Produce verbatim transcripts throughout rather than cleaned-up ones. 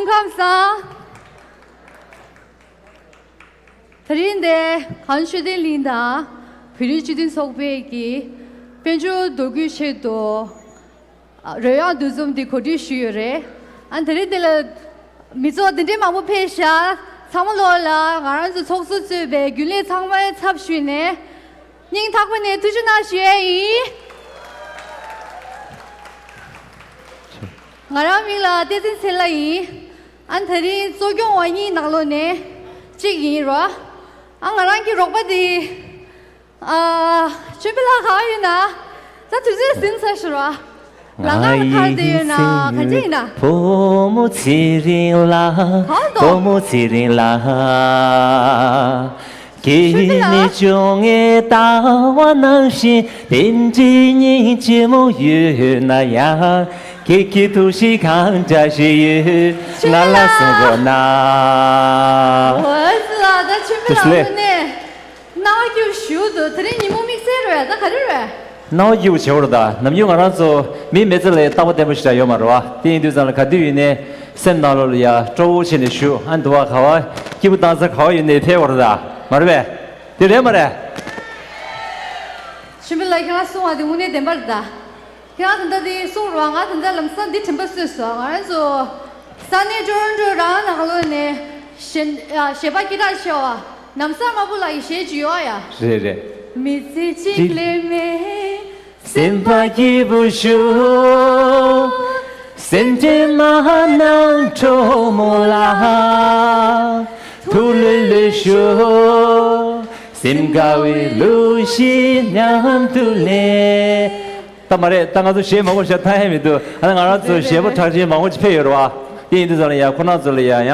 ཁམས་བཟང་། དེ་རིང་འདིར་གངས་ལྗོངས་ཆོས་ལྡན་གླིང་དང་བོད་རིགས་སྤྱི་མཐུན་ཚོགས་པའི་གི་དཔལ་འབྱོར་འདོད་རྒུའི་ཆེད་དུ་རོལ་དབྱངས་འདུ་འཛོམས་འདི་གོ་སྒྲིག་ཞུས་ཡོད་རེད། ཨ་དེ་རིང་འདི་ལ་མི་ཚོགས་འདི་འདྲའི་མང་པོ་ཕེབས་ཤག་ཚང་མ་ལོ་ལ་ང་རང་ཚོ་ཚོགས་གཙོ་གཙོས་པའི་རྒྱུན་ལས་ཚང་མའི་ཚབ་ཞུས་ནས་སྙིང་ཐག་པ་ནས་ཐུགས་རྗེ་གནང་ཞུ་ཡས་ཡིན། ང་རང་མིང་ལ་བསྟན་འཛིན་ཚེ་ལྷ་ཡིན། ཨ་དེ་རིང་གཙོ་སྐྱོང་བ་གཉིས་ནང་ལོགས་ནས་གཅིག་ཡིན་རོ། ཨ་ང་རང་གི་རོགས་པ་དེ། ཨ། ཆོས་འཕེལ་ལགས་ག་པར་ཡོད་ན། ད་དུས་ཚོད་ཟིན་ཚར་ཤག་ར། ལམ་ཁ་ལ་ཐར་བསྡད་ཡོད་ན་ག་འདྲ་ཡིན་ན། བུ་མོ་ཚེ་རིང་ལགས། གང་དུ། བུ་མོ་ཚེ་རིང་ལགས། ཁྱེད་ཆོས་འཕེལ་ནི་ལགས། བཅོ་ལྔའི་ཟླ་བ་ནང་བཞིན་དེ་འདྲའི་སྙིང་རྗེ་མོ་ཡོད་ན་ཡང་། ཁྱེད་ཀྱི་ཐུགས་གཤིས་གང་འདྲ་ཞིག་ཡོད་ང་ལ་གསུང་རོགས་གནང་། འོ་ཙི་ལགས། ད་ཆོས་འཕེལ་ལགས་དངོས་གནས། སྣང་བ་སྐྱིད་པོ་ཞེ་པོ་འདུག་དེ་རིང་ཉིན་མོ་དམིགས་བསལ་རེད། ད་ག་རེ་རེད། སྣང་བ་སྐྱིད་པོ་བྱེད་དགོས་རེད་ད། ནམ་རྒྱུན་ང་རང་ཚོ་མི་མི་ཚེ་ལ་རྟག་པ་བརྟན་པོ་ཞིག་ཡོད་མ་རེད་བ། དེ་ཡིན་དུས་ཙང་ལ་ག་དུས་ཡིན་ནའི་སེམས་ནང་ལོགས་ལ་ཡ་སྤྲོ་བོ་བྱས་ནས་བཞུགས། ཨ་འདུག་བ། ག་བ་སྐྱིད་པོ་བཏང་ས་ག་བ་ཡིན་ནའི་ཕེབས་དགོས་རེད་ད། མ་རེད་པས། དེ་རེད་མ་རེད། ཆོས་འཕེལ་ལགས་ཁྱེད་རང་གསུང་བ་དེ་དངོས་གནས་བདེན་པ་རེད་ད། ཁྱེད་རང་ད་ལྟ་དེ་གསུངས་རོགས། ང་ད་ལྟ་ལམ་སང་འདི་དྲན་པ་གསོས་སོང་། ང་རང་ཚོ་ས་གནས་ཀྲོ་རོན་ཀྲོ་རང་ནང་ལོགས་ནས་གཞས་གཞས་པ་སྐད་གྲགས་ཆེ་བ་ནམ་བཟང་དམར་པོ་ལགས་ཀྱི་གཞས་ཅིག་ཡོད་ཡ། རེད་རེད། མི་ཚེ་གཅིག་ལས་མེད་སེམས་པ་སྐྱིད་པོ་ཞུ། སེམས་ཁྲལ་མ་གནང་གྲོགས་མོ་ལགས། ཐུགས་ལྷོད་ལྷོད་ཞུ། སེམས་དགའ་བའི་གླུ་གཞས་མཉམ་དུ་ལེན། ད་མ་རེད། ད་ང་ཚོ་གཞས་མང་པོ་ཞིག་ཐོན་ཡ་མི་འདུག་ཨ་ནི་ང་རང་ཚོ་གཞས་པ་གྲགས་ཅན་མང་པོ་ཅིག་ཕེབས་ཡོད་རེད་བ། དེ་ཡིན་དུས་ཙང་ལ་ཡ་ཁོ་རང་ཚོ་ལ་ཡ་ཡང་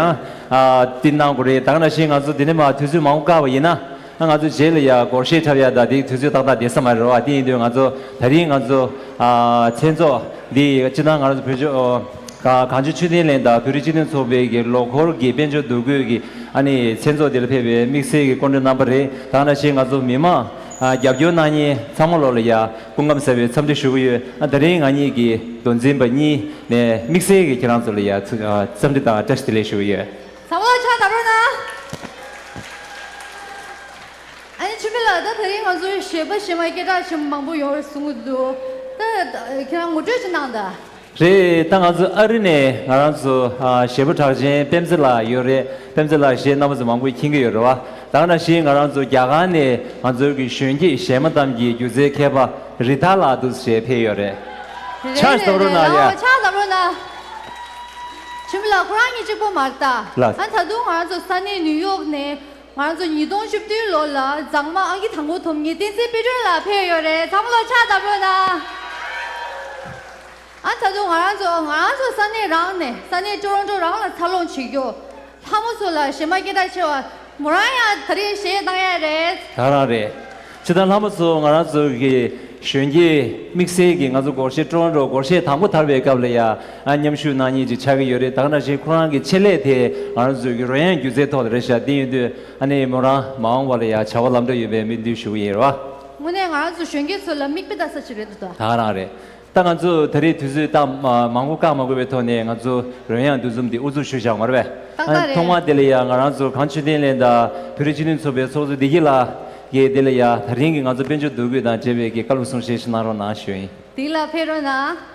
ཨ་འདི་གནང་དགོས་རེད། ད་ག་ནང་བཞིན་ང་ཚོ་འདི་ནས་མར་དུས་ཚོད་མང་པོ་བཀག་པ་ཡིན་ན། ཨ་ང་ཚོ་རྗེས་ལ་ཡ་སྒོར་གཞས་འཁྲབ་ཡ་ད་དེ་དུས་ཚོད་ཏག་ཏག་བསྡད་ས་མ་རེད་བ། དེ་ཡིན་དུས་ང་ཚོ་ད་རིང་ང་ཚོ་ཨ་མཚན་ཚོགས་འདི་སྤྱིར་བཏང་ང་རང་ཚོ་བོད་ལྗོངས་ག་གངས་ལྗོངས་ཆོས་ལྡན་གླིང་དང་བོད་རིགས་སྤྱི་མཐུན་ཚོགས་པའི་གི་ལོ་འཁོར་གྱི་དཔལ་འབྱོར་འདུ་འགོད་ཀྱི་ཨ་ནི་མཚན་ཚོགས་འདི་ལ་ཕེབས་པའི་དམིགས་བསལ་གྱི་སྐུ་མགྲོན་རྣམ་པ་རེད། ད་ག་ནང་བཞིན་ང་ཚོ་མི་མང་ཨ་རྒྱབ་སྐྱོར་གནང་མཁན་ཚང་མ་ལོ་ལ་ཡ་སྐུ་ཁམས་བཟང་བའི་འཚམས་འདྲི་ཞུ་གི་ཡོད། ཨ་ད་རིང་ང་གཉིས་ཀྱི་མདོ་འཛིན་པ་གཉིས་ནས་དམིགས་བསལ་གྱི་ཁྱེད་རང་ཚོ་ལ་ཡ་ཚུ་ཨ་འཚམས་འདྲི་དང་བཀྲ་ཤིས་བདེ་ལེགས་ཞུ་གི་ཡོད། ཚང་མ་ལ་ཕྱག་བརྡབ་རོགས་གནང་། ཨ་ནི་ཆོས་འཕེལ་ལགས། ད་དེ་རིང་ང་ཚོའི་གཞས་པ་གཞས་མ་སྐད་གྲགས་ཆེན་པོ་མང་པོ་ཡོང་བའི་གསུང་གི་འདུག་ད་ཁྱེད་རང་ངོ་སྤྲོད་ཅིག་གནང་དང་། རེད། ད་ང་ཚོ་ཨ་རི་ནས་ང་རང་ཚོ་ཨ་གཞས་པ་གྲགས་ཅན་པད་མ་ཚེ་ལགས་ཡོད་རེད། པད་མ་ཚེ་ལགས་གཞས་རྣམ་པ་ཚོ་མང་པོས་མཁྱེན་གྱི་ཡོད་རེད་བ། ད་ག་ནང་བཞིན་ང་རང་ཚོ་རྒྱ་གར་ནས་ང་ཚོའི་གི་གཞོན་སྐྱེས་གཞས་མ་གཏམ་གྱི་སྒྱུ་རྩལ་མཁས་པ་རི་ཐར་ལགས་འདུག་སེ་ཕེབས་ཡོད་རེད། རེད་ཕྱག་རེད་བརྡབ་རོགས་རེད། གནང་ཡ། ལགས་ཕྱག་བརྡབ་རོགས་གནང་། ཆོས་འཕེལ་ལགས་ཁོ་རང་གཉིས་གཅིག་པོ་མ་རེད་ད། ལགས། ཨ་ད་དུང་ང་རང་ཚོ་ས་གནས་ནིའུ་ཡོག་ནས་ང་རང་ཚོ་ཉིས་སྟོང་བཅུ་བདུན་ལོ་ལ་མཛངས་མ་ཨང་ཀི་དང་པོ་ཐོབ་མཁན་བསྟན་འཛིན་དཔལ་སྒྲོན་ལགས་ཕེབས་ཡོད་རེད། ཚང་མ་ལ་ཕྱག་བརྡབ་རོགས་གནང་། ཨ་ད་དུང་ང་རང་ཚོ་ང་རང་ཚོ་ས་གནས་རང་ནས་ས་གནས་ཊོ་རོན་ཊོ་རང་ལ་འཚར་ལོངས་བྱེད་རྒྱུ། ལྷ་མོ་ཚོ་ལ་གཞས་མ་སྐད་གྲགས་ཆེ་བ་མོ་རང་ཡང་ད་རེས་གཞས་གནང་ཡ་རེད། ད་རང་རེད། སྤྱིར་བཏང་ལྷ་མོ་ཚོ་ང་རང་ཚོ་གི་གཞོན་སྐྱེས་དམིགས་བསལ་གྱི་ང་ཚོ་སྒོར་གཞས་ཊོ་རོན་ཊོ་སྒོར་གཞས་དང་པོ་དར་བའི་སྐབས་ལ་ཡ་ཨ་མཉམ་ཞུགས་གནང་མཁན་ཅིག་ཆགས་ཀྱི་ཡོད་རེད། ད་ག་ནང་བཞིན་ཁོ་རང་གི་ཆེད་ལས་དེ་ང་རང་ཚོ་གི་རོལ་དབྱངས་སྒྱུ་རྩལ་ཐོག་ལ་རེད་ཤག་དེ་ཡིན་དུས་ཨ་ནི་མོ་རང་མ་འོངས་པ་ལ་ཡ་བྱ་བ་ལམ་འགྲོ་ཡོད་པའི་སྨོན་འདུན་ཞུ་གི་ཡིན་རེད་བ། དངོས་གནས་ང་རང་ཚོ་གཞོན་སྐྱེས་ཚོ་ལ་མིག་དཔེ་ལྟ་ས་ཅིག་རེད་འདུག་ད་ག་རང་རེད། ད་ང་ཚོ་ད་རེས་དུས་ཚོད་ད་མ་མང་པོ་བཀག་མ་དགོས་པའི་ཐོག་ནས་ང་ཚོ་རོལ་དབྱངས་འདུ་འཛོམས་འདི་དབུ་འཛུགས་ཞུ་བཞག་མ་རེད་པས། ཏག་ཏག་རེད། ཐོག་མ་དེ་ལ་ཡང་ང་རང་ཚོ་གངས་ལྗོངས་ཆོས་ལྡན་གླིང་དང་བོད་རིགས་སྤྱི་མཐུན་ཚོགས་པའི་ཚོགས་གཙོ་བདེ་སྐྱིད་ལགས་ཀྱིས་དེ་ལ་ཡང་ད་རིང་གི་ང་ཚོ་དཔལ་འབྱོར་འདུ་འགོད་དང་འབྲེལ་བའི་གི་བཀའ་སློབ་གསུང་བཤད་ཞིག་གནང་རོགས་གནང་ཞུ་ཡིན། དེ་ལ་ཕེབས་རོགས་གནང་།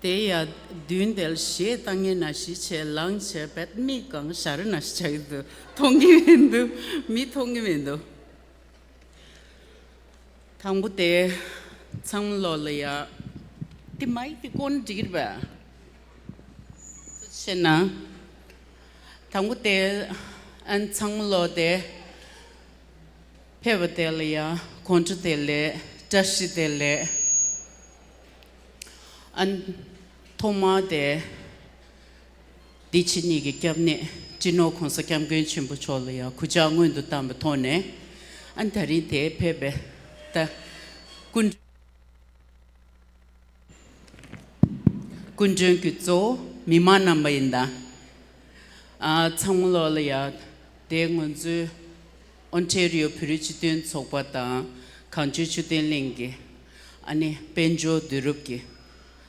དེ་ཡང་མདུན་དེར་གཞས་བཏང་མཁན་ནང་བཞིན་བྱས་ལངས་བྱས་བེད་མི་གང་ཞར་ནང་བཞིན་ཆགས་ཀྱི་འདུག་མཐོང་གི་མི་འདུག་མི་མཐོང་གི་མི་འདུག་དང་པོ་དེ་ཚང་མ་ལོ་ལ་ཡ། དེ་མའི་དེ་ཀོན་འགྲིག་རེད་པ། ཤེ་ན། དང་པོ་དེ་ཨན་ཚང་མ་ལོ་དེ་ཕེབས་པ་དེ་ལ་ཡ་དགོང་དྲོ་བདེ་ལེགས་བཀྲ་ཤིས་བདེ་ལེགས། ཨན་ཐོག་མ་དེ། འདི་ཕྱི་གཉིས་ཀྱི་སྐྱབས་གནས་སྤྱི་ནོར་༸གོང་ས་༸སྐྱབས་མགོན་ཆེན་པོ་མཆོག་ལ་ཡང་གུས་ཕྱག་སྔོན་དུ་བཏང་བའི་ཐོག་ནས། ཨ་ནི་ད་རིང་དེ་ཕེབས་པའི་ ད་སྐུ་སྐུ་མགྲོན་གྱི་གཙོ་བོ་མི་མང་རྣམ་པ་ཡིན་ད། ཨ་ཚང་མ་ལོག་ལ་ཡ། དེ་ང་ཚོའི་ཨོན་ཊེ་རི་ཡོ་བོད་རིགས་སྤྱི་མཐུན་ཚོགས་པ་དང་གངས་ལྗོངས་ཆོས་ལྡན་གླིང་གི་ཨ་ནི་དཔལ་འབྱོར་བསྡུ་རུབ་ཀྱི་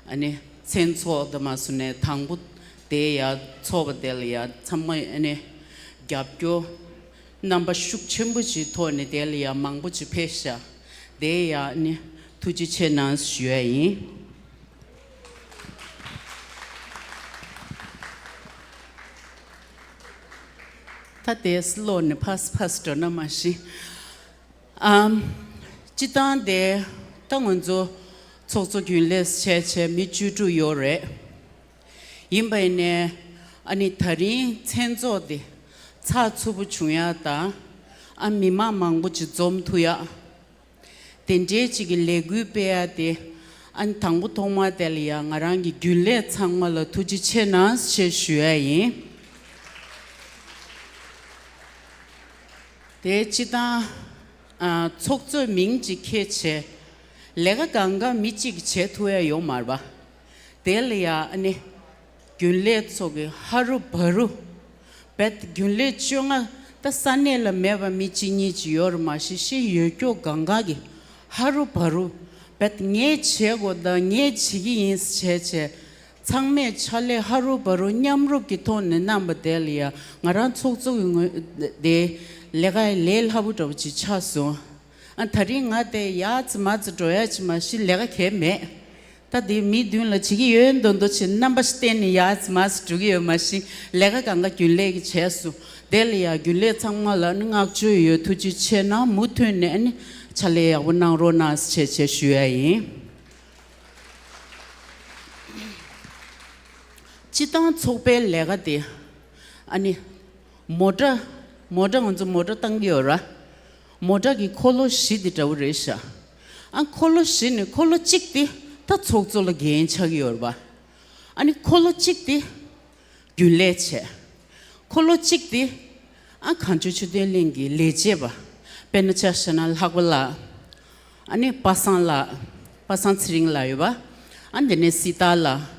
ཨ་ནི་མཚན་ཚོགས་དུ་མ་སུ་ནས་དང་པོ་དེ་ཡ་ཚོགས་པ་དེ་ལ་ཡ་ཚང་མ་ཨ་ནི་རྒྱབ་སྐྱོར་རྣམ་པ་ཤུགས་ཆེན་པོ་ཞིག་ཐོག་ནས་དེ་ལ་ཡ་མང་པོ་ཅིག་ཕེབས་ཤག་དེ་ཡ་ཨ་ནི་ཐུགས་རྗེ་ཆེ་གནང་ཞུ་ཡ་ཡིན། ད་དེ་སི་ལོ་ནི་ཕ་སི་ཕ་སི་འགྲོ་ན་མ་ཤི། ཨམ། སྤྱི་བཏང་དེ་ད་ང་ཚོ་ཚོགས་གཙོ་རྒྱུན་ལས་བྱས་བྱས་མི་བཅུ་དྲུག་ཡོད་རེད། ཡིན་པ་ཡིན་ནའི་ཨ་ནི་ད་རིང་མཚན་ཚོགས་དེ་ཚགས་ཚུད་པོ་བྱུང་ཡག་དང་ཨ་མི་མང་མང་པོ་ཅིག་འཛོམས་ཐུབ་ཡག་དེ་འདྲའི་ཅིག་གི་ལས་འགུལ་སྤེལ་ཡ་དེ་ཨ་ནི་དང་པོ་ཐོག་མ་དེ་ལ་ཡ་ང་རང་གི་རྒྱུན་ལས་ཚང་མ་ལ་ཐུགས་རྗེ་ཆེ་གནང་ཞེས་ཞུ་ཡ་ཡིན། དེ་སྤྱི་བཏང་ཨ་ཚོགས་གཙོའི་མིང་ཅིག་ཁྱེར་བྱས་ལས་ཀ་གང་ག་མི་གཅིག་གིས་བྱེད་ཐུབ་ཡ་ཡོད་མ་རེད་པ། དེ་ལ་ཡ་ཨ་ནི། རྒྱུན་ལས་ཚོ་གི་ཧ་རུ་བ་རུ། བེད་རྒྱུན་ལས་བཅོ་ལྔ་ད་ས་གནས་ལ་མེད་པ་མི་གཅིག་གཉིས་ཅིག་ཡོད་རེད་མ་གཞི་ཤི་ཡོད་སྐྱོ་གང་ག་གི་ཧ་རུ་བ་རུ། བེད་ངས་བྱེད་དགོས་ད་ངས་བྱེད་ཀྱི་ཡིན་བྱས་བྱས། ཚང་མས་ཕྱག་ལས་ཧ་རུ་བ་རུ་མཉམ་རུབ་ཀྱི་ཐོག་ནས་གནང་པ་དེ་ལ་ཡ་ང་རང་ཚོགས་གཙོ་གི་ངོས་དེ་ལས་ཀ་ལས་སླ་པོ་འདྲ་པོ་ཅིག་ཆགས་སོང་། ཨ་ད་རིང་ང་དེ་ཡ་ཙི་མ་ཙི་འགྲོ་ཡ་ཅི་མ་ཤི་ལས་ཀ་གས་མེད། ད་དེ་མི་མདུན་ལ་བྱེད་ཀྱི་ཡོད་མདོག་མདོག་བྱེད་རྣམ་པ་ཞིག་བསྟན་ནས་ཡ་ཙི་མ་ཙི་འགྲོ་གི་ཡོད་མ་ཤི་ལས་ཀ་གང་ག་རྒྱུན་ལས་ཀྱི་བྱས་སོང་། དེ་ལ་ཡ་རྒྱུན་ལས་ཚང་མ་ལ་ནི་བསྔགས་བརྗོད་ཡོད་ཐུགས་རྗེ་ཆེ་གནང་མུ་མཐུད་ནས་ནི་ཕྱག་ལས་ཡག་པོ་གནང་རོགས་གནང་ཞེས་བྱས་ཞུ་ཡ་ཡིན། སྤྱི་བཏང་ཚོགས་པའི་ལས་ཀ་དེ་ཨ་ནི། མོ་ཊ། མོ་ཊ་ང་ཚོ་མོ་ཊ་བཏང་གི་ཡོད་ར། མོ་ཊ་གི་འཁོར་ལོ་བཞི་དེ་འདྲ་བོ་རེད་ཤག་ཨ་འཁོར་ལོ་བཞི་ནི་འཁོར་ལོ་གཅིག་དེ་ད་ཚོགས་གཙོ་ལ་འགན་ཆགས་ཀྱི་ཡོད་རེད་པ། ཨ་ནི་འཁོར་ལོ་གཅིག་དེ་རྒྱུན་ལས་བྱས། འཁོར་ལོ་གཅིག་དེ་ཨ་གངས་ལྗོངས་ཆོས་ལྡན་གླིང་གི་ལས་བྱེད་པ། དཔེར་ན་ཆ་བཞག་ན་ལྷག་པ་ལགས། ཨ་ནི་པ་སངས་ལགས། པ་སངས་ཚེ་རིང་ལགས་ཡོད་པ། ཨ་དེ་ནས་སྲི་ཐར་ལགས།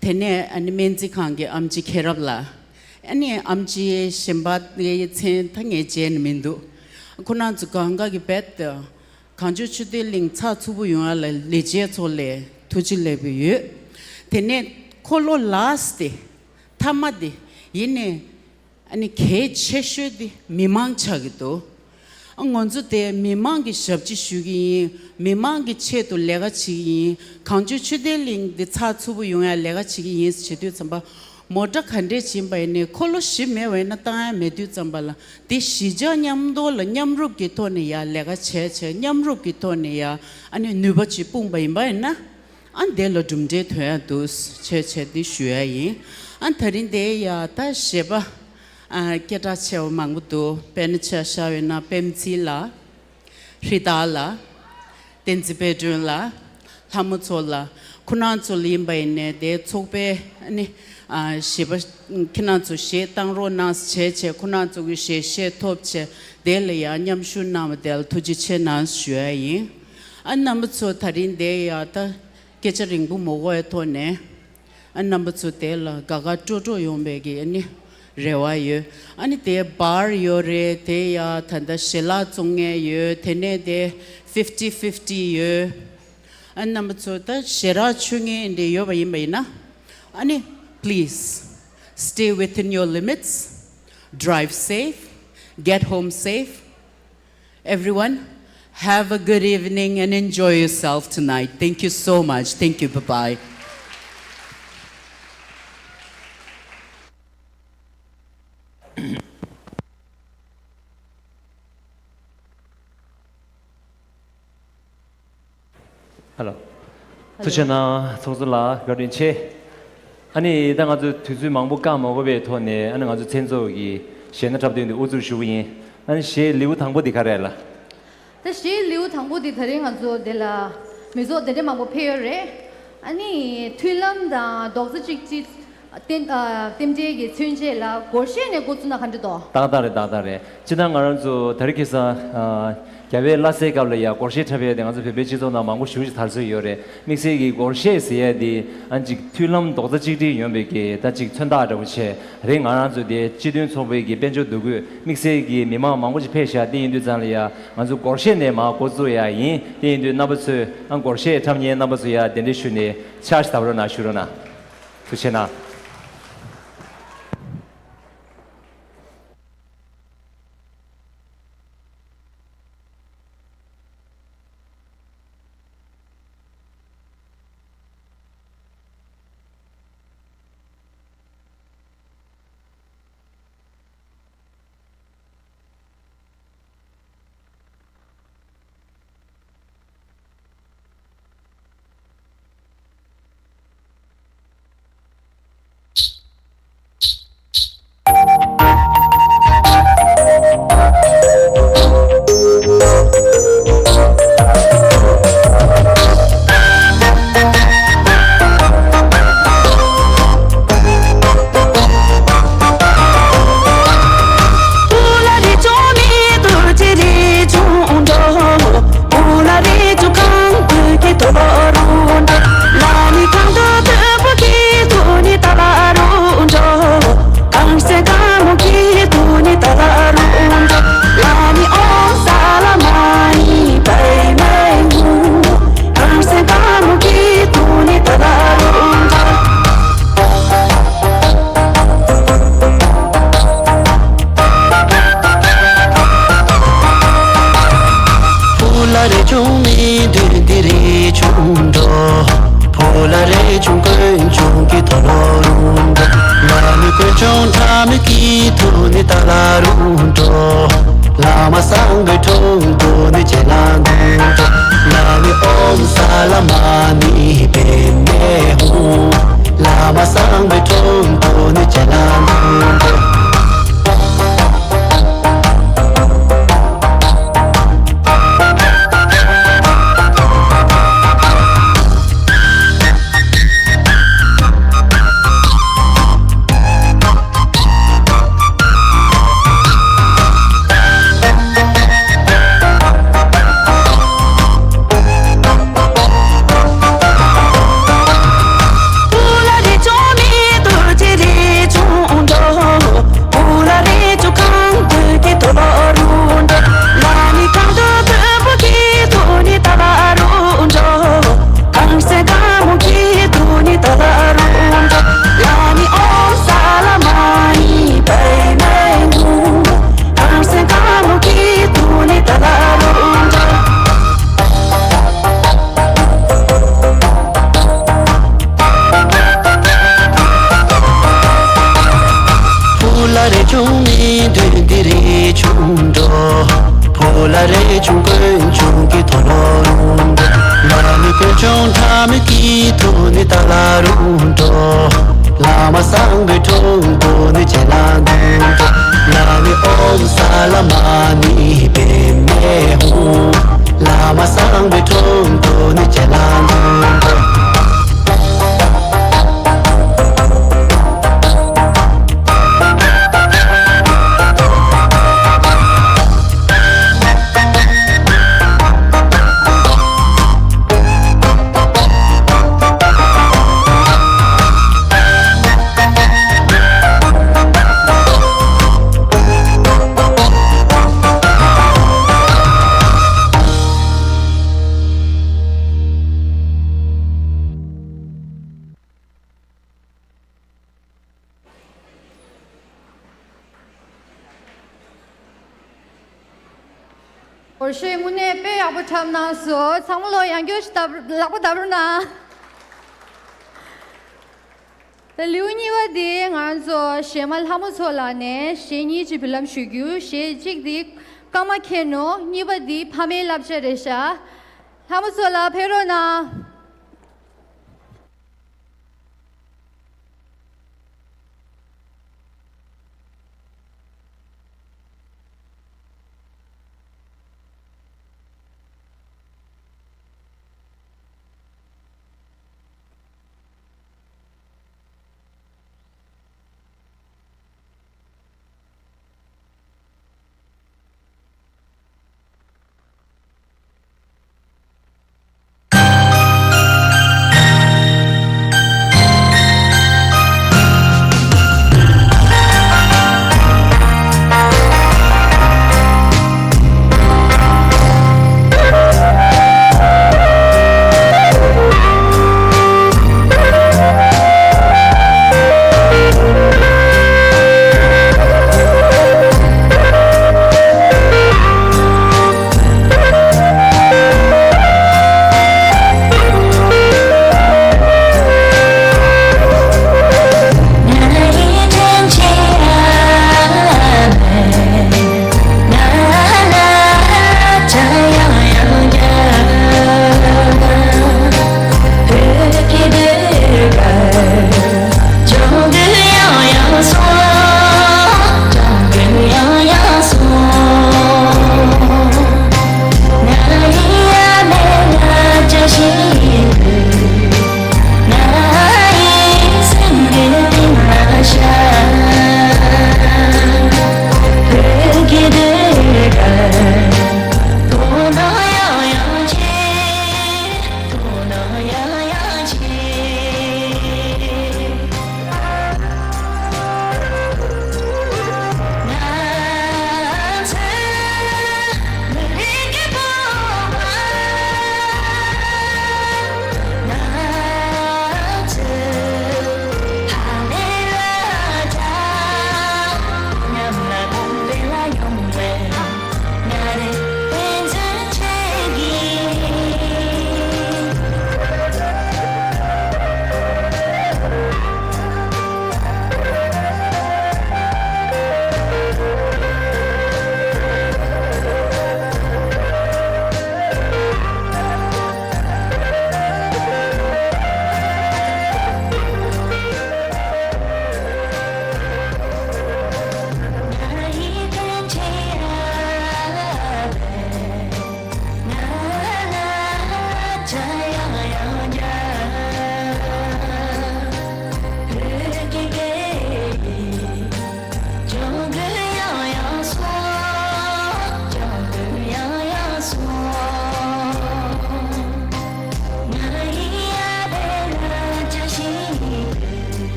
དེ་ནས་ཨ་ནི་སྨན་རྩིས་ཁང་གི་ཨེམ་ཆི་མཁྱེན་རབ་ལགས། ཨ་ནི་ཨེམ་ཆི་གཞན་པ་ངའི་མཚན་ད་ངས་བརྗེད་ནས་མི་འདུག་ཁོ་རང་ཚོ་གང་ག་གི་རྦད་དེ་གངས་ལྗོངས་ཆོས་ལྡན་གླིང་ཚགས་ཚུད་པོ་ཡོང་ཡ་ལ་ལས་བྱེད་ཚོ་ལ་ཐུགས་རྗེ་ལེགས་པོ་ཡོད། དེ་ནས་འཁོར་ལོ་ལཱ་སི་ཊི་དེ་མཐའ་མ་དེ་ཡིན་ནས། ཨ་ནི་གལ་ཆེ་ཤོས་དེ་མི་མང་ཆགས་ཀྱི་འདུག་ཨ་ང་ཚོ་དེ་མི་མང་གི་ཞབས་ཕྱི་ཞུ་གི་ཡིན། མི་མང་གི་ཆེད་དུ་ལས་ཀ་བྱེད་ཀྱི་ཡིན། གངས་ལྗོངས་ཆོས་ལྡན་གླིང་འདི་ཚགས་ཚུད་པོ་ཡོང་ཡ་ལས་ཀ་བྱེད་ཀྱི་ཡིན་ཟེར་བྱེད་དུས་ཙམ་པ། མོ་ཊ་ག་འདྲས་ཕྱིན་པ་ཡིན་ནའི་འཁོར་ལོ་བཞི་མེད་པ་ཡིན་ན་བཏང་ཡ་མེད་དུས་ཙམ་པ་ལ་འདི་གཞིས་ཆགས་མཉམ་དུ་ལ་མཉམ་རུབ་ཀྱི་ཐོག་ནས་ཡ་ལས་ཀ་བྱས་བྱས་མཉམ་རུབ་ཀྱི་ཐོག་ནས་ཡ་ཨ་ནི་ནུས་པ་ཅིག་སྤུངས་པ་ཡིན་པ་ཡིན་ན། ཨ་འདི་ལ་གྲུབ་འབྲས་ཐོན་ཡ་འདུག་ཆེ་ཆེ་འདི་ཞུ་ཡ་ཡིན། ཨ་དེ་རིང་འདི་ཡ་ད་གཞས་པ་ཨ་སྐད་གྲགས་ཆེ་བ་མང་པོ་འདུག་དཔེར་ན་ཆ་བཞག་པ་ཡིན་ན་པེམ་ཚི་ལགས། ཧྲི་ཏཱ་ལགས། བསྟན་འཛིན་དཔལ་སྒྲོན་ལགས། ལྷ་མོ་མཚོ་ལགས། ཁོ་རང་ཚོ་ལ་ཡིན་པ་ཡིན་ནའི་དེ་ཚོགས་པའི་ཨ་ནི་ཨ་གཞས་པ་ཁྱེད་རང་ཚོ་གཞས་བཏང་རོགས་གནང་བྱས་བྱས་ཁོ་རང་ཚོ་གི་གཞས་བཤད་ཐོབ་བྱས་དེ་ལ་ཡང་མཉམ་ཞུགས་གནང་བ་དེ་ལ་ཐུགས་རྗེ་ཆེ་གནང་ཞུ་ཡ་ཡིན། ཨ་རྣམ་པ་ཚོ་ད་རིང་འདི་ཡ་ད་སྐད་ཆ་རིང་པོ་མ་གོ་ཡ་ཐོག་ནས། ཨ་རྣམ་པ་ཚོ་དེ་ལ་དགའ་དགའ་སྤྲོ་སྤྲོ་ཡོང་བའི་གི་ཨ་ནི་རེ་བ་ཡོད། ཨ་ནི་དེ་བར་ཡོད་རེད་དེ་ཡ་ད་ལྟ་ཞལ་ལག་བཙོང་མཁན་ཡོད་དེ་ནས་དེ་ཕིབ་ཊི་ཕིབ་ཊི་ཡོད། ཨ་རྣམ་པ་ཚོ་ད་ཞེ་དྲག་མཆོད་མཁན་འདྲ་ཡོད་པ་ཡིན་པ་ཡིན་ན། ཨ་ནི་please stay within your limits, drive safe, get home safe. Everyone, have a good evening and enjoy yourself tonight. Thank you so much. Thank you. Bye bye. ཧེ་ལོ། ཐུགས་རྗེ་གནང་། ཚོགས་གཙོ་ལགས་བཀའ་དྲིན་ཆེ། ཨ་ནི་ད་ང་ཚོ་དུས་ཚོད་མང་པོ་བཀག་མ་དགོས་པའི་ཐོག་ནས་ཨ་ནི་ང་ཚོ་མཚན་ཚོགས་ཀྱི་གཞས་སྣ་འཁྲབ་སྟོན་དེ་དབུ་འཛུགས་ཞུ་གི་ཡིན། ཨ་ནི་གཞས་ལེའུ་དང་པོ་འདི་ག་རེ་ལགས། ད་གཞས་ལེའུ་དང་པོ་འདི་ད་རེས་ང་ཚོ་འདི་ལ་མི་ཚོགས་དེ་འདྲ་མང་པོ་ཕེབས་ཡོད་རེད། ཨ་ནི་མཐུན་ལམ་དང་རྡོག་རྩ་གཅིག་སྒྲིལ། རྟེན་ཨ་རྟེན་འབྲེལ་གྱི་མཚོན་བྱེད་ལ་སྒོར་གཞས་ནས་འགོ་བཙུགས་ན་ག་འདྲ་འདུག་ཏག་ཏག་རེད། ཏག་ཏག་རེད། སྤྱིར་བཏང་ང་རང་ཚོ་དེ་རིང་ཁ་སང་ཨ་ རྒྱལ་བའི་བླ་གཟའི་སྐབས་ལ་ཡང་སྒོར་གཞས་འཁྲབ་ཡས་དེ་ང་ཚོ་བོད་པའི་སྤྱི་ཚོགས་ནང་མང་པོ་ཞེ་པོ་ཅིག་དར་སྲོལ་ཡོད་རེད། དམིགས་བསལ་གྱི་སྒོར་གཞས་ཟེར་ཡས་དེ་ཨ་ཅིག་མཐུན་ལམ་རྡོག་རྩ་གཅིག་སྒྲིལ་ཡོང་བའི་གི་ད་ཅིག་མཚོན་རྟགས་འདྲ་པོ་བྱས་རེད། ང་རང་ཚོ་དེ་སྤྱི་མཐུན་ཚོགས་པའི་གི་དཔལ་འབྱོར་འདུ་འགོད་དམིགས་བསལ་གྱི་མི་མང་མང་པོ་ཅིག་ཕེབས་ཤག་དེ་ཡིན་དུས་ཙང་ལ་ཡ་ང་ཚོ་སྒོར་གཞས་ནས་མར་འགོ་བཙུགས་ཡ་ཡིན། དེ་ཡིན་དུས་རྣམ་པ་ཚོས་ཨ་སྒོར་གཞས་འཁྲབ་མཁན་རྣམ་པ་ཚོ་ཡ་གདན་འདྲེན་ཞུས་ནས་ཕྱག་ཞིག་བཏབ་རོགས་གནང་། ཞུ་རོགས་གནང་། ཐུགས་རྗེ་གནང་། ཕུ་ལ་རེ་ཆུང་མི་འདུག་འདི་རེ་ཆུང་འགྲོ། ཕུ་ལ་རེ་ཆུང་དཀོན་ཆུང་གི་ཐོ་ལོ་རུང་འགྲོ། ལ་མི་དཀོན་ཆུང་ཁྲ་མི་གི་ཐུ་ནི་ཏ་ལ་རུང་འགྲོ། བླ་མ་སངས་པའི་དྲུང་དུ་ནི་ཅེ་ལ་འདུག་འགྲོ། ལ་མི་ཨོམ་ས་ལ་མ་ནི་པེ་མེ་ཧུ། བླ་མ་སངས་པའི་དྲུང་དུ་ནི་ཅེ་ལ་འདུག་འགྲོ། ཕུ་ལ་རེ་ཆུང་མི་འདུག་འདི་རེ་ཆུང་འགྲོ། ཕུ་ལ་རེ་ཆུང་དཀོན་ཆུང་གི་ཐོ་ལོ་རུང་འགྲོ། ལ་མི་དཀོན་ཆུང་ཁྲ་མི་གི་ཐུ་ནི་ཏ་ལ་རུང་འགྲོ། བླ་མ་སངས་པའི་དྲུང་དུ་ནི་ཅེ་ལ་འདུག་འགྲོ། ལ་མི་ཨོམ་ས་ལ་མ་ནི་པེ་མེ་ཧུ། བླ་མ་སངས་པའི་དྲུང་དུ་ནི་ཅེ་ལ་འདུག་འགྲོ། སྒོར་གཞས་དངོས་གནས་དཔེ་ཡག་པོ་འཁྲབ་གནང་སོང་། ཚང་མ་ལོ་ཡང་བསྐྱར་ཞིག་བརྡབ་ལག་པ་བརྡབ་རོགས་གནང་། ད་ལེའུ་གཉིས་པ་དེ་ང་རང་ཚོ་གཞས་མ་ལྷ་མོ་མཚོ་ལགས་ནས་གཞས་གཉིས་ཅིག་འབུལ་ལམ་ཞུ་རྒྱུ། གཞས་གཅིག་དེ་སྐར་མ་མཁྱེན་ནོ། གཉིས་པ་དེ་ཕ་མའི་བསླབ་བྱ་རེད་ཤག་ལྷ་མོ་མཚོ་ལགས་ཕེབས་རོགས་གནང་།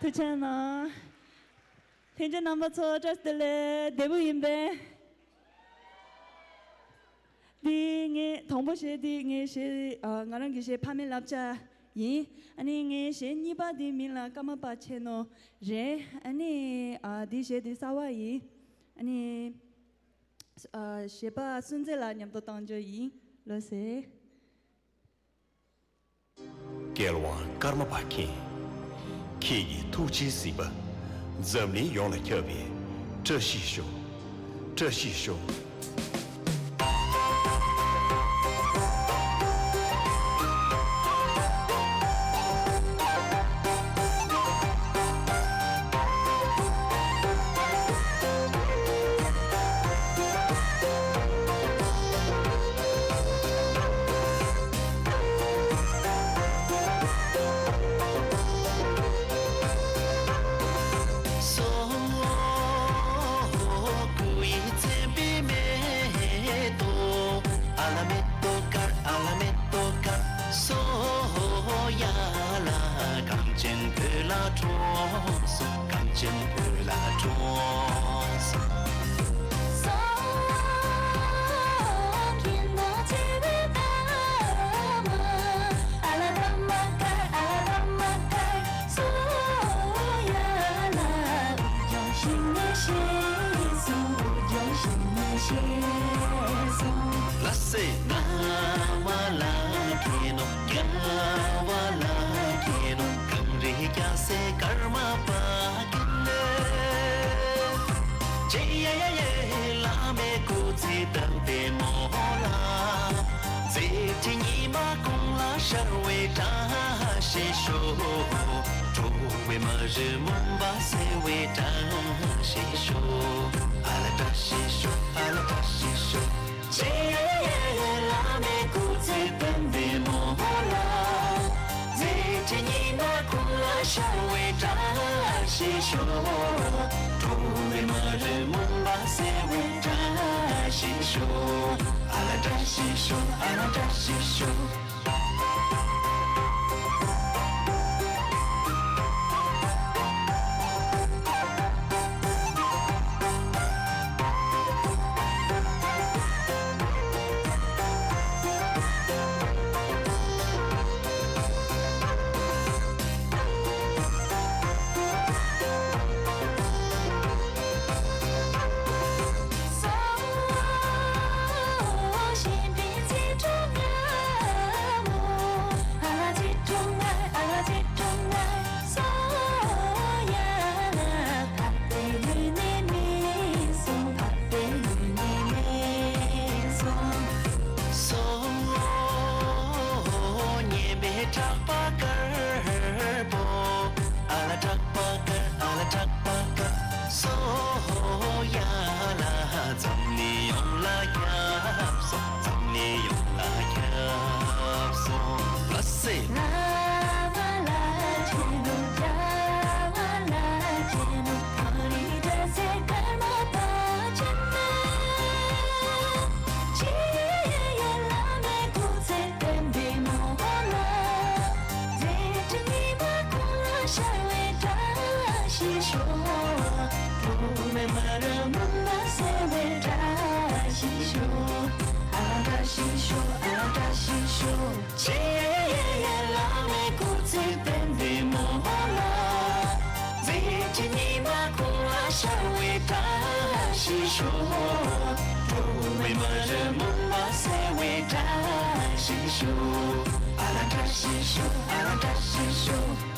ཐུགས་རྗེ་གནང་། ལྷན་རྒྱས་རྣམ་པ་ཚོ་བཀྲ་ཤིས་བདེ་ལེགས། བདེ་པོ་ཡིན་པས། འདི་ངའི་དང་པོ་གཞས་འདི་ངའི་གཞས། ཨ། ང་རང་གི་གཞས་ཕ་མའི་བསླབ་བྱ་ཡིན། ཨ་ནི་ངའི་གཞས་གཉིས་པ་འདི་མིང་ལ་ཀརྨ་པ་ཆེ་ནོ་རེད། ཨ་ནི། ཨ། འདི་གཞས་འདི་གསར་བ་ཡིན། ཨ་ནི། ཨ། གཞས་པ་སུན་ཙེ་ལགས་མཉམ་དུ་བཏང་རྒྱུ་ཡིན། ལགས་སེ། རྒྱལ་དབང་ཀརྨ་པ་མཁྱེན། ཁྱེད་ཀྱི་ཐུགས་རྗེའི་གཟིགས་པ། འཛམ་གླིང་ཡོངས་ལ་ཁྱབ་པའི་བཀྲ་ཤིས་ཤོག། བཀྲ་ཤིས་ཤོག། ལ་སེ། ན་བ་ལ་ཁེ་ནོ། རྒྱ་བ་ལ་ཁེ་ནོ། གངས་རི་རྒྱ་སེ་ཀརྨ་པ་ཀི་ནེ། ཅེ་ཡ་ཡ་ཡེ་བླ་མའི་སྐུ་ཚེ་བརྟན་པའི་མོ་ལ། མཛད་འཕྲིན་ཉི་མ་གུང་ལ་ཤར་བའི་བཀྲ་ཤིས་ཤོག། འགྲོ་བའི་མ་རིག་མུན་པ་སེལ་བའི་བཀྲ་ཤིས་ཤོག། ཨ་ལ་བཀྲ་ཤིས་ཤོག། ཨ་ལ་བཀྲ་ཤིས་ཤོག། ཅེ་ཡེ་བླ་མའི་སྐུ་ཚེ་བརྟན་པའི་མོ་ལ། མཛད་འཕྲིན་ཉི་མ་གུང་ལ་ཤར་བའི་བཀྲ་ཤིས་ཤོག། འགྲོ་བའི་མ་རིག་མུན་པ་སེལ་བའི་བཀྲ་ཤིས་ཤོག། ཨ་ལ་བཀྲ་ཤིས་ཤོག། ཨ་ལ་བཀྲ་ཤིས་ཤོག། སོ་ཡ་ལ་འཛམ་གླིང་ཡོངས་ལ་ཁྱབ་སོང་། འཛམ་གླིང་ཡོངས་ལ་ཁྱབ་སོང་། ལ་སེ། ལ་བ་ལ་ཁེ་ནོ། རྒྱ་བ་ལ་ཁེ་ནོ། གངས་རི་རྒྱ་སེ་ཀརྨ་པ་ཆེ་ནོ། ཅེ་ཡེ་བླ་མའི་སྐུ་ཚེ་བརྟན་པའི་མོ་ལ། མཛད་འཕྲིན་ཉི་མ་གུང་ལ་ཤར་བའི་བཀྲ་ཤིས་ཤོག། འགྲོ་བའི་མ་རིག་མུན་པ་སེལ་བའི་བཀྲ་ཤིས་ཤོག། ཨ་བཀྲ་ཤིས་ཤོག། ཨ་བཀྲ་ཤིས་ཤོག། ཅེ་ཡེ་བླ་མའི་སྐུ་ཚེ་བརྟན་པའི་མོ་ལ། མཛད་འཕྲིན་ཉི་མ་གུང་ལ་ཤར་བའི་བཀྲ་ཤིས་ཤོག། འགྲོ་བའི་མ་རིག་མུན་པ་སེལ་བའི་བཀྲ་ཤིས་ཤོག། ཨ་ལ་བཀྲ་ཤིས་ཤོག། ཨ་ལ་བཀྲ་ཤིས་ཤོག།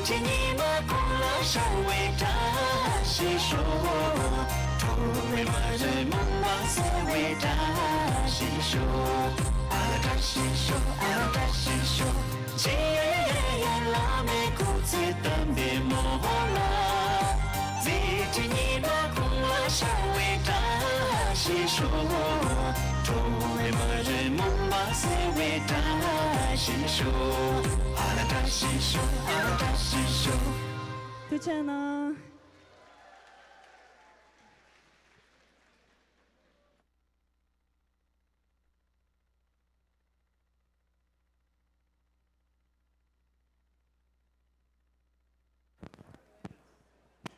ཕྱི་ཉི་མ་གུང་ལ་ཤར་བའི་བཀྲ་ཤིས་ཤོག་ཁྲོ་བོའི་མ་རེད་མུན་པ་སེལ་བའི་བཀྲ་ཤིས་ཤོག་ཨ་བཀྲ་ཤིས་ཤོག་ཨ་བཀྲ་ཤིས་ཤོག་ཇི་ཡ་ཡ་ཡ་ཡ་བླ་མའི་སྐུ་ཚེ་དམ་པའི་མོ་ཧོ་ལ། མཛད་འཕྲིན་ཉི་མ་གུང་ལ་ཤར་བའི་བཀྲ་ཤིས་ཤོག་ཁྲོ་བོའི་མ་རེད་མུན་པ་སེལ་བའི་བཀྲ་ཤིས་ཤོག་ཨ་བཀྲ་ཤིས་ཤོག་ཨ་བཀྲ་ཤིས་ཤོག་ཐུགས་རྗེ་གནང་།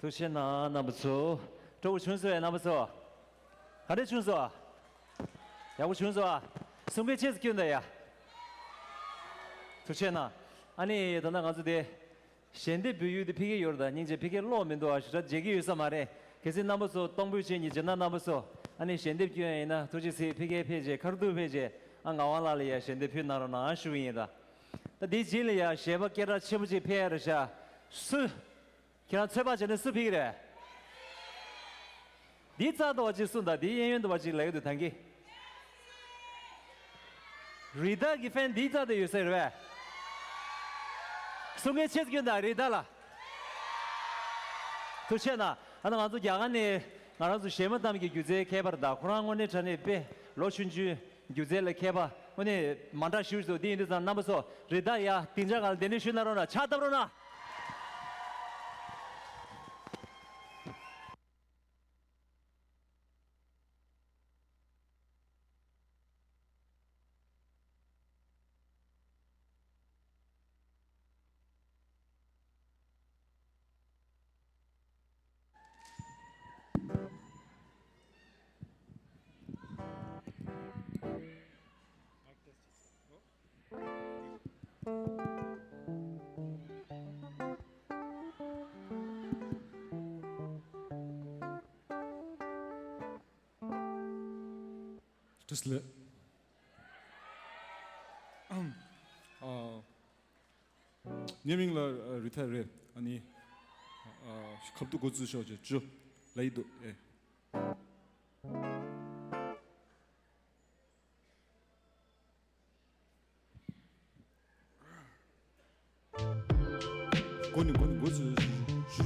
ཐུགས་རྗེ་གནང་རྣམ་པ་ཚོ། སྤྲོ་པོ་བྱུང་སོང་ངས་རྣམ་པ་ཚོ། ག་འདྲ་བྱུང་སོང་། ཡག་པོ་བྱུང་སོང་། གསུང་མཁན་ཆེ་ཙམ་སྐྱོན་དང་ཡ། ཐུགས་རྗེ་གནང་། ཨ་ནི་ད་ལྟ་ང་ཚོ་དེ། ཞལ་འདེབས་འབུལ་ཡུལ་དེ་ཕ་གིར་ཡོད་རེད་ད། སྙིང་རྗེ་ཕ་གིར་ཀློག་མི་འདུག་ཨ་ཞེ་དྲག་མཇལ་གྱི་ཡོད་ས་མ་རེད། གལ་སྲིད་རྣམ་པ་ཚོ་གཏོང་ཕོད་བྱེད་མཁན་བྱེད་ན་རྣམ་པ་ཚོ་ཨ་ནི་ཞལ་འདེབས་སྐྱོན་ཡིན་ན་ཐུགས་རྗེ་གཟིགས། ཕ་གིར་ཕེབས་བྱས་ཁ་ཐུག་ཕེབས་བྱས་ཨ་ངག་དབང་ལགས་ལ་ཡ་ཞལ་འདེབས་ཕུལ་གནང་རོགས་གནང་ཞུ་གི་ཡིན་ད། ད་དེའི་རྗེས་ལ་ཡ་གཞས་པ་སྐད་གྲགས་ཆེན་པོ་ཅིག་ཕེབས་ཡ་རེད་ཤག་སུ། ཁྱེད་རང་ཚོད་དཔག་བྱས་ན་སུ་ཕེབས་ཀྱི་རེད། འདིའི་རྩ་དོ་བ་ཅིག་གསུངས་དང་འདིའི་གཡས་གཡོན་དོ་བ་ཅིག་ལབ་ཀྱི་འདུག་ད་གིན། རི་དྭགས་ཀྱི་ཕན་འདིའི་རྩ་དེ་ཡོད་ས་རེད་པས། གསུང་མཁན་ཆེ་ཙམ་སྐྱོན་དང་རི་དྭགས་ལ། ཐུགས་རྗེ་གནང་། ཨ་ནི་ང་ཚོ་རྒྱ་གར་ནས་ང་རང་ཚོ་གཞས་མ་རྣམས་ཀྱི་སྒྱུ་རྩལ་མཁས་པ་རེད་ད། ཁོ་རང་དངོས་གནས་དྲང་གནས་དཔེ་ལོ་ཆུང་ཆུང་སྒྱུ་རྩལ་ལ་མཁས་པ་དངོས་གནས་མ་འདྲ་ཞིག་འདུག་འདི་ཡིན་དུས་ཙང་རྣམ་པ་ཚོ་རི་དྭགས་ཡ་སྡིངས་ཆ་སྒང་ལ་གདན་འདྲེན་ཞུས་གནང་རོགས་གནང་། ཕྱག་བཏབ་རོགས་གནང་། བཀྲ་ཤིས་བདེ་ལེགས། ཨ། ངའི་མིང་ལ་རི་ཐར་རེད། ཨ་ནི། ཁ་བཏུད་འགོ་བཙུགས་ཤོག་ཅེས་ཅུ་ལ་ཡི་འདུག་ཨེ། འགོ་ནས་འགོ་ནས་འགོ་ཚུགས། སི་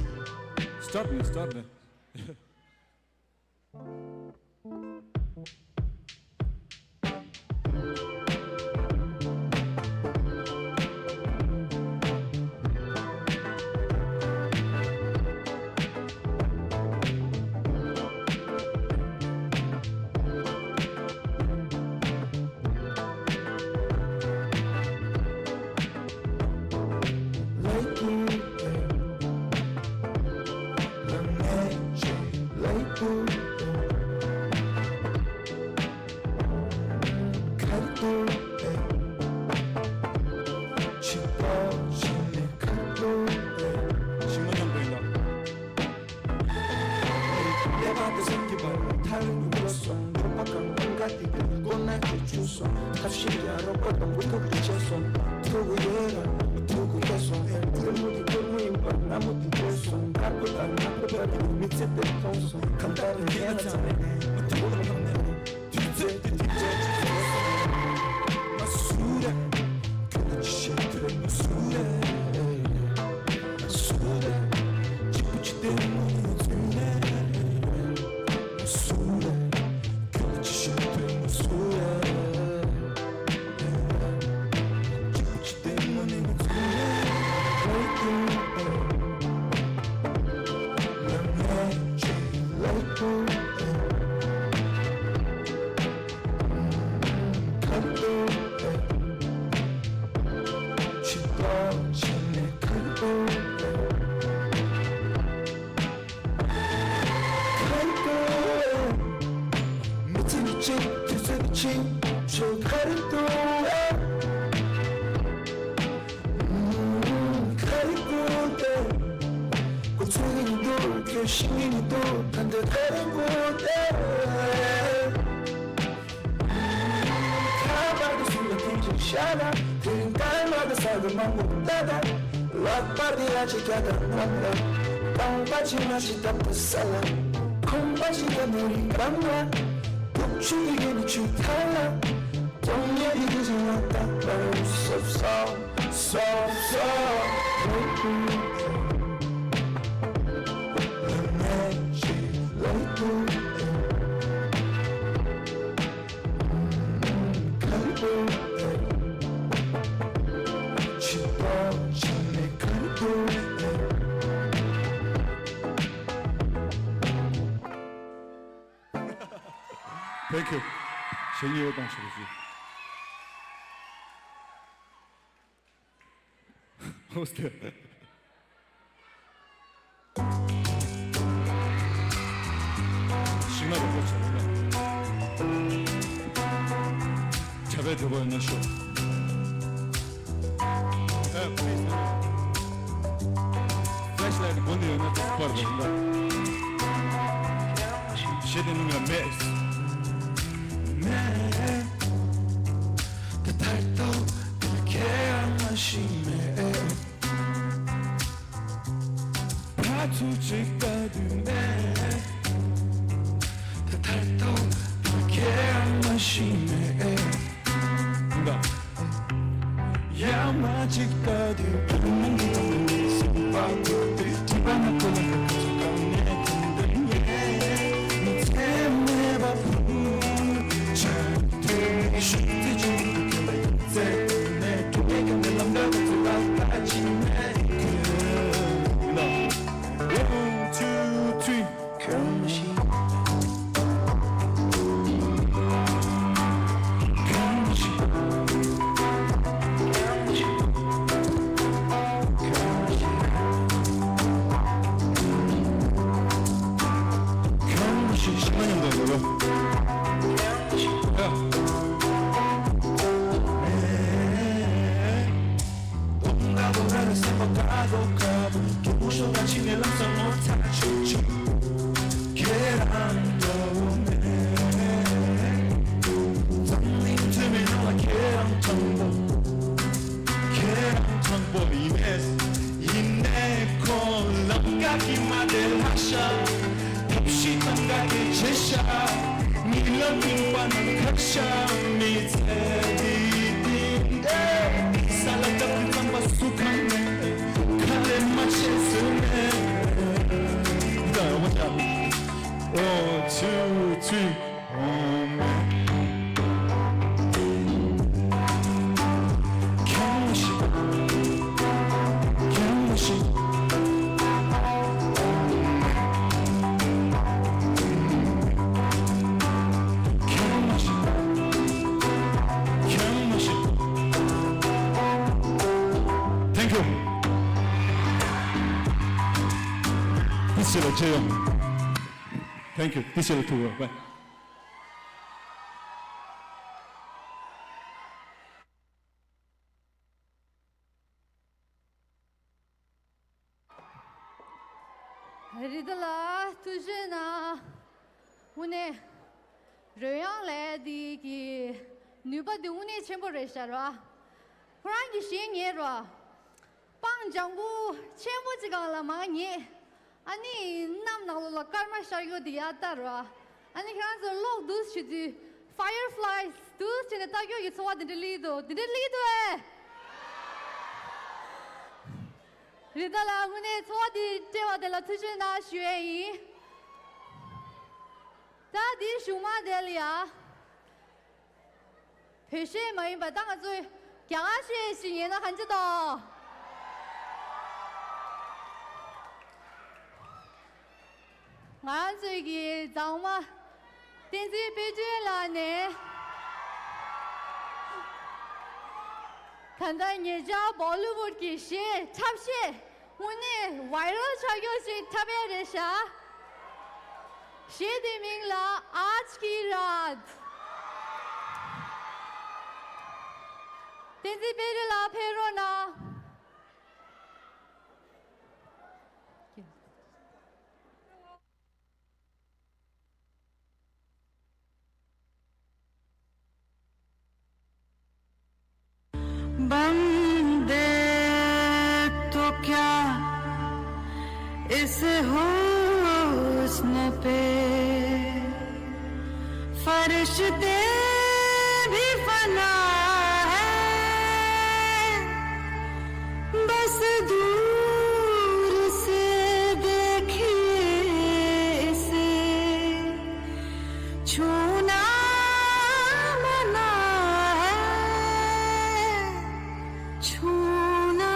ཊར་ཊི་ནས་སི་ཊར་ཊི་ནས། Akbar dia chika da manga, bang bachi machi da pasala, kong bachi da muri banga, bukchu di geni chu tala, tong ye di di na ta ba, so so, so so. Thank you. ཞེ་ཉེ་བའི་བང་ཆེ་རུ་ཅི། ཧོ་སྟེ། ཤིང་ནགས་རོང་པོ་བྱ་བའི་ན། བྱ་བའི་འདོད་པ་ཡོད་ན་ཤོག་ཨེ། Please. Flashlight་དགོན་དུ་ཡོད་ན་ཚུགས་པར་རེད་ན། ཞེ་དེ་ནི་ང་མེད། མེད། ད་ལྟ་ཁྱེད་རང་མ་ཤི་མེད། ཕར་ཚུར་ཅིག་ལྟ་དུས་མེད། ད་ལྟ་ཁྱེད་རང་མ་ཤི་མེད། ཡ་མ་ཅིག་ལྟ་དུས་བུ་མོ་གི་སེམས་པ་འཁོར་དུས་དྲི་བ་ན་ཁོ་ལ་ཁ་ཁ་ཚོ་གང་ནས་དེ་འདྲ་ཡིན། མི་ཚེ་མེད་པ་བུ་ཆ་དུས་ཤུགས་ཚེ་ཆུང་དུ་ཁྱོད་ལ་ཡིད་ཚེ་ནས་གྲུབ་པའི་གང་དེ་ལམ་ཁ་ཁ་ཚོ་ལ་ལྟ་ཅི་མེད་ཁྱོད། One, two, three. ཁྱེད་རང་དྲང་པོ་ཡིན་མེད། ཡིན་ནའི་ཁོང་ལམ་ཀ་གི་མ་དེ་ལྷག་ཤག་ཐབས་ཤེས་གཏང་ག་དེ་བྱེད་ཤག་མི་ལ་མིན་པ་ན་ཁག་ཤག་མི་ཚེ་འདི་འདི་འདྲའི་ས་ལ་བཏབ་དུས་རྩམ་པ་སུ་གང་ནས་ཁ་ལས་མ་བྱས་ཟེར་ནས། ཡིན་ད་རོགས་པ་བྱ། One, two, three. Thank you. This is a jail. Thank you. This is a tour. Bye. རི་དྭགས་ལགས་ཐུགས་རྗེ་གནང་། དངོས་གནས་རོལ་དབྱངས་ལས་འདི་གི་ནུས་པ་འདི་དངོས་གནས་ཆེན་པོ་རེད་ཤག་ར། ཁོ་རང་གི་ཞལ་ཉན་ར། སྤང་ལྗང་གུ་ཆེན་པོ་ཅིག་སྒང་ལ་མར་ཉལ། ཨ་ནི་གནམ་ནང་ལོགས་ལ་སྐར་མ་ཤར་རྒྱུ་དེ་ཡར་ལྟ་ར། ཨ་ནི་ཁྱེད་རང་ཚོ་གློག་འདུག་སེ་བྱེད་དུས་fireflies་འདུག་སེ་བྱས་ནས་ལྟ་རྒྱུ་གི་ཚོར་བ་དེ་འདྲ་སླེབས་འདུག་དེ་འདྲ་སླེབས་འདུག་ཨེ། རི་དྭགས་ལགས་དངོས་གནས་ཚོར་བ་དེ་སྤྲད་པ་དེ་ལ་ཐུགས་རྗེ་གནང་ཞུ་ཡས་ཡིན། ད་དེའི་གཞུག་མ་དེ་ལ་ཡ། བོད་གཞས་མ་ཡིན་པ་ད་ང་ཚོའི་རྒྱ་གར་གཞས་ཤིག་ཉན་ན་གང་ཅི་འདུག་ང་རང་ཚོའི་གི་མཛངས་མ་བསྟན་འཛིན་དཔལ་སྒྲོན་ལགས་ནས་ད་ལྟ་ཉེ་ཆར་བོ་ལི་ཝུཌ་གི་གཞས་འཁྲབ་གཞས་དངོས་གནས་བའི་རལ་ཆགས་རྒྱུ་ཞིག་འཁྲབ་ཡས་རེད་ཤག་གཞས་དེའི་མིང་ལ་आज की रात། བསྟན་འཛིན་དཔལ་སྒྲོན་ལགས་ཕེབས་རོགས་གནང་། इस हुस्न पे फरिश्ते भी फना है, बस दूर से देखिए इसे, छूना मना है, छूना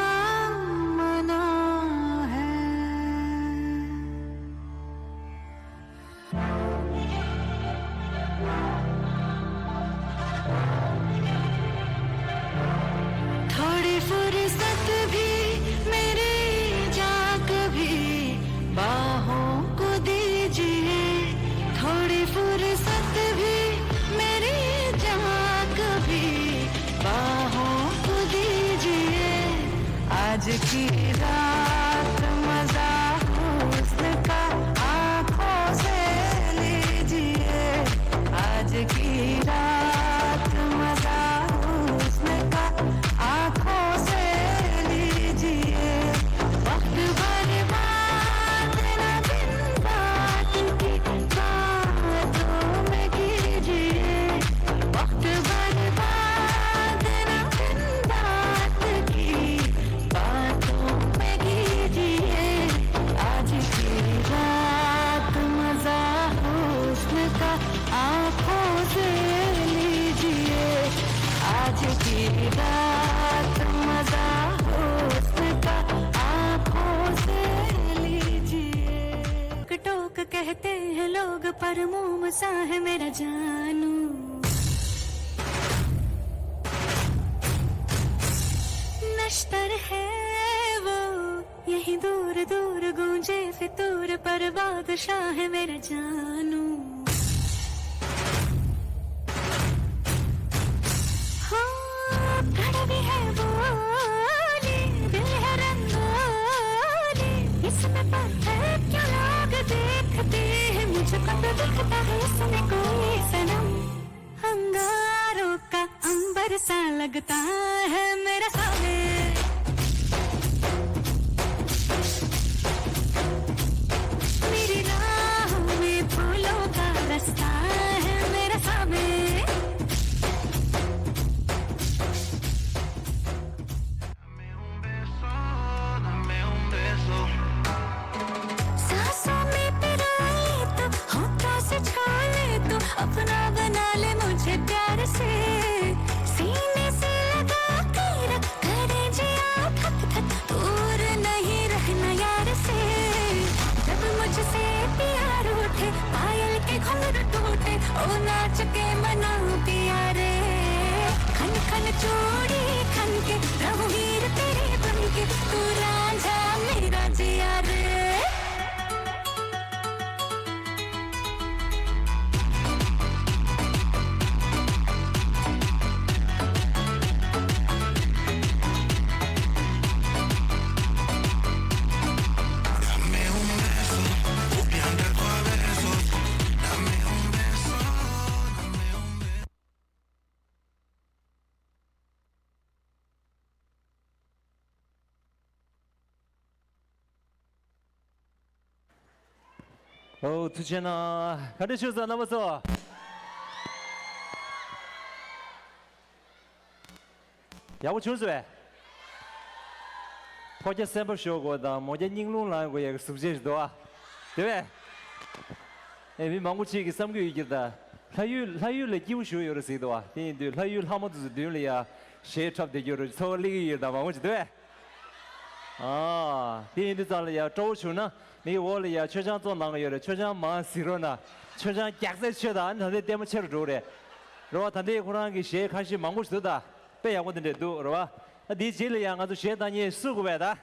मना है। थोड़ी फुर्सत भी मेरी जा कभी बाहों को दीजिए, थोड़ी फुर्सत भी मेरी जा कभी बाहों को दीजिए। आज की रात मजा हुस्न का आंखों से लीजिए, आज की रात मजा हुस्न का आंखों से लीजिए। वक्त बर्बाद ना दिन रात की बातों में कीजिए, वक्त बर्बाद ना दिन रात की बातों में कीजिए। आज की रात मजा हुस्न का आंखों से लीजिए, आज की रात मजा हुस्न का आंखों से लीजिए। टोक टोक कहते हैं लोग, पर मोम सा है मेरा जानू। नश्तर है वो, यहीं दूर दूर गूंजे फितूर, पर बादशाह है मेरा जानू। हो, कड़वी है बोली, दिल है रंगोली, इसमें पत्थर क्यों लोग देखते हैं, मुझे कब दिखता है इसमें कोई सनम। अंगारों का अंबर सा लगता है मेरा सावे। मेरी राह में फूलों का रास्ता है मेरा सावे। सांसों में पिरोए तो, होठों से छू ले तो, अपना बना ले मुझे प्यार से। सीने से लगा के रख, करे जिया धक धक, दूर नहीं रहना यार से। जब मुझसे प्यार उठे, पायल के घुंघरू टूटे, ओ नाच के मनाऊं पिया रे। खन खन चूड़ी खन के, रहूं हीर तेरे बन के, तू रांझा मेरा जिया रे। ཨོ། ཐུགས་རྗེ་གནང་། བཀའ་དྲིན་ཆེ་ཟེར་རྣམ་པ་ཚོ། ཡག་པོ་བྱུང་སོང་བས། ཕོ་རྒྱ་སེམས་པ་ཤོར་དགོས་དང་མོ་རྒྱ་སྙིང་རླུང་ལངས་དགོས་ཡག་གི་གཟུགས་བྱད་ཞིག་འདུག་ཨ། དེ་བས། ཨེ། མི་མང་པོ་ཅིག་གིས་བསམ་གྱི་ཡོད་ཀྱི་རེད་ད། ལྷ་ཡུལ་ལྷ་ཡུལ་ལ་སྐྱིད་པོ་ཞིག་ཡོད་རེད་ཟེར་གྱི་འདུག་ཨ། དེ་ཡིན་དུས་ལྷ་ཡུལ་ལྷ་མོ་དེ་ཚོ་མདུན་ལ་ཡ་གཞས་འཁྲབ་བསྡད་རྒྱུ་རེད། ཚོར་བ་སླེབས་ཀྱི་ཡོད་རེད་ད། མང་པོ་ཅིག་འདུག་ཨེ། ཨ། དེ་ཡིན་དུས་ཙང་ལ་ཡ་སྤྲོ་བོ་བྱུང་ན། མིག་འོག་ལ་ཡ་མཆོད་ཆང་བཙོང་གནང་གི་ཡོད་རེད། མཆོད་ཆང་མར་གཟིགས་རོགས་གནང་། མཆོད་ཆང་རྒྱགས་ཚད་མཆོད་དང་། ཨ་ནི་ད་ལྟའི་ལྟད་མོ་ཆེ་རུ་འགྲོ་གི་རེད། རེད་བ། ད་ལྟའི་ཁོ་རང་གི་གཞས་ཁ་ཤས་མང་པོ་ཞིག་འདུག་ད། དཔེ་ཡག་པོ་དེ་འདྲས་འདུག་རེད་བ། ཨ། དེའི་རྗེས་ལ་ཡ་ང་ཚོ་གཞས་བཏང་མཁན་སུ་དགོས་པས་ད།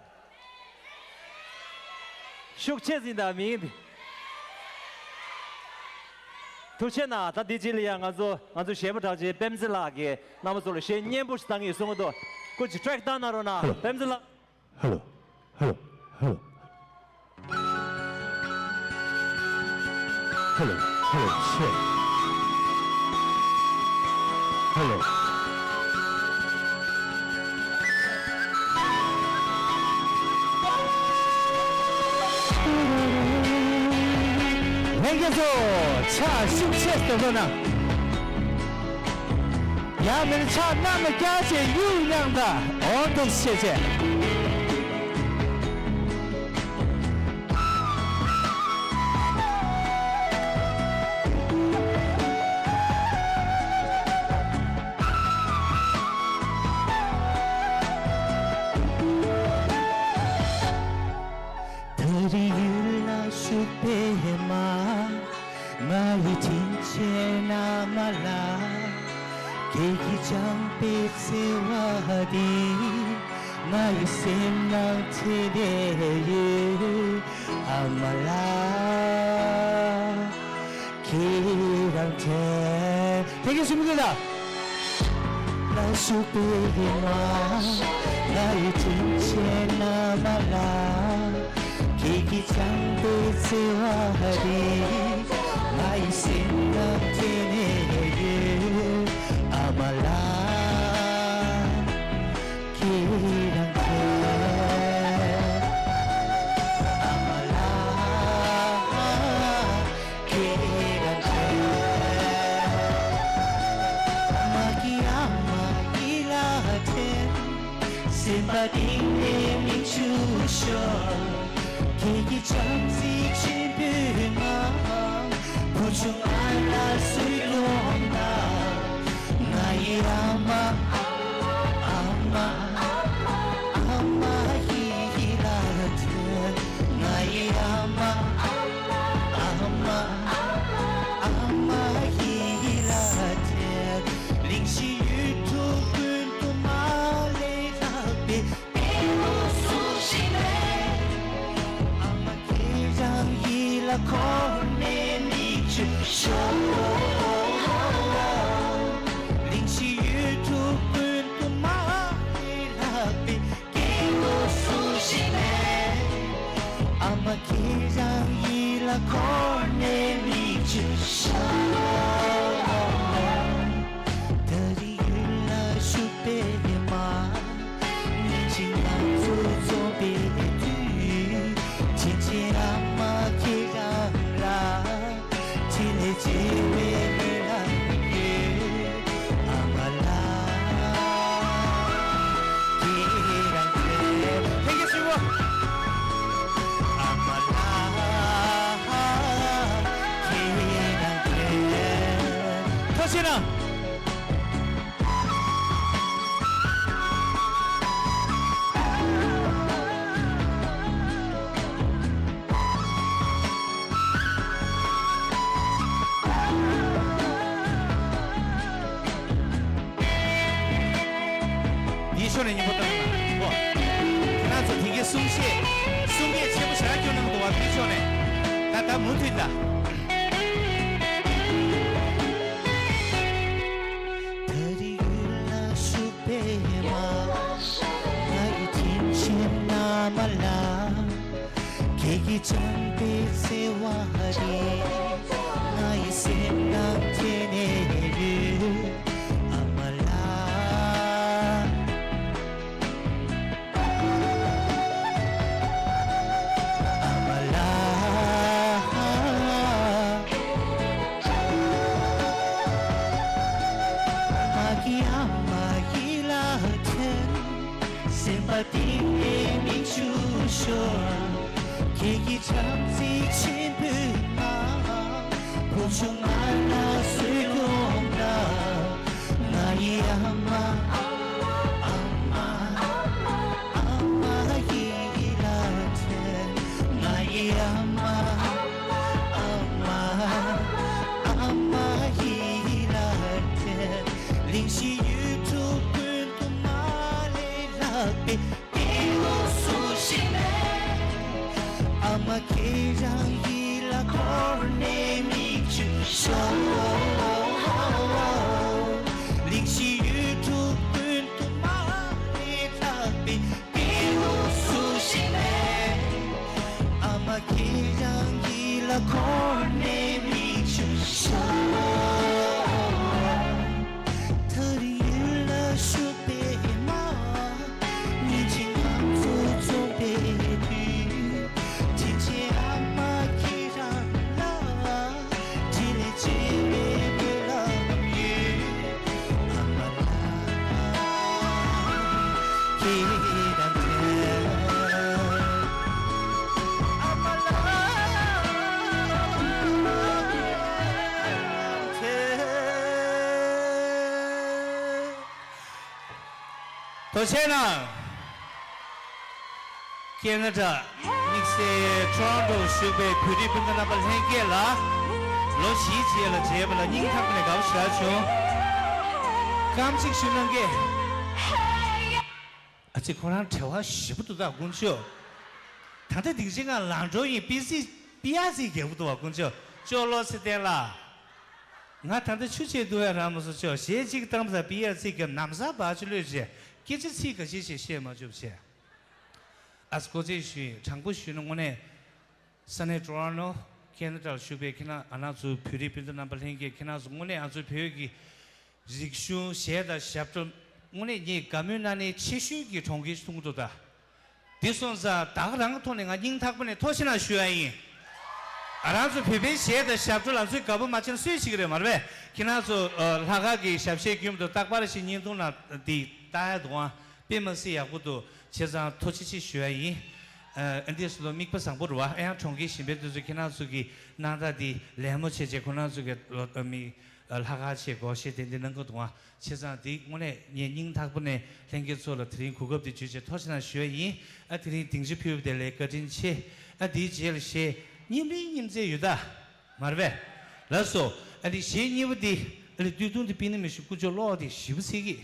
ཤུགས་ཆེ་ཟིན་ད་མིང་འདི། ཐུགས་རྗེ་གནང་། ད་དེའི་རྗེས་ལ་ཡ་ང་ཚོ་ང་ཚོ་གཞས་པ་གྲགས་ཅན་པད་མ་རྩེ་ལགས་ཀྱིས་རྣམ་པ་ཚོ་ལ་གཞས་སྙན་པོ་ཞིག་བཏང་གི་ཡོད་གསུང་གི་འདུག་སྐུ་མཁྱེན་ཊེག་བཏང་གནང་རོགས་གནང་། Hello. པད་མ་རྩེ་ལགས། Hello. Hello. Hello. Hello. Hello. Check. Hello. ཁྱེད་ཚོ་ཕྱག་ཤུགས་ཆེ་སྟེ་ལོ་ན། ཡང་མིན་ཕྱག་གནམ་ལ་བཀྱག་བྱས་གཡུག་མཉམ་དང་འོང་འདུག་ཤེས་བྱས། ད་རེས་ཡུལ་ལ་བཞུགས་པའི་མ། ང་ཡི་དྲིན་ཆེན་ཨ་མ་ལགས། ཁྱེད་ཀྱིས་བཅངས་པའི་བརྩེ་བ་འདི། ང་ཡི་སེམས་ནང་དྲན་བསྡད་ཡོད། ཨ་མ་ལགས། ཁྱེད་རང་དྲན། དེ་གའི་ཞུ་མི་དགོས་ད། ལ་བཞུགས་པའི་མ། ང་ཡི་དྲིན་ཆེན་ཨ་མ་ལགས། ཁྱེད་ཀྱིས་བཅངས་པའི་བརྩེ་བ་འདི། ང་ཡི་སེམས་ནང་དྲན་ནས་ཡོད། ཨ་མ་ལགས། ཁྱེད་རང་དྲན། ཨ་མ་ལགས། ཁྱེད་རང་དྲན། མ་གི་ཨ་མ་ཡིད་ལ་དྲན། སེམས་པ་གཏིང་ནས་མིག་ཆུ་ཤོར། ཁྱེད་ཀྱི་བྱམས་བརྩེ་ཆེན་པོའི་ངང་། བུ་ཆུང་ང་ལ་གསོས་ཡོང་ན། ང་ཡི་ཨ་མ། ཨ་མ། ཨ་མ་ཡིད་ལ་དྲན། ང་ཡི་ཨ་མ། ཨ་མ། ཨ་མ་ཡིད་ལ་དྲན། གླིང་བཞི་ཡུལ་དྲུག་ཀུན་ཏུ་མ་ལས་ལྷག་པའི། ཨ་མ་ཁྱེད་རང་ཡིད་ལ་འཁོར་ནས་མིག་ཆུ་ཤོར། གླིང་བཞི་ཡུལ་དྲུག་ཀུན་ཏུ་མ་ལས་ལྷག་པའི་སྐྱེ་བོ་སུ་ཞིག་མེད། ཨ་མ་ཁྱེད་རང་ཡིད་ལ་འཁོར་ནས་མིག་ཆུ་ཤོར། ད་རེས་ཡུལ་ལ་བཞུགས་པའི་མ། ཉིན་གཅིག་ང་ཚོ་འཛོམས་པའི་དུས། དྲིན་ཆེན་ཨ་མ་ཁྱེད་རང་ལ། འཕྲིན་ལས་བྱེད་པའི་སྨོན་ལམ་ཡོད། ཨ་མ་ལགས། ཁྱེད་རང་ཚོས་ལྷན་རྒྱས་ཞུ་བ། ཨ་མ་ལགས། ཁྱེད་རང་ཚོས་ཐུགས་རྗེ་གནང་། འདིའི་ཕྱོགས་ནས་སྙིང་པོ་བཏང་ན་གོ། ཁྱེད་རང་ཚོ་དེ་གའི་གསུང་བཤད་གསུང་སྐད་ཆེན་པོ་ཞེ་དྲག་སྐྱོན་གནང་འདུག་བ། འདིའི་ཕྱོགས་ནས་ད་ད་མུ་མཐུད་ད། ད་རེས་ཡུལ་ལ་བཞུགས་པའི་མ། ང་ཡི་དྲིན་ཆེན་ཨ་མ་ལགས། ཁྱེད་ཀྱིས་བཅངས་པའི་བརྩེ་བ་རེད། ང་ཡི་སེམས་ནང་དྲན་ནས་ཡོད། ཨ་མ་ལགས། ཨ་མ་ལགས། ང་གི་ཨ་མ་ཡིད་ལ་དྲན། སེམས་པ་གཏིང་ནས་མིག་ཆུ་ཤོར། ཁྱེད་ཀྱི་བྱམས་བརྩེ་ཆེན་པོའི་ངང་། བུ་ཆུང་ང་ལ་གསོས་ཡོང་ན། ང་ཡི་ཨ་མ། ཨ་མ། ཨ་མ་ཡིད་ལ་དྲན། ང་ཡི་ཨ་མ། ཨ་མ། ཨ་མ་ཡིད་ལ་དྲན། གླིང་བཞི་ཡུལ་དྲུག་ཀུན་ཏུ་མ་ལས་ལྷག་པའི་སྐྱེ་བོ་སུ་ཞིག་མེད། ཨ་མ་ཁྱེད་རང་ཡིད་ལ་འཁོར་ནས་མིག་ཆུ་ཤོར། གླིང་བཞི་ཡུལ་དྲུག་ཀུན་ཏུ་མ་ལས་ལྷག་པའི་སྐྱེ་བོ་སུ་ཞིག་མེད། ཨ་མ་ཁྱེད་རང་ཡིད་ལ་འཁོར་ནས་མིག་ཆུ་ཤོར། ད་རེས་ཡུལ་ལ་བཞུགས་པའི་མ། ཉིན་གཅིག་ང་ཚོ་འཛོམས་པའི་དུས། དྲིན་ཆེན་ཨ་མ་ཁྱེད་རང་ལ། ཆེ་ན། ཁེ་ན་ཌ་དམིགས་བསལ་ཊོ་རོན་ཊོ་བཞུགས་པའི་བོད་རིགས་སྤུན་ཟླ་རྣམ་པ་ལྷན་རྒྱས་ལ། ལོ་བཞིའི་རྗེས་ལ་མཇལ་བ་ལ་སྙིང་ཐག་པ་ནས་དགའ་པོ་ཞེ་དྲག་བྱུང་། རྐང་གཅིག་ཞུ་གནང་གི། ཨ་ཙི་ཁོ་རང་བྲེལ་བ་ཞེ་པོ་འདུག་ད་དཀོན་མཆོག་ད་ལྟ་དེང་ཕྱིན་ང་ལང་འགྲོ་ཡིན། པི་སི་པི་ཡ་སི་རྒྱག་གི་འདུག་བ་དཀོན་མཆོག་ཅོག་ལོ་སི་བསྟན་ལ། ང་ད་ལྟ་ཆུ་ཆེ་འདུག་ཡ་རང་མ་སོ་ཆོག་ཞེས་གཅིག་གཏམ་ས་པི་ཡ་སི་རྒྱབ་ནམ་ས་བ་ཆུ་ལོས་བྱས་སྐད་ཆ་ཚིག་ག་ཅི་ཞིག་བཤད་མ་བཅུག་བྱས། ཨ་སྐོ་ཚེ་ཞུ་ཡིན། དྲང་པོ་ཞུས་ན་དངོས་གནས། ས་གནས་ཊོ་རོན་ཊོ་ཁེ་ན་ཌར་བཞུགས་པའི་ཁྱེད་རང་ཨ་ནག་ཚོའི་བོད་རིགས་སྤུན་ཟླ་རྣམ་པ་ལྷན་རྒྱས་ཁྱེད་རང་ཚོ་དངོས་གནས་ང་ཚོའི་བོད་ཀྱི་རིག་གཞུང་གཞས་དང་ཞབས་བྲོ་དངོས་གནས་ངས་དགའ་མོས་གནང་ནས་ཆེ་ཤོས་ཀྱི་གྲོང་ཁྱེར་ཞིག་མཐོང་གི་འདུག་ད། འདི་སོང་ཙང་ད་ག་རང་གི་ཐོག་ནས་ང་སྙིང་ཐག་པ་ནས་ཐུགས་རྗེ་ཆེ་ཞུ་ཡ་ཡིན། ང་རང་ཚོ་བོད་པའི་གཞས་དང་ཞབས་བྲོ་ལ་ཚོས་དགའ་པོ་མ་བྱས་ན་སུས་བྱེད་ཀྱི་རེད་མ་རེད་པས། ཁྱེད་རང་ཚོ་ལྷག་དཀར་གྱི་ཞབས་གཞས་རྒྱུན་དུ་རྟག་པར་ཞིག་བརྙན་ཐུང་ནང་འདི་ལྟ་ཡ་འདུག་ཨང་། དཔེ་མ་སྲིད་ཡག་པོ་འདུག་བྱས་ཙང་ཐུགས་རྗེ་ཆེ་ཞུ་ཡ་ཡིན། ཨ་འདི་སུ་ལོ་དམིགས་པ་བཟང་པོ་རུ་བ་ཨ་ཡང་གྲོང་ཁྱེར་གཞན་པའི་དུས་ཚོད་ཁྱེད་རང་ཚོ་གི་སྣང་དག་འདི་ལད་མོ་བྱས་བྱས་ཁོ་རང་ཚོ་གི་ལོ་མི་ལྷག་དཀར་ཆེ་སྒོར་གཞས་དེ་འདི་གནང་གི་འདུག་ཨང་། བྱས་ཙང་འདི་དངོས་གནས་ངས་སྙིང་ཐག་པ་ནས་ལྷན་རྒྱས་ཚོ་ལ་དེ་རིང་གོ་སྐབས་འདི་བརྒྱུད་བྱས་ཐུགས་རྗེ་ཆེ་ཞུ་ཡ་ཡིན། ཨ་དེ་རིང་སྡིངས་ཆ་ཕུལ་བ་དེ་ལས་བཀའ་དྲིན་ཆེ། ཨ་འདིའི་རྗེས་ལ་གཞས་སྙིང་རིང་སྙིང་རྗེ་ཡོད་ད། མར་བས། ལགས་སོ། ཨ་ནི་གཞས་གཉིས་པ་འདི། ཨ་ནི་སྟོད་ཐུང་འདི་པི་ནི་མི་ཤི་ཀུ་ཅོ་ལོག་འདི་ཞིབ་པོ་ཟེར་གི།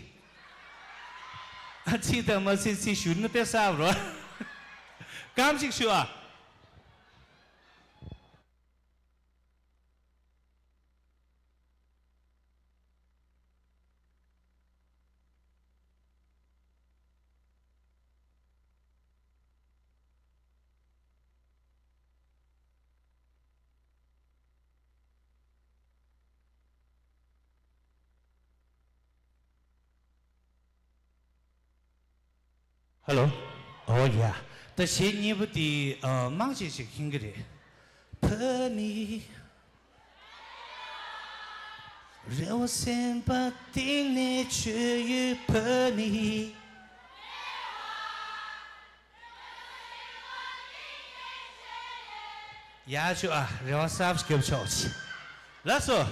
ཨ་ཚིག་དང་མ་ཚིག་ཚིག་ཞུ་ན་དཔེ་གསར་རོ། རྐང་གཅིག་ཞུ་ཨ། ཧེ་ལོ། ཨོ་ཡ། ད་གཞས་གཉིས་པ་དེ་ཨ་མང་ཆེ་ཞིག་མཁྱེན་གྱི་རེད། བོད་མི། རེ་བ་སེམས་པ་གཏིང་ནས་བཅོལ་ཡོད་བོད་མི། ཡ་ཆུ་ཨ་རེ་བ་གསར་པ་རྒྱབ་ཆོག་ཅིག་ལགས་སོ།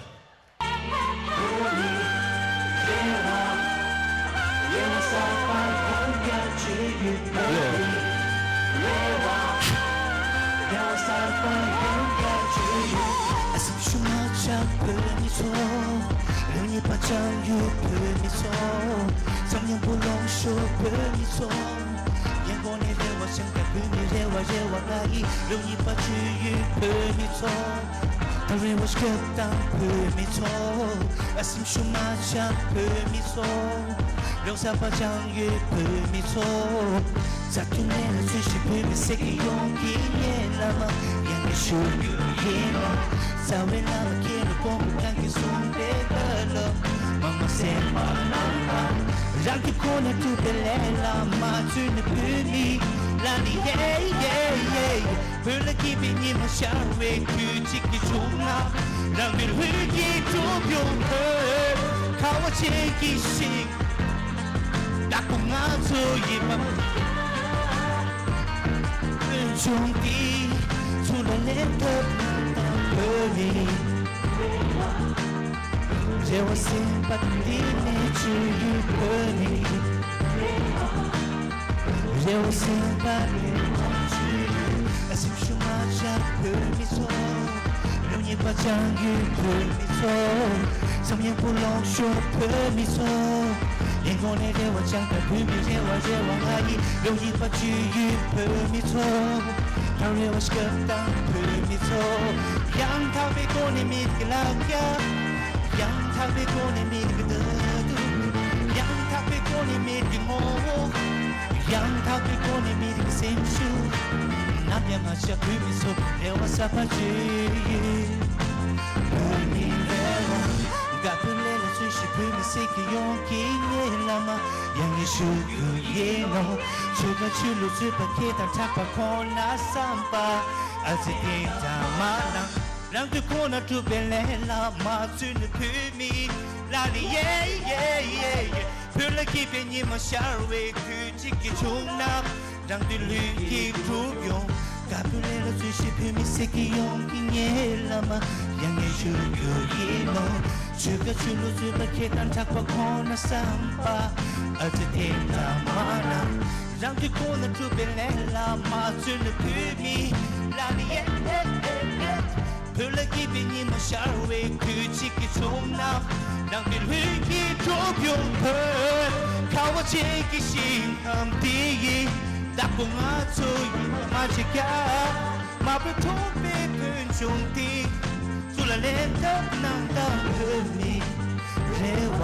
ཆོལ་ཁ་ཆོས་ལུགས་རྩོད་པ་ཁྱེད་དང་གྲགས་པ་ཁོ་ན་བསམ་པ། ཨ་ཙི་དེ་ལྟ་མ་ན། རང་གི་ཁོག་ན་སྤྲུགས་པའི་ལས་ལ་མ་བརྩོན་ན་བོད་མི་ལ་ནི་ཡེ་ཨེ་ཨེ་ཨེ། བོད་ལ་སྐྱིད་པའི་ཉི་མ་ཤར་བའི་དུས་གཅིག་གི་བྱུང་ན། རང་གི་ལུས་ཀྱི་གྲོགས་ཡོང་བོད། ཁ་བ་ཅན་གྱི་ཞིང་ཁམས་འདི་ཡི་བདག་པོ་ང་ཚོ་ཡིན་པ་མ་བརྗེད་ཀྱང་། མ་བུ་གྲོགས་པའི་ཕུན་ཆུང་འདི། ཚུར་ལ་ལེན་ཐབས་གནང་དང་བོད་མི་རེ་བ།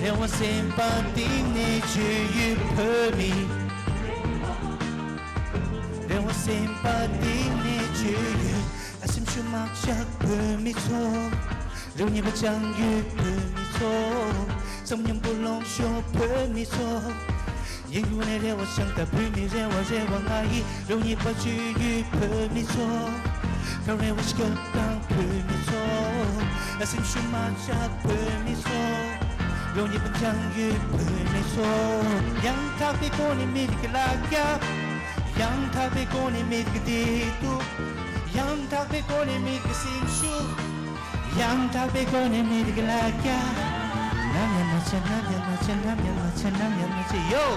རེ་བ་སེམས་པ་གཏིང་ནས་བཅོལ་ཡོད་བོད་མི། རེ་བ་སེམས་པ་གཏིང་ནས་བཅོལ་ཡོད། ཨ་སེམས་ཤུགས་མ་ཆག་བོད་མི་ཚོ། རེ་བ་ཉེས་པ་བཅངས་ཡོད་བོད་མི་ཚོ། བསམ་མཉམ་པོ་ལོངས་ཤོག་བོད་མི་ཚོ། ཡིན་དགོས་ནས་རེ་བ་བཅངས་དང་བོད་མི་རེ་བ་རེ་བ་ང་ཡི་རེ་བ་ཉེས་པ་བཅོལ་ཡོད་བོད་མི་ཚོ། གང་རེ་བ་ཞིག་སྐྱོབ་དང་བོད་མི་ཚོ། ཨ་སེམས་ཤུགས་མ་ཆག་བོད་མི་ཚོ། རེ་བ་ཉེས་པ་བཅངས་ཡོད་བོད་མི་ཚོ། ཡང་དག་པའི་སྒོ་ནས་མི་རིགས་ཀྱི་ལ་རྒྱ། ཡང་དག་པའི་སྒོ་ནས་མི་རིགས་ཀྱི་བདེ་སྡུག་ཡང་དག་པའི་སྒོ་ནས་མི་རིགས་ཀྱི་སེམས་ཤུགས། ཡང་དག་པའི་སྒོ་ནས་མི་རིགས་ལ་རྒྱ། ནམ་ཡང་མ་ཆག་ནམ་ཡང་མ་ཆག་ནམ་ཡང་མ་ཆག་ནམ་ཡང་མ་ཆག་ཡོ།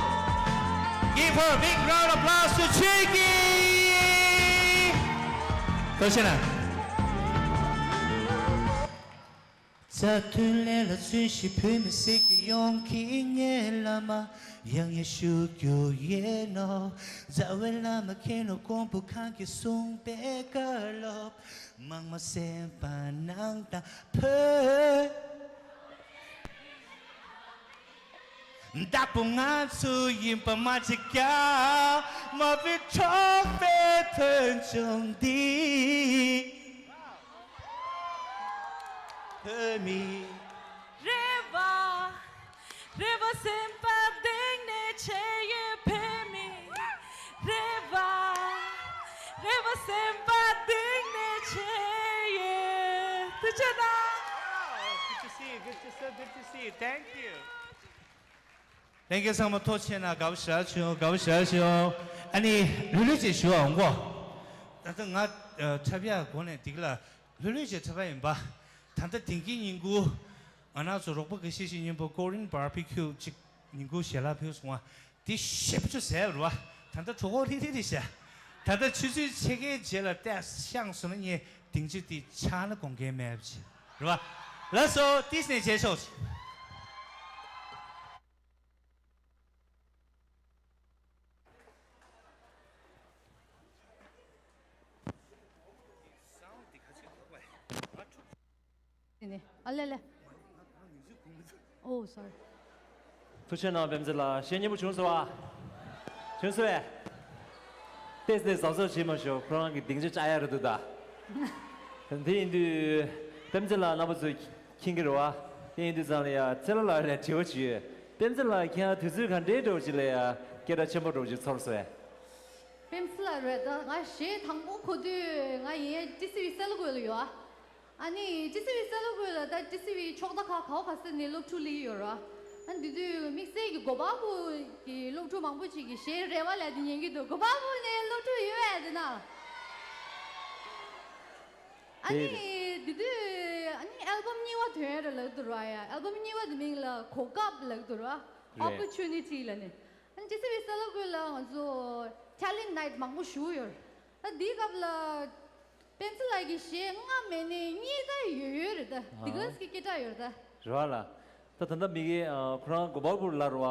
Give her a big round of applause to Chiki. ཐུགས་རྗེ་གནང་། མཛའ་མཐུན་ལས་ལ་བརྩོན་ཞིང་བོད་མི་སྲིད་ཀྱི་ཡོང་གི་ངའི་བླ་མ། ཡང་ཡང་ཞུ་རྒྱུ་ཡིན་ནོ། མཛའ་བའི་བླ་མ་མཁྱེན་ནོ། ཀོང་པོ་ཁང་གི་གསུངས་པའི་བཀའ་སློབ། མང་མ་སེམས་པ་ནང་དང་བོད། བདག་པོ་ང་ཚོ་ཡིན་པ་མ་བརྗེད་ཀྱང་། མ་བུ་གྲོགས་པའི་ཕུན་ཆུང་འདི། བོད་མི། རེ་བ། རེ་བ་སེམས་པ་གཏིང་ནས་བྱེད་ཡོད་བོད་མི། རེ་བ། རེ་བ་སེམས་པ་གཏིང་ནས་བྱེད་ཡོད། ཐུགས་རྗེ་གནང་། Wow, good to see you. Good to, so good to see you. Thank you. ལྷན་རྒྱས་ཚང་མ་ཐུགས་རྗེ་གནང་། དགའ་པོ་ཞེ་དྲག་བྱུང་། དགའ་པོ་ཞེ་དྲག་བྱུང་། ཨ་ནི་ལྷོད་ལྷོད་བྱས་ཞུ་བ་འོང་གོ། ད་ལྟ་ང་འཁྲབ་ཡག་སྒོ་ནས་འདི་ག་ལ་ལྷོད་ལྷོད་བྱས་འཁྲབ་པ་ཡིན་པ། ད་ལྟ་དེང་གི་ཉིན་གུང་ང་རང་ཚོ་རོགས་པ་དགའ་ཤོས་ཤིག་ཡིན་པ་Korean barbecue ཅིག་ཉིན་གུང་ཞལ་ལག་ཕུལ་སོང་བ། དེ་ཞེ་པོ་ཅིག་ཟས་རེད་བ། ད་ལྟ་གྲོད་ཁོག་ལྷི་ལྷི་རེད་ཤག་ད་ལྟ་ཆུ་ཚོད་ཕྱེད་ཀའི་རྗེས་ལ་ཏོག་ཙམ་བཤངས་སོང་ན་ངས་སྡིངས་ཆ་དེ་ཕྱག་ན་དགོངས་འགལ་མེད་པ་ཅིག་རེད་བ། ལགས་སོ། ཏིས་ནས་བྱས་ཆོག་ཅིག་ཨ་ལེ་ལེ། Oh, sorry. ཐུགས་རྗེ་གནང་། པད་མ་ལགས། གཞས་སྙན་པོ་བྱུང་སོང་བ། བྱུང་སོང་བས། ཏེས་ཏེས་བཟང་བཟང་བྱེད་མ་ཤོག་ཁོ་རང་གི་སྡིངས་ཆ་བཅག་ཡག་རེད་འདུག་ད། དེ་ཡིན་དུས། པད་མ་ལགས་རྣམ་པ་ཚོས་མཁྱེན་གྱི་རེད་བ། དེ་ཡིན་དུས་ཙང་ལ་ཡ་ཚེ་ལྷ་ལགས་ལ་དྲི་བ་ཅིག་ཡོད། པད་མ་ལགས་ཁྱེད་རང་དུས་ཚོད་ག་འདྲའི་འདྲ་བོ་ཅིག་ལ་ཡ་སྐད་གྲགས་ཆེན་པོ་འདྲ་བོ་ཅིག་ཚོར་སོང་བས། པད་མ་ལགས་རེད་ད། ང་གཞས་དང་པོ་གོ་དུས་ང་ཡིན་ཊི་སི་ཝི་སེ་ལ་ཀོ་ལ་ཡོད་ཨ། ཨ་ནི་ཊི་སི་ཝི་སེ་ལ་ཀོ་ལ་ད་ཊི་སི་ཝི་ཕྱོགས་མཐའ་ཁག་ག་བ་ག་ས་ནས་སློབ་ཕྲུག་སླེབས་ཀྱི་ཡོད་རེད་ཨ། ཨ་ནི་དེ་དུས་དམིགས་བསལ་གྱི་གོ་པལ་པུར་གྱི་སློབ་ཕྲུག་མང་པོ་ཅིག་གིས་གཞས་རེ་བ་ལབ་དེ་ཉན་གྱི་འདུག་གོ་པལ་པུར་ནས་སློབ་ཕྲུག་ཡོད་པས་དེ་ན། ཨ་ནི་དེ་དུས་ཨ་ནི་ཨལ་བམ་གཉིས་པ་ཐོན་ཡ་རེད་ལབ་འདུག་ར། ཡ་ཨལ་བམ་གཉིས་པ་དེ་མིང་ལ་གོ་སྐབས་ལབ་འདུག་ར། རེད། Opportunity ལབ་ནས། ཨ་ནི་ཊི་སི་ཝི་སེ་ལ་ཀོ་ལ་ང་ཚོ་ཊེ་ལེན་ཊི་ནའིཊ་མང་པོ་ཞུགས་ཡོད་རེད། ད་འདིའི་སྐབས་ལ་པད་མ་ལགས་ཀྱི་གཞས་ལྔ་མེད་ནས་གཉིས་ད་ཡོད་ཡོད་རེད་ད། ཨ་དེ་ག་ཙམ་གྱི་སྐད་གྲགས་ཡོད་རེད་ད། རེད་བ་ལ། ད་ད་ལྟ་མི་གི་ཨ་ཁོ་རང་གོ་པལ་པུར་ལ་རེད་བ།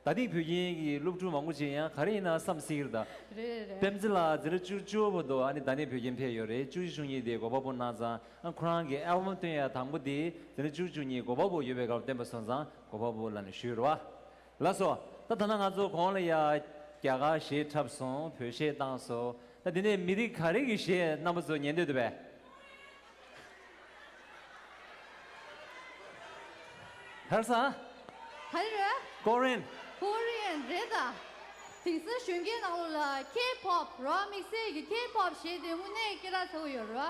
ད་ནི་བོད་ཁྱིམ་གྱི་སློབ་ཕྲུག་མང་པོ་ཅིག་ཡང་ག་རེ་ཡིན་ན་བསམ་སྲིད་ཀྱི་རེད་ད། རེད་རེད། པད་མ་ལགས་འཛིན་གྲྭ་བཅུ་བཅུ་བར་དུ་ཨ་ནི་ད་ནི་བོད་ཁྱིམ་ཕེབས་ཡོད་རེད། བཅུ་བཞི་བཅུ་གཉིས་དེ་གོ་པལ་པུར་གནང་ཙང་ཨ་ཁོ་རང་གི་ཨལ་བམ་བཏོན་ཡ་དང་པོ་དེ་འཛིན་གྲྭ་བཅུ་བཅུ་གཉིས་གོ་པལ་པུར་ཡོད་པའི་སྐབས་བཏོན་པ་སོང་ཙང་གོ་པལ་པུར་ལ་ནས་ཞུས་རེད་བ། ལགས་སོ། ད་ད་ནང་ང་ཚོ་གོང་ལ་ཡ་རྒྱ་གར་གཞས་འཁྲབ་སོང་། བོད་གཞས་བཏང་སོང་། ད་འདི་ནས་མི་རིགས་ག་རེ་གི་གཞས་རྣམ་པ་ཚོ་ཉན་འདོད་འདུག་པས། ཧར་ས། ག་རེ་རེད། ཀོ་རི་ཡན། ཀོ་རི་ཡན་རེད་ད། དེང་སང་གཞོན་སྐྱེས་ནང་ལོགས་ལ་ཀེ་པོབ་ར། དམིགས་བསལ་གྱི་ཀེ་པོབ་གཞས་དེ་དངོས་གནས་སྐད་གྲགས་ཚ་པོ་ཡོད་རེད་བ།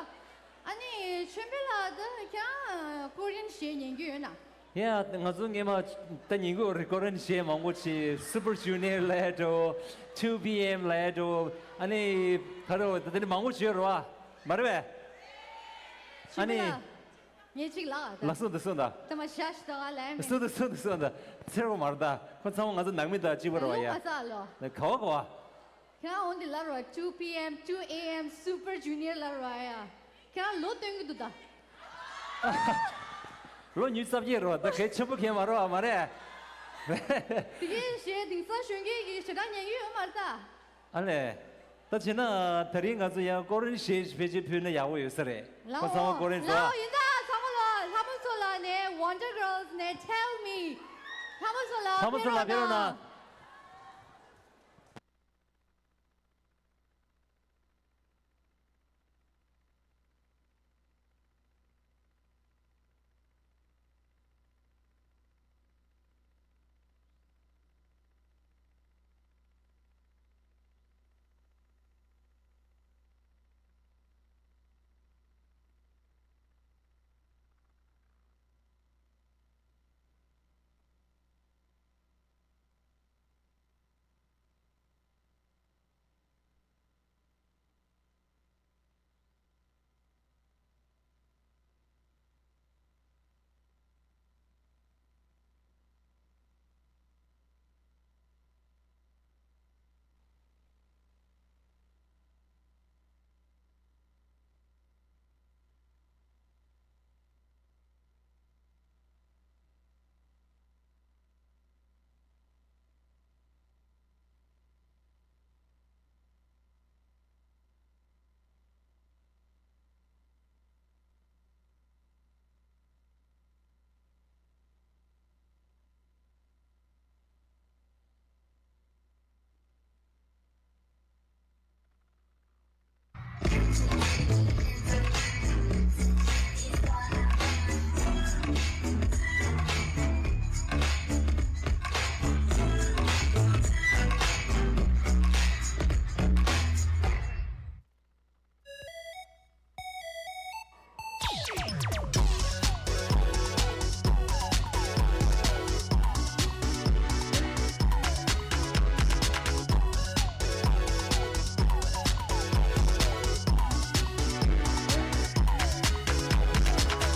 ཨ་ནི་ཆོས་འཕེལ་ལགས་ད་ཁྱེད་རང་ཀོ་རི་ཡན་གཞས་ཉན་རྒྱུ་ཡོད་ན། ཡ་ང་ཚོ་སྔས་མ་ད་ཉིན་གུང་རི་ཀོ་རི་ཡན་གཞས་མང་པོ་ཅིག Super Junior ལབ་ཡ་འདྲ་བོ། Two P M ལབ་ཡ་འདྲ་བོ། ཨ་ནི་ག་རེ་བ་ད་དེ་འདྲ་མང་པོ་བྱས་རེད་བ། མ་རེད་པས། ཨ་ནི། ཆོས་འཕེལ་ལགས། ངས་གཅིག་ལབ་ཨ་ད། ལགས་སོ། འདི་སོང་ད། ད་མ་ཤ་ཤ་ད་ག་ལན་མེད། སོང་ད། སོང་ད། སོང་ད། ཚེར་བ་མར་ད། ཁོ་ཚང་མ་ང་ཚོ་ནང་མི་ད་གཅིག་པ་རེད་བ་ཡ། ལོ་ག་ས་ལོ། ནས་ག་བ་ག་བ། ཁྱེད་རང་འོང་འདི་ལབ་རོགས། two P M two A M Super Junior ལབ་རོགས་ཡ། ཁྱེད་རང་ལོ་སྟོན་གི་འདུག་ད། ལོ་ཉི་ཤུ་རྩ་བརྒྱད་རོ། ད་གལ་ཆེན་པོ་གལ་མ་རོ་ཨ་མ་རེད། དེ་གའི་གཞས་དེང་སང་གཞོན་སྐྱེས་ཀྱི་ཞེ་དྲག་ཉན་གི་ཡོད་མ་རེད་ད། ཨ་ལས། ད་བྱས་ན་དེ་རིང་ང་ཚོ་ཡང་ཀོ་རིན་གཞས་ཕལ་ཆེར་ཕུལ་ན་ཡག་པོ་ཡོད་ས་རེད། ཁོ་ཚང་མ་ཀོ་རིན་ཚོ། ལའོ་ཡིན་ད། ཚང་མ་ལོ་ལྷ་མོ་མཚོ་ལགས་ནས་Wonder Girls ནས་Tell Me། ལྷ་མོ་མཚོ་ལགས། ལྷ་མོ་མཚོ་ལགས་ཕེབས་རོགས་གནང་།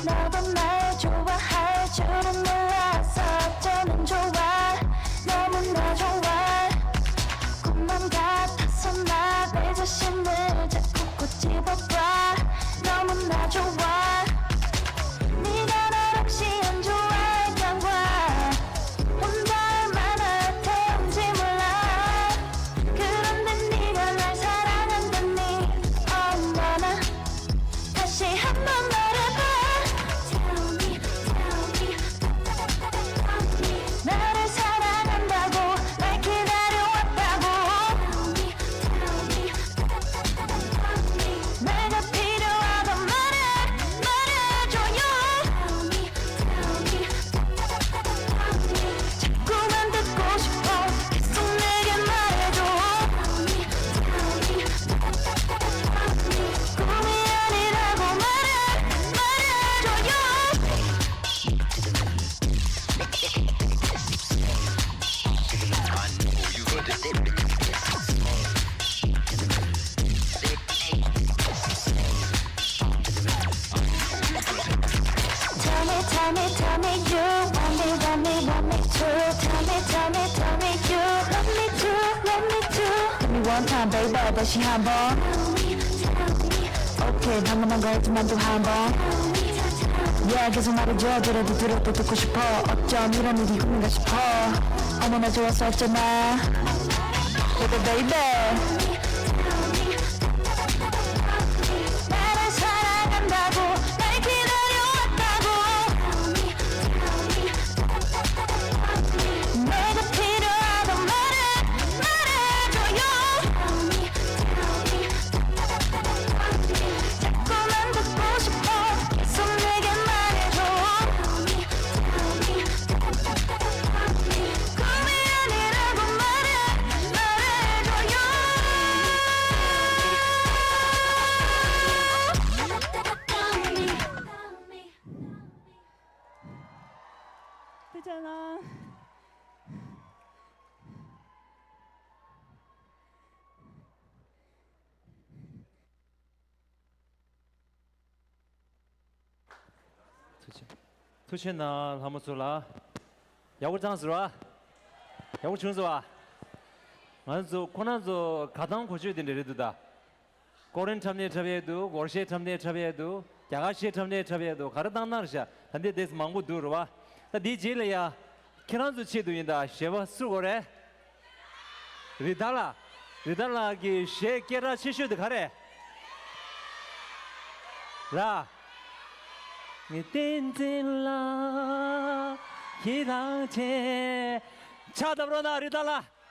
너도 날 좋아할 줄은 몰라서 어쩌면 좋아. 너무나 좋아. 꿈만 같아서 나 내 자신을 자꾸 꼬집어봐. 너무나 좋아. 네가 날 혹시 안 좋아할까봐. 혼자 얼마나 아까운지 몰라. 그런데 네가 날 사랑한다니. 얼마나. 다시 한번 말해봐. Tell me, tell me. 나를 사랑한다고, 날 기다려왔다고. Tell me, tell me. 내가 필요하단 말을 말해줘요. Tell me, tell me. 자꾸만 듣고 싶어. 계속 내게 말해줘. Tell me, tell me. 꿈이 아니라고 말을 말해줘요. Tell me, tell me, tell me you want me, want me, want me too. Tell me, tell me, tell me you love me too, love me too. Tell me one time, baby, 다시 한번. Okay, 당연한 거 했지만 또 한 번. Yeah, 계속 말해줘. 들어도 들어도 듣고 싶어. 어쩜 이런 일이 있는가 싶어. 어머나 좋아서 어쩌나. Baby, baby. 나를 사랑한다고, 날 기다려왔다고. 내가 필요하단 말을 말해줘요. 자꾸만 듣고 싶어. 계속 내게 말해줘. 꿈이 아니라고 말을 말해줘요. ཐུགས་རྗེ་གནང་ལྷ་མོ་ཚོ་ལ། ཡག་པོ་བཏང་ཟེར་བ། ཡག་པོ་བྱུང་ཟེར་བ། ང་ཚོ་ཁོ་རང་ཚོ་དགའ་སྟངས་གོ་ཆོད་དེ་འདྲ་རེད་འདུག་ད། ཀོ་རིན་འཁྲབ་ནས་འཁྲབ་ཡས་འདུག་སྒོར་གཞས་འཁྲབ་ནས་འཁྲབ་ཡས་འདུག་རྒྱ་གར་གཞས་འཁྲབ་ནས་འཁྲབ་ཡས་འདུག་ག་རེ་བཏང་ན་རེད་ཤག་ད་འདི་དེ་མང་པོ་འདུག་རེད་བ། ད་འདིའི་རྗེས་ལ་ཡ། ཁྱེད་རང་ཚོ་ཆེད་དུ་ཡིན་ད་གཞས་པ་སུ་དགོས་རེད། རི་དྭགས་ལགས། རི་དྭགས་ལགས་ཀྱི་གཞས་སྐད་གྲགས་ཆེ་ཤོས་དེ་ག་རེ། ར། ངའི་བསྟན་འཛིན་ལགས། ཁྱེད་རང་ཆེ། ཕྱག་བརྡབ་རོགས་གནང་རི་དྭགས་ལགས།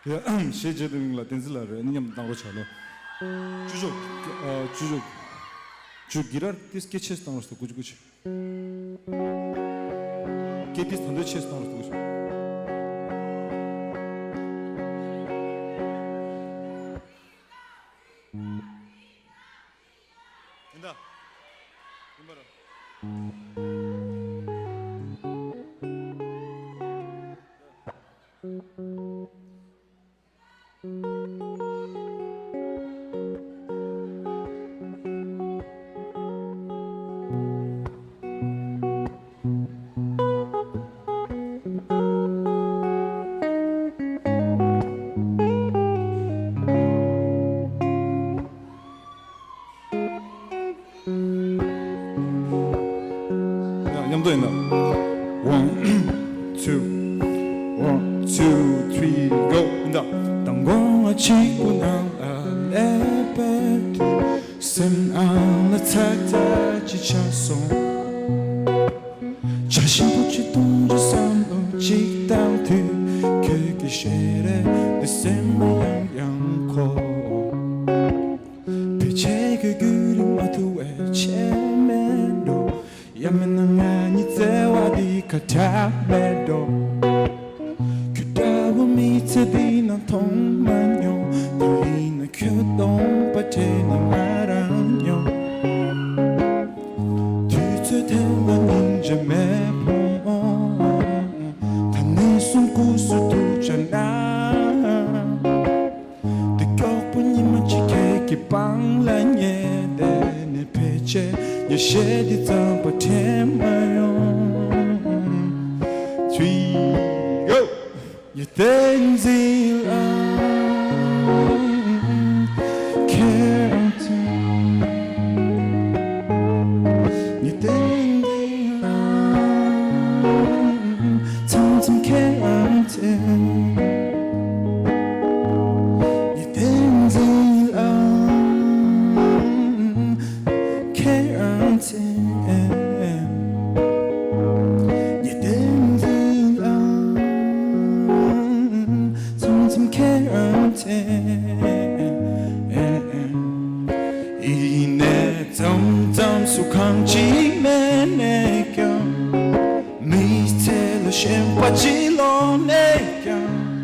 ཡ། གཞས་བརྗེད་དུ་མིང་ལ་བསྟན་འཛིན་ལགས་རེད། ཨ་ནི་མཉམ་དུ་བཏང་རོགས་བྱ་ལོ། ཅུ་ཅོག་ཨ། ཅུ་ཅོག་ཅུ་གི་རར་ཏིས་སྐད་ཆེས་བཏང་རོགས་སོ། ཀུ་ཅི་ཀུ་ཅི། སྐད་ཏིས་ད་འདོད་ཆེས་བཏང་རོགས་སོ། ཀུ་ཅི། ཡིན་ད། ཡིན་པ་རེད། ཡ། མཉམ་དུ་ཡིན་ན། One, two, one, two, three, go. ཡིན་ད། མདང་དགོང་ང་གཅིག་པུ་ནང་ལ་སླེབས་པའི་དུས། སེམས་ནང་ལ་ཚ་ཚ་ཅིག་ཆགས་སོང་། བྱ་ཞིམ་པོ་ཅིག་འཐུང་རྒྱུ་བསམ་བློ་ཅིག་བཏང་དུས། ཁྱོད་ཀྱི་ཞལ་རས་འདི་སེམས་ལ་ཡང་ཡང་འཁོར། ཕལ་ཆེར་ཁྱོད་རྒྱུད་རིང་མ་ཐུབ་པའི་ཆད་མེད་འགྲོ། ཡང་མིན་ན་ང་གཉིས་བརྩེ་བ་འདི་ཁ་བྲལ་མེད་འགྲོ། ཁྱོད་འདྲ་བོ་མི་ཚེ་འདི་ན་མཐོང་མ་མྱོང་། ད་ཡིན་ན་ཁྱོད་སྟོང་པ་དྲན་ནས་ང་རང་སྨྱོ། དུས་ཚོད་འཐེན་ལ་སྙིང་རྗེ་མེད་ཕོ། ད་ནས་བཟུང་སྐུ་གཟུགས་ཐུག་བྱ་ན། དེ་མགྱོགས་པོ་ཉི་མ་གཅིག་ཁྱེད་ཀྱི་པང་ལ་ཉལ་བསྡད་ནས། ཕལ་ཆེར་ངས་གཞས་འདི་རྩམ་པ་དྲན་མ་ཡོང་། Three, go! ངའི་བསྟན་འཛིན་ལགས། ཁྱེད་རང་ཚོ། ངའི་བསྟན་འཛིན་ལགས། མཚམས་མཚམས་ཁྱེད་རང་ཚོ། ངའི་བསྟན་འཛིན་ལགས། ཁྱེད་རང་ཚོ། ངའི་བསྟན་འཛིན་ལགས། མཚམས་མཚམས་ཁྱེད་རང་ཚོ། ཡིན་ནའི་མཚམས་མཚམས་སུ་གང་ཅི་མེད་ནས་ཀྱང་། མི་ཚེ་ལ་ཞེན་པ་ཅི་ལོག་ནས་ཀྱང་།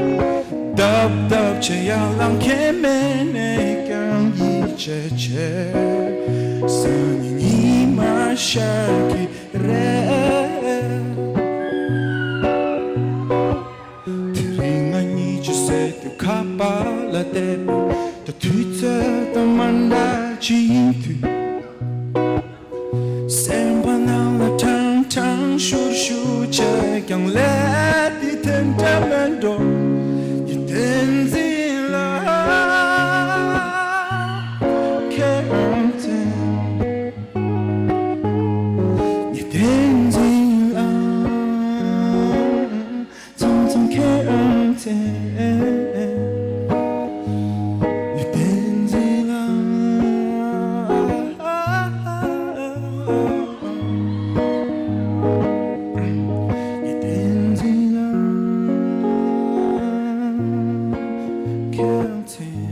ལྡབ་ལྡབ་བྱེད་ཡ་ལང་ཁྱེད་མེད་ནས་ཀྱང་། ཡིད་ཆེས་བྱེད་སང་ཉིན་ཉི་མ་ཤར་གྱི་རེད། ད་དུས་ཚོད་དང་མ་འདྲ་ཅི་ཡིན་དུས། སེམས་པ་ནང་ལ་ཁྲང་ཁྲང་ཤུར་ཤུར་བྱས་ཀྱང་ལས་འདི་དེ་འདྲ་མེད་འགྲོ། ཡིད་བརྟན་འཛིན་ལ་ཁྱེད་རང་བརྟེན། ཡིད་བརྟན་འཛིན་ལ། ཚང་ཚང་ཁྱེད་རང་བརྟེན། ཡིད་བརྟན་འཛིན་ལ། ཡིད་བརྟན་འཛིན་ལ། ཁྱེད་རང་བརྟེན།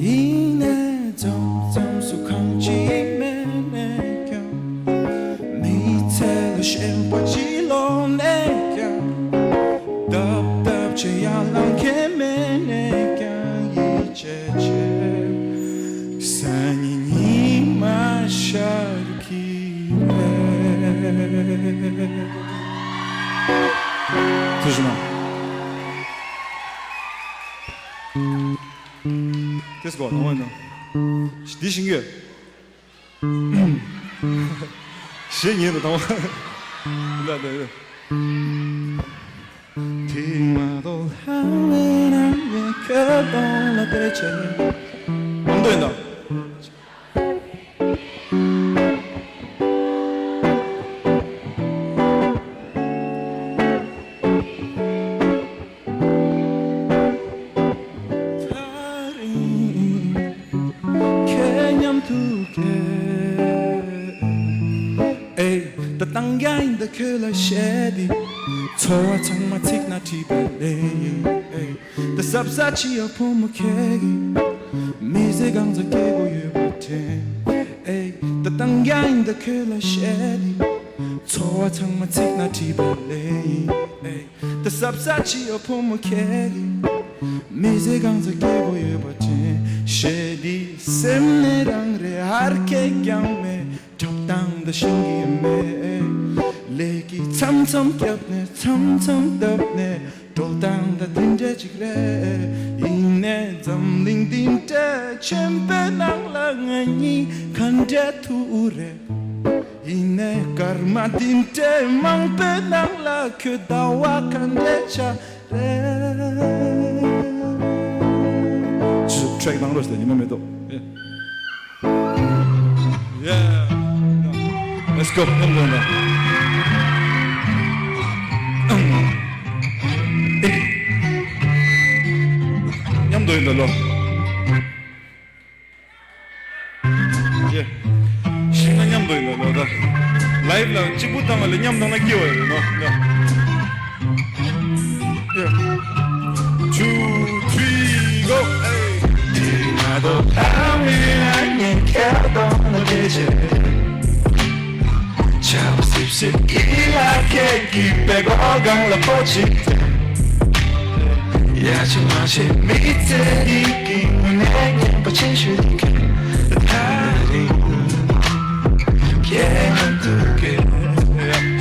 ཡིན་ནའི་མཚམས་མཚམས་སུ་གང་ཅི་མེད་ནས་ཀྱང་། མི་ཚེ་ལ་ཞེན་པ་ཅི་ལོག་ནས་ཀྱང་། བརྡབ་བརྡབ་བྱེད་ཡ་ལམ་ཁ་མེད་ནས་ཀྱང་། ཡིད་ཆེས་བྱེད་སང་ཉིན་ཉི་མ་ཤར་གྱི་རེད། ཐུགས་རྗེ་གནང་། དེ་སྐོར་དང་བ་ན། འདི་ཤེས་ཀྱི་ཡོད། ཞེས་ཉན་དུ་དང་བ། ལ་ལ་ལ། དེ་མ་གཏོགས་ལྷང་ལེ་རང་ངས་ཁྱོད་གདོང་ལ་བལྟས་བྱས། ཨམ་དོན་དང་། ཁྱེད་མཉམ་དུ་གས། ཨེ། ད་བཏང་རྒྱ་ཡིན་ད་ཁྱོད་ལ་བཤད་དེ། ཚོར་བ་ཚང་མ་ཚིག་ན་བྲིས་པ་ལས། ཨེ། ད་ཟབ་ཟ་ཅི་ཡ་ཕོ་མོ་ཁྱེད་ཀྱིས། མི་ཚེ་གང་ཚ་སྐྱེ་དགོས་ཡོད་པ་དྲན། ཨེ། ད་བཏང་རྒྱ་ཡིན་ད་ཁྱོད་ལ་བཤད་དེ། ཚོར་བ་ཚང་མ་ཚིག་ན་བྲིས་པ་ལས། ཨེ། ད་ཟབ་ཟ་ཅི་ཡ་ཕོ་མོ་ཁྱེད་ཀྱིས། མི་ཚེ་གང་ཚ་སྐྱེ་དགོས་ཡོད་པ་དྲན། ཞེས་འདི་སེམས་ནས་རང་རེད་ཧར་སྐད་ཀྱང་མེད། འཁྲབ་སྟངས་ད་ཤེས་ཀྱི་མེད། ལས་ཀྱི་མཚམས་མཚམས་བརྒྱབ་ནས་མཚམས་མཚམས་བརྡབ་ནས། འགྲོ་སྟངས་ད་འདི་འདྲ་ཅིག་རེད། ཡིན་ནའི་འཛམ་གླིང་འདི་འདྲ་ཆེན་པོའི་ནང་ལ་ང་གཉིས་ག་འདྲ་ཐུག་རེད། ཡིན་ནའི་སྐར་མ་འདི་འདྲའི་མང་པོའི་ནང་ལ་ཁྱོད་ཟླ་བ་ག་འདྲ་ཆགས་རེད། ཚུར་ཊེག་ནང་རོ་ཟེར་ཉི་མ་མེ་ཏོག Yeah. Let's go. མཉམ་དུ་ཡིན་ད། མཉམ་དུ་ཡིན་ད་ལོ། Yeah. ཤིང་ན་མཉམ་དུ་ཡིན་ད་ལོ་ད། ལའིབ་ལ་གཅིག་པུ་བཏང་བ་ལས་མཉམ་བཏང་ན་སྐྱིད་པ་རེད་ནོ། Yeah. Two, three, go. Hey. དེ་མ་གཏོགས་ཨ་མེད་ན་ངས་ཁྱེད་གདོང་ལ་བལྟས་བྱས། ཆར་པ་སིབ་སིབ་ཡིད་ལ་ཁད་ཀྱི་པད་གོག་སྒང་ལ་སྤོ་ཅིག་ཡ་ཆི་མ་ཆི་མི་ཚེ་འདི་གི་དངོས་གནས་ངན་པ་ཆེ་ཤོས་འདི་ག་རེ་ཡིན། ཁྱེད་མཉམ་དུ་གས།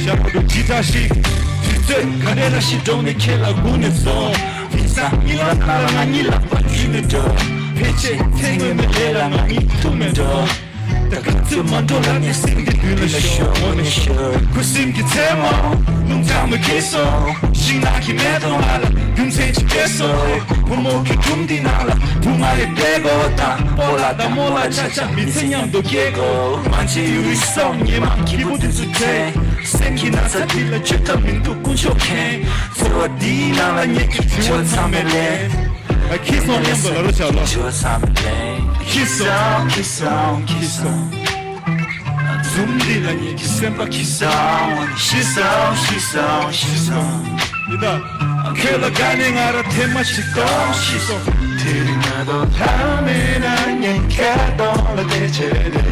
ཤ་པོ་ཏོ་ཇི་ལྟར་ཞིག་དུས་ཚོད་ག་འདྲ་ན་ཞིག་འགྲོགས་ནས་ཁྱེད་ལ་སྒུག་ནས་སོང་། དེང་སང་གཉིད་ལམ་ནང་ལ་ང་གཉིད་ལག་པ་འཇུས་ནས་འགྲོ། ཕལ་ཆེར་ཚེ་སྔོན་མའི་ལས་ལ་ང་གཉིད་ཐུག་མེད་འགྲོ། ད་ག་ཚོད་མ་འགྲོ་ལབ་ནས་སེམས་ཀྱི་མདུན་ལ་ཤོར་ངོ་ནས་ཤོར། ཁུ་སིམ་གྱི་མཚན་མོ་རླུང་གཙང་མོ་འཁྱིལ་སོང་། ཤིང་ནགས་ཀྱི་མེ་ཏོག་ལ་རྒྱུ་མཚན་ཅིག་སྐྱེས་སོང་། བུ་མོ་གི་སྒྲུང་འདི་ནང་ལ་བུ་ང་ཡི་བདེ་གོ་དང་སྤོ་ལགས་དང་རྨོ་ལགས་ཆ་ཆ་མི་ཚེ་མཉམ་དུ་སྐྱེལ་གོ། མ་བྱེད་ཡུལ་སོང་ཉི་མ་སྐྱིད་པོ་དེ་ཚོ་དྲན། སེམས་ཀྱི་ན་ཚ་འདི་ལ་བཅོས་ཐབས་མི་འདུག་དཀོན་མཆོག་མཁྱེན། ཚོར་བ་འདིའི་ནང་ལ་ངེད་ཀྱི་དྲི་བ་ཚང་མེད་ལས། ཨ་ཁྱི་སོང་མཉམ་དུ་ལ་རོ་བྱ་ལོ། ཁྱི་སོང་མཉམ་དུ་ལས། ཁྱི་སོང་། ཁྱི་སོང་། ཁྱི་སོང་། ཁྱི་སོང་། འཛུམ་འདི་ལ་ངེད་ཀྱི་སེམས་པ་ཁྱི་སོང་། ཤི་སོང་། ཤི་སོང་། ཤི་སོང་། ཡི་ད། ཁྱོད་ལ་དགའ་ནས་ང་ར་ཐེངས་མ་གཅིག་གཏོང་ཤི་སོང་། དེ་རིང་ང་དང་ཐག་མེད་ན་ངས་ཁྱེད་གདོང་ལ་བལྟས་བྱས་ཏེ།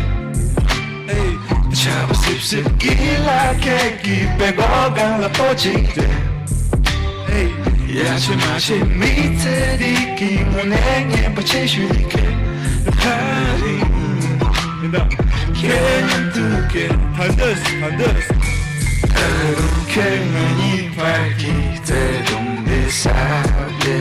ཨེ། ཆར་པ་སིབ་སིབ་ཡིད་ལ་ཁད་ཀྱི་པད་གོག་སྒང་ལ་སྤོ་ཅིག་སྟེ། ཨེ། ཡ་ཆེ་མ་ཆེ་མི་ཚེ་འདི་གི་དངོས་གནས་ངན་པ་ཆེ་ཤོས་འདི་གས་ད་རེད། མི་འདའ། ཁྱེད་མཉམ་དུ་གས་ད་འདོད་ད་འདོད། ད་རུང་ཁྱེད་ང་གཉིས་བར་གྱི་བརྩེ་དུང་འདི་ས་བདེ།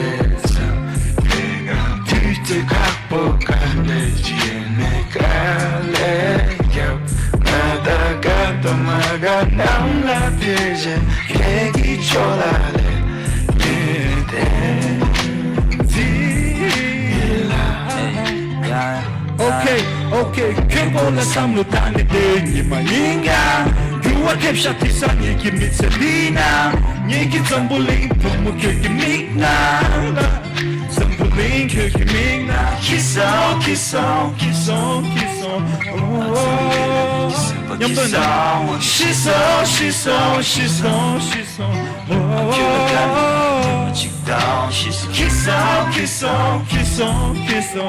Okay, okay, ཁྱོད་སྐོར་ལ་བསམ་བློ་བཏང་ནས་བསྡད། ཉི་མ་ཡིན་ཡང་འགྱུར་བ་ཐེབས་ཤག་དེང་སང་ངེད་ཀྱི་མི་ཚེ་འདི་ན། ངེད་ཀྱི་འཛམ་བུ་གླིང་བུ་མོ་ཁྱོད་ཀྱི་མིག་ནང་ལ། འཛམ་བུ་གླིང་ཁྱོད་ཀྱི་མིག་ནང་། Kiss on, kiss on, kiss on, kiss on. Oh, མཉམ་དུ་ན། She so, she so, she so, she so. Oh, she so, she so, she so, she so.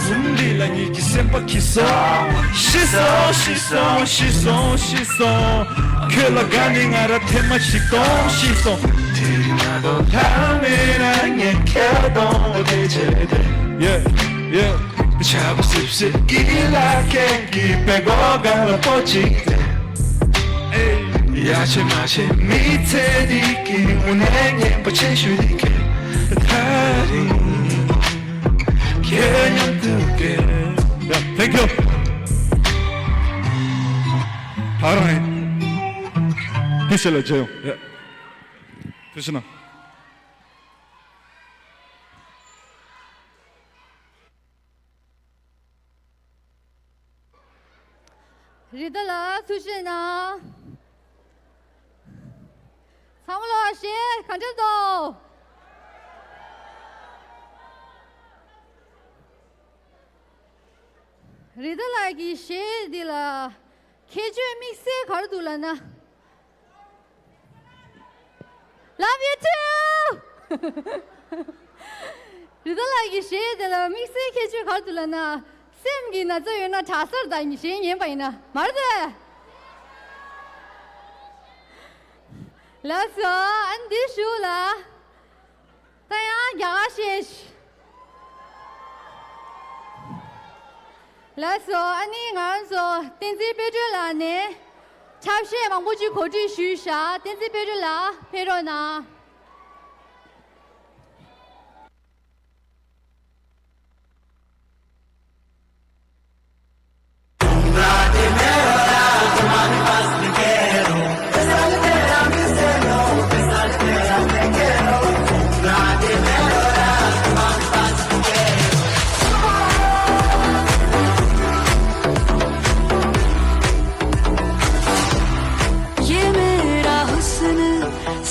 འཛུམ་འདི་ལ་ངེད་ཀྱི་སེམས་པ་འཁྱིལ་སོང་། She so, she so, she so, she so. ཁྱོད་ལ་དགའ་ནས་ང་ར་ཐེངས་མ་གཅིག་གཏོང་ཤེས་སོང་། དེ་རིང་ང་དང་ལྷག་མེད་ན་ངས་ཁྱེད་གཏོང་བ་དེ་བྱས་ཏེ། Yeah, yeah. ཆར་པ་སིབ་སིབ་ཀྱི་ལ་ཁེངས་ཀྱི་པད་གོ་གང་ལ་པོ་གཅིག་སྟེ། ཡ་ཆེ་མ་ཆེ་མི་ཚེ་འདི་གི་དངོས་གནས་སྙན་པ་ཆེ་ཤོས་འདི་གས། ད་རིང་ཁྱེད་མཉམ་དུ་གས། Yeah, thank you. ད་རང་ཡིན། དེ་ཤེས་ལ་མཇལ་ཡོང་། Yeah. དེ་ཤེས་ན། རི་ཏ་ལགས་ཐུགས་རྗེ་གནང་། ཚང་མ་ལོ་ཞེ་ག་འདྲ་འདུག་རི་ཏ་ལགས་ཀྱི་གཞས་འདི་ལ་ཁྱད་ཆོས་དམིགས་བསལ་ག་རེ་འདུག་ལབ་ན། Love you too. རི་ཏ་ལགས་ཀྱི་གཞས་དེ་ལ་དམིགས་བསལ་ཁྱད་ཆོས་ག་རེ་འདུག་ལབ་ན། སེམས་ཀྱི་ན་ཚ་ཡོད་ན་གྲྭ་སར་དང་གཞས་ཉན་པ་ཡིན་ན་མ་རེད་དེ། ལགས་སོ། ཨ་ནི་འདི་ཞུ་ལ། ད་ཡང་རྒྱ་གར་གཞས་ཤིག་ལགས་སོ། ཨ་ནི་ང་རང་ཚོ་བསྟན་འཛིན་དཔལ་སྒྲོན་ལགས་ནས་འཁྲབ་གཞས་མང་པོ་ཅིག་གོ་སྒྲིག་ཞུས་ཤག་བསྟན་འཛིན་དཔལ་སྒྲོན་ལགས་ཕེབས་རོགས་གནང་། ये मेरा हुस्न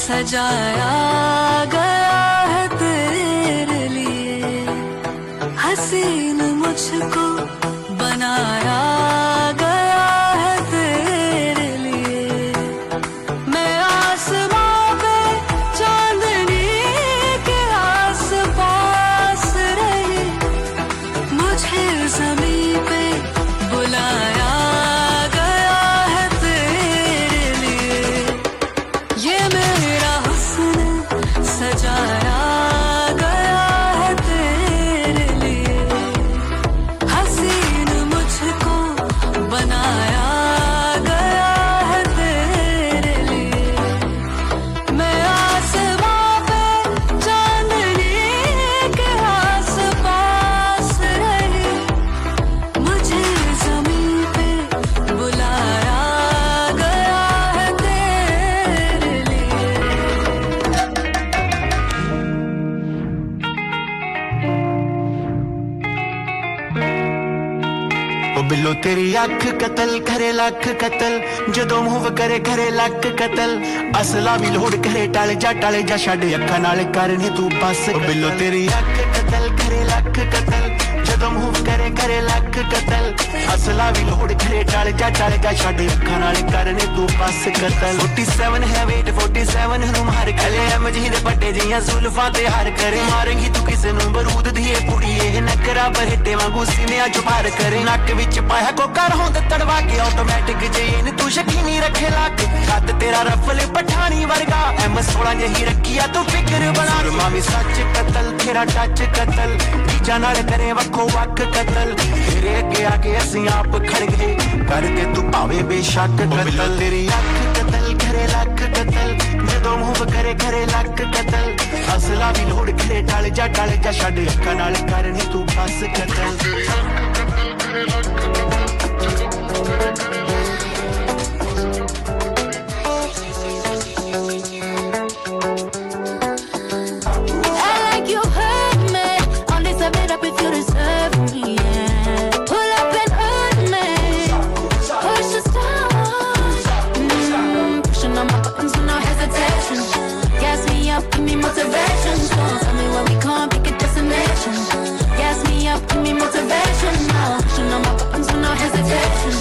सजाया गया है तेरे लिए। हसीन मुझको बनाया गया है तेरे लिए। मैं आसमां पे चांदनी के आसपास रही। मुझे जमीं पे बुलाया गया है तेरे लिए। ये मेरा हुस्न सजाया गया है तेरे लिए। हसीन मुझको बनाया गया है तेरे लिए। मैं आसमां पे चांदनी के आसपास रही। मुझे जमीन पे बुलाया गया है तेरे लिए। ਉਹ ਬਿੱਲੋ ਤੇਰੀ ਅੱਖ ਕਤਲ ਕਰੇ ਲੱਖ ਕਤਲ, ਜਦੋਂ ਮੂਵ ਕਰੇ ਕਰੇ ਲੱਖ ਕਤਲ। ਅਸਲਾ ਵੀ ਲੋਡ ਕਰੇ ਟਲ ਜਾ ਟਲ ਜਾ, ਛੱਡ ਅੱਖਾਂ ਨਾਲ ਕਰਨੇ ਤੂੰ ਬਸ। ਉਹ ਬਿੱਲੋ ਤੇਰੀ ਅੱਖ ਕਤਲ ਕਰੇ ਲੱਖ ਕਤਲ, ਜਦੋਂ ਮੂਵ ਕਰੇ ਕਰੇ ਲੱਖ ਕਤਲ। ਅਸਲਾ ਵੀ ਲੋਡ ਕਰੇ ਟਲ ਜਾ ਟਲ ਜਾ, ਛੱਡ ਅੱਖਾਂ ਨਾਲ ਕਰਨੇ ਤੂੰ ਬਸ ਕਤਲ। ਫੋਰਟੀ ਸੈਵਨ ਹੈ weight, ਫੋਰਟੀ ਸੈਵਨ ਨੂੰ ਮਾਰ ਕਲੇ ਐਮ ਜੀ ਦੇ ਪੱਟੇ ਜੀਆਂ ਜ਼ੁਲਫਾਂ ਤੇ ਹਾਰ ਕਰੇ। ਮਾਰੇਂਗੀ ਤੂੰ ਕਿਸੇ ਨੂੰ ਬਰੂਦ ਦੀ ਇਹ ਪੁੜੀ, ਇਹ ਨਖਰਾ ਬਰੇਟੇ ਵਾਂਗੂ ਸੀਨਿਆਂ ਚੋਂ ਪਾਰ ਕਰੇ। ਨੱਕ ਵਿੱਚ ਪਾਇਆ ਕੋਕਾ, ਹੋਂਦ ਤੜਵਾ ਕੇ ਆਟੋਮੈਟਿਕ ਜੇ ਇਹਨੂੰ ਤੂੰ ਸ਼ਕੀਨੀ ਰੱਖੇ ਲਾ ਕੇ। ਕੱਦ ਤੇਰਾ ਰਫਲ ਪਠਾਣੀ ਵਰਗਾ, ਐਮ ਸੋਲਾਂ ਜਿਹੀ ਰੱਖੀ ਆ ਤੂੰ ਫਿਕਰ ਬਣਾ। ਸੁਰਮਾ ਵੀ ਸੱਚ ਕਤਲ, ਤੇਰਾ ਟੱਚ ਕਤਲ, ਚੀਜ਼ਾਂ ਨਾਲ ਕਰੇ ਵੱਖੋ ਵੱਖ ਕਤਲ। ਤੇਰੇ ਅੱਗੇ ਆ ਕੇ ਅਸੀਂ ਆਪ ਖੜ ਗਏ, ਕਰਕੇ ਤੂੰ ਭਾਵੇਂ ਬੇਸ਼ੱਕ ਕਤਲ। ਤੇਰੀ ਅੱਖ ਕਤਲ ਕਰੇ ਲੱਖ ਕਤਲ, ਜਦੋਂ ਮੂੰਹ ਕਰੇ ਕਰੇ ਲੱਖ ਕਤਲ। ਅਸਲਾ ਵੀ ਲੋੜ ਕਰੇ, ਟਲ ਜਾ, ਟਲ ਜਾ, ਛੱਡ ਅੱਖਾਂ ਨਾਲ, ਕਰ ਨੀ ਤੂੰ ਬਸ ਕਤਲ। Act like you heard me. Only serve it up if you deserve me, yeah. Pull up and hurt me. Push the stars. Mm, pushing on my buttons with no hesitation. Gas me up, give me motivation. So tell me where we come, pick a destination. Gas me up, give me motivation. Now pushing on my buttons with no hesitation.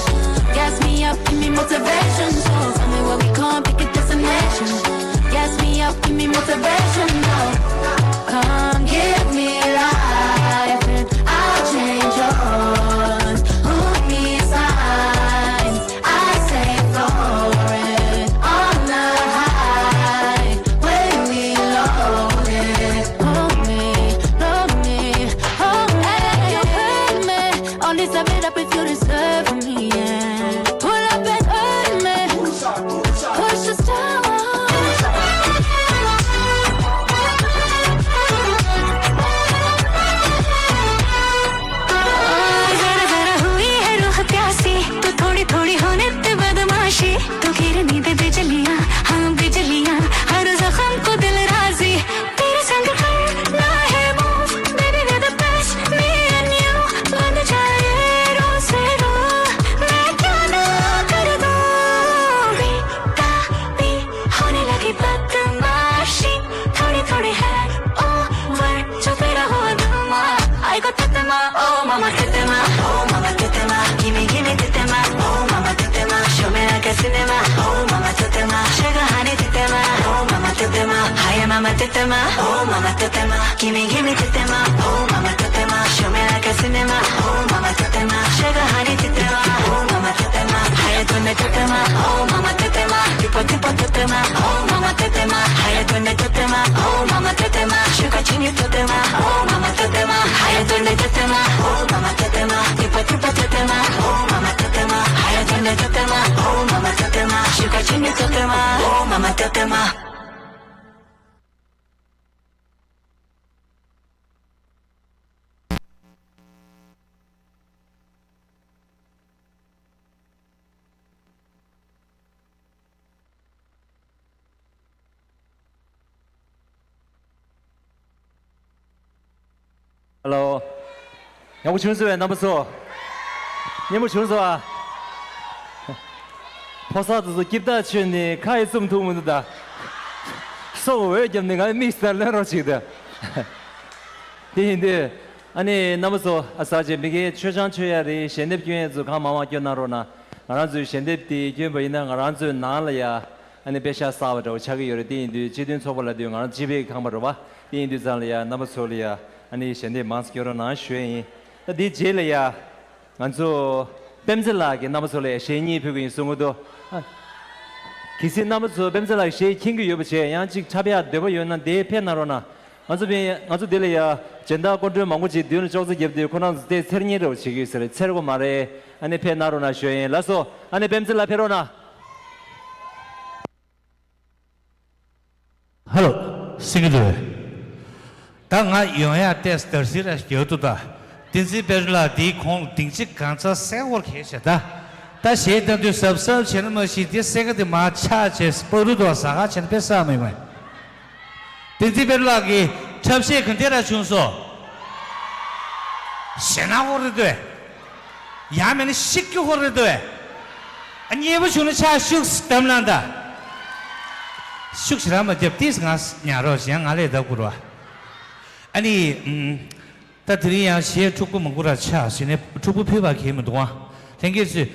Gas me up, give me motivation. So tell me where we come, pick a destination. Gas me up, give me motivation. Now come give me life and I'll change yours. Hold me signs, I say flowing on the high when we loaded. Hold me, hold me, hold me. Hey, you heard me. Only serve it up if you deserve me, yeah. Pull up and hurt me. Push the stars. जरा जरा हुई है रूह प्यासी, तू थोड़ी थोड़ी होने ते बदमाशी, तू गिरनी दे बिजलियां, हाँ बिजलियां, हर जख्म को दिल राजी, तेरे संग करना है move, baby, you're the best, me and you, बन जाए रोज से रोज, मैं क्या ना कर दूं, बेताबी होने लगी बदमाशी, थोड़ी थोड़ी है over, छुपे रहो दिमाग, I go tetema, oh mama tetema, oh mama tetema, gimme gimme tetema, oh mama tetema, show me like a cinema, oh mama tetema, sugar honey tetema, oh mama tetema, higher mama tetema, oh mama tetema, gimme gimme tetema, oh mama tetema, show me like a cinema, oh mama tetema, sugar honey tetema, oh mama tetema, higher than the tetema, oh mama tetema, tipo tipo tetema, oh mama tetema, higher than the tetema, oh mama tetema, sugar chini tetema, oh mama tetema, higher than the tetema, oh mama tetema, tipo tipo tetema, oh mama tetema, higher than the tetema, oh mama tetema, sugar chini tetema, oh mama tetema. Hello. ཡག་པོ་བྱུང་སོང་བས་རྣམ་པ་ཚོ། སྙན་པོ་བྱུང་སོང་ཨ། ཕོ་གསར་དེ་ཚོ་སྐྱིད་ཐག་ཆོད་ནས་ཁ་ཡི་བཙུམ་ཐུབ་མི་འདུག་ད། སོ་འོད་བརྒྱབ་ནས་ང་མིག་སྟར་ལོན་རོགས་བྱེད་ད། དེ་ཡིན་དུས། ཨ་ནི་རྣམ་པ་ཚོ་ཨ་ས་ཆེ་མི་དགེ་ཆོས་ཆང་མཆོད་ཡ་རེད། ཞལ་འདེབས་སྐྱོན་ཡ་ཚོ་གང་མང་མང་སྐྱོན་གནང་རོགས་གནང་། ང་རང་ཚོའི་ཞལ་འདེབས་དེ་སྐྱོན་པ་ཡིན་ན་ང་རང་ཚོའི་ནང་ལ་ཡ། ཨ་ནི་པེ་ཤ་གསར་བ་འདྲ་བོ་ཆགས་ཀྱི་ཡོད་རེད། དེ་ཡིན་དུས་སྤྱི་མཐུན་ཚོགས་པ་ལབ་དུས་ང་རང་སྤྱི་པའི་ཁང་པ་རེད་བ། དེ་ཡིན་དུས་ཙང་ལ་ཡ་རྣམ་པ་ཚོ་ལ་ཡ་ཨ་ནི་ཞལ་འདེབས་མང་ཙམ་སྐྱོན་རོགས་གནང་ཞུ་ཡ་ཡིན། ད་དེའི་རྗེས་ལ་ཡ། ང་ཚོ་པད་མ་རྩེ་ལགས་ཀྱིས་རྣམ་པ་ཚོ་ལ་ཡ་གཞས་གཉིས་ཕུལ་གྱི་ཡིན་གསུང་གི་འདུག་ཨ། གལ་སྲིད་རྣམ་པ་ཚོ་པད་མ་རྩེ་ལགས་གཞས་མཁྱེན་གྱི་ཡོད་པ་བྱས་ཡང་གཅིག་འཁྲབ་ཡག་འདོད་པ་ཡོད་ན་དེ་ཕེབས་གནང་རོགས་གནང་། ང་ཚོ་ཕེབས་ང་ཚོ་དེ་ལ་ཡ་སྦྱིན་བདག་སྐུ་མགྲོན་མང་པོ་ཅིག་མདུན་ལ་ཅོག་ཙེ་བརྒྱབ་དུས་ཁོ་རང་ཚོ་དེ་འཚེར་ཉེན་འདྲ་བོ་བྱེད་ཀྱི་ཡོད་ས་རེད། འཚེར་དགོས་མ་རེད། ཨ་ནི་ཕེབས་གནང་རོགས་གནང་ཞུ་ཡ་ཡིན། ལགས་སོ། ཨ་ནི་པད་མ་རྩེ་ལགས་ཕེབས་རོགས་གནང་། ཧ་ལོ། སེང་གེ་འདུག་གས། ད་ང་ཡོང་ཡག་ཏེས་དར་སི་ར་རྒྱག་ཏུ་ད། བསྟན་འཛིན་དཔལ་ལགས་འདིའི་ཁོང་ལ་སྡིངས་ཆ་གང་ཚ་གསལ་བོར་གས་བྱས་ད། ད་གཞས་བཏང་དུས་གཟབ་གཟབ་བྱས་ན་མ་གཞི་དེ་སེ་ག་དེ་མར་ཆག་བྱས་སྤ་རུ་དུ་ཟ་ཁ་བྱས་ན་དཔེ་བསགས་མི་དགོས། བསྟན་འཛིན་དཔལ་ལགས་ཀྱི་འཁྲབ་གཞས་གང་དེ་ར་བྱུང་སོང་། ཞེ་ན་ཧོར་རེད་དོ། ཡང་མིན་ན་ཤིག་གི་ཧོར་རེད་དོ། ཨ་མཉེས་པོ་བྱུང་ན་ཕྱག་ཤུགས་གདམ་ལ་འདའ། ཤུགས་ཞེ་དྲག་མ་རྒྱབ་ཏིས་ང་ཉར་རོགས་ཞེ་ང་ལས་ལྡབ་དགོས་རོ། ཨ་ནི། ད་དེ་རིང་ཡང་གཞས་འཁྲུག་པོ་མང་པོ་ར་ཆགས་ཟིན་ནས་འཁྲུག་པོ་ཕུད་པ་གས་མི་འདུག་ཨ། ལྷན་རྒྱས་ཚོས།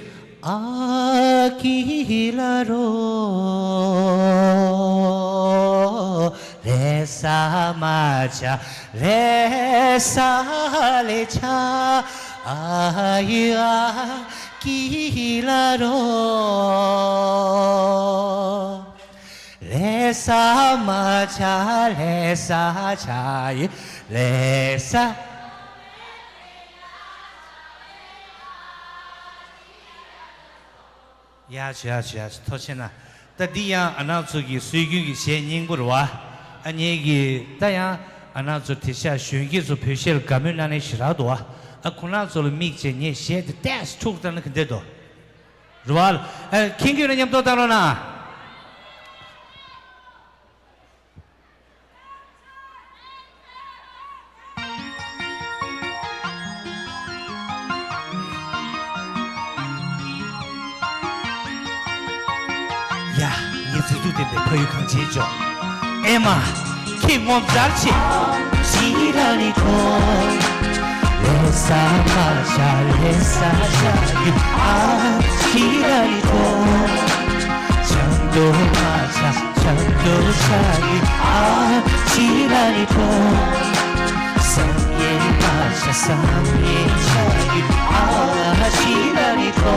ཨ་ཀི་ལ་རོ། རེ་ས་མ་ཆ་རེ་ས་ལེ་ཆ། ཨ་ཡི་ཨ་ཀི་ལ་རོ། ལེ་ས་མ་ཆ་ལེ་ས་ཆ་ཡི་ལེ་ས། ཡ་ཆུ་ཡ་ཆུ་ཡ་ཆུ་ཐོ་ཆེ་ན། ད་འདི་ཡང་ཨ་ནག་ཚོ་གི་སྲོལ་རྒྱུན་གྱི་གཞས་སྙིང་པོ་རེད་བ། ཨ་ནེ་གི་ད་ཡང་ཨ་ནག་ཚོ་དེ་ཤ་གཞོན་སྐྱེས་ཚོ་བོད་གཞས་ལ་དགའ་མོས་གནང་ནས་ཞེ་དྲག་འདུག་བ། ཨ་ཁོ་ནག་ཚོ་ལ་དམིགས་བྱས་ངས་གཞས་དེ་ཏེས་འཁྲུག་བཏང་ན་ག་འདྲ་འདུག་རེད་བ། ཨ་ཁྱེད་ཀྱིས་ན་མཉམ་དུ་བཏང་རོགས་གནང་། ཡ། ངའི་མཛེས་སྡུག་ལྡན་པའི་ཕ་ཡུལ་གངས་ཅན་ལྗོངས། ཨེ་མ། ཁྱེད་ངོ་མཚར་ཆེ། ཅི་ར་ནི་ཁོ། ལེ་ས་མ་ཆ་ལེ་ས་ཆ་ཡུ་ཨ། ཅི་ར་ནི་ཁོ། ཆང་དོ་མ་ཆ། ཆང་དོ་ཆ་ཡི་ཨ་ཅི་ར་ནི་ཐོ། སང་ཡེ་མ་ཆ་སང་ཡེ་ཆ་ཡི་ཨ་ཅི་ར་ནི་ཐོ།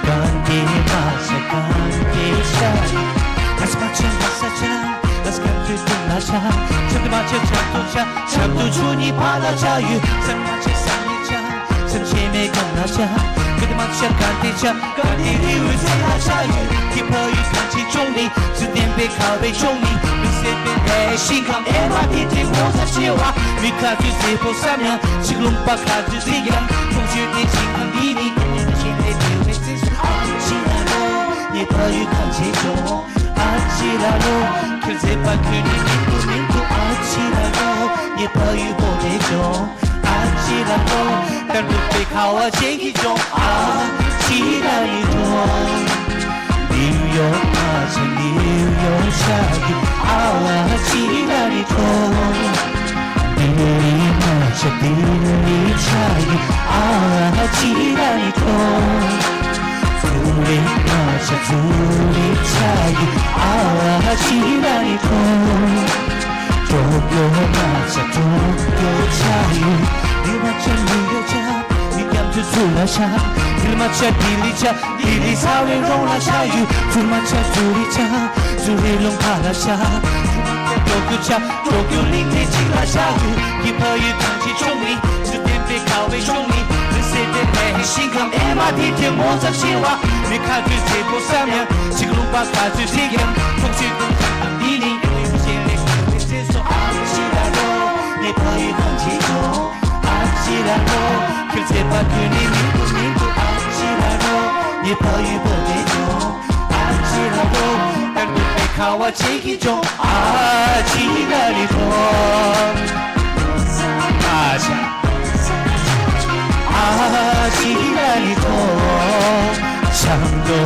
གན་དེ་མ་ཆ་གན་དེ་ཆ་ཡི། ཨ་ས་མ་ཆ་ཨ་ས་ཆ། ཨ་ས་གན་དུ་དུ་མ་ཆ། ཆ་དུ་མ་ཆ་ཆ་དུ་ཆ། ཆ་དུ་ཆུ་ནི་ཕ་ལ་ཆ་ཡུ། སང་མ་ཆ་སང་ཡེ་ཆ། སེམས་ཤེས་མེད་གང་ལ་ཆ། ག་དེ་མ་ཆ་ག་དེ་ཆ། ག་དེ་རི་བོའི་རྩེ་ལ་ཆ་ཡོད། ཁྱི་ཕ་ཡུལ་གངས་ཅན་ལྗོངས་ནི། ཚུལ་ལྡན་པའི་ཁ་བའི་ལྗོངས་ནི། མི་སེར་པའི་ལས་ཤིང་ཁམས་ཨེ་མ་དེ་དེ་ངོ་ཚ་ཆེ་བ། མི་ཁ་ཚུལ་མཛེས་པོ་བསམ་ཡང་། ཆིག་ལུང་པ་ཁ་ཚུལ་ཚིག་ཡང་། ཁོང་ཆོས་དེ་ཤིང་ཁམས་མི་ནི། ཁྱི་ཕ་ཡུལ་གངས་ཅན་ལྗོངས་ནི། ཨ་ཅི་ལ་ལོ། ངའི་ཕ་ཡུལ་གངས་ཅན་ལྗོངས། ཨ་ཅི་ལ་ལོ། ཁྱོད་མཛེས་པ་ཁྱོད་ནི་མིན་འདུག་མིན་འདུག་ཨ་ཅི་ལ་ལོ། ངའི་ཕ་ཡུལ་བོད་དེ་ལྗོངས། ཨ་ཅི་ལ་ལོ། དཀར་ནུབ་པའི་ཁ་བ་ཅན་གྱི་ལྗོངས། ཨ་ཅི་ལ་ལི་ལྗོངས། ནིའུ་ཡོག་མ་ཆ་ནིའུ་ཡོག་ཆ་གི་ཨ་ཅི་ལ་ལི་ལྗོངས། ལྡི་ལི་མ་ཆ་ལྡི་ལི་ཆ་གི་ཨ་ཅི་ལ་ལི་ལྗོངས། ཙུ་རི་མ་ཆ་ཙུ་རི་ཆ་གི་ཨ་ཅི་ལ་ལི་ལྗོངས། ཏོ་ཀྱོ་མ་ཆ་ཏོ་ཀྱོ་ཆ་ཡི། ནིའུ་མ་ཆ་ནིའུ་ཡོག་ཆ། ནིའུ་ཡོག་ཏུ་ཙུ་ལ་ཆ། ལྡི་ལི་མ་ཆ་ལྡི་ལི་ཆ། ལྡི་ལི་ཚ་བའི་རོང་ལ་ཆ་ཡི། ཙུ་མ་ཆ་ཙུ་རི་ཆ། ཙུ་རི་ལུང་པ་ལ་ཆ། ཏོ་ཀྱོ་ཆ། ཏོ་ཀྱོ་གླིང་ཕྲན་གཅིག་ལ་ཆ་ཡི། ཁྱི་ཕ་ཡུལ་གངས་ཅན་ལྗོངས་ནི། ཚུལ་ལྡན་པའི་ཁ་བའི་ལྗོངས་ནི། མི་སེར་པའི་ལས་ཤིང་ཁམས་ཨེ་མ་དེ་དེ་ངོ་ཚ་ཆེ་བ། མི་ཁ་ཚུལ་མཛེས་པོ་བསམ་ཡང་། ཆིག་ལུང་པ་ཁ་ཚུལ་ཚིག་ཡང་། ཐོག་ཆུ་དུང་ཁམས་འདི་ནི། ཡུལ་གཞན་ལས་ཀྱི་ཚེ་སྲོག་ཨ་ཅི་ལ་ལོ། ངའི་ཕ་ཡུལ་གངས་ཅན་ལྗོངས། ཨ་ཅི་ལ་ལོ། ཁྱོད་མཛེས་པ་ཁྱོད་ནི་མིན་འདུག་མིན་འདུག་ཨ་ཅི་ལ་ལོ། ངའི་ཕ་ཡུལ་བོད་དེ་ལྗོངས། ཨ་ཅི་ལ་ལོ། དཀར་ནུབ་པའི་ཁ་བ་ཅན་གྱི་ལྗོངས། ཨ་ཅི་ལ་ལི་ལྗོངས། ཨ་ཅི། ཨ་ཅི་ལ་ལི་ལྗོངས། ཆང་དོ།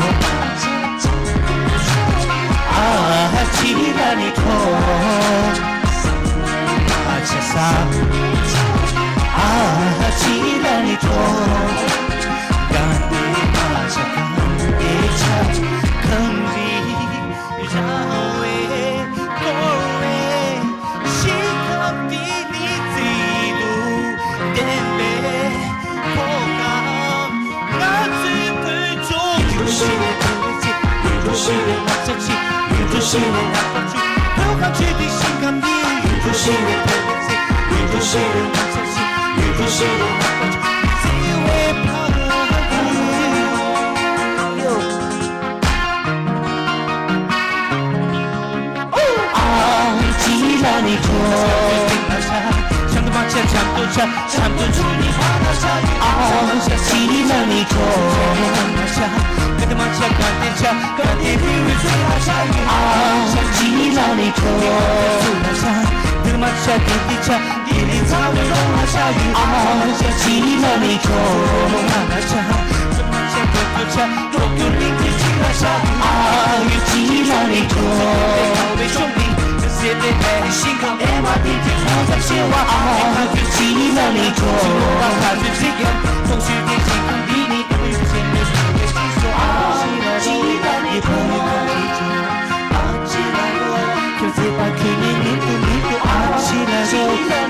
ཨ་ཅི་ལ་ལི་ལྗོངས། ཨ་ཅི་ས། ཨ་ཅི་ལ་ལི་ལྗོངས། གང་དེ་མ་ཆ་གང་དེ་ཆ། གངས་རི་ར་བས་བསྐོར་བའི་ཤིང་ཁམས་འདི་ནི་མཛེས་སྡུག་ལྡན་པའི་ཁོག་ཁམས། ང་ཚོའི་ཀུན་སྤྱོད་ཡུལ་གྲུ་ཞིག་ལས་ཐོན་པའི་ཚེ། ཡུལ་གྲུ་ཞིག་ལས་ངོ་མཚར་ཆེ། ཡུལ་གྲུ་ཞིག་ལས་ལྷག་པར་ཆེ། བོད་ཁ་ཆེ་འདི་ཤིང་ཁམས་འདི། ཡུལ་གྲུ་ཞིག་ལས་ཐོན་པའི་ཚེ། ཡུལ་གྲུ་ཞིག་ལས་ངོ་མཚར་ཆེ། ཡུལ་གྲུ་ཞིག་ལས་ལྷག་པར་ཆེ། བརྩེ་བའི་ཕ་ཡུལ། ཨ་ཅི་ལ་ནི་ཁོ། ཆམ་དུ་མ་ཆ་ཆམ་དུ་ཆ། ཆམ་དུ་ཆུ་ནི་ཕ་ལ་ཆ་ཡི། ཨ་ཅི་ལ་ནི་ཁོ། ཆ་ག་དེ་མ་ཆ་ག་དེ་ཆ། ག་དེ་རི་བོའི་རྩེ་ལ་ཆ་ཡི། ཨ་ཅི་ལ་ནི་ཁོ། ཆུ་ལ་ཆ། དེ་མ་ཆ་དེ་དེ་ཆ། དེ་ནི་ཚ་བའི་རོང་ལ་ཆ་ཡི། ཨ་ཅི་ལ་ནི་ཁོ། ལོ་ལ་ཆ། ཆ་མ་ཆ་ག་དེ་ཆ། ཏོ་ཀྱོ་གླིང་ཕྲན་གཅིག་ལ་ཆགས། ཨ་ཡུ་ཅི་ལ་ནི་ཁྱོ། ཁ་བའི་ཤོག་ནི་སེ་ཏེ་ཧེ་ཤིང་ཁམས་ཨེ་མ་དེ་དེ་ཁོང་ཚ་ཆེ་བ། ཨ་ཡུ་ཅི་ལ་ནི་ཁྱོ། ཁ་ཚུ་ཚིག་ཡང་ཐོག་ཤུལ་དེ་ཤིང་ཁམས་འདི་ནི་ཁོ་ཡུ་ཆེ་ནི་སེ་ཏེ་ཤིང་སོ། ཨ་ཡུ་ཅི་ལ་ནི་ཁོ། ཨ་ཅི་ལ་ལོ། ཁྱོད་ཚེ་པ་ཁྱོད་ནི་མི་འདུག་མི་འདུག་ཨ་ཅི་ལ་ལོ།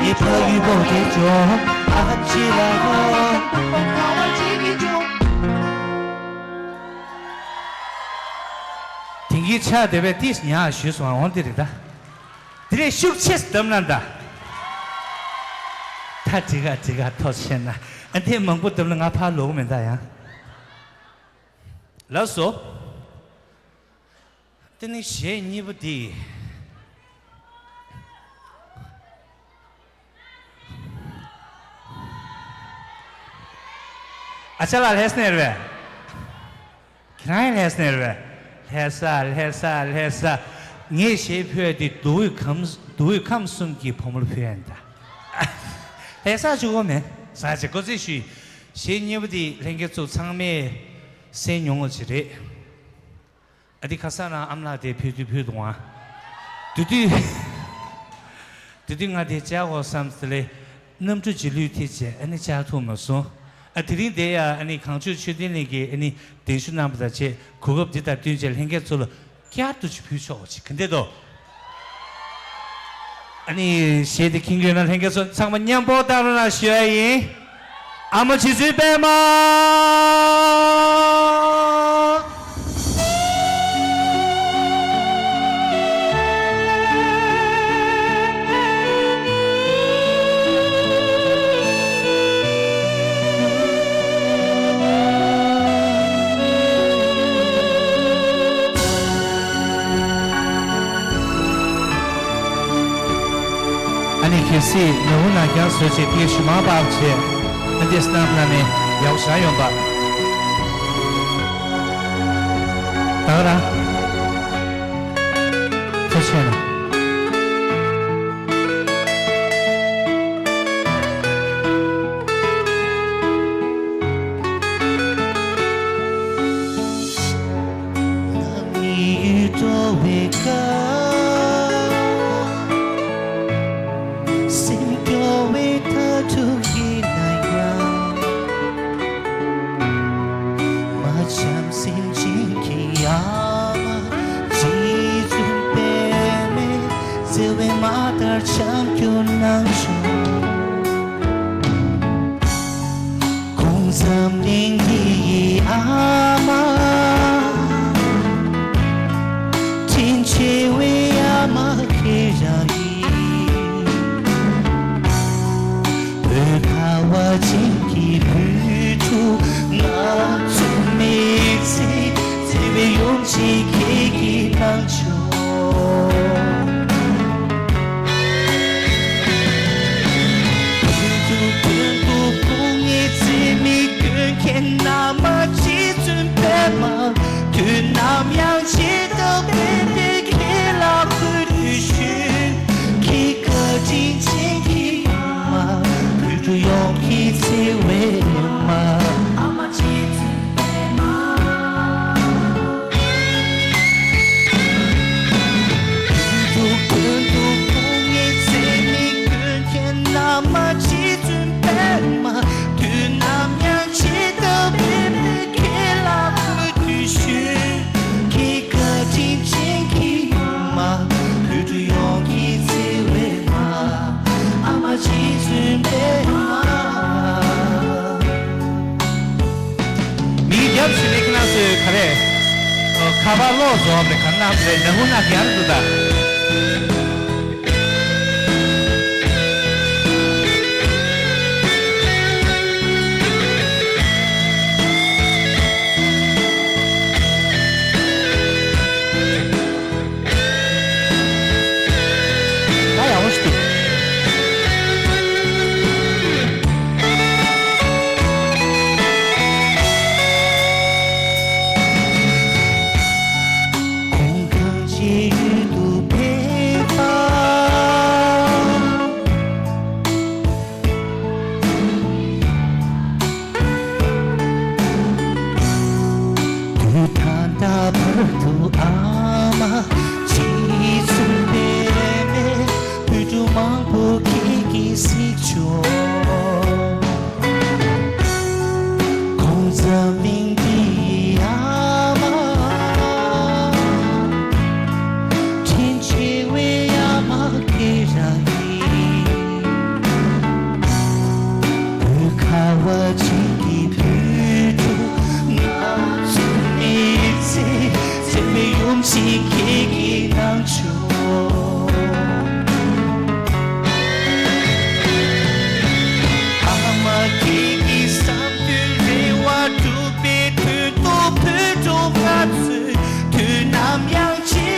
ངའི་ཕ་ཡུལ་བོ་དེ་ཁྱོ། ཨ་ཅི་ལ་ལོ། དེང་གི་ཆ་དེ་བས་ཏིས་ཉག་ཞུས་སོང་འོང་དེ་རེད་ད། དེ་རེད་ཤུགས་ཆེ་སྡམ་ན་ད། ད་དྲི་ག་དྲི་ག་ཐོ་ཆེ་ན་ཨ་འདི་མང་པོ་སྡམ་ན་ང་ཕར་ལོག་མེད་ད་ཡང་། ལགས་སོ། དེ་ནི་གཞས་གཉིས་པ་འདི། ཨ་ཅག་ལགས་ལྷ་ས་ནས་རེད་པས། ཁྱེད་རང་ཡང་ལྷ་ས་ནས་རེད་པས། ལྷ་ས་ལྷ་ས་ལྷ་ས། ངས་གཞས་ཕུལ་ཡ་དེ་མདོ་དབུས་ཁམས་མདོ་དབུས་ཁམས་གསུམ་གྱི་བུ་མོར་ཕུལ་ཡ་ཡིན་ད། ལྷ་ས་ཆུ་བོ་མེད་ས་ཆེ་གོ་ཚེ་ཞུས། གཞས་གཉིས་པ་དེ་ལྷན་རྒྱས་ཚོ་ཚང་མས་གསན་མྱོང་བ་ཅིག་རེད། ཨ་དེ་ཁ་སང་རང་ཨ་མ་ལགས་དེ་ཕུལ་དུས་ཕུལ་འདུག་ཨ། དེ་དུས་དེ་དུས་ང་དེ་བཅར་དགོས་བསམ་སྟེ་ལས་གནམ་གྲུ་རྗེས་ལུས་ཐེ་བྱས་ཨ་ནི་བཅར་ཐུབ་མ་སོང་། ཨ་དེ་རིང་དེ་ཡ་ཨ་ནི་གངས་ལྗོངས་ཆོས་ལྡན་གླིང་གིས་ཨ་ནི་གདན་ཞུ་གནང་བ་དང་བཅས་གོ་སྐབས་འདི་དང་བསྟུན་བྱས་ལྷན་རྒྱས་ཚོ་ལ་བསྐྱར་དུ་ཅིག་ཕུལ་ཆོག་ཅིག་ག་འདྲ་འདུག་ཨ་ནི་གཞས་དེ་མཁྱེན་གྱི་ཡོད་ན་ལྷན་རྒྱས་ཚོ་ཚང་མ་མཉམ་པོ་བཏང་རོགས་གནང་ཞུ་ཡ་ཡིན། ཨ་མ་རྗེ་བཙུན་པད་མ། ཨ་ནི་གལ་སྲིད་ནོར་བུ་ནག་རྐྱང་བཟོས་བྱས་ཕ་གི་ཞུ་མར་པག་བྱས་ཨ་འདྲས་སྣབས་ན་ནི་ཡག་ཤ་ཡོང་པ། ད་ག་རང་ཐུགས་ཆེ་ན། ང་གཉིད་འགྲོ་བའི་སྐབས། སེམས་སྐྱོ་བའི་དྭ་ཕྲུག་ཡིན་ན་ཡང་། མ་བྱམས་སེམས་ཅན་གྱི་ཨ་མ་རྗེ་བཙུན་པདྨས་བརྩེ་བའི་མ་ལྟར་བྱམས་སྐྱོང་གནང་ཤོག་གོང་འཛམ་གླིང་འདིའི་ཨ་མ། དྲིན་ཆེ་བའི་ཨ་མ་ཁྱེད་རང་ཡིན། བོད་ཁ་བ་ཅན་གྱི་བུ་ཕྲུག་ང་ཚོ་མི་ཚེ་བརྩེ་བའི་ཡུམ་གཅིག་ཁྱེད་ཀྱིས་གནང་ཆོག་དུས་དུས་དུས་དུས་སྐུ་ངལ་རྩིས་མེད་མཁན་ན་མ་རྗེ་བཙུན་པདྨ། དུས་ནམ་ཡང་ཇི་ལྟར་བདེན་པའི་ཁྱེད་ལ་གུས་འདུད་ཞུ། ཁྱེད་བཀའ་དྲིན་ཅན་གྱི་མ། བོད་ཕྲུག་ཡོངས་ཀྱི་བརྩེ་བའི་མ། ཨ་མ་རྗེ་བཙུན་པདྨ། དུས་དུས་དུས་དུས་སྐུ་ངལ་རྩིས་མེད་མཁན་ན་མ་རྗེ་བཙུན་པདྨ། དུས་ནམ་ཡང་ཇི་ལྟར་བདེན་པའི་ཁྱེད་ལ་གུས་འདུད་ཞུ། ཁྱེད་བཀའ་དྲིན་ཅན་གྱི་མ། བོད་ཕྲུག་ཡོངས་ཀྱི་བརྩེ་བའི་མ། ཨ་མ་རྗེ་བཙུན་པདྨ། མི་རྒྱབ་ཞུ་ལེ་ཁྱེད་རང་ཚོས་ག་རེ། ཁ་པར་ལོག་བཟོ་བ་རེད་ག་རེ་གནང་རེད་ན་ཧུ་ན་རྒྱལ་དུ་ད། ད་ཡག་པོ་ཞིག་འདུག་གོང་གང་ཅི་ཡུལ་དུ་ཕེབས་པ། དུས་ད་ལྟ་བར་དུ་ཨ་མ་རྗེ་བཙུན་པདྨས་བོད་ཕྲུག་མང་པོ་ཁྱེད་ཀྱིས་གཟིགས་ཆོག་གོང་འཛམ་གླིང་འདིའི་ཨ་མ། དྲིན་ཆེ་བའི་ཨ་མ་ཁྱེད་རང་ཡིན། བོད་ཁ་བ་ཅན་གྱི་བུ་ཕྲུག་ང་ཚོའི་མི་ཚེ་བརྩེ་བའི་ཡུམ་གཅིག་ཁྱེད་ཀྱིས་གནང་ཆོག་ཨ་མ་ཁྱེད་ཀྱི་བསམ་དོན་རེ་བ་འགྲུབ་པའི་དོན་དུ་བོད་ཕྲུག་ང་ཚོས་དུས་ནམ་ཡང་ཇི་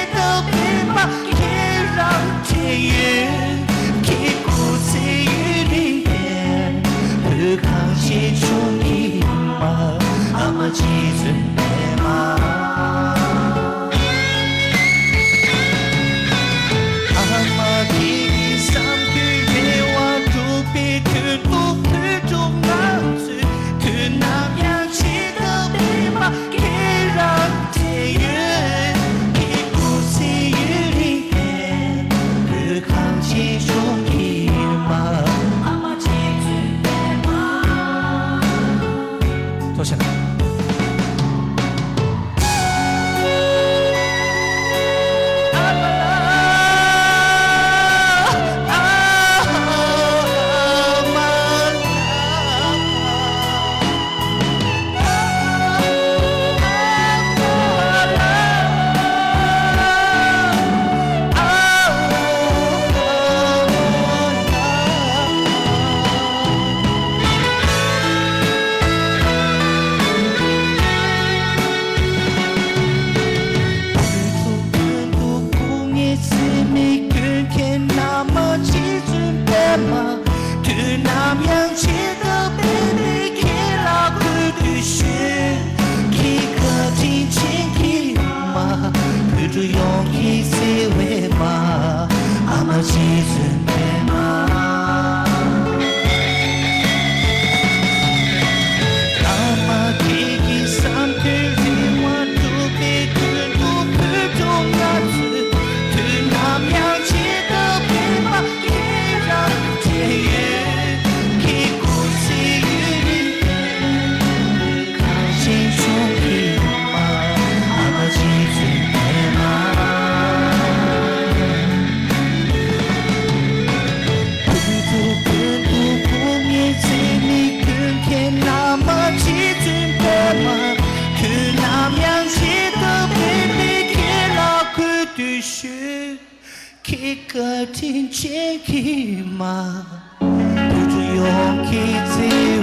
ཐུགས་རྗེ་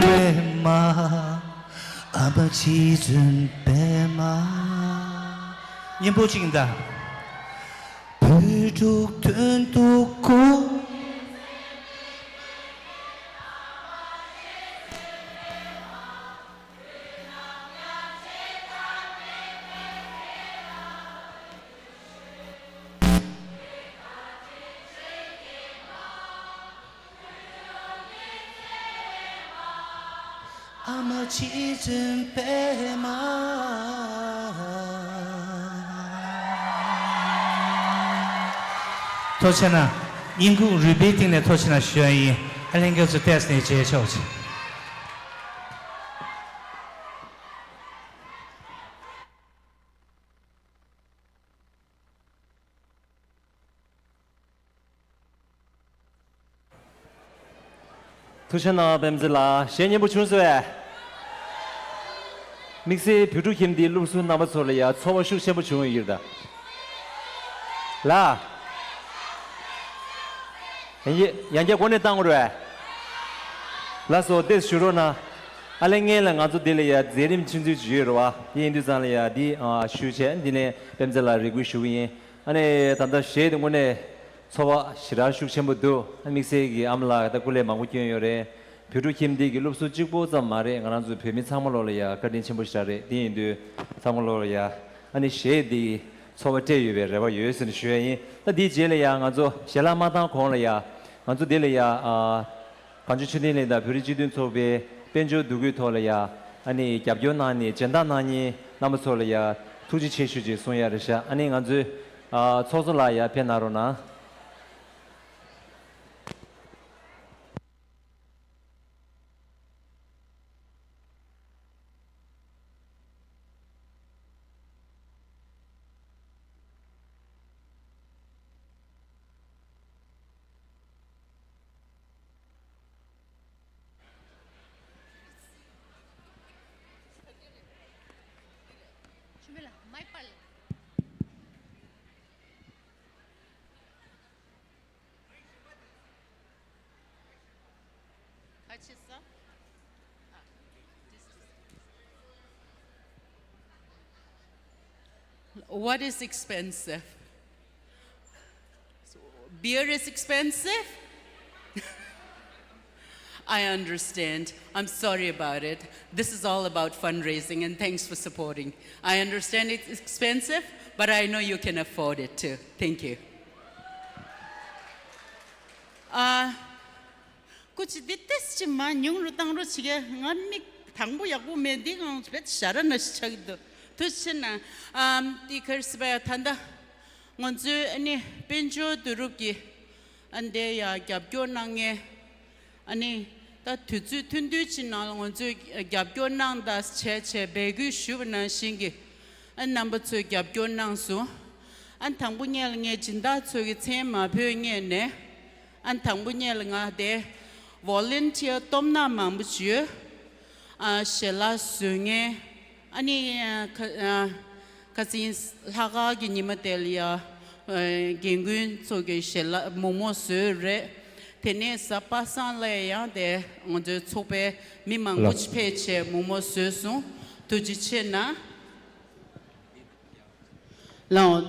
གནང་། སྙན་པོ་གཅིག་ཡིན་ད། ཐུགས་རྗེ་གནང་། སྙན་ཁུང་རུས་པའི་གཏིང་ནས་ཐུགས་རྗེ་གནང་ཞུ་ཡ་ཡིན། ཨ་ལྷན་རྒྱས་ཚོ་ཏོག་ཙམ་མཇལ་ཆོག་ཅིག། ཐུགས་རྗེ་གནང་པད་མ་རྩེ་ལགས། གཞས་སྙན་པོ་བྱུང་སོང་ངས། དམིགས་བསལ་བོད་ཕྲུག་ཁྱིམ་སྡེའི་སློབ་ཟུར་རྣམ་པ་ཚོ་ལ་ཡང་ཚོར་བ་ཤུགས་ཆེན་པོ་བྱུང་ཡོད་ཀྱི་རེད་ད། ལགས། ཡང་བསྐྱར་ཡང་བསྐྱར་འགོ་ནས་བཏང་དགོས་རེད་པས། ལགས་སོ། ཏོག་ཙམ་བཞུགས་རོགས་གནང་། ཨ་ལས་སྔོན་ལ་ང་ཚོ་འདི་ལ་ཡང་མཛད་རིམ་ཆུང་ཆུང་ཅིག་ཡོད་རེད་པ། དེ་ཡིན་དུས་ཙང་ལ་ཡང་འདི་ཞུས་བྱས། འདི་ནས་པད་མ་རྩེ་ལགས་རེ་སྐུལ་ཞུ་གི་ཡིན། ཨ་ནི་ད་ལྟ་གཞས་དེ་དངོས་གནས་ཚོར་བ་ཞེ་དྲག་ཤུགས་ཆེན་པོ་འདུག། ཨ་དམིགས་བསལ་གྱི་ཨ་མ་ལགས་ད་སྐུ་ལས་མང་པོ་བསྐྱོན་ཡོད་རེད། བོད་ཕྲུག་ཁྱིམ་སྡེ་གི་སློབ་ཟུར་གཅིག་པོ་ཙམ་མ་རེད། ང་རང་ཚོ་བོད་མི་ཚང་མ་ལོག་ལ་ཡ་བཀའ་དྲིན་ཆེན་པོ་ཞིག་རེད། དེ་ཡིན་དུས་ཚང་མ་ལོག་ལ་ཡ་ཨ་ནི་གཞས་འདི་ཚོར་བ་སྤྲད་ཡོད་པའི་རེ་བ་ཡོད་ཟེར་ནས་ཞུ་ཡ་ཡིན། ད་འདིའི་རྗེས་ལ་ཡ་ང་ཚོ་ཞལ་ལག་མ་བཏང་གོང་ལ་ཡ་ང་ཚོ་འདི་ལ་ཡ་ཨ་གངས་ལྗོངས་ཆོས་ལྡན་གླིང་དང་བོད་རིགས་སྤྱི་མཐུན་ཚོགས་པའི་དཔལ་འབྱོར་འདུ་འགོད་ཐོག་ལ་ཡ་ཨ་ནི་རྒྱབ་སྐྱོར་གནང་ནས་སྦྱིན་བདག་གནང་མཁན་རྣམ་པ་ཚོ་ལ་ཡ་ཐུགས་རྗེ་ཆེ་ཞུ་ཅེས་གསུང་ཡ་རེད་ཤག། ཨ་ནི་ང་ཚོའི་ཨ་ཚོགས་གཙོ་ལགས་ཡར་ཕེབས་གནང་རོགས་གནང་། What is expensive? Beer is expensive? I understand. I'm sorry about it. This is all about fundraising, and thanks for supporting. I understand it's expensive, but I know you can afford it too. Thank you. ཨ། སྐུ་མཁྱེན། འདི་ཏོག་ཙམ་མར་ཉུང་རུ་བཏང་རོགས་བྱེད་ཀྱི། ང་མིག་དང་པོ་ཡག་པོ་མེད། འདི་གང་བེད་ཞ་ར་ན་ཞིག་ཆགས་ཀྱི་འདུག་ཐུགས་རྗེ་ཆེ་གནང་། ཨམ། འདི་ག་རེ་ཟེར་བ་ཡ། ད་ལྟ་ང་ཚོའི་ཨ་ནི་དཔལ་འབྱོར་བསྡུ་རུབ་ཀྱི་ཨ་འདི་ཡ་རྒྱབ་སྐྱོར་གནང་མཁན། ཨ་ནི་ད་དུས་ཚོད་ཐུང་ཐུང་ཅིག་ནང་ལ་ང་ཚོས་རྒྱབ་སྐྱོར་གནང་དང་བྱས་བྱས་འབོད་སྐུལ་ཞུས་པ་ནང་བཞིན་གྱི། ཨ། རྣམ་པ་ཚོས་རྒྱབ་སྐྱོར་གནང་སོང་། ཨ། དང་པོ་ཉིད་ལ་ངས་སྦྱིན་བདག་ཚོ་གི་མཚན་མ་འབོད་སྔོན་ནས། ཨ། དང་པོ་ཉིད་ལ་ང་དེ་ཝོ་ལན་ཊི་ཡར་སྟོབས་ན་མང་པོ་ཅིག་ཡོད། ཨ། ཞལ་ལག་བཟོ་མཁན། ཨ་ནི་ཁ། ཨ། ཁ་སང་ལྷག་དཀར་གྱི་ཉི་མ་དེ་ལ་ཡ། ཨ། རྒན་རྒོན་ཚོ་གི་ཞལ་ལག་མོག་མོག་བཟོས་རེད། དེ་ནས་གཟའ་པ་སངས་ལ་ཡང་དེ་ང་ཚོའི་ཚོགས་པའི་མི་མང་པོ་ཅིག་ཕེབས་བྱས་མོག་མོག་བཟོས་སོང་། ཐུགས་རྗེ་ཆེ་གནང་། ལགས།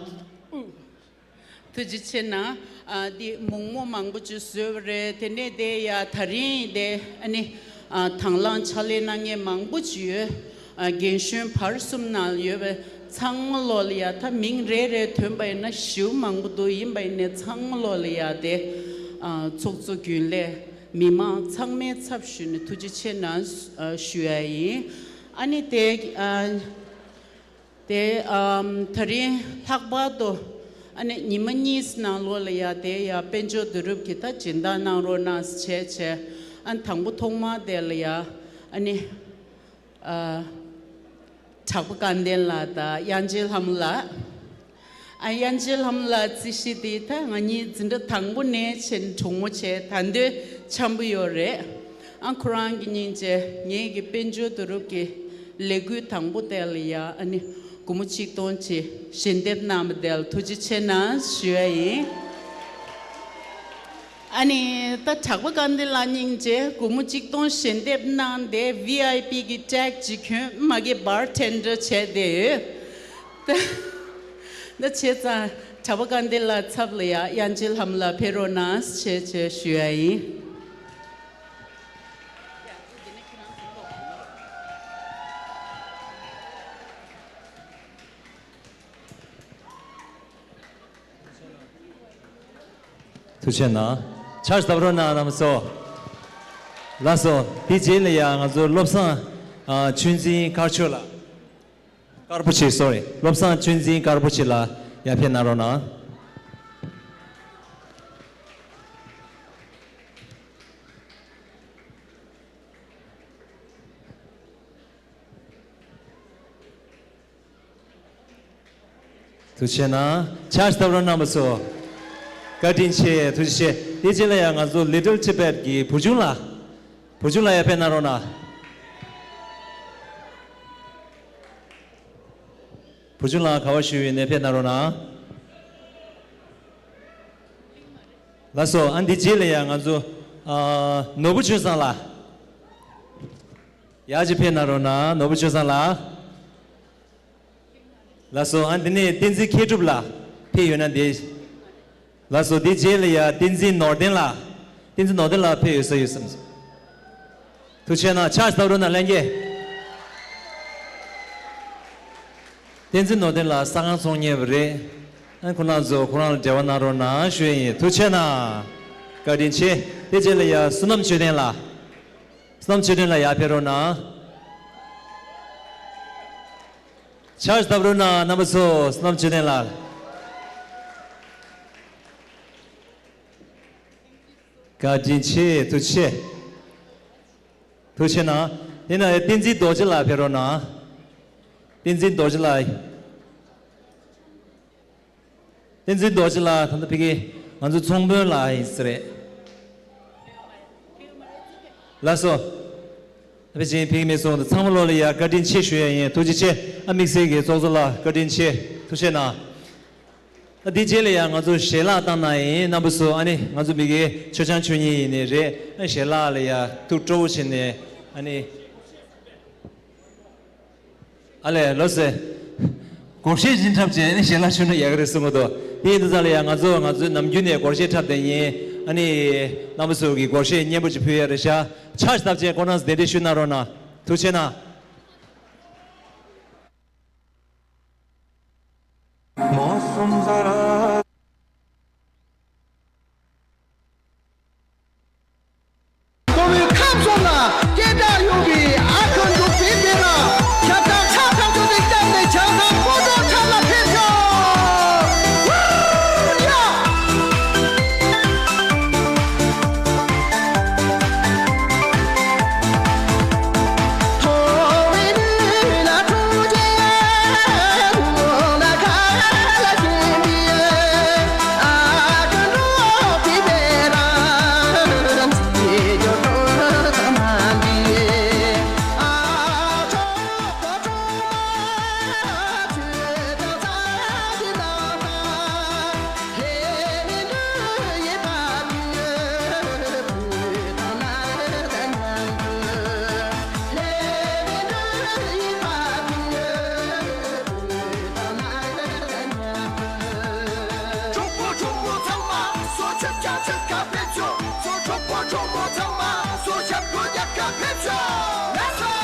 ཐུགས་རྗེ་ཆེ་གནང་། ཨ། འདི་མོག་མོག་མང་པོ་ཅིག་བཟོས་པ་རེད། དེ་ནས་དེ་ཡ་དེ་རིང་དེ་ཨ་ནི། ཨ། དང་བླངས་ཕྱག་ལས་གནང་མཁན་མང་པོ་ཅིག་ཡོད། ཨ། རྒན་གཞོན་བར་གསུམ་ནང་ཡོད་པའི་ཚང་མ་ལོག་ལ་ཡ། ད་མིང་རེ་རེ་ཐོན་པ་ཡིན་ན་ཞེ་པོ་མང་པོ་འདུག་ཡིན་པ་ཡིན་ནའི་ཚང་མ་ལོག་ལ་ཡ་དེ། ཨ། ཚོགས་གཙོ་རྒྱུན་ལས། མི་མང་ཚང་མའི་ཚབ་ཞུས་ནས་ཐུགས་རྗེ་ཆེ་གནང་ཞུ་ཡ་ཡིན། ཨ་ནི་དེ། ཨ། དེ། ཨམ། ད་རིང་ལྷག་པར་དུ་ཨ་ནི་ཉི་མ་གཉིས་ནང་ལོགས་ལ་ཡ་དེ་ཡ་དཔལ་འབྱོར་བསྡུ་རུབ་ཀྱི་ད་སྦྱིན་བདག་གནང་རོགས་གནང་བྱས་བྱས། ཨ། དང་པོ་ཐོག་མ་དེ་ལ་ཡ་ཨ་ནི། ཨ། གྲགས་པ་དགའ་ལྡན་ལགས་དང་དབྱངས་ཅན་ལྷ་མོ་ལགས། ཨ། དབྱངས་ཅན་ལྷ་མོ་ལགས་རྩིས་གཞི་དེ་ད་ང་གཉིས་འཛིན་གྲྭ་དང་པོ་ནས་བྱས་གྲོགས་མོ་བྱས། ད་དུང་འཆམ་པོ་ཡོད་རེད། ཨ། ཁོ་རང་གི་སྙིང་རྗེ། ངེད་ཀྱི་དཔལ་འབྱོར་བསྡུ་རུབ་ཀྱི་ལས་འགུལ་དང་པོ་དེ་ལ་ཡ་ཨ་ནི་སྒོར་མོ་གཅིག་སྟོང་ཅིག་ཞལ་འདེབས་གནང་བ་དེ་ལ་ཐུགས་རྗེ་ཆེ་གནང་ཞུ་ཡ་ཡིན། ཨ་ནི་ད་གྲགས་པ་དགའ་ལྡན་ལགས་སྙིང་རྗེ། སྒོར་མོ་གཅིག་སྟོང་ཞལ་འདེབས་གནང་སྟེ་ཝི་ཨའི་པི་གི་ཊེག་ཅིག་གྱོན། མ་གི་བར་ཊེན་ཌར་བྱས་བསྡད་ཡོད། ད་ད་བྱས་ཙང་གྲགས་པ་དགའ་ལྡན་ལགས་ཚབ་ལ་ཡ་དབྱངས་ཅན་ལྷ་མོ་ལགས་ཕེབས་རོགས་གནང་ཞེས་བྱས་ཞུ་ཡ་ཡིན། ཐུགས་རྗེ་གནང་། ཕྱག་བརྡབ་རོགས་གནང་། རྣམ་པ་ཚོ། ལགས་སོ། དེ་རྗེས་ལ་ཡ་ང་ཚོ་བློ་བཟང་། ཨ། ཆོས་འཛིན་དཀར་ཕྱོགས་ལགས། དཀར་པོ་ཆེ། སོ་རི། བློ་བཟང་ཆོས་འཛིན་དཀར་པོ་ཆེ་ལགས་ཡར་ཕེབས་གནང་རོགས་གནང་། ཐུགས་རྗེ་གནང་། ཕྱག་བརྡབ་རོགས་གནང་། རྣམ་པ་ཚོ། བཀའ་དྲིན་ཆེ། ཐུགས་རྗེ་ཆེ། དེ་རྗེས་ལ་ཡང་ང་ཚོ་Little Tibet གི་བུ་ཆུང་ལགས། བུ་ཆུང་ལགས་ཡར་ཕེབས་གནང་རོགས་གནང་། བུ་ཆུང་ལགས་ག་པར་བཞུགས་ཡོད་ནའི་ཕེབས་གནང་རོགས་གནང་། ལགས་སོ། ཨ། འདི་རྗེས་ལ་ཡང་ང་ཚོ། ཨ། ནོར་བུ་ཆོས་བཟང་ལགས། ཡར་ཅིག་ཕེབས་གནང་རོགས་གནང་། ནོར་བུ་ཆོས་བཟང་ལགས། ལགས་སོ། ཨ། འདི་ནས་བསྟན་འཛིན་མཁས་གྲུབ་ལགས་ཕེབས་ཡོད་ན་འདི། ལགས་སོ། འདི་རྗེས་ལ་ཡ་བསྟན་འཛིན་ནོར་ལྡན་ལགས། བསྟན་འཛིན་ནོར་ལྡན་ལགས་ཕེབས་ཡོད་ས་ཡོད་བསམ་སོང་། ཐུགས་རྗེ་གནང་། ཕྱག་བརྡབ་རོགས་གནང་། ལྷན་རྒྱས། བསྟན་འཛིན་ནོར་ལྡན་ལགས་ས་ཁང་ཚོང་གཉེར་བ་རེད། ཨ། ཁོང་རྣམ་ཚོ་ཁོ་རང་ལ་འབྲེལ་བ་གནང་རོགས་གནང་ཞུ་ཡ་ཡིན། ཐུགས་རྗེ་གནང་། བཀའ་དྲིན་ཆེ། དེ་རྗེས་ལ་ཡ་བསོད་ནམས་ཆོས་ལྡན་ལགས། བསོད་ནམས་ཆོས་ལྡན་ལགས་ཡར་ཕེབས་རོགས་གནང་། ཕྱག་བརྡབ་རོགས་གནང་། རྣམ་པ་ཚོ། བསོད་ནམས་ཆོས་ལྡན་ལགས། བཀའ་དྲིན་ཆེ། ཐུགས་རྗེ་ཆེ། ཐུགས་རྗེ་གནང་། དེ་ནས་བསྟན་འཛིན་རྡོ་རྗེ་ལགས་ཕེབས་རོགས་གནང་། བསྟན་འཛིན་རྡོ་རྗེ་ལགས། བསྟན་འཛིན་རྡོ་རྗེ་ལགས་ད་ལྟ་ཕ་གི་ང་ཚོ་ཚོང་དཔོན་ལགས་ཡིན་ས་རེད། ལགས་སོ། ཕལ་ཆེར་ཕ་གི་མི་སོང་དང་ཚང་མ་ལོག་ལ་ཡ་བཀའ་དྲིན་ཆེ་ཞུ་ཡ་ཡིན། ཐུགས་རྗེ་ཆེ། ཨ། དམིགས་བསལ་གྱི་ཚོགས་གཙོ་ལགས་བཀའ་དྲིན་ཆེ། ཐུགས་རྗེ་གནང་། ཨ། འདི་རྗེས་ལ་ཡ་ང་ཚོ་ཞལ་ལག་བཏང་གནང་ཡིན། རྣམ་པ་ཚོ། ཨ་ནི་ང་ཚོ་མི་གི་ཆོས་ཆང་མཆོད་མཁན་ཡིན་ནི་རེད། ཨ། ཞལ་ལག་ལ་ཡ་ཐུགས་སྤྲོ་བོ་བྱས་ནས། ཨ་ནི། ཨ་ལས། ལགས་སོ། སྒོར་གཞས་སྦྱིན་འཁྲབ་བྱས་ནས་ཞལ་ལག་མཆོད་ན་ཡག་གི་རེད་གསུང་གི་འདུག་དེ་ཡིན་དུས་ཙང་ལ་ཡ་ང་ཚོ་ང་ཚོའི་ནམ་རྒྱུན་ནས་སྒོར་གཞས་འཁྲབ་བསྡད་མཁན། ཨ་ནི་རྣམ་པ་ཚོ་གི་སྒོར་གཞས་སྙན་པོ་ཅིག་ཕུལ་ཡ་རེད་ཤག་ཕྱག་བཞི་ལྟ་བྱས་ཁོང་རྣམ་ཚོ་གདན་འདྲེན་ཞུ་གནང་རོགས་གནང་། ཐུགས་རྗེ་གནང་། མོ་སུམ་ཟ་ར། ཁོ་བོའི་ཁམས་གསུམ་ལ་སྐད་གྲགས་ཡོད་པའི་ཨ་ཁུ་འབྲུག་པའི་སྡེ་ར་ཞབས་བྲང་ཆ་ཚང་ཚོ་དེ་བཅར་ནས་བྱང་ཐང་སྤོ་ཏོ་ཁྲབ་ལ་ཕེབས་ཤོག་ཧུར་ཡ། གྲོགས་པོ་གྲོགས་མོ་ཚང་མ་སོ་ཆབ་ཆ་ཆབ་ཁ་ཕེབས་ཤོག་སོ་གྲོགས་པོ་གྲོགས་མོ་ཚང་མ་སོ་ཞབས་བཀོད་རྒྱབ་ཁ་ཕེབས་ཤོག་ལགས་སོ།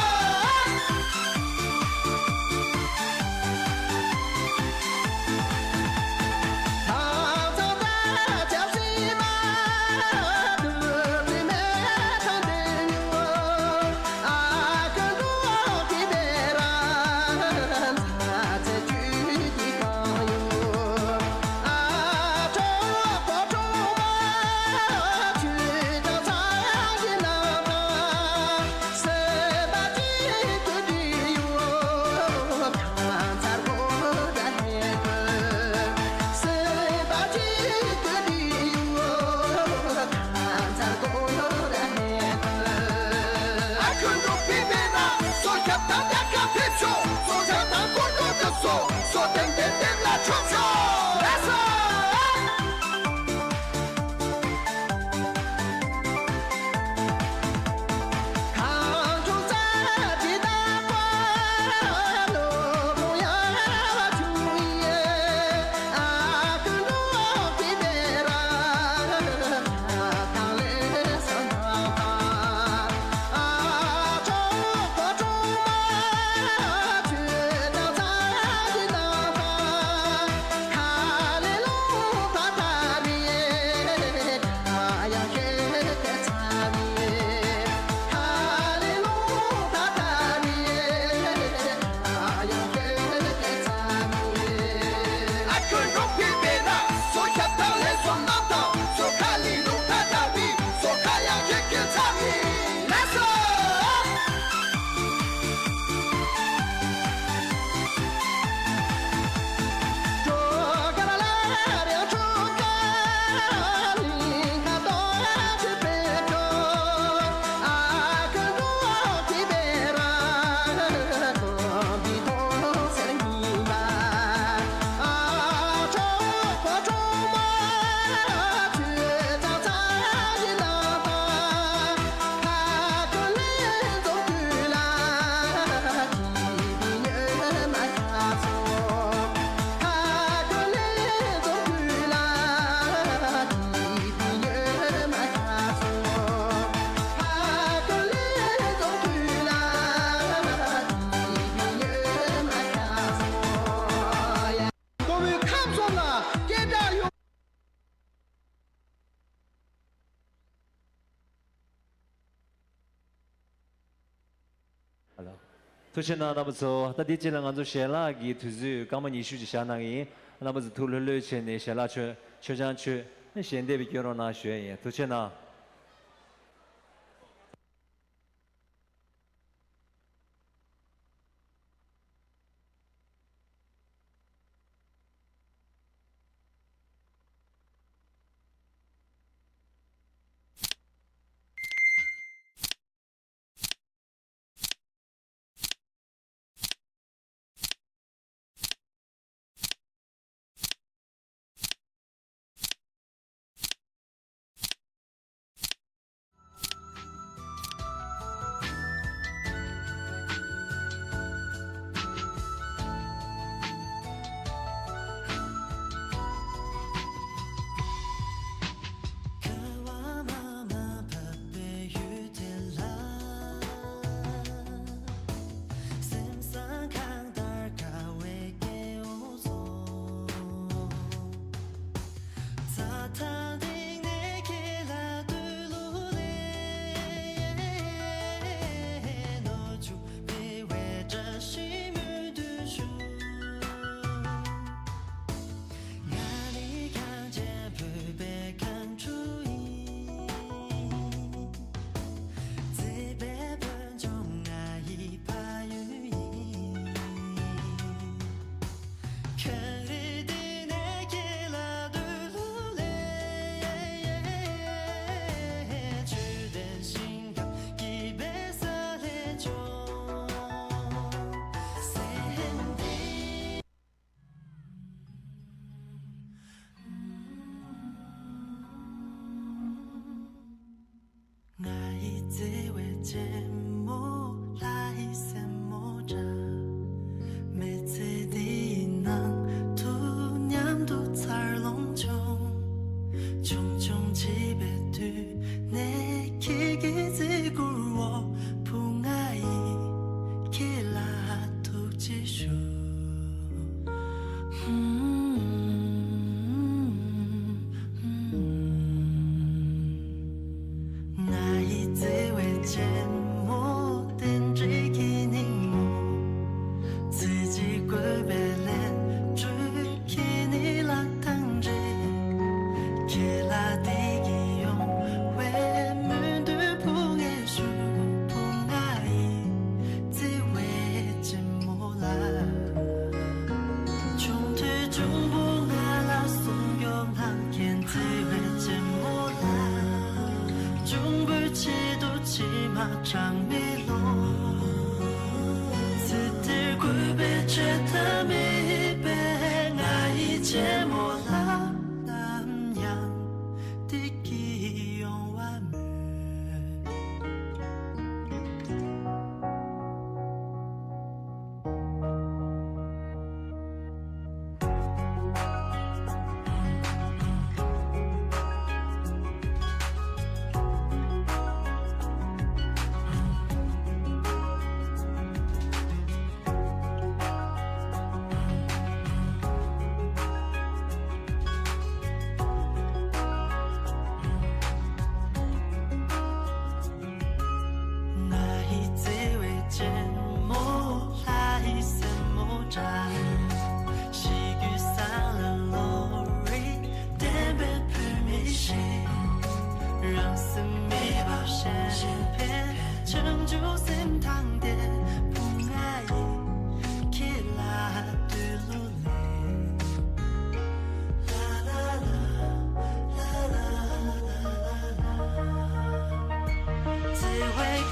ཐུགས་རྗེ་གནང་རྣམ་པ་ཚོ། ད་འདི་རྗེས་ལ་ང་ཚོ་ཞལ་ལག་གི་དུས་ཚོད་སྐར་མ་ཉི་ཤུ་ཅིག་བཞག་གནང་གི་ཡིན། རྣམ་པ་ཚོ་ཐུགས་ལྷོད་ལྷོད་བྱས་ནས་ཞལ་ལག་མཆོད། མཆོད་ཆང་མཆོད་ནས་ཞལ་འདེབས་སྐྱོན་རོགས་གནང་ཞུ་ཡ་ཡིན། ཐུགས་རྗེ་གནང་།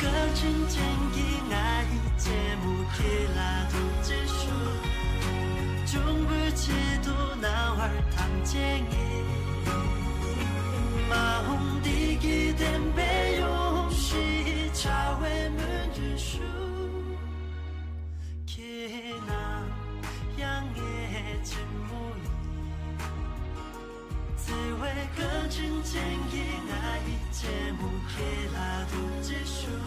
བཀའ་དྲིན་ཅན་གྱི་ང་ཡི་གཅེན་མོ་ཁྱེད་ལ་ཐུགས་རྗེ་ཞུ། འབྱུང་པོའི་ཆེད་དུ་སྣང་བར་ཐམས་ཅད་ངེས། མ་འོངས་འདི་གའི་བདེན་པའི་ཡུམ་ཞིག་བྱ་བའི་སྨོན་འདུན་ཞུ། ཁྱེད་རྣམས་ཡང་ངའི་གཅེན་མོ་ཡིན། བརྩེ་བའི་བཀའ་དྲིན་ཅན་གྱི་ང་ཡི་གཅེན་མོ་ཁྱེད་ལ་ཐུགས་རྗེ་ཞུ།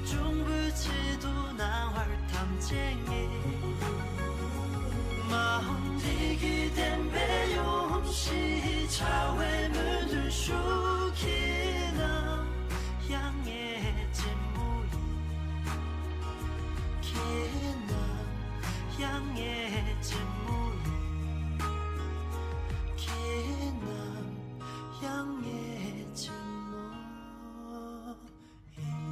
འབྱུང་པོའི་ཆེད་དུ་སྣང་བར་ཐམས་ཅད་ངེས། མ་འོངས་འདི་གའི་བདེན་པའི་ཡུམ་ཞིག་བྱ་བའི་སྨོན་འདུན་ཞུ། ཁྱེད་རྣམས་ཡང་ངའི་གཅེན་མོ་ཡིན། ཁྱེད་རྣམས་ཡང་ངའི་གཅེན་མོ་ཡིན། ཁྱེད་རྣམས་ཡང་ངའི་གཅེན་མོ་ཡིན།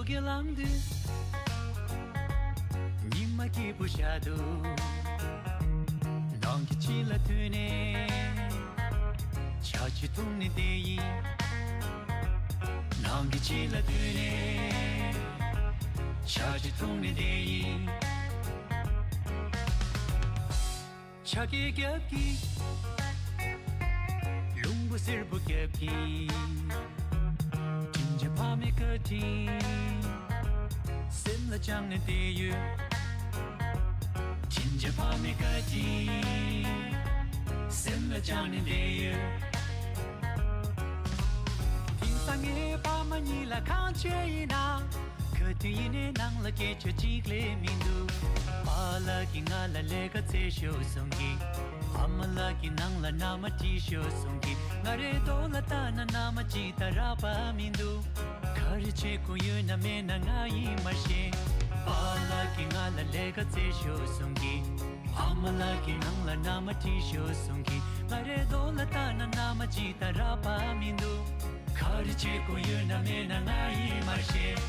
གི་ལངས་དུས། ཉི་མ་སྐྱིད་པོ་ཤར་འདུག་ནང་གི་ཕྱི་ལ་ཐོན་ནས། ཆར་ཆུ་འཐུང་ནས་བསྡད་ཡིན། ནང་གི་ཕྱི་ལ་ཐོན་ནས། ཆར་ཆུ་འཐུང་ནས་བསྡད་ཡིན། ཆར་སྐད་རྒྱབ་ཀྱིན། རླུང་བུ་སེར་པོ་རྒྱབ་ཀྱིན། དྲིན་ཅན་ཕ་མའི་བཀའ་དྲིན། སེམས་ལ་བཅངས་ནས་བསྡད་ཡོད། དྲིན་ཅན་ཕ་མའི་བཀའ་དྲིན། སེམས་ལ་བཅངས་ནས་བསྡད་ཡོད། དེང་སང་ངའི་ཕ་མ་གཉིས་ལ་གང་བྱས་ཡིན་ན། ག་དུས་ཡིན་ནའི་ནང་ལ་སྐད་ཆ་གཅིག་ལས་མི་འདུག་པཱ་ལགས་ཀྱིས་ང་ལ་ལས་ཀ་བཙལ་ཤོག་གསུང་གི། ཨ་མ་ལགས་ཀྱིས་ནང་ལ་མནའ་མ་ཁྲིད་ཤོག་གསུང་གི། ང་རའི་རྡོ་ལ་ལྟ་ན་མནའ་མ་ཅིག་ད་རག་པ་མི་འདུག་ག་རེ་བྱེད་དགོས་ཡོད་ན་མེད་ན་ང་ཡིས་མ་ཤེས། པཱ་ལགས་ཀྱིས་ང་ལ་ལས་ཀ་བཙལ་ཤོག་གསུང་གི། ཨ་མ་ལགས་ཀྱིས་ནང་ལ་མནའ་མ་ཁྲིད་ཤོག་གསུང་གི། ང་རའི་རྡོ་ལ་ལྟ་ན་མནའ་མ་ཅིག་ད་རག་པ་མི་འདུག་ག་རེ་བྱེད་དགོས་ཡོད་ན་མེད་ན་ང་ཡིས་མ་ཤེས།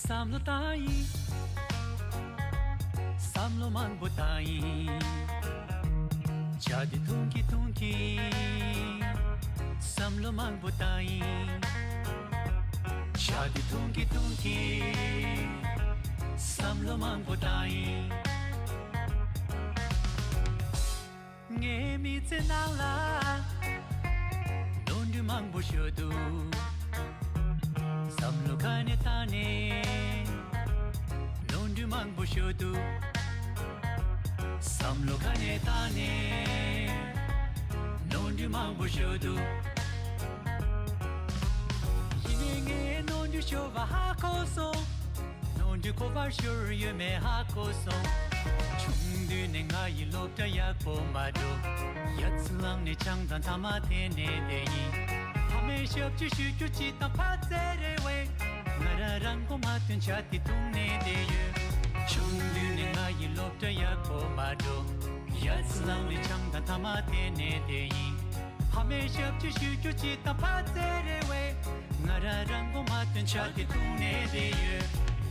བསམ་བློ་བཏང་ཡིན། བསམ་བློ་མང་པོ་བཏང་ཡིན། ཇ་དེ་འཐུང་གི་འཐུང་གི། བསམ་བློ་མང་པོ་བཏང་ཡིན། ཇ་དེ་འཐུང་གི་འཐུང་གི། བསམ་བློ་མང་པོ་བཏང་ཡིན། ངའི་མི་ཚེ་ནང་ལ་ནོར་འཁྲུལ་མང་པོ་ཤོར་འདུག་བསམ་བློ་ག་ནས་བཏང་ནས་ནོར་འཁྲུལ་མང་པོ་ཤོར་འདུག་བསམ་བློ་ག་ནས་བཏང་ནས་ནོར་འཁྲུལ་མང་པོ་ཤོར་འདུག་ཡིན་ནའི་ངས་ནོར་འཁྲུལ་ཤོར་བ་ཧ་གོ་སོང་། ནོར་འཁྲུལ་ག་པར་ཤོར་ཡོད་མེད་ཧ་གོ་སོང་། ཆུང་དུས་ནས་ང་ཡི་སློབ་གྲྭ་ཡག་པོ་མ་འགྲོ། ཡ་ཚ་ལངས་ནས་ཆང་དང་ཐ་མག་འཐེན་ནས་བསྡད་ཡིན། ཕ་མས་ཞབས་ཕྱི་ཞུ་རྒྱུ་ཅིག་དང་ཕ་རྩེ་རེ་བས། ང་རང་རང་མགོ་མ་ཐོན་ཇ་དེ་འཐུང་ནས་བསྡད་ཡོད། ཆུང་དུས་ནས་ང་ཡི་སློབ་གྲྭ་ཡག་པོ་མ་འགྲོ། ཡ་ཚ་ལངས་ནས་ཆང་དང་ཐ་མག་འཐེན་ནས་བསྡད་ཡིན། ཕ་མས་ཞབས་ཕྱི་ཞུ་རྒྱུ་ཅིག་དང་ཕ་རྩེ་རེ་བས། ང་རང་རང་མགོ་མ་ཐོན་ཇ་དེ་འཐུང་ནས་བསྡད་ཡོད།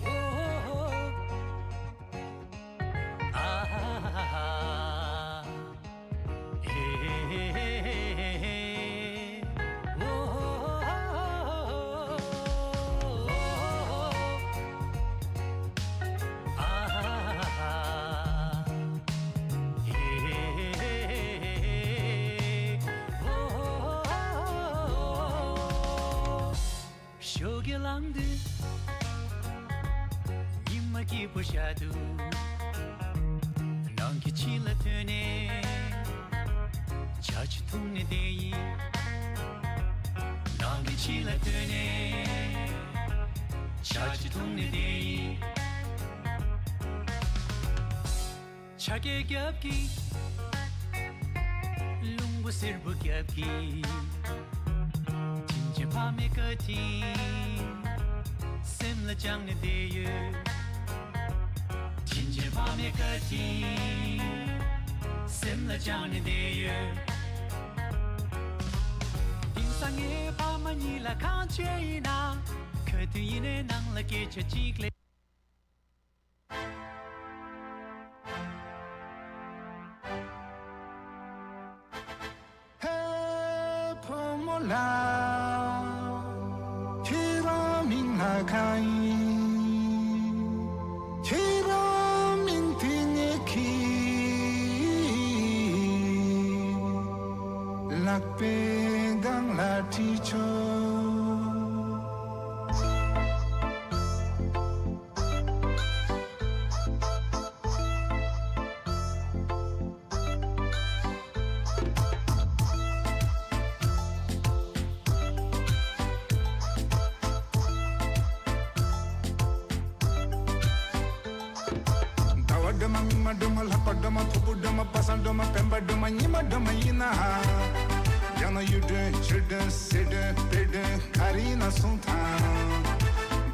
ཨོ་ཧོ་ཧོ། ཨ་ཧ་ཧ་ཧ། ཨེ་ཧེ་ཧེ་ཧེ། ཨོ་ཧོ་ཧོ། ཨ་ཧ་ཧ་ཧ། ཞོགས་ཀས་ལངས་དུས། ཉི་མ་སྐྱིད་པོ་ཤར་འདུག་ནང་གི་ཕྱི་ལ་ཐོན་ནས། ཇ་ཆུ་འཐུང་ནས་བསྡད་ཡིན། ནང་གི་ཕྱི་ལ་ཐོན་ནས། ཇ་ཆུ་འཐུང་ནས་བསྡད་ཡིན། ཆར་སྐད་རྒྱབ་ཀྱིན། རླུང་བུ་སེར་པོ་རྒྱབ་ཀྱིན། དྲིན་ཅན་ཕ་མའི་བཀའ་དྲིན། སེམས་ལ་བཅངས་ནས་བསྡད་ཡོད། དྲིན་ཅན་ཕ་མའི་བཀའ་དྲིན། སེམས་ལ་བཅངས་ནས་བསྡད་ཡོད། དེང་སང་ངའི་ཕ་མ་གཉིས་ལ་གང་བྱས་ཡིན་ན། ག་དུས་ཡིན་ནའི་ནང་ལ་སྐད་ཆ་གཅིག་ལས། ཧེ་བུ་མོ་ལགས། ཁྱེད་རང་མིང་ལ་གང་ཡིན། ཁྱེད་རང་མིང་དེ་ངེད་ཀྱི་ལག་པའི་སྒང་ལ་བྲིས་ཆོག་སྒྲོལ་མ་མིག་དམར་སྒྲོལ་མ་ལྷག་པ་སྒྲོལ་མ་ཕུར་བུ་སྒྲོལ་མ་པ་སངས་སྒྲོལ་མ་སྤེན་པ་སྒྲོལ་མ་ཉི་མ་སྒྲོལ་མ་ཡིན་ན། ཡང་ན་གཡུ་སྒྲོན་ཆུ་སྒྲོན་སེར་སྒྲོན་བེ་སྒྲོན་ག་རེ་ཡིན་ན་གསུང་དང་།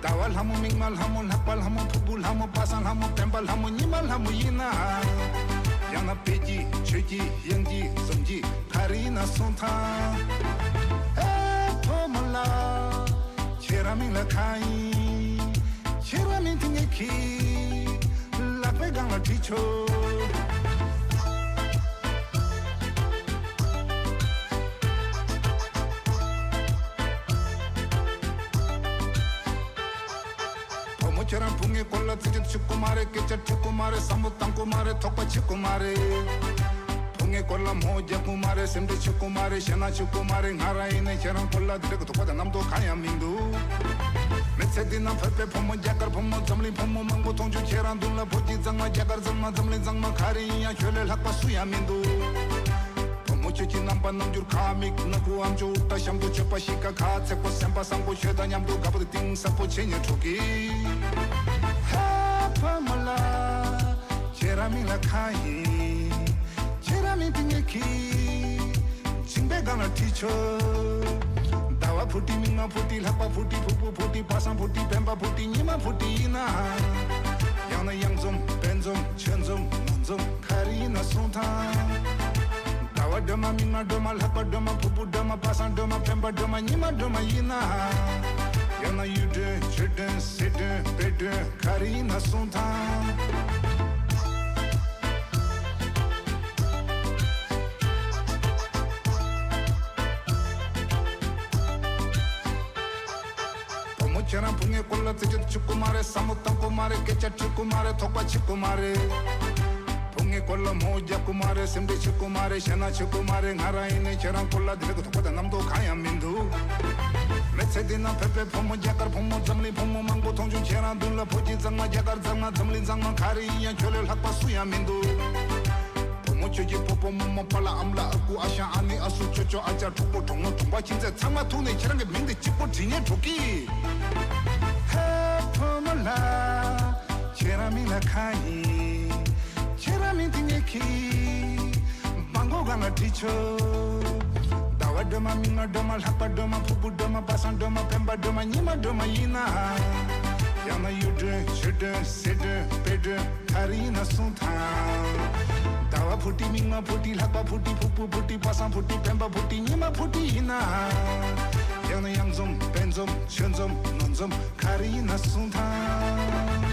ཟླ་བ་ལྷ་མོ་མིག་དམར་ལྷ་མོ་ལྷག་པ་ལྷ་མོ་ཕུར་བུ་ལྷ་མོ་པ་སངས་ལྷ་མོ་སྤེན་པ་ལྷ་མོ་ཉི་མ་ལྷ་མོ་ཡིན་ན། ཡང་ན་དཔལ་གྱི་ཆོས་ཀྱི་དབྱངས་ཀྱི་འཛུམ་གྱི་ག་རེ་ཡིན་ན་གསུང་དང་། ཨེ་བུ་མོ་ལགས། ཁྱེད་རང་མིང་ལ་གང་ཡིན། ཁྱེད་རང་མིང་དེ་ངས་ཁྱི། ལག་པའི་སྒང་ལ་བྲིས་ཆོག་བུ་མོ་ཁྱེད་རང་བུ་ངའི་སྐོར་ལ་རྩིས་དཔྱོད་བྱེད་ཀྱི་མ་རེད། སྐད་ཆ་དྲི་གི་མ་རེད། བསམ་བློ་བཏང་གི་མ་རེད། དོགས་པ་བྱེད་ཀྱི་མ་རེད། བུ་ངའི་སྐོར་ལ་མོ་རྒྱག་གི་མ་རེད། སེམས་ཁྲལ་བྱེད་ཀྱི་མ་རེད། ཞེད་སྣང་བྱེད་ཀྱི་མ་རེད། ང་རང་ཡིན་ནའི་ཁྱེད་རང་སྐོར་ལ་དེ་འདྲ་གི་དོགས་པ་དང་རྣམ་རྟོག་གང་ཡང་མི་འདུག་མི་ཚེ་འདི་ན་བོད་པའི་བུ་མོ་རྒྱ་གར་བུ་མོ་འཛམ་གླིང་བུ་མོ་མང་པོ་མཐོང་བྱུང་། ཁྱེད་རང་མདུན་ལ་བོད་ཀྱི་གཙང་མ་རྒྱ་གར་གཙང་མ་འཛམ་གླིང་གཙང་མ་ག་རེ་ཡིན་ཡང་ཁྱོད་ལས་ལྷག་པ་སུ་ཡང་མི་འདུག་བུ་མོ་ཁྱོད་ཀྱི་རྣམ་པ་རྣམ་འགྱུར་ཁ་མིག་སྣ་ཁུག་ཨམ་ཅོག་དབུ་སྐྲ་ཤམ་ཐུ་སྤྱོད་པ་གཤིས་ཀ་ཁ་ཚེག་པོ་སེམས་པ་བཟང་པོ་ཁྱོད་དང་མཉམ་དུ་དགའ་པོ་དེ་གཏིང་ཟབ་པོ་བྱེད་སྙིང་འདོད་ཀི། ཧེ་བུ་མོ་ལགས། ཁྱེད་རང་མིང་ལ་གང་ཡིན། ཁྱེད་རང་མིང་དེ་ངས་ཁྱི། མཇིང་པའི་སྒང་ལ་བྲིས་ཆོག་ཟླ་བ་བུ་ཁྲིད་མིག་དམར་བུ་ཁྲིད་ལྷག་པ་བུ་ཁྲིད་ཕུར་བུ་བུ་ཁྲིད་པ་སངས་བུ་ཁྲིད་སྤེན་པ་བུ་ཁྲིད་ཉི་མ་བུ་ཁྲིད་ཡིན་ན། ཡང་ན་གཡང་འཛོམས་དཔལ་འཛོམས་ཆོས་འཛོམས་ནོར་འཛོམས་ག་རེ་ཡིན་ན་གསུང་དང་། ཟླ་བ་སྒྲོལ་མ་མིག་དམར་སྒྲོལ་མ་ལྷག་པ་སྒྲོལ་མ་ཕུར་བུ་སྒྲོལ་མ་པ་སངས་སྒྲོལ་མ་སྤེན་པ་སྒྲོལ་མ་ཉི་མ་སྒྲོལ་མ་ཡིན་ན། ཡང་ན་གཡུ་སྒྲོན་ཆུ་སྒྲོན་སེར་སྒྲོན་བེ་སྒྲོན་ག་རེ་ཡིན་ན་གསུང་དང་། བུ་མོ་ཁྱེད་རང་བུ་ངའི་སྐོར་ལ་རྩིས་དཔྱོད་བྱེད་ཀྱི་མ་རེད། བསམ་བློ་བཏང་གི་མ་རེད། སྐད་ཆ་དྲི་གི་མ་རེད། དོགས་པ་བྱེད་ཀྱི་མ་རེད། བུ་ངའི་སྐོར་ལ་མོ་རྒྱག་གི་མ་རེད། སེམས་ཁྲལ་བྱེད་ཀྱི་མ་རེད། ཞེད་སྣང་བྱེད་ཀྱི་མ་རེད། ང་རང་ཡིན་ནའི་ཁྱེད་རང་སྐོར་ལ་དེ་འདྲ་གི་དོགས་པ་དང་རྣམ་རྟོག་གང་ཡང་མི་འདུག་མི་ཚེ་འདི་ན་བོད་པའི་བུ་མོ་རྒྱ་གར་བུ་མོ་འཛམ་གླིང་བུ་མོ་མང་པོ་མཐོང་བྱུང་། ཁྱེད་རང་མདུན་ལ་བོད་ཀྱི་གཙང་མ་རྒྱ་གར་གཙང་མ་འཛམ་གླིང་གཙང་མ་ག་རེ་ཡིན་ཡང་ཁྱོད་ལས་ལྷག་པ་སུ་ཡང་མི་འདུག་བུ་མོ་ཁྱོད་ཀྱི་སྤོ་བོ་རྨོ་མོ་པཱ་ལགས་ཨ་མ་ལགས་ཨ་ཁུ་ཨ་ཞང་ཨ་ནེ་ཨ་སྲུ་ཅོ་ཅོ་ཨ་ཅག་གྲོགས་པོ་གྲོགས་མོ་གྲོང་པ་ཁྱིམ་མཚེས་ཚང་མ་ཐུག་ནས་ཁྱེད་རང་གི་མིང་དེ་གཅིག་པོ་བྲིས་ཉན་འགྲོ་གི། ཧེ་བུ་མོ་ལགས། ཁྱེད་རང་མིང་ལ་གང་ཡིན། ཁྱེད་རང་མིང་དེ་ངས་ཁྱི། མང་པོ་སྒང་ལ་བྲིས་ཆོག་ཟླ་བ་སྒྲོལ་མ་མིག་དམར་སྒྲོལ་མ་ལྷག་པ་སྒྲོལ་མ་ཕུར་བུ་སྒྲོལ་མ་པ་སངས་སྒྲོལ་མ་སྤེན་པ་སྒྲོལ་མ་ཉི་མ་སྒྲོལ་མ་ཡིན་ན། ཡང་ན་གཡུ་སྒྲོན་ཆུ་སྒྲོན་སེར་སྒྲོན་བེ་སྒྲོན་ག་རེ་ཡིན་ན་གསུང་དང་། ཟླ་བ་བུ་ཁྲིད་མིག་དམར་བུ་ཁྲིད་ལྷག་པ་བུ་ཁྲིད་ཕུར་བུ་བུ་ཁྲིད་པ་སངས་བུ་ཁྲིད་སྤེན་པ་བུ་ཁྲིད་ཉི་མ་བུ་ཁྲིད་ཡིན་ན། ཡང་ན་གཡང་འཛོམས་དཔལ་འཛོམས་ཆོས་འཛོམས་ནོར་འཛོམས་ག་རེ་ཡིན་ན་གསུང་དང་།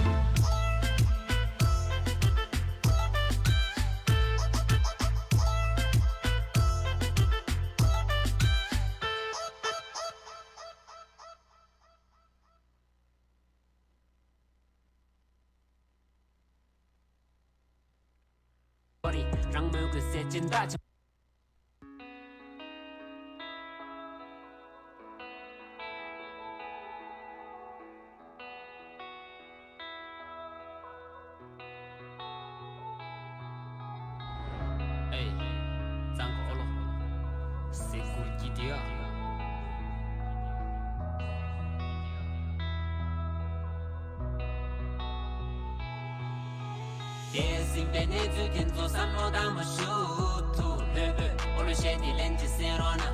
རང་མོས་ཀྱི་ཟས་སྦྱིན་བདག་ཨེ། གཙང་གི་ཨོ་ལོ། ཟེ་གུར་གྱི་དེ་ཡ། དེ་ཟིན་པའི་གནས་ཚུལ་དེ་ཚོ་བསམ་བློ་བཏང་མ་ཞུ་ཐུ་ལྷོད་པོས་ཨོ་ལོ་བཤད་དེ་ལན་གཅིག་གསན་རོགས་གནང་།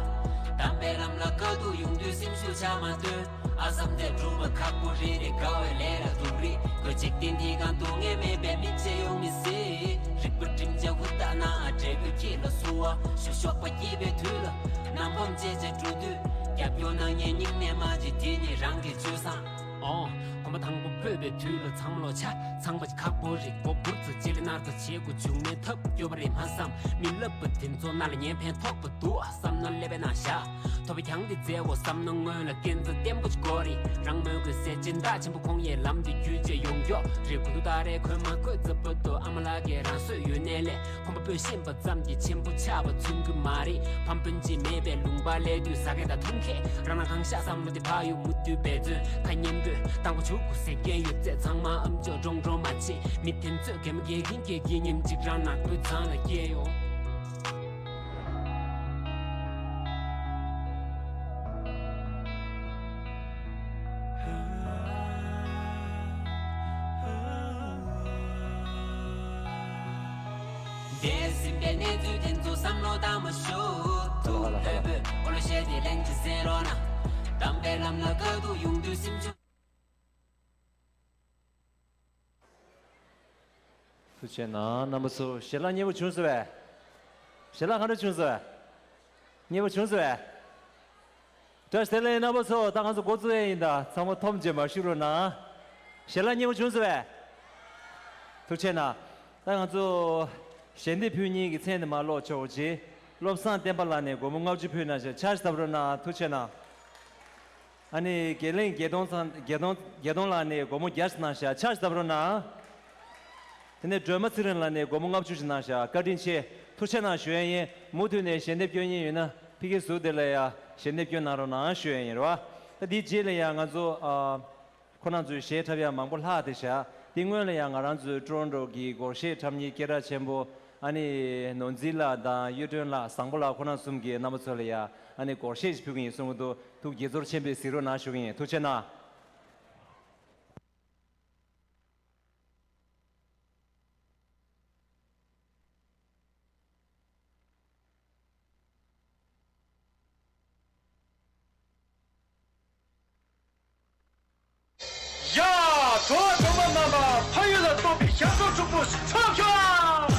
དམ་པའི་ལམ་ལ་དཀའ་སྡུག་ཡོང་དུས་སེམས་ཤུགས་ཆག་མ་སྟོན། ཨ་བསམ་དེ་སྒྲུབ་པ་ཁག་པོ་རེད་རེད། དགའ་བའི་ལས་ལ་སྡུག་རེད། ཁོས་འཇིག་རྟེན་འདི་གང་སྡུག་བསྔལ་མེད་པའི་མི་ཚེ་ཡོང་མི་སྲིད། རིག་པ་སྒྲིམ་བྱ་ཧུར་ཐག་ན་འབྲས་བུ་ཁྱེད་ལ་བསུ་བ་ཞུ། གཤོག་པ་སྐྱེས་པའི་དུས་ལ་རྣམ་སྤམ་བཅད་བྱ་འགྲོ་དུས་རྒྱབ་སྐྱོར་གནང་མཁན་སྙིང་ནས་མ་བརྗེད། དེ་ནི་རང་གི་སྤྱོད་བཟང་། ཨོ། གོམ་པ་དང་པོ་སྤོས་པའི་དུས་ལ་ཚང་མ་ལོ་ཆ་ཚང་པ་ཁག་པོ་རེད། མགོ་འབུར་ཚོ་ལྕེ་ལེ་ནར་ཚོ་བྱེད་དགོས་བྱུང་ནས་ཐབས་སྐྱོ་བ་རེད་མ་བསམ། མི་ལབ་པ་དེ་ཚོ་ན་ལ་ཉན་ཕན་ཐོགས་པ་འདུག་བསམ་ན་ཀླད་པའི་ནང་བཞག་ཐོབ་པའི་གྱང་འདི་མཛེས་བོ་བསམ་ན་སྔོན་ལ་སྐས་འཛེག་བརྟན་པོ་ཅིག་དགོས་རེད། རང་མོས་ཀྱི་ཟས་སྦྱིན་བདག་ཆེན་པོ་ཁོང་ཡས་ལམ་འདི་བརྒྱུད་བྱས་ཡོང་མགྱོགས་རེད། དགུན་དུས་ད་རེས་ཁོས་མ་ཁོས་རྩ་བུ་ཏོ་ཨ་མ་ལགས་ཀྱིས་རང་སོས་ཡོད་ནའི་ལས། ཁོམ་པ་སྤོས་ཤེས་པ་ཙམ་གྱིས་ཆེན་པོ་ཆགས་པ་མཚོན་གྱི་མ་རེད། ཕམ་སྤུན་མཆེད་མེད་པའི་ལུང་པ་སླེབས་དུས་ཟ་མཁན་དང་འཐུང་མཁན་རང་ལ་གང་ཤ་བསམ་བློ་དེ་ཕར་གཡུག་མུ་མཐུད་འབད་བརྩོན་ཁ་ཉན་པོས་བཏང་པ་བྱུག་གུ་ཟེར་མཁན་ཡོད་ཚད་ཚང་མ་ཨམ་ཅོག་འགྲོང་འགྲོང་མ་བྱེད། མི་དེ་ཚོས་གད་མོ་བགད་ཀྱིན་བགད་ཀྱིན་ཉིན་གཅིག་རང་ནག་པོའི་ཚང་ལ་སྐྱེལ་ཡོང་། ཟིན་པའི་གནས་ཚུལ་དེ་ཚོ་བསམ་བློ་བཏང་མ་ཤོག་ཐུགས་ལྷོད་པོས་འཁོར་ལོ་བཤད་དེ་ལན་གཅིག་གསན་རོགས་གནང་། དམ་པའི་ལམ་ལ་དཀའ་སྡུག་ཡོང་དུས་སེམས་ཆུང་། ཐུགས་རྗེ་གནང་། རྣམ་པ་ཚོ་ཞལ་ལག་མཉེས་པོ་བྱུང་སོང་བས། ཞལ་ལག་ག་འདྲ་བྱུང་སོང་བས། མཉེས་པོ་བྱུང་སོང་བས། བཀྲ་ཤིས་བདེ་ལེགས། རྣམ་པ་ཚོ་ད་ང་ཚོ་འགོ་བཙུགས་ཡས་ཡིན། ད་ཚང་མ་འཐོམ་བྱས་མ་བཞུགས་རོགས་གནང་། ཞལ་ལག་མཉེས་པོ་བྱུང་སོང་བས། ཐུགས་རྗེ་གནང་། ད་ང་ཚོ་ཞལ་འདེབས་ཕུལ་མཁན་གྱི་མཚན་དེ་མར་ཀློག་ཆོག་གོ། བློ་བཟང་བསྟན་པ་ལགས་ནས་སྒོར་མོ་ལྔ་བཅུ་ཕུལ་གནང་ཤག་ཕྱག་བཞི་བརྡབ་རོགས་གནང་། ཐུགས་རྗེ་གནང་། ཨ་ནི་དགེ་ལེགས་དགེ་མཐོང་ཚང་། དགེ་མཐོང་དགེ་མཐོང་ལགས་ནས་སྒོར་མོ་བརྒྱ་ཞིག་གནང་ཤག་ཕྱག་བཞི་བརྡབ་རོགས་གནང་། དེ་ནས་སྒྲོལ་མ་ཚེ་རིང་ལགས་ནས་སྒོར་མོ་ལྔ་བཅུ་ཞིག་གནང་ཤག་བཀའ་དྲིན་ཆེ། ཐུགས་རྗེ་གནང་ཞུ་ཡས་ཡིན། མུ་མཐུད་ནས་ཞལ་འདེབས་སྐྱོན་མཁན་ཡོད་ན་ཕ་གིའི་ཟུར་དེ་ལ་ཡ་ཞལ་འདེབས་སྐྱོན་གནང་རོགས་གནང་ཞུ་ཡས་ཡིན། རེད་བ། ད་དེའི་རྗེས་ལ་ཡ་ང་ཚོ་ཨ། ཁོ་རང་ཚོའི་གཞས་འཁྲབ་ཡག་མང་པོ་ལྷག་བསྡད་ཤག་དེ་སྔོན་ལ་ཡང་ང་རང་ཚོའི་ཀྲོ་རོན་ཀྲོ་གི་སྒོར་གཞས་འཁྲབ་མཁན་སྐད་གྲགས་ཆེན་པོ་ཨ་ནི་ནོར་འཛིན་ལགས་དང་གཡུ་སྒྲོན་ལགས། བཟང་པོ་ལགས། ཁོ་རང་གསུམ་གྱིས་རྣམ་པ་ཚོ་ལ་ཡ་ཨ་ནི་སྒོར་གཞས་ཤིག་ཕུལ་གྱི་ཡིན་གསུང་གི་འདུག་ཐུགས་དགྱེས་ཚོར་ཆེན་པོས་གཟིགས་རོགས་གནང་ཞུ་གི་ཡིན། ཐུགས་རྗེ་གནང་། ཡ། འགྲོ་བ་སྡོམ་པ་མ་པ་ཕ་ཡུལ་ལ་གཏོགས་པའི་ཞབས་ཏོག་དྲུག་པོ་ཕྱོགས་ཕྱོགས།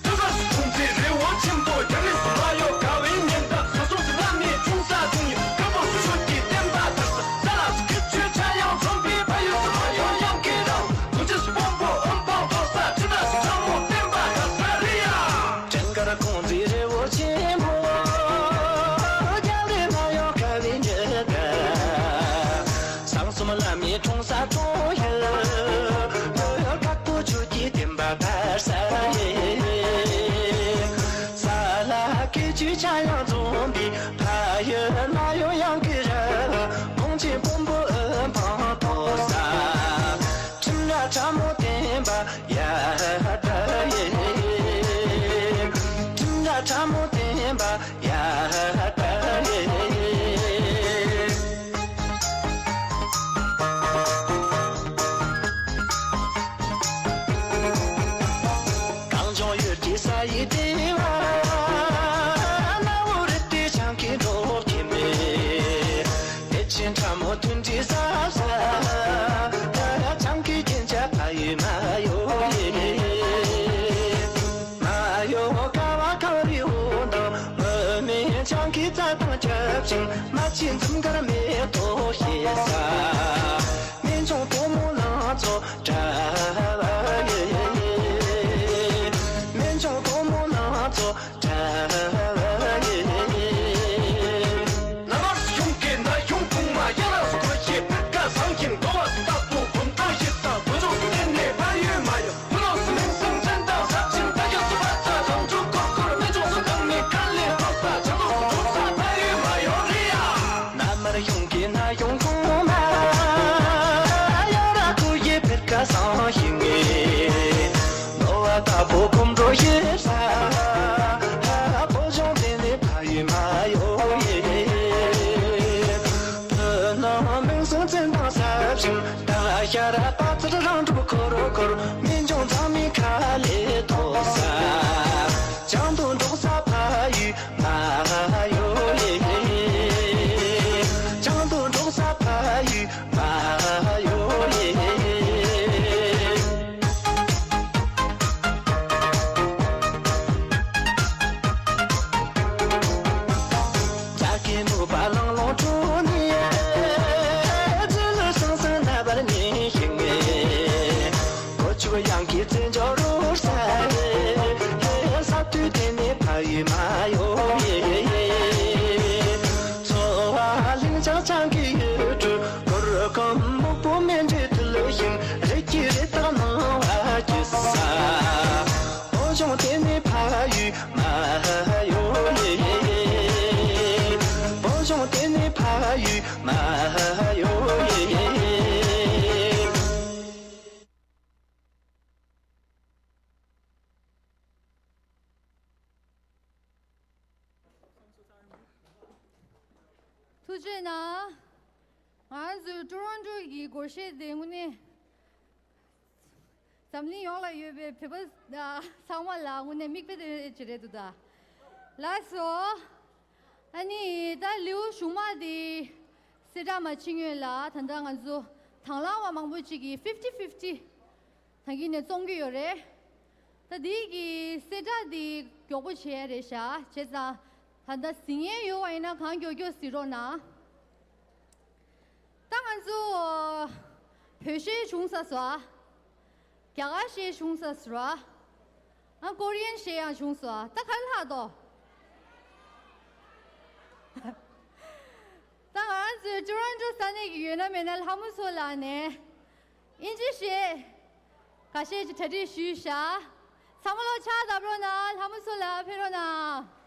ཐུགས་རྗེ་ཆེ། ཁྲུང་ཆུང་རི་བོ་ཆེན་པོ་རྒྱ་རིགས་སུ་ལ་ཡོད། དགའ་བའི་ཉེ་འདབས་ས་སོང་ཞིག་ལ་མི་འཁྲུངས་ས་འཁྲུངས་ཡོད། སྐྱབས་མགོན་ཆུ་ཤོད་ཀྱི་བསྟན་པ་དར་ས། ས་ལ་སུ་ཁྱི་ཆོས་ཆ་ཡང་འཛོམས་པའི་ཕ་ཡུལ་སུ་མ་ཡོང་ཡང་ཁྱེད་རང་། དུ་ཅི་སུ་བོང་བུ་ཨོམ་བོང་བོ་ས་ཁྲི་ན་སུ་ཚང་མོ་བསྟན་པ་དར་ས་རི་ཡ། བྲན་དཀར་ཁོང་ཚོའི་རི་བོ་ཆེན་པོ། རྒྱ་རིགས་ལ་ཡོད་དགའ་བའི་ཉེ་འདབས། ས་གསུམ་ལ་མི་འཁྲུངས་ས་འཁྲུངས་ཡོད། དཀར་པོ་ཆུ་སྐྱེས་བསྟན་པ་དར་ས་ཡིན། ས་ལ་སྐད་ཅིག་ཆ་ཡང་འཛོམས་པའི་ཕ་ཡུལ་ན་ཡོད་ཡང་གི་ར། གོང་ཆེན་བོན་པོ་ཨུ་འཕང་མཐོ་ས། ཁྲིམས་ར་ཁྲ་མོ་བསྟན་པ་ཡ་ད་ཡིན། ཁྲིམས་ར་ཁྲ་མོ་བསྟན་པ་ཡ་ད་ཡིན། གངས་ལྗོངས་ཡུལ་གྱི་ས་ཡི་ལྟེ་བ། གནའ་བོའི་རི་དེ་བྱང་གི་འབྲོག་ཁྱིམ། བདེ་ཆེན་ཁྲ་མོ་མཐུན་སྒྲིལ་ས་ས། བྱང་གི་རྒྱན་ཆ་ཕ་ཡུལ་མ་ཡོ་ཡེ། མ་ཡོ་ཀ་བ་གངས་རི་འོ་འདམ། མུ་མེད་བྱང་གི་རྩྭ་ཐང་ཁྱབ་ཅིང་། རྨ་ཆེན་འཛུམ་དཀར་མེ་ཏོག་སྐྱེས་ས། སྨན་ལྗོངས་བུ་མོ་ལང་ཚོ་གྲགས་པ་ཡི། སྨན་ལྗོངས་བུ་མོ་ལང་ཚོ་གྲགས་པ་ཡི། ན་མར་གཞུང་གི་ན་གཞུང་གོང་མ། ཡ་ལ་སུ་གོ་ཤེས་པེར་ཀ་བཟང་ཞིང་། འགྲོ་བ་སུ་རྟག་ཏུ་གོམ་བགྲོད་ཞིག་དང་། བོད་ལྗོངས་སུ་བརྟེན་ནས་ཕ་ཡུལ་མ་ཡོང་། བུ་ལོན་སུ་མིང་སྲིང་ཅན་དང་ཟབ་ཅིང་། ད་ཡག་སུ་བར་ཆ་རང་ཚུགས་ཁོར་ཁོར། སྨན་ལྗོངས་སུ་འདང་མི་དཀའ་ལས་ཕོག་ས། ཆ་ཚོགས་སུ་འགྲོ་ས་ཕ་ཡུལ་མ་ཡོང་རི་ཡ། ན་མར་གཞུང་གི་ན་གཞུང་གོང་མ། ཡ་ར་ཁུ་ཡེ་པེར་ཀ་བཟང་ཞིང་། ནོར་བ་དྭགས་པོ་གོམ་བགྲོད་ཡེ་ས། བོད་ལྗོངས་དེ་ནི་ཕ་ཡུལ་མ་ཡོ་ཡེ། བོད་ནང་མིང་སྲིང་བཙན་དང་ཟབ་ཞིང་། ད་ཤ་ར་པ་ཚུར་རང་གྲུབ་འཁོར་འཁོར། སྨན་ལྗོངས་མཛངས་མའི་ཁ་ལས་ཐོག་ས། བྱང་དུ་འབྲོག་ས་ཕ་ཡུལ་མ་ཡོ་ཡེ། བྱང་དུ་འབྲོག་ས་ཕ་ཡུལ་མ་ཡོ་ཡེ། རྩྭ་ཁའི་ནུས་པ་ལང་ལོང་དྲོ་ནས། རྩི་ལུད་སང་སང་ན་བར་ཉིན་ཞིག་ནས། སྒོ་ཕྱུགས་གཡང་གི་རྩེ་འཇོག་རུ་ས། ས་དུས་དེ་ནས་ཕ་ཡུལ་མ་ཡོ་ཡེ། འཚོ་བ་ལྷིང་འཇགས་བྱང་གི་ཡུལ་གྲུ། གུར་གུམ་སྨུག་པོ་མེ་འདྲའི་མཐིལ་ཞིང་། རི་སྐྱེས་རི་དྭགས་སྣང་བ་སྐྱིད་ས། བོད་ལྗོངས་དེ་ནི་ཕ་ཡུལ་མ་ཡོ་ཡེ། བོད་ལྗོངས་དེ་ནི་ཕ་ཡུལ་མ་ཡོ་ཡེ། ཐུགས་རྗེ་གནང་། ང་ཚོའི་ཀྲོ་རོན་ཀྲོ་གི་སྒོར་གཞས་དེ་དངོས་གནས། འཛམ་གླིང་ཡོངས་ལ་ཡོད་པའི་བོད་པ་ཚང་མ་ལ་དངོས་གནས་མིག་དཔེ་དེ་ཅིག་རེད་འདུག་ད། ལགས་སོ། ཨ་ནི་ད་ལེའུ་གཞུག་མ་དེ་གསལ་བསྒྲགས་མ་བྱེད་སྔོན་ལ། ད་ལྟ་ང་ཚོ་དང་བླངས་པ་མང་པོ་ཅིག་གིས་ཕིབ་ཊི་ཕིབ་ཊི་ད་གིན་ནས་བཙོང་གི་ཡོད་རེད། ད་དེ་གི་གསལ་བསྒྲགས་དེ་མགྱོགས་པོ་བྱེད་ཡ་རེད་ཤག་བྱས་ཙང་ད་ལྟ་གཟིགས་མཁན་ཡོད་པ་ཡིན་ན་གང་མགྱོགས་མགྱོགས་གཟིགས་རོགས་གནང་། ད་ང་ཚོ་བོད་གཞས་བྱུང་ཚར་སོང་ཨ། རྒྱ་གར་གཞས་བྱུང་ཚར་སོང་ཨ། ཨ། ཀོ་རི་ཡན་གཞས་ཡང་བྱུང་སོང་ཨ། ད་ག་རེ་ལྷག་འདུག་ད་ང་རང་ཚོའི་ཊོ་རོན་ཊོ་ས་གནས་ཀྱི་ཡོད་ན་མེད་ན་ལྷ་མོ་མཚོ་ལགས་ནས་ཨིན་ཇི་གཞས་ཁ་ཤས་ཀྱི་གྲ་སྒྲིག་ཞུས་ཤག་ཚང་མ་ལོ་ཕྱག་བརྡབ་རོགས་གནང་། ལྷ་མོ་མཚོ་ལགས་ཕེབས་རོགས་གནང་།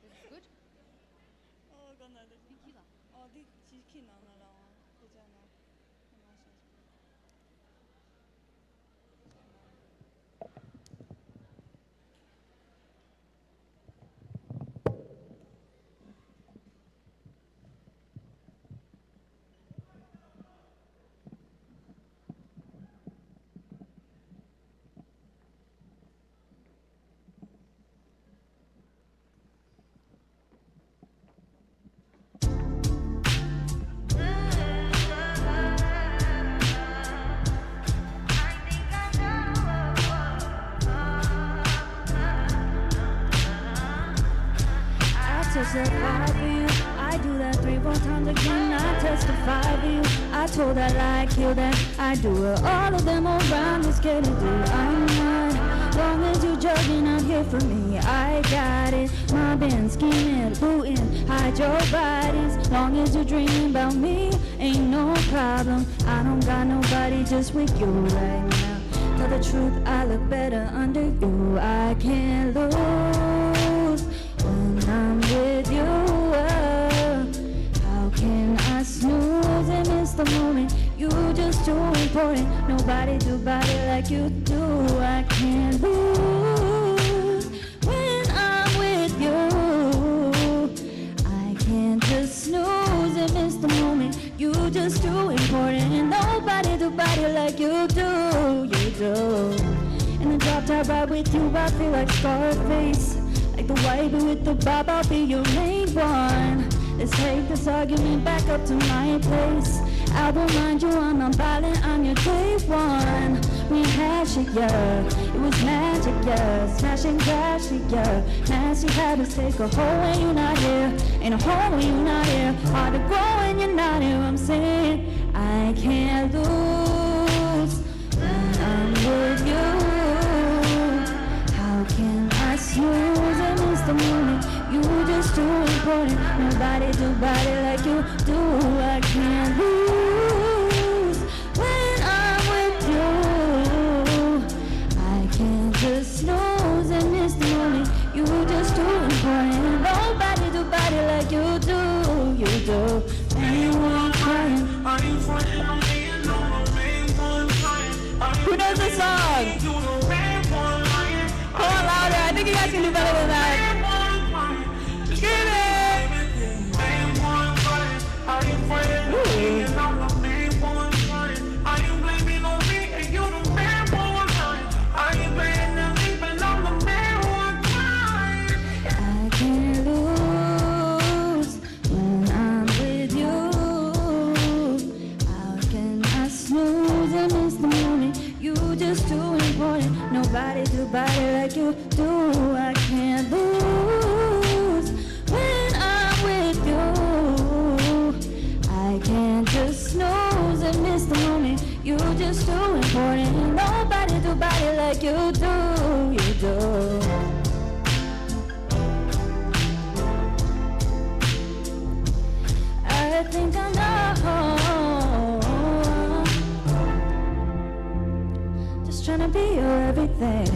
It's good. Oh, gonna the Vicky la. Oh, the chicken on the lawn. I testify for you. I do that three, four times again. I testify for you. I told her like you that I do it. All of them around is getting through. I'm not. Long as you jogging, I'm here for me. I got it. My band's scheming, looting, hide your bodies. Long as you dreaming about me, ain't no problem. I don't got nobody just with you right now. Tell the truth, I look better under you. I can't lose when I'm with you. How can I snooze and miss the moment? You just too important. Nobody do body like you do. I can't lose when I'm with you. I can't just snooze and miss the moment. You just too important. Nobody do body like you do. You do. In the drop top ride with you, I feel like Scarface. Like the white boy with the bob, I'll be your main one. Let's take this argument back up to my place. I won't mind you, I'm not violent, I'm your day one. We had shit, yeah, it was magic, yeah. Smashing, crashing, yeah. Nasty habits take a hold when you're not here. Ain't a home when you're not here. Hard to grow when you're not here. I'm saying I can't lose when I'm with you. How can I snooze and miss the moment? You just too important. Nobody do body like you do. I can't lose when I'm with you. I can't just snooze and miss the moment. You just too important. Nobody do body like you do. You do. Anyone crying? Are you fronting on me? No, no, no, no, no. Who knows the song? Come on, louder. I think you guys can do better than that. Scream it! Ooh. I can't lose when I'm with you. How can I snooze and miss the moment? You just too important. Nobody do body like you do. I can't lose when I'm with you. I can't just snooze and miss the moment. You just too important. Nobody do body like you do. You do. I think I know. Just tryna be your everything.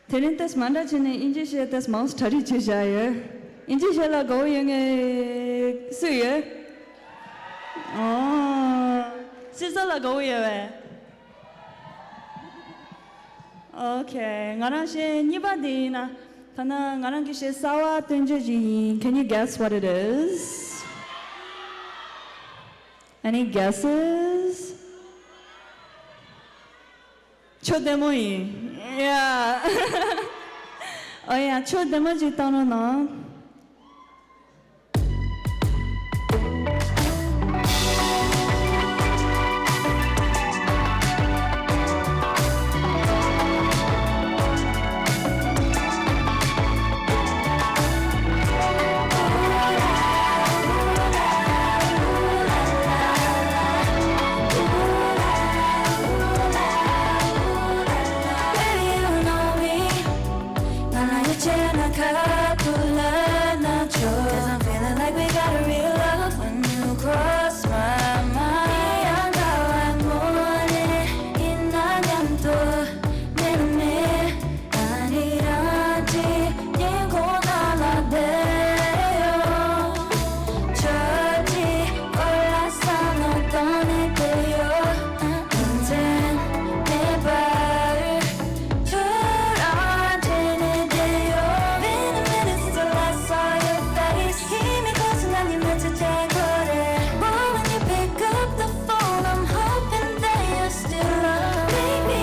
དེ་རིང་ཏེས་མ་འདྲ་བྱས་ནས་དབྱིན་ཇི་བཤད་ཏེས་མང་སི་ཊ་ཌི་བྱས་བཞག་ཡོད། དབྱིན་ཇི་བཤད་ལ་དགའ་བོ་ཡོད་མཁན་སུ་ཡོད། ཨོ། སུ་ས་ལ་དགའ་བོ་ཡོད་བས། ཨོ་ཁེ། ང་རང་གཞས་གཉིས་པ་དེ་ཡིན་ན། ཐ་ན་ང་རང་གི་གཞས་གསར་བ་སྟོན་རྒྱུ་ཅིག་ཡིན། Can you guess what it is? Any guesses? ཆོས་ལྡན་མོ་ཡིན། ཡ། ཨོ་ཡ། ཆོས་ལྡན་མོ་ཅིག་བཏང་རོགས་གནང་། Baby, you know me. 난 아예 지나가 불러나죠. 'Cause I'm feeling like we got a real love when you cross my mind. 네가 왜 morning 있나면 또 내 맘에 아니라지. 예고 날아대요. 저지 올라서 너 떠날 때요. 언젠 내 발을 줄어드는 데요. Been a minute since I saw your face. 이미 거친 난 이마저 제거래. But when you pick up the phone, I'm hoping that you're still up. Baby,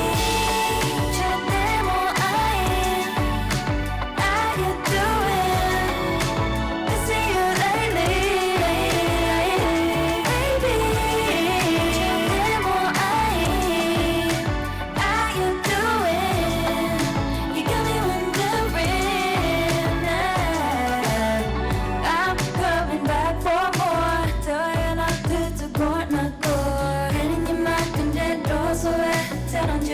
절대 뭐 아인. How you doing? Missing you lately. Baby, 절대 뭐 아인. How you doing? You got me wondering now. I'm coming back for more. 더 연락 그저 곧 맞고. 괜히 네 말 근데 또 소해. 사랑 줘,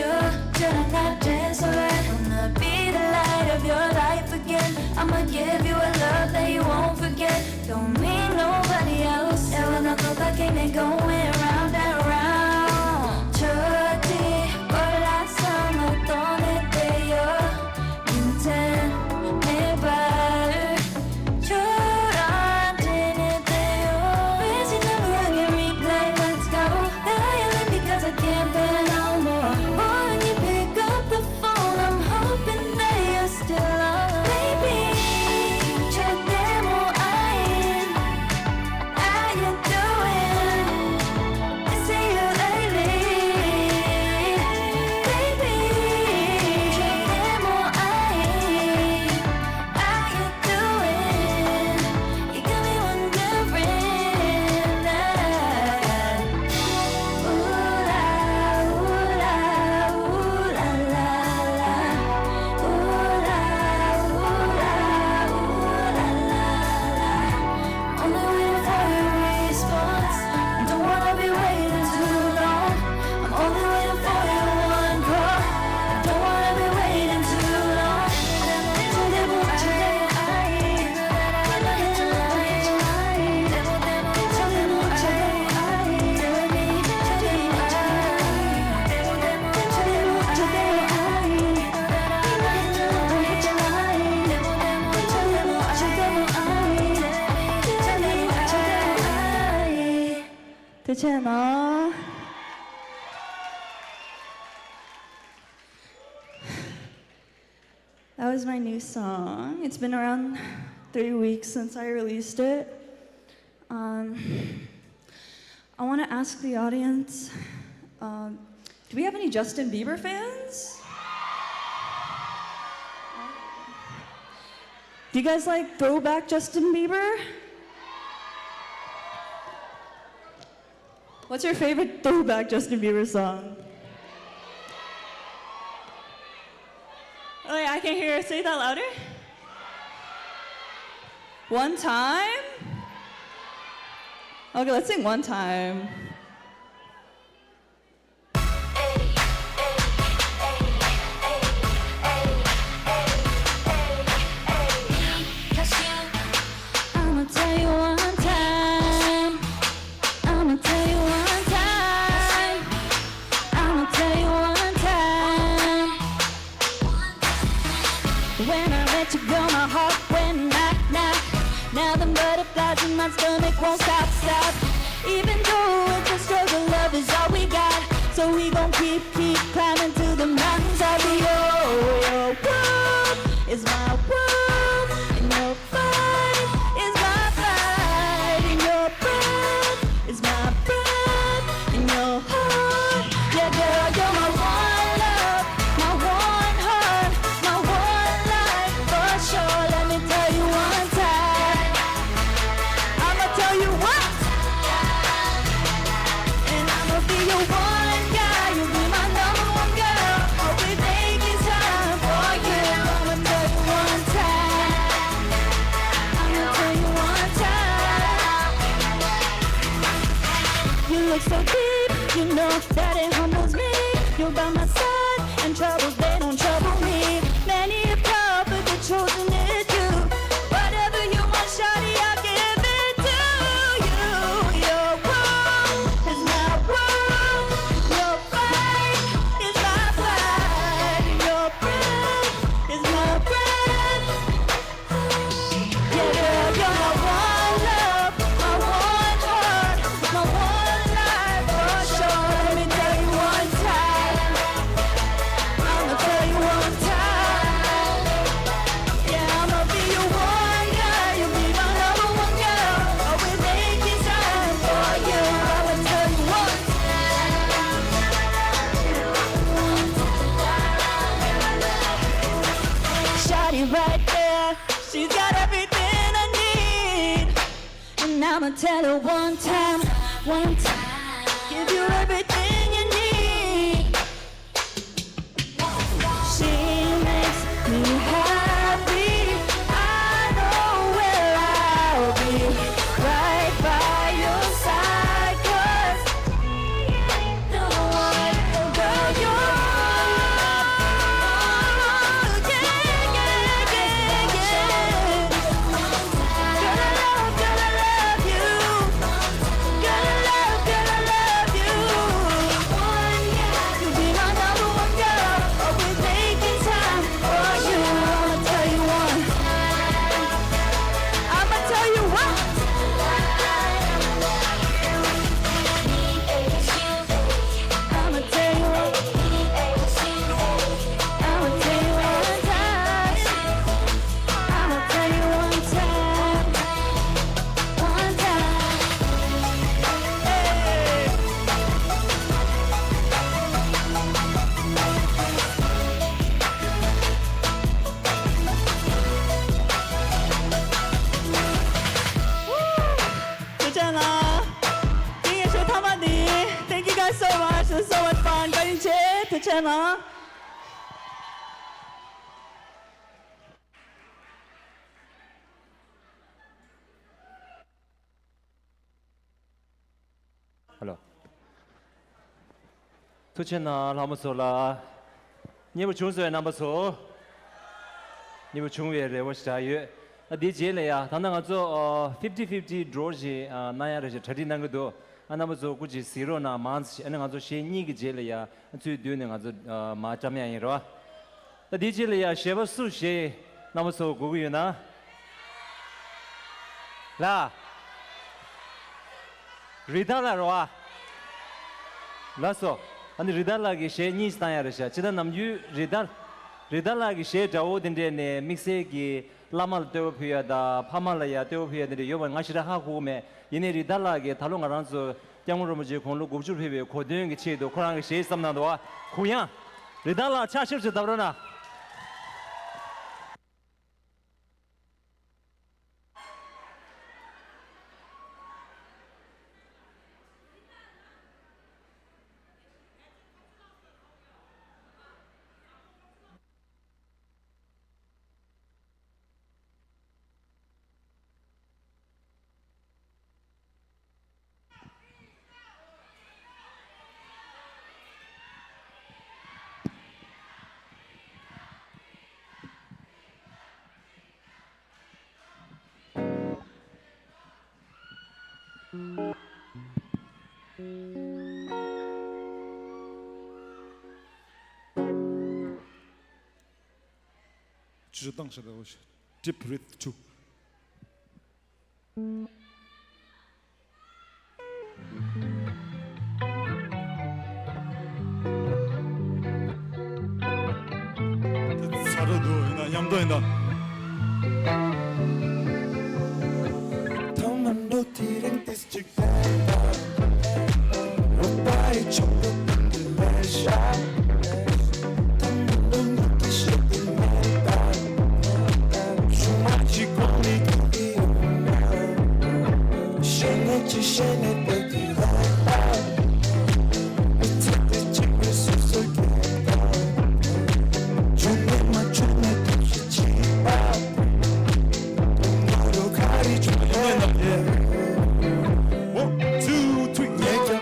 저랑 같은 소해. Wanna be the light of your life again. I'ma give you a love that you won't forget. Don't need nobody else. Everyone I thought that came and going round and round. 저지 올라서 너 떠날 때요. 인생 내 발을 줄어드는 때요. Where's your number? I can replay. Let's go. Now you left because I can't bear no more. When you pick up the phone, I'm hoping that you're still up. Baby, 절대 뭐 아인. How you doing? Missing you lately. Baby, 절대 뭐 아인. How you doing? You got me wondering now. Ooh la, ooh la, ooh la la la. Ooh la, ooh la, ooh la la, ooh la la la. I'm only waiting for your response. I don't wanna be waiting too long. I'm only waiting for your one call. I don't wanna be waiting too long. ཐུགས་རྗེ་གནང་། That was my new song. It's been around three weeks since I released it. Um, I want to ask the audience, um, do we have any Justin Bieber fans? Do you guys like throwback Justin Bieber? What's your favorite throwback Justin Bieber song? Oh, yeah, I can hear. Say that louder. One time? Okay, let's sing one time. I'ma tell you one time. I'ma tell you one time. I'ma tell you one time. Won't stop, stop. Even though it's a struggle, love is all we got. So we gon' keep, keep climbing to the mountaintop. Your, your world is my world, and your fight is my fight, and your breath is my breath, and your heart. Yeah, girl, you're my one love, my one heart, my one life for sure. Let me tell you one time. I'ma tell you what. And I'ma be your one guy. You'll be my number one girl. I'll be making time for you. I'ma tell you one time. I'ma tell you one time. You look so deep, you know that it humbles me. You're by my side, and troubles, they don't trouble me. Many have called, but the chosen is you. Whatever you want, shawty, I'll give it to you. Your world is my world. Your fight is my fight. Your breath is my breath. Yeah, girl, you're my one love, my one heart, my one life for sure. Let me tell you one time. I'ma tell you one time. Yeah, I'ma be your one girl. You'll be my number one girl. Always making time for you. I'ma tell you one time. Shawty right there. She's got everything I need. And I'ma tell her one time, one time. Give you everything you need. She makes me happy. I know where I'll be. Right by your side, 'cause the one girl you are. Yeah, yeah, yeah, yeah, yeah. Girl, I love, girl, I love you. Girl, I love, girl, I love you. You'll be my number one girl. Always making time for you. I'ma tell you one. I'ma tell you one. I'ma tell you one. I'ma tell you one time. I'ma tell you one time. One time. Hey. ཐུགས་རྗེ་གནང་། དེ་ཡི་ཤོ་ཐ་མ་འདི། Thank you guys so much. It's so much fun. བཀའ་དྲིན་ཆེ། ཐུགས་རྗེ་གནང་། Hello. ཐུགས་རྗེ་གནང་ལྷ་མོ་ཚོ་ལ། མཉེས་པོ་བྱུང་སོང་བའི་རྣམ་པ་ཚོ། མཉེས་པོ་བྱུང་བའི་རེ་བ་ཞིག་བཞག་ཡོད། ཨ་འདིའི་རྗེས་ལ་ཡ་ད་ལྟ་ང་ཚོ་ཨ་fifty fifty draw་ཞིག་ཨ་གནང་ཡ་རེ་ཞིག་གྲ་སྒྲིག་གནང་གི་འདུག་ཨ་རྣམ་པ་ཚོ་སྐུ་མཁྱེན་གཟིགས་རོགས་གནང་། མང་ཙམ་ཞིག་ཨ་ནི་ང་ཚོ་གཞས་གཉིས་ཀྱི་རྗེས་ལ་ཡ་ཨ་ཚུར་བསྡུས་ནས་ང་ཚོ་ཨ་མར་བཀྲམ་ཡ་ཡིན་རོ། ད་འདིའི་རྗེས་ལ་ཡ་གཞས་པ་སུ་གཞས་རྣམ་པ་ཚོ་དགོས་ཀྱི་ཡོད་ན། ལ། རི་དྭགས་ལགས་རེད་བ། ལགས་སོ། ཨ་ནི་རི་དྭགས་ལགས་ཀྱི་གཞས་གཉིས་ཤིག་བཏང་ཡ་རེད་ཤག་ཅི་ལྟར་ནམ་རྒྱུན་རི་དྭགས། རི་དྭགས་ལགས་ཀྱི་གཞས་འདྲ་བོ་དེ་འདྲས་ནས་དམིགས་བསལ་གྱི་བླ་མ་ལ་བསྟོད་པ་ཕུལ་ཡ་དང་ཕ་མ་ལ་ཡ་བསྟོད་པ་ཕུལ་ཡ་དེ་འདྲས་ཡོད་པ་ང་ཞེ་དྲག་ཧ་གོ་གི་མེད། ཡིན་ནའི་རི་དྭགས་ལགས་ཀྱིས་ད་ལོ་ང་རང་ཚོ་སྐྱབས་མགོན་རིན་པོ་ཆེ་དགུང་ལོ་དགུ་བཅུར་ཕེབས་པའི་གོ་སྟོན་གྱི་ཆེད་དུ་ཁོ་རང་གི་གཞས་བརྩམས་གནང་འདུག་བ། གུ་ཡངས། རི་དྭགས་ལགས་ཕྱག་ཞབས་ཞུ་བཏབ་རོགས་གནང་། ཇུ་ཏང་ཤ་དང་ཌིབ་བྷི་རིཐ་ཊུ། ཐ་མ་འགྲོ་དེ་རིང་ཏིས་ཅིག་ལས་པ། རོགས་པ་ཡི་ཆུང་དུ་བཏང་དུ་ལས་ཤག་ཐ་མ་འགྲོ་འགྲོ་དེ་ཤེས་དུ་མེད་པ། ཆུང་མ་ཅིག་གོང་ནས་ཐུག་གི་ཡོང་ན། ཤེས་ནས་ཅི་ཤེས་ནས་བསྡད་དུས་ལས་པ། མི་ཚེ་འདི་གཅིག་པུས་སོ་སོ་སྐྱེལ་དང་། བཅོས་མིན་མ་བཅོས་ནས་ཐབས་ཤེས་བྱེད་པ། དུང་ནོར་རུ་ག་རེ་བྱུང་ཡོད་ན། One, two, three, yeah.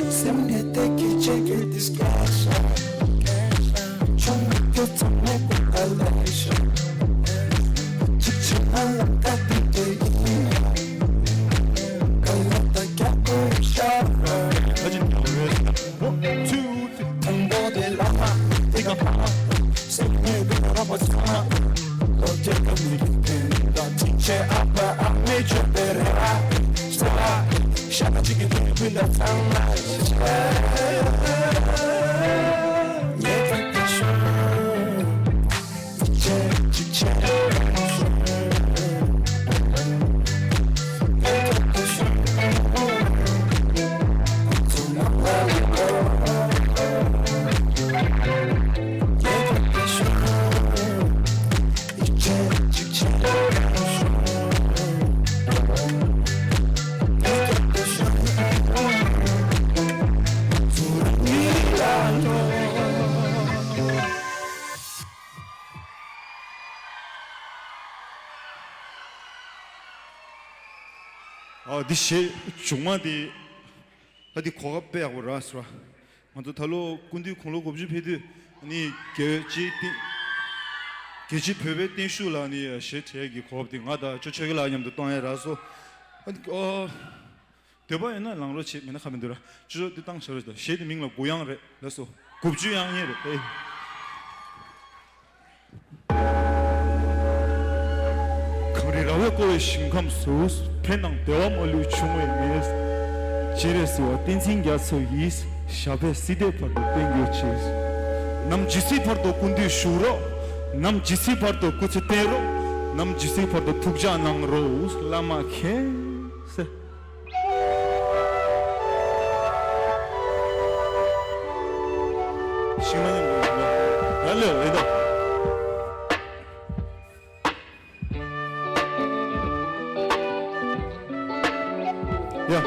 སེམས་ནས་བདེ་སྐྱིད་ཆེ་གི་ཌིས་ཀ་ཤན། ཆུང་མི་དེ་ཚང་མས་བཀོད་པ་ལེགས་ཤོས། གཅིག་བྱས་ན་ལམ་ཁ་དེ་འདྲ་ཡིན་ཡ། ཁ་ལག་དང་རྒྱག་དགོས་ཤག One, two, three. དང་པོ་དེ་བླ་མ་དེ་ག་ཕ་མ། སེམས་ཉིད་དུ་རགས་པ་ཚང་མ། ལོ་བརྒྱ་གང་མི་རིགས་ཕན་དང་ཅི་བྱེད་ཨ་ཕ་ཨ་མའི་སྤྱོད་པའི་རེ་བ། ས་ཤ་གཅིག་གི་དོན་ཀུན་ད་ཚང་མ་ཤ་ཉེ་ཁ་ཁ་ཤོ་ཅེ་ཅི་ཅེ། ཨ་འདི་གཞས་བྱུང་མ་འདི། ད་འདི་གོ་སྐབས་དཔེ་ཡག་པོ་རག་སོང་། ང་ཚོ་ད་ལོ་སྐུ་མདུན་དགུང་ལོ་དགུ་བཅུ་ཕེབས་དུས་ནི་དགེ་བའི་སྤྱི་བཏིང་། དགེ་བྱེད་བོད་པའི་བརྟན་བཞུགས་ལ་ནི་གཞས་བྲིས་ཀྱི་གོ་སྐབས་དེ་ང་དང་ཅོ་ཆོས་སྐྱིད་ལགས་མཉམ་དུ་གཏོང་ཡ་རག་སོང་། ཨ་ནི་ཨོ། འདོད་པ་ཡོད་ན་ལང་རོགས་བྱེད་མེད་ན་ཁ་མི་འདུག་ར། ཅོ་ཅོ་འདི་བཏང་བྱ་རོགས་བྱེད། གཞས་དེ་མིང་ལ་དགུ་དབྱངས་རེད་ལགས་སོ། དགུ་བཅུ་དབྱངས་ཡིན་རེད་ཨེ། གངས་རི་ར་བས་བསྐོར་བའི་ཞིང་ཁམས་སུ། ཕན་དང་བདེ་བ་མ་ལུས་འབྱུང་བའི་གནས། སྤྱན་རས་གཟིགས་དབང་བསྟན་འཛིན་རྒྱ་མཚོ་ཡིས། ཞབས་པད་སྲིད་མཐའི་བར་དུ་བརྟན་གྱུར་ཅིག་ནམ་ཇི་སྲིད་བར་དུ་སྐུ་མདུན་བཞུགས་རོགས། ནམ་ཇི་སྲིད་བར་དུ་སྐུ་ཚེ་བརྟན་རོགས། ནམ་ཇི་སྲིད་བར་དུ་ཐུགས་ཅག་གནང་རོགས། བླ་མ་མཁྱེན་ཟེར། ཤིང་མ་ཉམས་པའི་ཡ་ལེ་ཡ་ད། ཡ།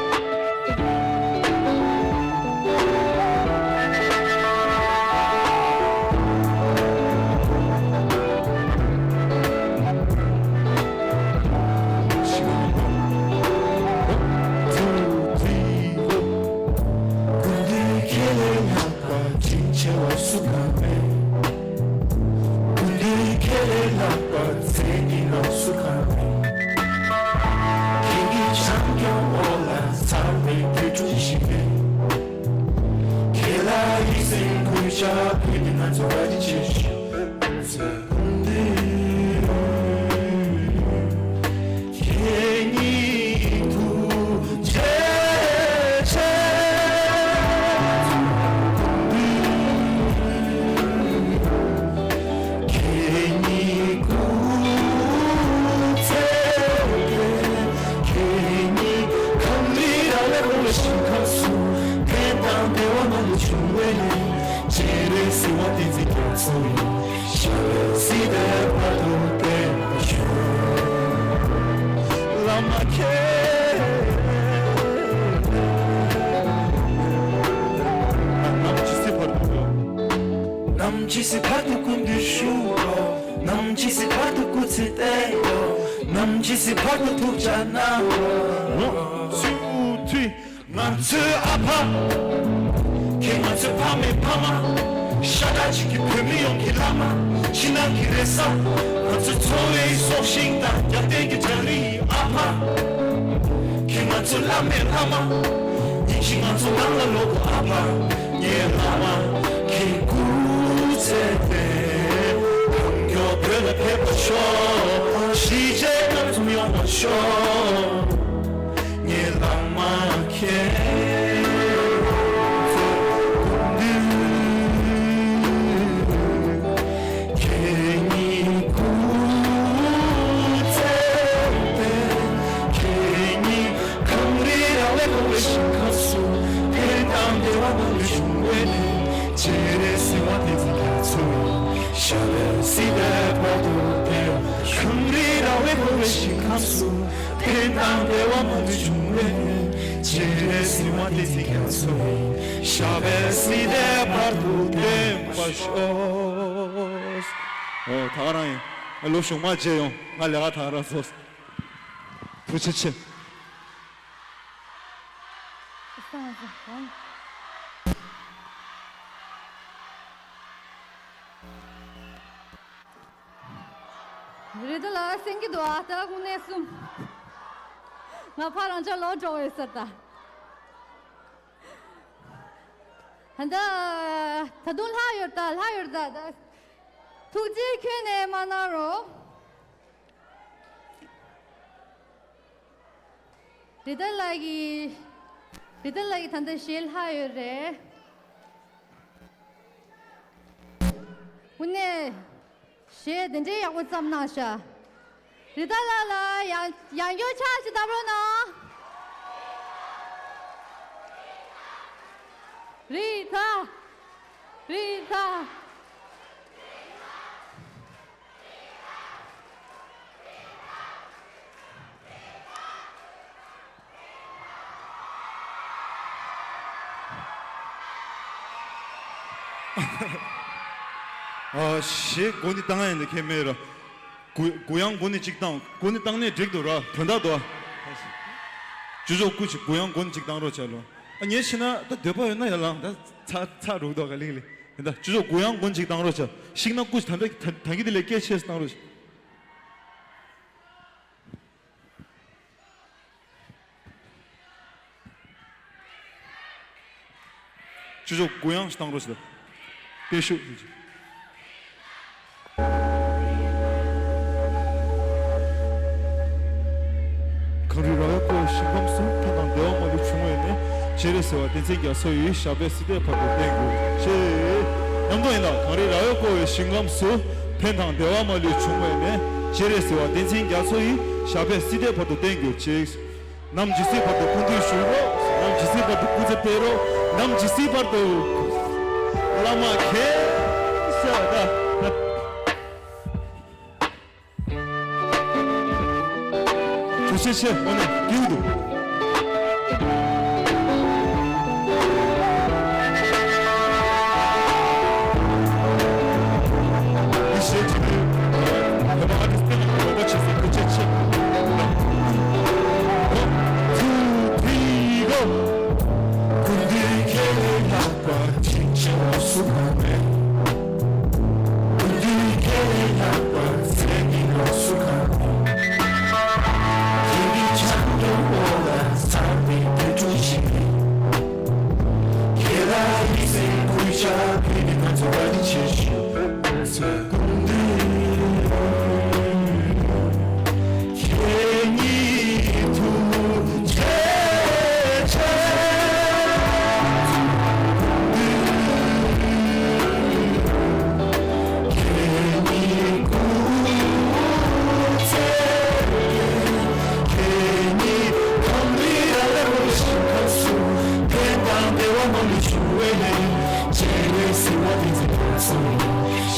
ཀུན་འདུས་ཁྱེད་ལས་ལྷག་པ་དྲིན་ཆེ་བ་སུ་གང་མེད། ཀུན་འདུས་ཁྱེད་ལས་ལྷག་པ་མཛད་ནི་ལ་སུ་གང་མེད། ཁྱེད་ཀྱི་བྱམས་སྐྱོང་འོག་ལ་འཚར་བའི་དུས་དྲུག་ཞིག་རེད། ཁྱེད་ལ་ཡིད་སེམས་གུས་ཕྱག་ཕུལ་ནས་ང་ཚོ་བཀའ་དྲིན་ཆེ་ཞུ། ཁྱེད་ཉིད་ཐུགས་རྗེ་ཆེ། ཁྱེད་ཉིད་སྐུ་ཚེ་བརྟན། ཁྱེད་ཉིད་ཁམས་རིགས་རང་ལས་འཁྲུངས་པའི་ཞིང་ཁམས་སུ། ཕན་དང་བདེ་བ་མ་ལུས་འབྱུང་བའི་གནས། སྤྱན་རས་གཟིགས་དབང་བསྟན་འཛིན་རྒྱ་མཚོ་ཡི། ཞབས་པད་སྲིད་མཐའི་བར་དུ་བརྟན་པར་ཤོག་བླ་མ་མཁྱེན། ནམ་ཇི་སྲིད་བར་དུ། ནམ་ཇི་སྲིད་བར་དུ་སྐུ་མདུན་བཞུགས་རོགས། ནམ་ཇི་སྲིད་བར་དུ་སྐུ་ཚེ་བརྟན་ཡོད། ནམ་ཇི་སྲིད་བར་དུ་ཐུགས་ཅག་གནང་རོགས། ང་ཚོའི་ཨ་ཕ། ཁྱེད་ང་ཚོའི་ཕ་མའི་ཕ་མ། ཤ་ཁྲག་གཅིག་གི་བོད་མི་ཡོངས་ཀྱི་བླ་མ། ཕྱི་ནང་གི་རེ་ས། ང་ཚོའི་འཚོ་བའི་སྲོག་ཤིང་དང་རྒྱབ་རྟེན་གྱི་བྲག་རིའི་ཨ་ཕ། ཁྱེད་ང་ཚོའི་བླ་མའི་བླ་མ། ཉིན་ཞིག་ང་ཚོ་ནང་ལ་ལོག་གོ་ཨ་ཕ། ངའི་བླ་མ། ཁྱེད་སྐུ་ཚེ་བརྟན། གང་མགྱོགས་བོད་ལ་ཕེབས་པར་ཤོག་གཞིས་བྱེས་སྣ་འཛོམས་ཡོང་བར་ཤོག་ངའི་བླ་མ་ཁྱེད་ཚོ་སྐུ་མདུན། ཁྱེད་ཉིད་སྐུ་ཚེ་བརྟན། ཁྱེད་ཉིད་གངས་རི་ར་བས་བསྐོར་བའི་ཞིང་ཁམས་སུ་ཕན་དང་བདེ་བ་མ་ལུས་འབྱུང་བའི་གནས། སྤྱན་རས་གཟིགས་དབང་བསྟན་འཛིན་རྒྱ་མཚོ་ཡི། ཞབས་པད་སྲིད་མཐའི་བར་དུ་བརྟན། གངས་རི་ར་བས་བསྐོར་བའི་ཞིང་ཁམས་སུ། ཕན་དང་བདེ་བ་མ་ལུས་འབྱུང་བའི་གནས། སྤྱན་རས་གཟིགས་དབང་བསྟན་འཛིན་རྒྱ་མཚོ་ཡི། ཞབས་པད་སྲིད་མཐའི་བར་དུ་བརྟན་པར་ཤོག་ཨོ། ད་ག་རང་ཡིན། ལོ་གཞུག་མ་མཇལ་ཡོང་། ང་ལས་ཀ་ད་ག་རང་ཚོ། ཐུགས་རྗེ་ཆེ། རེད་ད་ལ་སེང་གེ་འདུག་ཨ། ད་དངོས་གནས་གསུམ། ང་ཕར་རང་ཅག་ལོག་འགྲོ་འོས་ཟེར་ད། ད་ད་དུང་ལྷག་ཡོད་ད། ལྷག་ཡོད་ད། ད་ཐུགས་རྗེ་ཁྱོན་ནས་མ་གནང་རོགས། རི་དྭགས་ལགས་ཀྱིས། རི་དྭགས་ལགས་ཀྱིས་ད་ལྟ་གཞས་ལྷག་ཡོད་རེད། དངོས་གནས་གཞས་དེ་འདྲའི་ཡག་པོ་བརྩམས་གནང་ཤག་རི་དྭགས་ལགས་ལ་ཡང་ཡང་བསྐྱར་ཕྱག་ཅིག་བཏབ་རོགས་གནང་། རི་དྭགས། རི་དྭགས། ཨ། གཞས་མགོ་ནས་བཏང་ཡ་ཡིན་ན་ཁྱད་མེད་ར། གུ་གུ་ཡངས་མགོ་ནས་གཅིག་བཏང་། མགོ་ནས་བཏང་ནས་འགྲིག་འདུག་ར། དོན་དག་འདུག་ཨ། ཅོ་ཅོ་སྐུ་མཁྱེན། གུ་ཡངས་མགོ་ནས་གཅིག་བཏང་རོགས་བྱ་ལོ། ཨ། ཉེ་ཕྱི་ན་ད་འདོད་པ་ཡོད་ན་ཡར་ལངས། ད་ཚ་ཚ་རུག་འདུག་ག་ལིང་ལིང་། དེ་འདྲ་ཅོ་ཅོ་གུ་ཡངས་མགོ་ནས་གཅིག་བཏང་རོགས་བྱ། ཤིག་ན་སྐུ་མཁྱེན། ད་ད་ད་གི་དེ་ལས་སྐད་ཆེ་བཏང་རོགས་བྱ། ཅོ་ཅོ་གུ་ཡངས་ཤིག་བཏང་རོགས་བྱེད། བརྟན་བཞུགས། གངས་རི་ར་བས་བསྐོར་བའི་ཞིང་ཁམས་སུ། ཕན་དང་བདེ་བ་མ་ལུས་འབྱུང་བའི་གནས། སྤྱན་རས་གཟིགས་དབང་བསྟན་འཛིན་རྒྱ་མཚོ་ཡི། ཞབས་པད་སྲིད་མཐའི་བར་དུ་བརྟན་གྱུར་ཅིག་མཉམ་དུ་ཡིན་ལ། གངས་རི་ར་བས་བསྐོར་བའི་ཞིང་ཁམས་སུ། ཕན་དང་བདེ་བ་མ་ལུས་འབྱུང་བའི་གནས། སྤྱན་རས་གཟིགས་དབང་བསྟན་འཛིན་རྒྱ་མཚོ་ཡི། ཞབས་པད་སྲིད་མཐའི་བར་དུ་བརྟན་གྱུར་ཅིག་ནམ་ཇི་སྲིད་བར་དུ་སྐུ་མདུན་བཞུགས་རོགས། ནམ་ཇི་སྲིད་བར་དུ་སྐུ་ཚེ་འཕེལ་རོགས། ནམ་ཇི་སྲིད་བར་དུ། བླ་མ་མཁྱེན་ཟེར་བ་ད། ཐུགས་རྗེ་ཆེ། དངོས་གནས་སྐྱིད་པོ་འདུག་འདི་གཞས་ཅིག་རེད། བོད་པ་ཨ་ཏི་སི་ལ་རོགས་པ་བྱས་སོང་། ཐུགས་རྗེ་ཆེ། One, two, three, go. སྐུ་མདུན་ཁྱེད་ལས་ལྷག་པ་ཅི་བྱ་སུ་གང་མེད། སྐུ་མདུན་ཁྱེད་ལས་ལྷག་པ་ཚེ་འདི་ལ་སུ་གང་མེད། ཁྱེད་ཀྱི་ཕྱག་རྡོར་འོག་ལ་ཚར་བའི་དུད་འགྲོ་ཞིག་ཡིན། ཁྱེད་ལ་ཡིད་སེམས་ཀུན་བྱ་བོད་མི་ང་ཚོ་བཀའ་དྲིན་ཆེ་ཞུ། སྐུ་མདུན་ཁྱེད་ཉིད་ཐུགས་རྗེ་ཆེ། ཁྱེད་ཉིད་སྐུ་ཚེ་བརྟན། ཁྱེད་ཉིད་གངས་རི་ར་བས་བསྐོར་བའི་ཞིང་ཁམས་སུ། ཕན་དང་བདེ་བ་མ་ལུས་འབྱུང་བའི་གནས། སྤྱན་རས་གཟིགས་དབང་བསྟན་འཛིན་རྒྱ་མཚོ་ཡི། ནམ་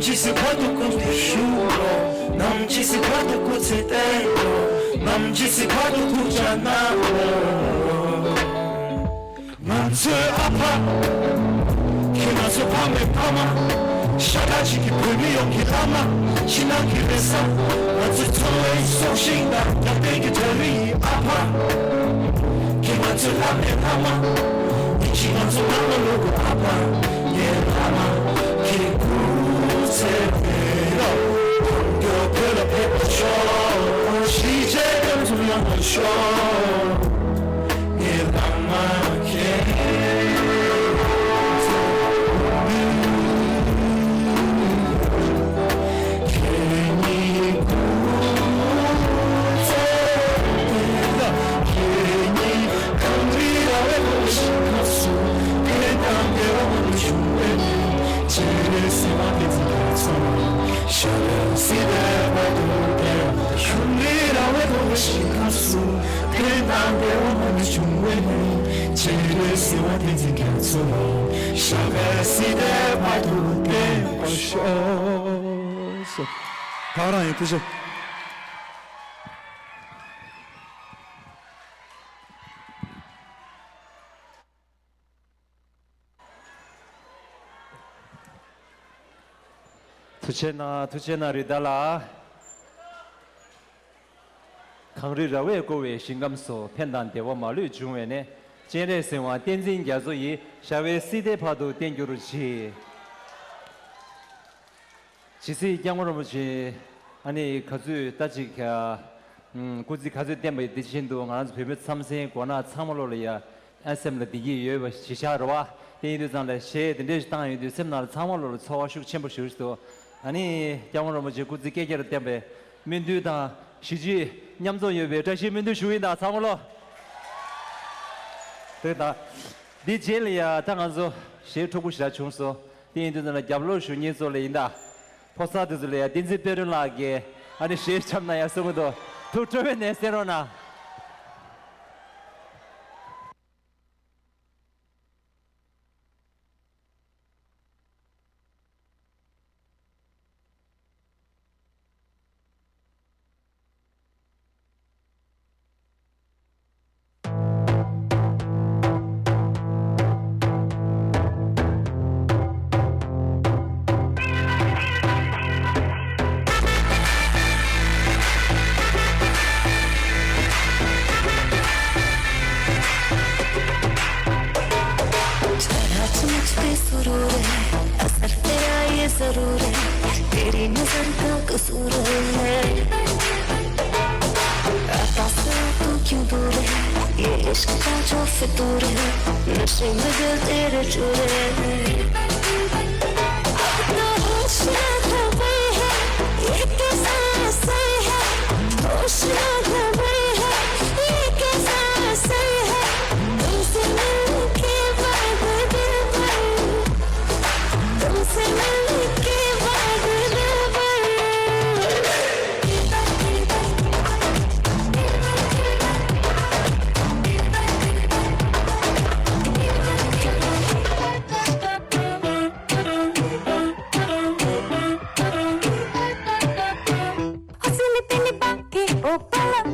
ཅི་སི་བར་དུ་སྐུ་ཚེ་ཞུ་རོགས། ནམ་ཅི་སི་བར་དུ་སྐུ་ཚེ་བརྟན་རོགས། ནམ་ཅི་སི་བར་དུ་ཐུགས་ཅག་གནང་རོགས། ང་ཚོའི་ཨ་ཕ། ཁྱེད་ང་ཚོའི་ཕ་མའི་ཕ་མ། ཤ་ཁྲག་གཅིག་གི་བོད་མི་ཡོངས་ཀྱི་བླ་མ། ཕྱི་ནང་གི་རེ་ས། ང་ཚོའི་འཚོ་བའི་སྲོག་ཤིང་དང་རྒྱབ་རྟེན་གྱི་དོན་རིགས་ཡི་ཨ་ཕ། ཁྱེད་ང་ཚོའི་བླ་མའི་བླ་མ། ཉིན་གཅིག་ང་ཚོ་ནང་ལ་ལོག་དགོས་ཨ་ཕ། ངའི་བླ་མ། ཁྱེད་སྐུ་ཚེ་བརྟན། མདོ་བོད་ལ་ཕེབས་པར་ཤོག་གཞིས་བྱེས་ཀུན་ཚོ་ཡོང་བར་ཤོག་ངའི་བླ་མ་ཁྱེད། ཁྱེད་ཉིད་སྐུ་ཚེ་བརྟན། ཁྱེད་ཉིད་གངས་རི་ར་བས་བསྐོར་བའི་ཞིང་ཁམས་སུ་ཕན་དང་བདེ་བ་མང་པོ་འབྱུང་བའི་སྨོན། སྤྱན་རས་གཟིགས་དབང་བསྟན་འཛིན་རྒྱ་མཚོ། ཞབས་པད་སྲིད་མཐའི་བར་དུ་བརྟན། གངས་རི་ར་བས་བསྐོར་བའི་ཞིང་ཁམས་སུ་ཕན་དང་བདེ་བ་མང་པོ་འབྱུང་བའི་སྨོན། སྤྱན་རས་གཟིགས་དབང་བསྟན་འཛིན་རྒྱ་མཚོ། ཞབས་པད་སྲིད་མཐའི་བར་དུ་བརྟན་པར་ཤོག་ད་ག་རང་ཡིན། ཐུགས་རྗེ་ཆེ། ཐུགས་རྗེ་གནང་། ཐུགས་རྗེ་གནང་། རེད་ད་ལ། གངས་རི་ར་བས་བསྐོར་བའི་ཞིང་ཁམས་སུ་ཕན་དང་བདེ་བ་མ་ལུས་འབྱུང་བའི་གནས། སྤྱན་རས་གཟིགས་དབང་བསྟན་འཛིན་རྒྱ་མཚོ་ཡི་ཞབས་པད་སྲིད་མཐའི་བར་དུ་བརྟན་གྱུར་ཅིག་ཇི་སྲིད་སྐྱབས་མགོན་རིན་པོ་ཆེ་ཨ་ནི་ག་ཚོད་ལྟ་ཅིག་ཨ། ཨུམ། སྐུ་ཚེ་ག་ཚོད་བརྟན་པ་ཡིན། དེ་བཞིན་དུ་ང་རང་ཚོ་བོད་མི་ཚང་མ་ལོ་ལ་ཡ་ཨ་སེམས་ལ་བདེ་སྐྱིད་ཡོད་པ་ཞིག་བཞག་རོགས་ཨ། དེ་ཡིན་དུས་ཙང་ལ་གཞས་དེ་འདྲས་ཞིག་བཏང་ཡོང་དུས་སེམས་ནང་ལ་ཚང་མ་ལོ་ལ་ཚོར་བ་ཤུགས་ཆེན་པོ་ཞིག་འདུག་ཨ་ནི་སྐྱབས་མགོན་རིན་པོ་ཆེ་སྐུ་ཚེ་བསྐལ་བརྒྱར་བརྟན་པའི་སྨོན་འདུན་དང་གཞིས་བྱེས་མཉམ་འཛོམས་ཡོད་པའི་བཀྲ་ཤིས་སྨོན་འདུན་ཞུ་ཡིན་ད་ཚང་མ་ལོ། དེ་དང་། འདི་རྗེས་ལ་ཡ་ད་ང་ཚོ་གཞས་ཕྲུ་གུ་ཞིག་བྱུང་སོང་། དེ་ཡིན་དུས་ཙམ་ལ་རྒྱབ་ལོགས་ཞུ་མཁན་ཚོ་ལ་ཡིན་ད། ཕོ་གསར་དེ་ཚོ་ལ་ཡ་བསྟན་འཛིན་དཔལ་སྒྲོན་ལགས་ཀྱིས་ཨ་ནི་གཞས་འཆམ་ན་ཡ་གསུང་གི་འདུག་ཐུགས་སྤྲོ་བའི་ནས་གསན་རོགས་གནང་། जरा चमकते सुरूर है, असर तेरा ये जरूर है, तेरी नजर का कसूर है। आता से तू क्यों दूर है, ये इश्क का जो फितूर है, नशे में दिल तेरे चूर है। अब तो होश ना खबर है, ये कैसा असर है, होश ना खबर है, ये कैसा असर है, तुमसे मिलके बाद दिल भर, तुमसे मिलके बाद दिल भर। असली तेरी बात थी, ओ पलक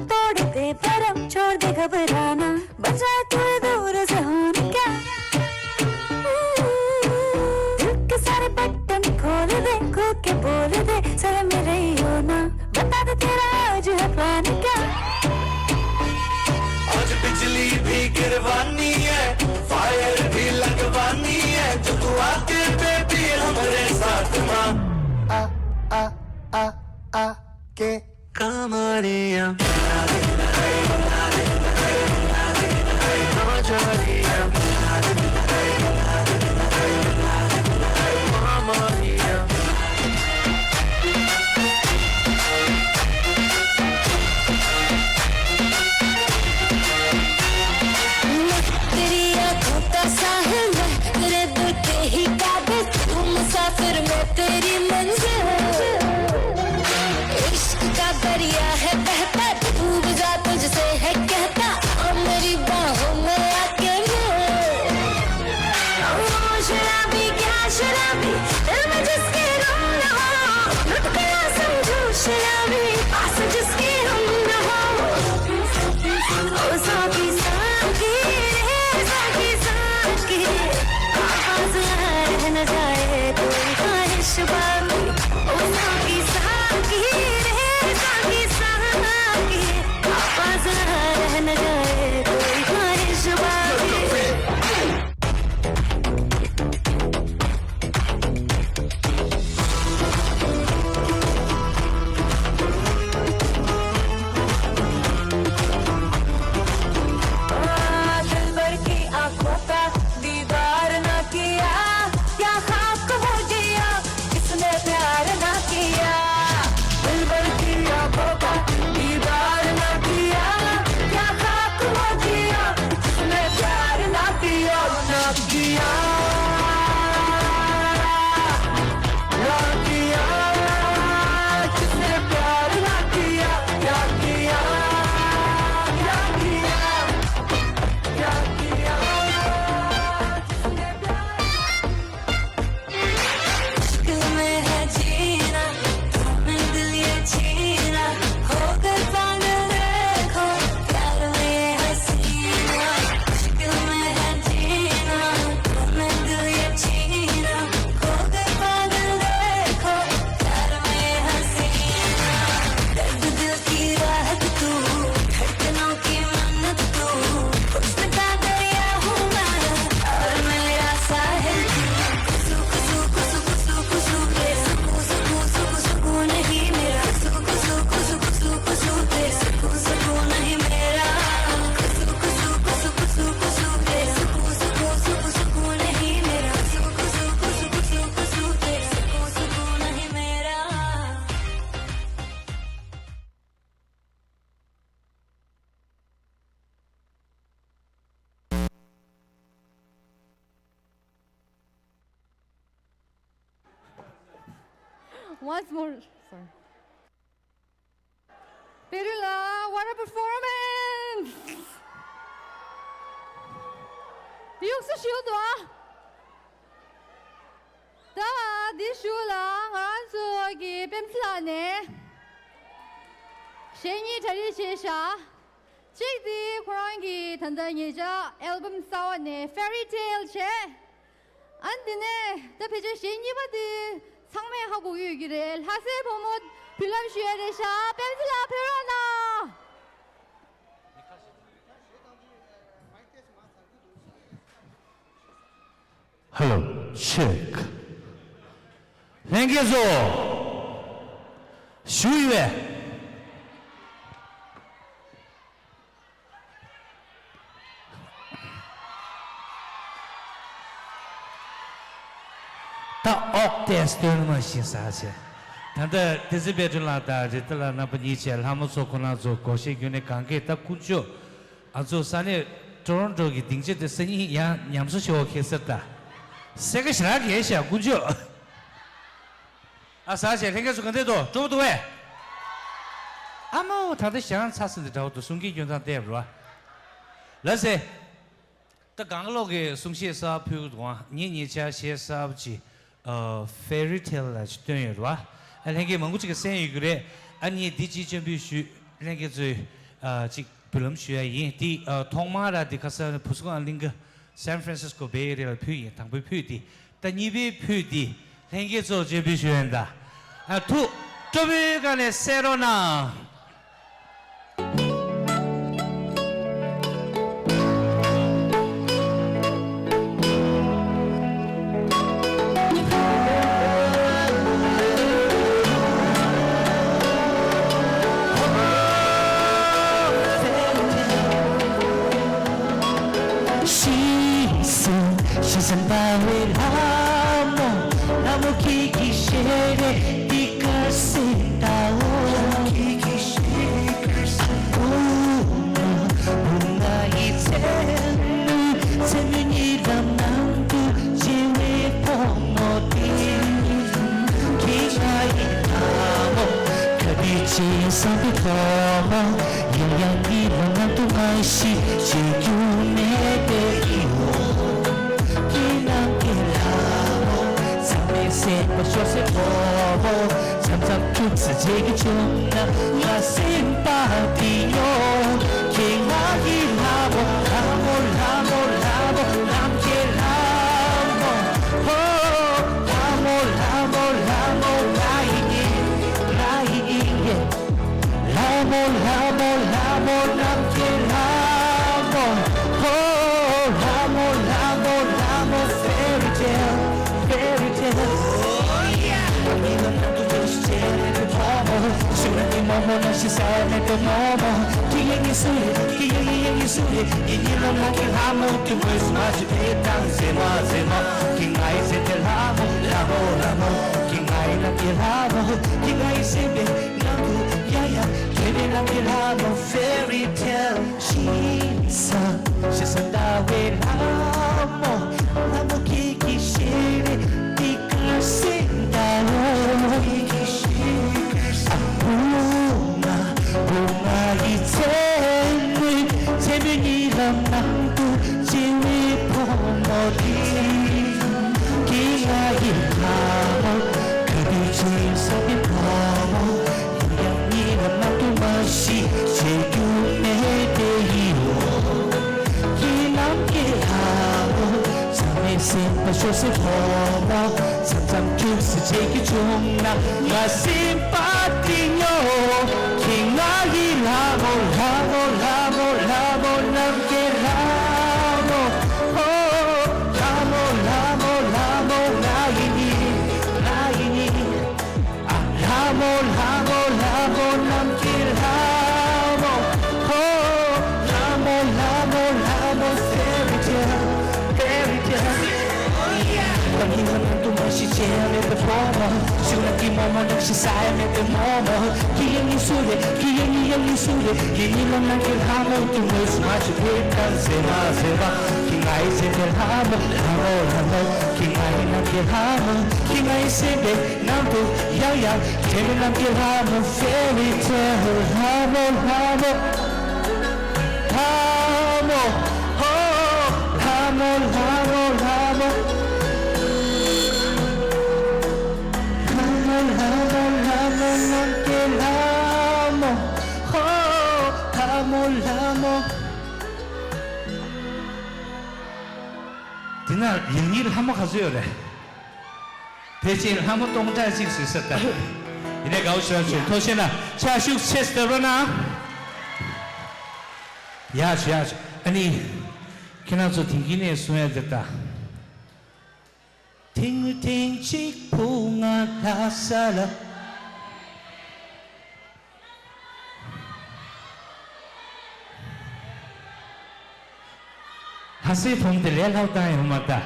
Once more. Sorry. Perula, what a performance! ཡུགས་སུ་ཞུ་དོ། ད་འདི་ཞུ་ལ་ང་རང་ཚོ་གི་པེམ་སི་ལགས་ནས་གཞས་གཉིས་གྲ་སྒྲིག་བྱས་ཤག་གཅིག་དེ་ཁོ་རང་གི་ད་ལྟ་ཉེ་ཆར་ཨལ་བམ་གསར་བ་ནས་Fairy Tale བྱས། ཨ་ནི་དེ་ནས་ད་ཕལ་ཆེར་གཞས་གཉིས་པ་དེ་ཚང་མས་ཧ་གོ་གི་ཡོད་ཀྱི་རེད། ལྷ་སའི་བུ་མོ་མདུན་ལམ་ཞུ་ཡ་རེད་ཤག་པེམ་སི་ལགས་ཕེབས་རོགས་གནང་། Hello, check. ལྷན་རྒྱས་ཚོ། བཞུགས་ཡོད་པས། ད་ཨོག་ཏེ་སྟོན་མ་ཤེས་ས་ཆེ། ད་ལྟ་ཏི་ཙི་པེ་ཏུ་ལགས་དང་རི་ཏི་ལགས་རྣམ་པ་གཉིས་བཅས་ལྷ་མོ་ཚོ་ཁོ་ན་ཚོ་སྒོར་གཞས་བརྒྱུད་ནས་གང་གས་ད་ཀུན་སྤྱོད། ང་ཚོ་ས་གནས་ཊོ་རོན་ཊོ་གི་སྡིངས་ཆ་དེ་སང་ཉིན་ཡང་ཉམས་གསོ་བྱེད་འོག་ཁེལ་ཟེར་ད། སེ་ཀ་ཞེ་དྲག་གས་ཤག་ཀུན་སྤྱོད། ཨ་ཟ་བྱས་ལྷན་རྒྱས་ཚོ་ག་འདྲས་འདུག་སྤྲོ་པོ་འདུག་བས། ཨ་མའོ་ད་ལྟ་ཞེ་དྲག་ཚ་ས་འདི་འདྲ་བོ་འདུག་གསུང་གི་སྐྱོན་ཙང་བལྟས་པ་རེད་བ། ལགས་སེ། ད་གང་ལོག་གི་གསུང་བཤད་གསར་ཕུལ་འདུག་ཨ་ངས་ཉེ་ཆར་གཞས་གསར་པ་ཅིག་ཨ། Fairy Tale ལ་ཅིག་བཏོན་ཡོད་རེད་བ། ཨ་ལྷན་རྒྱས་མང་པོ་ཅིག་གིས་གསན་ཡོད་ཀྱི་རེད། ཨ་ངས་འདི་ཅིག་སྤྱན་འབུལ་ཞུ། ལྷན་རྒྱས་ཚོས་ཨ་ཅིག་འབུལ་ལམ་ཞུ་ཡ་ཡིན། འདི་ཨ་ཐོག་མར་ར་འདི་ཁ་སང་བུ་སྐུ་ཨ་གླིང་ག་San Francisco Bay Area ལ་ཕུལ་ཡིན། དང་པོའི་ཕུལ་འདི། ད་གཉིས་པའི་ཕུལ་འདི་ལྷན་རྒྱས་ཚོར་སྤྱན་འབུལ་ཞུ་ཡ་ཡིན་ད། ཨ་ཐུགས་སྤྲོ་པོའི་སྒང་ནས་གསན་རོགས་གནང་། ཤེས་སོང་ཤེས་སོང་ལྟ་བའི་ལྷ་མོ། ལྷ་མོ་ཁྱེད་ཀྱི་ཞལ་རས་འདི་དཀར་སེ་ལྟ་འོ། ལྷ་མོ་ཁྱེད་ཀྱི་ཞལ་རས་དཀར་སེ་ལྟ་འོ། བུ་ང་ཡི་མཚན་མོ་མཚན་མོ་ཉིད་ལམ་ནང་དུ་བྱེ་བའི་ཕོ་མོ་དེ། ཁྱེད་ང་ཡི་ལྷ་མོ། ཁ་བའི་ཆེ་བསམ་པའི་ཐོག་མ། ཡང་ཡང་གི་ལམ་ནང་དུ་མ་ཤི་བྱེད་རྒྱུ་མེད་པའི་ཡིད་འོང་། ཁྱེད་རང་གི་ལྷ་མོ། ཚང་མའི་སེམས་པ་ཤོར་སའི་ཐོག་མོ། མཚམས་མཚམས་ཁྱུག་ཙམ་བརྗེད་ཀྱི་བྱུང་ན་ང་སེམས་པ་འདི་ཡོང་། ཁྱེད་ང་ཡི་ལྷ་མོ། ལྷ་མོ་ལྷ་མོ་ལྷ་མོ་ནམ་མཁའི་ལྷ་མོ། ཧོ། ལྷ་མོ་ལྷ་མོ་ལྷ་མོ་ང་ཡི་ཡིན། ང་ཡི་ཡིན། ལྷ་མོ་ལྷ་མོ་ལྷ་མོ་ནམ་མཁའི་ལྷ་མོ། ཧོ། ལྷ་མོ་ལྷ་མོ་ལྷ་མོ། Fairy tale, fairy tale. Oh yeah. ཉི་མ་ནང་དུ་ཡོད་ཤི་ཆེ་རེད་དོ་མོ། ཤུ་ར་ནི་མོ་མོ་ན་ཤི་ས་མེད་དོ་མོ་མོ། ཁྱི་ཡ་ཉི་སུ་རེད། ཁྱི་ཡ་ཉི་ཡ་ཉི་སུ་རེད། ཡ་ཉི་ལོ་ན་ཁྱི་ལྷ་མོ་དུ་མོས་མ་ཞི་བེ་དང་ཟེ་མ་ཟེ་མ། ཁྱི་ང་ཡི་ཟེ་དེ་ལྷ་མོ་ལྷ་མོ་ལྷ་མོ། ཁྱི་ང་ཡི་ན་ཁྱི་ལྷ་མོ། ཁྱི་ང་ཡི་སེམས་པའི་ནང་དུ་ཡ་ཡ་དེ་ནས་ན་ཁྱི་ལྷ་མོ། Fairy tale. ཤེས་སོང་ཤེས་སོང་ལྟ་བའི་ལྷ་ སེམས་པ་ཤོར་སའི་བུ་མོ། མཚམས་མཚམས་ཁྱུག་ཙམ་བྱེད་ཀྱི་བྱུང་ན། ང་སེམས་པ་འདི་ཉོ། ཁྱེད་ང་ཡི་ལྷ་མོ། ལྷ་མོ། ལྷ་མོ། ལྷ་མོ། ནམ་མཁའི་ལྷ་མོ། ཧོ། ལྷ་མོ། ལྷ་མོ། ལྷ་མོ། ང་ཡི་ནི། ང་ཡི་ནི། ལྷ་མོ། ལྷ་མོ། ལྷ་མོ། ནམ་མཁའི་ལྷ་མོ། ཧོ། ལྷ་མོ། ལྷ་མོ། ལྷ་མོ། Fairy tale, fairy tale. ཨོ་ཡ། ང་གཉིས་ལ་ནང་དུ་མ་ཤི་བྱེད་ཡ་མེད་པའི་བུ་མོ། ཤུགས་ལ་གི་མོ་མོ་ནག་ཤི་ས་ཡ་མེད་པའི་མོ་མོ། ཁྱེད་ཡང་ནི་སུ་རེད། ཁྱེད་ཡང་ནི་ཡང་ནི་སུ་རེད། ཁྱེད་གཉིས་ལ་ནང་གི་ལྷ་མོ་དུ་མོས་མ་ཆུ་བེ་ཀན་ཟེ་མ་ཟེ་བ། ཁྱེད་ང་ཡི་སེམས་པའི་ལྷ་མོ། ལྷ་མོ། ལྷ་མོ། ཁྱེད་ང་ཡི་ནང་གི་ལྷ་མོ། ཁྱེད་ང་ཡི་སེམས་པའི། ནང་དུ་ཡང་ཡང་དྲན་པའི་ནམ་མཁའི་ལྷ་མོ། Fairy tale. ལྷ་མོ། ལྷ་མོ། ལྷ་མོ། ཧོ། ལྷ་མོ། ལྷ་མོ། ལྷ་མོ། ལྷ་མོ། ལྷ་མོ། ལྷ་མོ། ནམ་མཁའི་ལྷ་མོ། ཧོ། ལྷ་མོ། ལྷ་མོ། འདི་ན་ཡིན་གཉིས་ལྷ་མོ་ག་ཚོད་ཡོད་རེད། དེ་ཕྱིར་ལྷ་མོ་སྟོང་ཕྲག་གཅིག་བཟོས་ས་ལྟར། ཡིན་ནའི་དགའ་བོ་ཞེ་དྲག་བྱུང་། ཐུགས་རྗེ་གནང་། ཕྱག་ཤུགས་ཆེ་སྟེ་བརྡབ་རོགས་གནང་། ཡག་བྱུང་། ཡག་བྱུང་། ཨ་ནི། ཁྱེད་རང་ཚོ་དེང་གི་ནས་གསུང་ཡ་དེ་ལྟ། ཐེངས་ཐེངས་གཅིག་བུ་ང་ལྷ་ས་ལ། ལྷ་སའི་བུ་མོ་དེ་ལས་ལྷག་བཏང་ཡོང་མ་ད།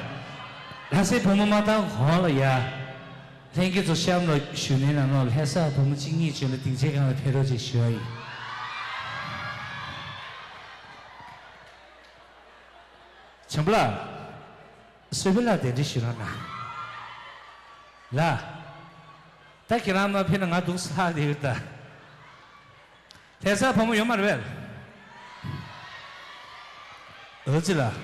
ལྷ་སའི་བུ་མོ་མ་བཏང་གོང་ལ་ཡ། ལྷན་རྒྱས་ཚོ་གཤམ་ལ་བཞུགས་གནས་ནང་ལོགས་ལྷ་ས་བུ་མོ་གཅིག་གཉིས་བྱོན་ལ་སྡིངས་ཆའི་སྒང་ལ་ཕེབས་རོགས་ཅེས་ཞུ་བ་ཡིན། བྱམས་པ་ལགས། བསོད་པའི་ལགས་གདན་འདྲེན་ཞུ་རོགས་གནང་། ལགས། ད་ཁྱེད་རང་མ་ཕེབས་ན་ང་འདུག་ས་ལྷག་བསྡད་ཡོད་ད། ལྷ་ས་བུ་མོ་ཡོད་མ་རེད་པས། འོ་ཙི་ལགས།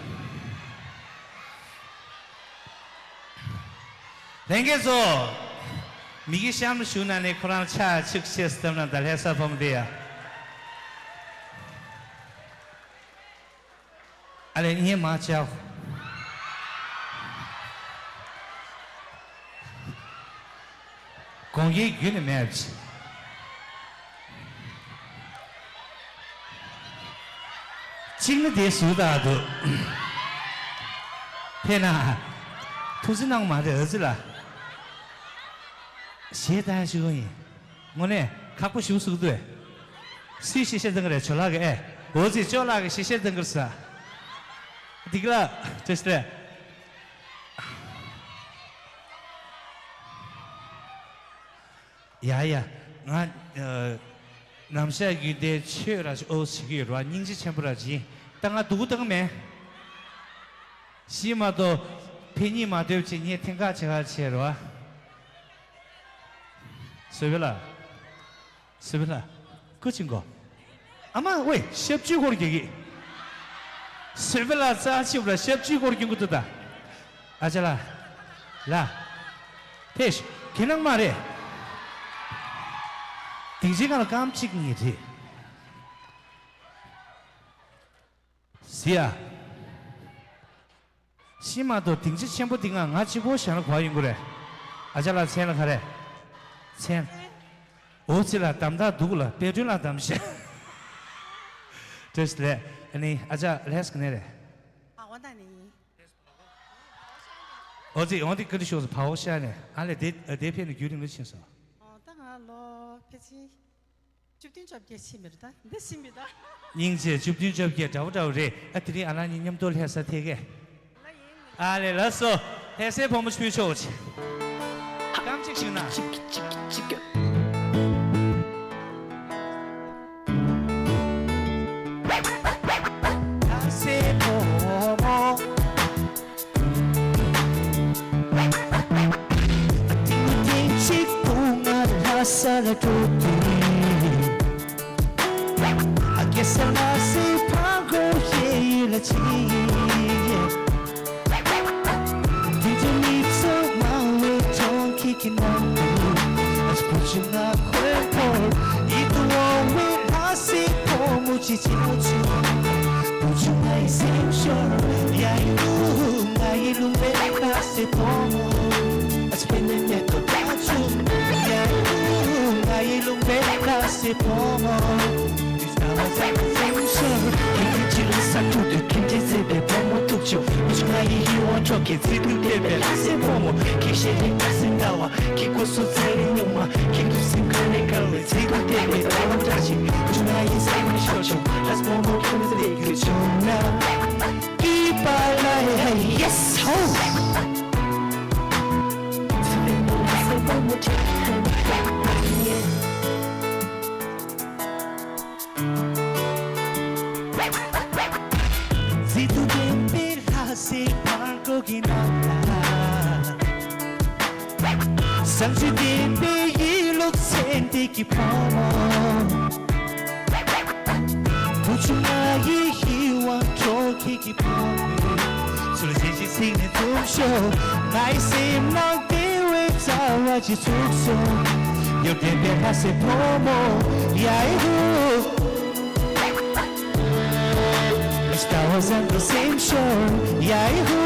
ལྷན་རྒྱས་ཚོ། མི་གི་གཤམ་ལ་བཞུགས་གནང་ནས་ཁོ་རང་ཕྱག་ཤུགས་ཆེ་སྟེ་བརྡབ་གནང་ད། ལྷ་ས་བུ་མོ་དེ་ཡ། ཨ་ལས་ངས་མ་བྱའོ། དགོངས་འགལ་རྒྱུད་ནས་མེད་པ་ཅིག་གཅིག་ནི་དེ་ཟུར་དག་འདུག་ཕེ་ན། ཐུགས་རྗེ་གནང་མ་རེད་འོ་ཙི་ལགས། ཞེ་དྲག་ཞུ་གི་ཡིན། དངོས་གནས་ཁག་པོ་ཞུ་ཟུག་འདུག་སུས་ཞེ་བཤད་བཏང་གི་རེད། ཇོ་ལགས་ཀྱིས་ཨེ། འོ་ཙི་ཇོ་ལགས་ཀྱིས་ཞེ་བཤད་བཏང་གི་རེད་ས། འདི་ག་ལ་བཀྲ་ཤིས་བདེ་ལེགས། ཡ་ཡ། ང་། ཨ། ནམ་ཞག་རྒྱུན་ལྡན་ཆོས་ར་ཨོ་བྱེད་ཀྱི་ཡོད་ར། སྙིང་རྗེ་ཆེན་པོ་ར་བྱིན། ད་ང་སྡུག་པོ་བཏང་མེད། ཤི་མ་གཏོགས་ཕན་ཉིན་མ་སྡོད་ཅིག་ངས་ཐེངས་ཁ་ཆེ་ཁ་ཆེ་ར། བཟོད་པ་ལགས། བཟོད་པ་ལགས། སྐུ་མཁྱེན་གོ། ཨ་མ་ཝེ་ཞབས་ཕྱི་སྐོར་རྒྱག་གི། བཟོད་པ་ལགས་རྩ་ཆེ་བ་ལ་ཞབས་ཕྱི་སྐོར་རྒྱག་གི་འདུག་ད། ཨ་ཅག་ལགས། ལགས། ཕེབས་ཤོག་ཁྱེད་ནང་མ་རེད། སྡིངས་ཆའི་སྒང་ལ་རྐང་གཅིག་གཉིས་རེད། ཟི་ཡ། ཤི་མ་གཏོགས་སྡིངས་ཆ་ཆེན་པོ་འདི་ང་ང་གཅིག་པོ་བཞག་ན་ག་པར་ཡོང་གི་རེད། ཨ་ཅག་ལགས་མཚན་ལ་ག་རེ། མཚན། འོ་ཙི་ལགས་དམ་དྲག་འདུག་ལ་དཔལ་སྒྲོན་ལགས་དམ་བཤད། བཀྲ་ཤིས་བདེ་ལེགས། ཨ་ནི་ཨ་ཅག་ལགས་ག་ནས་རེད། ཨ་དབང་ཐང་ནས་ཡིན། འོ་ཙི་འོང་དེ་བཀའ་འདྲི་ཞུ་སོང་བའོ་ཤ་ནས་ཨ་ལས་དེ་དེ་ཕེབས་ནས་རྒྱུན་རིང་པོ་ཕྱིན་སོང་། ཨོ་ད་ང་ལོ་ཕལ་ཆེར། བཅུ་བདུན་བཅོ་བརྒྱད་ཕྱིན་མི་རུ་ད་འདི་ཕྱིན་མི་ད། སྙིང་རྗེ། བཅུ་བདུན་བཅོ་བརྒྱད་འདྲ་བོ་འདྲ་བོ་རེད། ཨ་དེ་རིང་ཨ་ལགས་གཉིས་མཉམ་དུ་ལྷ་ས་ཐད་ཀས། ཨ་ལས་ལགས་སོ། ལྷ་སའི་བུ་མོ་ཆོས་ཕྱོགས་ཆེ། རྐང་གཅིག་ཞིག་ན། ལྷ་སའི་བུ་མོ། ཐེངས་གཅིག་བུ་ང་ལྷ་ས་ལ་འགྲོ་དུས། ཨ་ཀེ་ས་ལྷ་སའི་ཕ་གོ་ཡེ་ཡུལ་ལ་ཕྱིན། དེ་དུས་མི་ཚོགས་མང་བའི་གྲོང་ཁྱེར་གྱི་ནང་དུ། ཨ་ཅག་བུ་ཆུང་ང་ཁོའི་ཕོར་ཡིད་དུ་འོང་བའི་ལྷ་སའི་བུ་མོ་ཅིག་མཇལ་བྱུང་། བུ་ཆུང་ང་ཡི་སེམས་ཤོར་ཡ་ཡི་ལུ་ང་ཡི་ལུ། Yes, ho! མཛེས་སྡུག་ལྡན་པའི་ལྷ་སའི་ཕར་ཀོ་གི་ནང་ལ། བཟང་སྤྱོད་ལྡན་པའི་ཡིད་བློ་ཚན་ཏིག་གི་ཕོ་མོ། བུ་ཆུང་ང་ཡི་ཡིད་དབང་འཕྲོག་མཁན་གྱི་ཕོ་མོ། ཚུལ་ཆེན་གྱི་ཚིག་ནས་འཛུམ་ཤོག་ངའི་སེམས་ནང་བདེ་བའི་རྩ་བ་ཅིག་ཚུགས་སོང་། ཡོན་ཏན་ལྡན་ལྷ་སའི་ཕོ་མོ། ཡ་ཧི་ཧུ། ལྟ་བ་བཟང་གི་སེམས་ཤོར། ཡ་ཧི་ཧུ།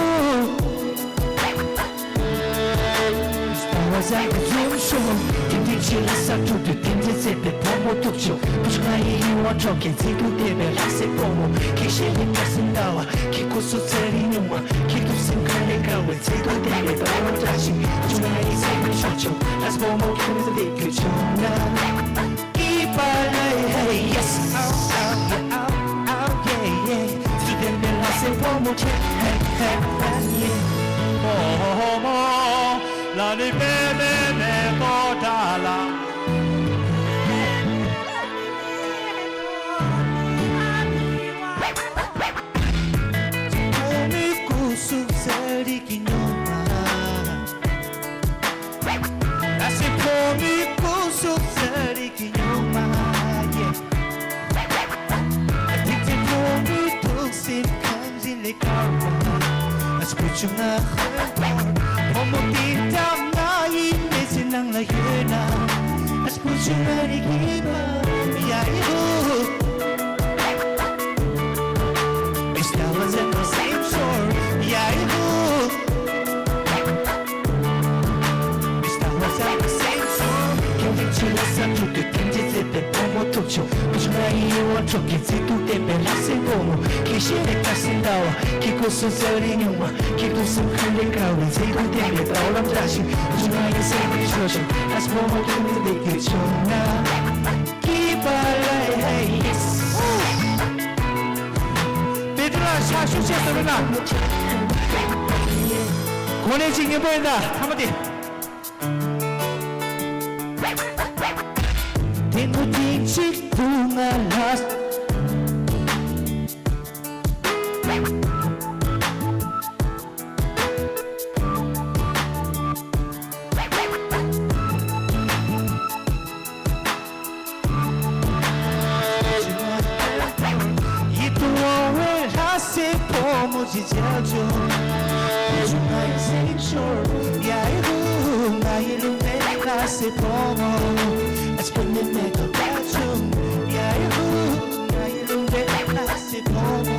ལྟ་བ་བཟང་གི་འཛུམ་ཤོར། དེང་དུས་ཕྱི་ལ་ས་ཕྲུག་ཏུ་དེང་དུས་བརྩེ་བའི་ཕོ་མོ་ཐུག་ཆོག་བུ་ཆུང་ང་ཡི་ཡིད་དབང་འཕྲོག་མཁན་མཛེས་སྡུག་ལྡན་པའི་ལྷ་སའི་ཕོ་མོ། ཁྱེད་ཤེས་རིག་དཀར་སེམས་ཟླ་བ། ཁྱེད་སྐུ་གཟུགས་ཚ་རིག་སྨྱུག་མ། ཁྱེད་ཐུགས་སེམས་ཁ་ལས་དགའ་བའི་མཛེས་སྡུག་ལྡན་པའི་ཟླ་བ་བཀྲ་ཤིས། བུ་ཆུང་ང་ཡི་སེམས་ནས་ཤོར་ཆོག་ལྷ་སའི་ཕོ་མོ་ཁྱེད་རང་ཚོ་བདེ་གྱུར་བྱུང་ན། Keep on, hey, yes. Oh, oh, yeah, oh, oh, yeah, yeah. Today me la se pomo che, hey, hey, hey, yeah. Oh, oh, oh, la ni pe me me ko ta la. Pomo ku su se ri ki no ma. ལྷ་སའི་ཕོ་མོའི་སྐུ་གཟུགས་ཚ་རིག་གི་སྨྱུག་མ་ཡིན། ཐིག་ཚེ་ཕོ་མོའི་ཐུགས་སེམས་ཁམས་ཞིག་ལས་དཀར་བ། ཨ་ཅེ་བུ་ཆུང་ང་ཧོན་པར་ཕོ་མོ་འདི་འདྲ་ང་ཡི་མི་ཚེ་ནང་ལ་ཡོད་ན། ཨ་ཅེ་བུ་ཆུང་ང་རིག་གི་པ་ཡ་ཡི་ཧུ། Mister was in the same shore, yeah, hoo. Mister was in the same shore. ཁྱེད་ཀྱི་ཆེད་ལ་ས་ཕྲུག་ཏུ་ཐིམ་གྱིས་བརྩེ་བའི་ཕོ་མོ་ཐུག་ཆོག་བུ་ཆུང་ང་ཡི་ཡིད་དབང་འཕྲོག་མཁན་མཛེས་སྡུག་ལྡན་པའི་ལྷ་སའི་ཕོ་མོ། ཁྱེད་ཤེས་རིག་དཀར་སེམས་ཟླ་བ། ཁྱེད་སྐུ་གཟུགས་ཚ་རིག་སྨྱུག་མ། ཁྱེད་ཐུགས་སེམས་ཁ་ལས་དགའ་བའི་མཛེས་སྡུག་ལྡན་པའི་ཟླ་བ་ལམ་བཀྲ་ཤིས། བུ་ཆུང་ང་ཡི་སེམས་ནས་ཤོར་ཆོག་ལྷ་སའི་ཕོ་མོ་ཁྱེད་ཚོ་བདེ་གྱུར་བྱུང་ན། Keep on, hey, yes. དཔལ་སྒྲོན་ལགས་ཕྱག་ཤུགས་ཆེ་ཟེར་བས་ན། གོ་གནས་ཅིག་སྙན་པོ་ཡིན་ད་ཐ་མ་དེ། དེ་ནུ་དེ་གཅིག་ཏུ་ང་ལ། ཡིད་དུ་འོང་བའི་ལྷ་སའི་ཕོ་མོ་ཅིག་བྱ་ཆོག་བུ་ཆུང་ང་ཡི་སེམས་ཤོར། ཡ་ཧི་ཧུ། ང་ཡི་ལུང་པའི་ལྷ་སའི་ཕོ་མོ། ཨ་ཅེ་པུ་ནེ་མེ་ཏོག་ཀ་ཆུང་། ཡ་ཧི་ཧུ། ང་ཡི་ལུང་པའི་ལྷ་སའི་ཕོ་མོ།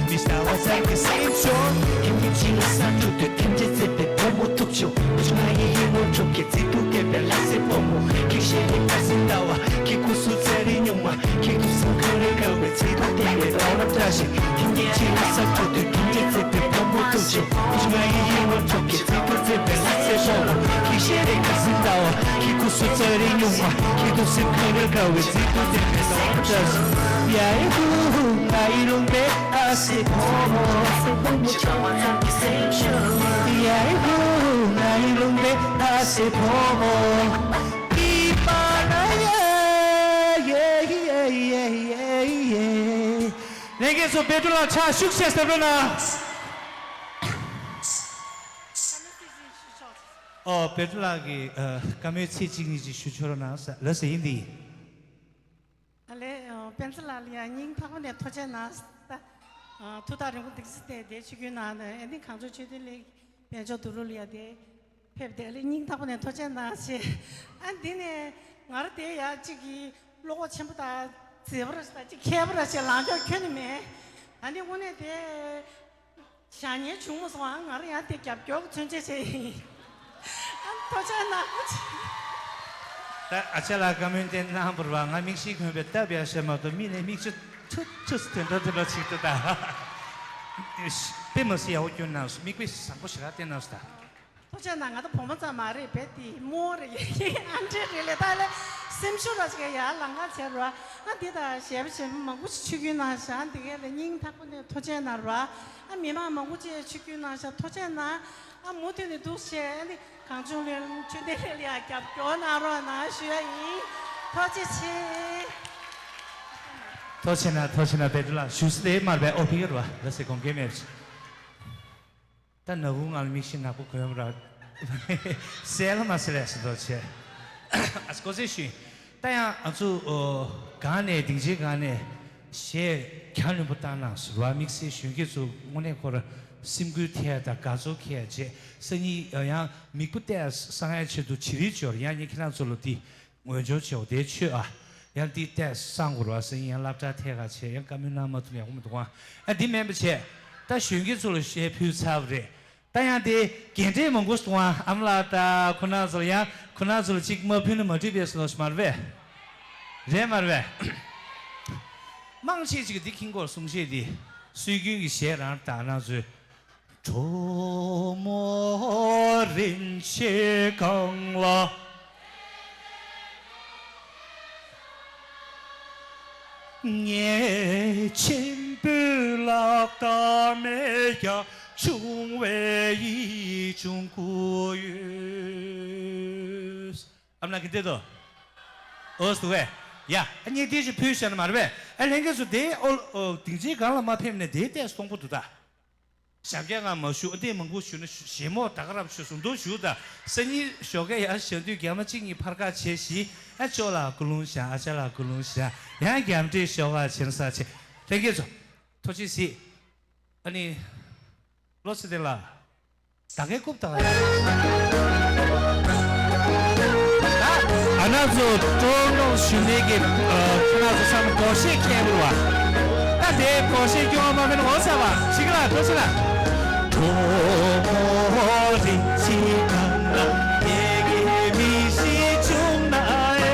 མི་ལྟ་བ་བཟང་གི་སེམས་ཤོར། ཁྱེད་ཀྱི་ཕྱི་ལ་ས་ཕྲུག་ཏུ་ཐིམ་གྱིས་བརྩེ་བའི་ཕོ་མོ་ཐུག་ཆོག་བུ་ཆུང་ང་ཡི་ཡིད་དབང་འཕྲོག་མཁན་མཛེས་སྡུག་ལྡན་པའི་ལྷ་སའི་ཕོ་མོ། ཁྱེད་ཤེས་རིག་དཀར་སེམས་ཟླ་བ། ཁྱེད་སྐུ་གཟུགས་ཚ་རིག་སྨྱུག་མ། ཁྱེད་ཐུགས་སེམས་ཁ་ལས་དགའ་བའི་མཛེས་སྡུག་ལྡན་པའི་ཟླ་བ་ལམ་བཀྲ་ཤིས། ཁྱེད་ཀྱི་ཕྱི་ལ་ས་ཕྲུག་ཏུ་ཐིམ་གྱིས་བརྩེ་བའི་ཕོ་མོ་ཐུག་ཆོག་བུ་ཆུང་ང་ཡི་ཡིད་དབང་འཕྲོག་མཁན་མཛེས་སྡུག་ལྡན་པའི་ལྷ་སའི་ཕོ་མོ། ཁྱེད་ཤེས་རིག་དཀར་སེམས་ཟླ་བ། ཁྱེད་སྐུ་གཟུགས་ཚ་རིག་སྨྱུག་མ། ཁྱེད་ཐུགས་སེམས་ཁ་ལས་དགའ་བའི་མཛེས་སྡུག་ལྡན་པའི་ཟླ་བ་ལམ་བཀྲ་ཤིས། ཡ་ཧི་ཧུ། ང་ཡི་ལུང་པའི་ལྷ་སའི་ཕོ་མོ། ཡ་ཧི་ཧུ། ང་ཡི་ལུང་པའི་ལྷ་སའི་ཕོ་མོ། ལྷན་རྒྱས་ཚོ་དཔལ་སྒྲོན་ལགས་ཕྱག་ཤུགས་ཆེ་ཟེར་རོགས་གནང་། ཨོ་དཔལ་སྒྲོན་ལགས་ཀྱིས་ཨ་བཀའ་མོལ་ཚིག་གཅིག་གཉིས་ཅིག་ཞུ་ཆོག་རོགས་གནང་ལགས་སེ། ཡིན་འདི། ཨ་ལས། ཨ། སྤེན་ཚེ་ལགས་ལ་ཡང་སྙིང་ཐག་པ་ནས་ཐུགས་རྗེ་གནང་། ཨ། ཐུགས་ཐག་རིང་པོ་འདུག་སེ་བསྡད་བཞུགས་གནང་། ཨ་ནི་གངས་ལྗོངས་ཆོས་ལྡན་གླིང་དཔལ་འབྱོར་དུ་རུ་ལ་ཡ་དེ་ཕེབས་བསྡད་ལ་སྙིང་ཐག་པ་ནས་ཐུགས་རྗེ་གནང་ཞེས། ཨ། འདི་ནས་ང་རང་དེ་ཡ་གཅིག་གིས་བློ་ཁོག་ཆེན་པོ་དང་མཛེས་པོ་ར་ཞིག་དང་གཅིག་མཁས་པོ་ར་ཞིག་ལངས་ཕྱོགས་ཁྱོན་ནས་མེད། ཨ་ནི་དངོས་གནས་དེ། བཞག་ཉེན་བྱུང་མ་སོང་ཨ། ང་རང་ཡང་དེ་རྒྱབ་སྐྱོར་གྱི་མཚོན་ཆ་བྱས་ཡིན། ཨ་ཐུགས་རྗེ་གནང་། ད་ཨ་ཅག་ལགས་བཀའ་མོལ་དེ་གནང་བར་བ་ང་མིག་ཤེལ་གྱོན་པའི་སྟབས་ཡག་ཤོས་མ་གཏོགས་མིག་ནས་མིག་ཆུ་ཐུ་ཐུ་དོན་འགྲོ་དོན་འགྲོ་ཅིག་ཏུ་ད། དཔེ་མ་སྲིད་ཡག་པོ་གྱོན་གནང་སོང་། མིག་དཔེ་བཟང་པོ་ཞེ་དྲག་བསྟན་གནང་སོང་ད། ཐུགས་རྗེ་གནང་། ང་ད་བུ་མོ་ཙམ་མ་རེད་པས་དེ་རྨོ་རེད། ཨ་འདྲེ་རེད་ལས་ད་ལས་སེམས་ཤུགས་ར་ཅིག་ཡར་ལངས་ག་བྱས་ར། ཨ་འདི་ད་ཞེ་པོ་ཞེ་པོ་མང་པོ་ཞིག་ཆུ་རྒྱུན་གནང་ཤག་འདི་གས་ལ་སྙིང་ཐག་པ་ནས་ཐུགས་རྗེ་གནང་ར། ཨ་མི་མང་མང་པོ་ཅིག་ཆུ་རྒྱུན་གནང་ཤག་ཐུགས་རྗེ་གནང་། ཨ་མུ་མཐུད་ནས་འདུག་བྱས་ཨ་ནི་གངས་ལྗོངས་ལོན་ཆོས་ལྡན་ལས་ལ་ཡ་རྒྱབ་སྐྱོར་གནང་རོགས་གནང་ཞུ་ཡ་ཡིན། ཐུགས་རྗེ་ཆེ། ཐུགས་རྗེ་གནང་། ཐུགས་རྗེ་གནང་བེ་ཏྲ་ལགས། ཞུ་སི་དེ་མར་བའི་ཨོ་ཕི་ག་ར་ལ་སེ་གོང་གེ་མེར། ད་ན་བུ་ང་ལ་མིག་ཤེལ་ནག་པོ་གོན་ར། གསལ་ལ་མ་གསལ་ལ་ཟེར་དོ་བྱས། ཨ་ཀོ་ཟེ་ཞུ། ད་ཡང་ཨ་ཚུ་ཨོ་གང་ནས་སྡིངས་ཆའི་སྒང་ནས་གཞས་གྱ་ནོམ་པོ་བཏང་གནང་ཟེར་བ་དམིགས་བསལ་གཞོན་སྐྱེས་ཚོ་དངོས་གནས་ཁོ་ར་སེམས་འགུལ་ཐེབས་དང་དགའ་ཚོར་ཁེལ་བྱས་སང་ཉིན་ཡང་མིག་པོ་བལྟས་སང་ཡ་ཆེད་དུ་བྱི་རིལ་འབྱོར་ཡང་ཉིན་ཁྱེད་རང་ཚོ་ལ་འདི། ངོས་སྦྱོར་བྱེད་འོ་དེའི་ཆོས་ཨ། ཡང་འདི་ལྟས་སང་གོ་ར་སང་ཡང་སློབ་གྲྭ་ཐད་ཀ་བྱས་ཡང་བཀའ་མོལ་གནང་མ་ཐུབ་ཡག་པོ་མི་འདུག་ཨ། ཨ་འདི་མིན་པ་བྱས། ད་གཞོན་སྐྱེས་ཚོ་ལ་གཞས་ཕུལ་ཚར་བ་རེད། ད་ཡང་དེ་རྒན་གྲས་མང་པོ་ཞིག་འདུག་ཨ། ཨ་མ་ལགས་ད་ཁོ་ན་ཚོ་ལ་ཡང་ཁོ་ན་ཚོ་ལ་གཅིག་མ་ཕུལ་ན་མ་འགྲིག་པས་ཟེར་ལོ་ཞིག་མ་རེད་པས། རེད་མ་རེད་པས། མང་ཆེ་གཅིག་འདི་ཁྱིང་སྐོར་གསུང་བཤད་འདི་སྲོལ་རྒྱུན་གྱི་གཞས་རང་ད་ན་ཚོས། གྲོ་མོ་རིན་ཆེན་གང་ལ། ངའི་མཆིམས་ཕུ་ལག་ཏ་མེད་ཀྱང་ཆུང་བའི་ཡིད་ཆུང་ཀུ་ཡོད། ཨ་མ་ལགས་ཀྱིས་བལྟས་དོ། ཨོ་སུ་བས། ཡ་ཨ་ཉེ་དེ་ཞིག་ཕུལ་བཞག་ན་མ་རེད་པས། ཨ་ལྷན་རྒྱས་ཚོ་དེ་ཨོ་ཨོ་སྡིངས་ཆའི་སྒང་ལ་མ་ཕེབས་ནས་དེའི་ལྟས་སྟོང་པོ་འདུག་ད། ཞབས་བཀྱག་ང་མ་ཞུ་ཨ་ལྟས་མང་པོ་ཞུ་ན་ཞེ་མོ་ད་ག་རབ་ཞུ་ཟུང་དུ་ཞུ་ད། སང་ཉིན་ཞོགས་ཀས་ཡར་བཞག་དུས་རྒྱ་མ་གཅིག་གཉིས་ཕར་ཁ་བྱས་ཤིག་ཨ་ཅོ་ལགས་སྐུ་རླུང་བཞག་ཨ་ཅག་ལགས་སྐུ་རླུང་བཞག་ཡང་རྒྱ་མ་འདྲེ་ཞོགས་ཀ་བྱེད་ན་ས་ཆེ། ལྷན་རྒྱས་ཚོ། ཐུགས་རྗེ་གཟིགས། ཨ་ནི། བློ་ཚེ་བརྟན་ལགས། ད་གའི་རྐུབ་ད་ག་ཡ། ད་ཨ་ན་ཚོ་སྤྲོ་སྣང་ཞུ་མཁན་གྱི་ཨ་ཁྱེད་རང་ཚོ་བསམ་སྒོར་གཞས་མཁན་པོ་རེད་བ། ད་དེ་སྒོར་གཞས་སྐྱོ་བ་མ་མེད་ན་འོ་ས་བ་ཞིག་ལ་ཐུགས་རྗེ་ལ། གྲོ་མོ་རིན་ཆེན་གང་ན་དེ་གའི་མི་ཞིག་བྱུང་ན་ཨེ།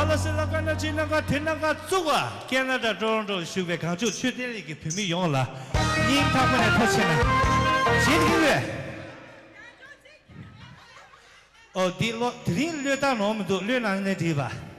ཧ་ལ་སི་ལ་ཀ་ན་ཅི་ན་ག་དེ་ན་ག་བཙུགས་པ། ཀེ་ན་ཌ་ཊོ་རོན་ཊོ་ལ་བཞུགས་པའི་གངས་ལྗོངས་ཆོས་ལྡན་གླིང་གི་བོད་མི་ཡོངས་ལ་སྙིང་ཐག་པ་ནས་ཐུགས་རྗེ་ཆེ་གནང་། བྱེད་ཀྱི་ཡོད། ཨོ་འདི་ལོ་དེ་རིང་གློད་སྟངས་ནོར་མི་འདུག་གློད་གནང་ནས་བྲིས་པ།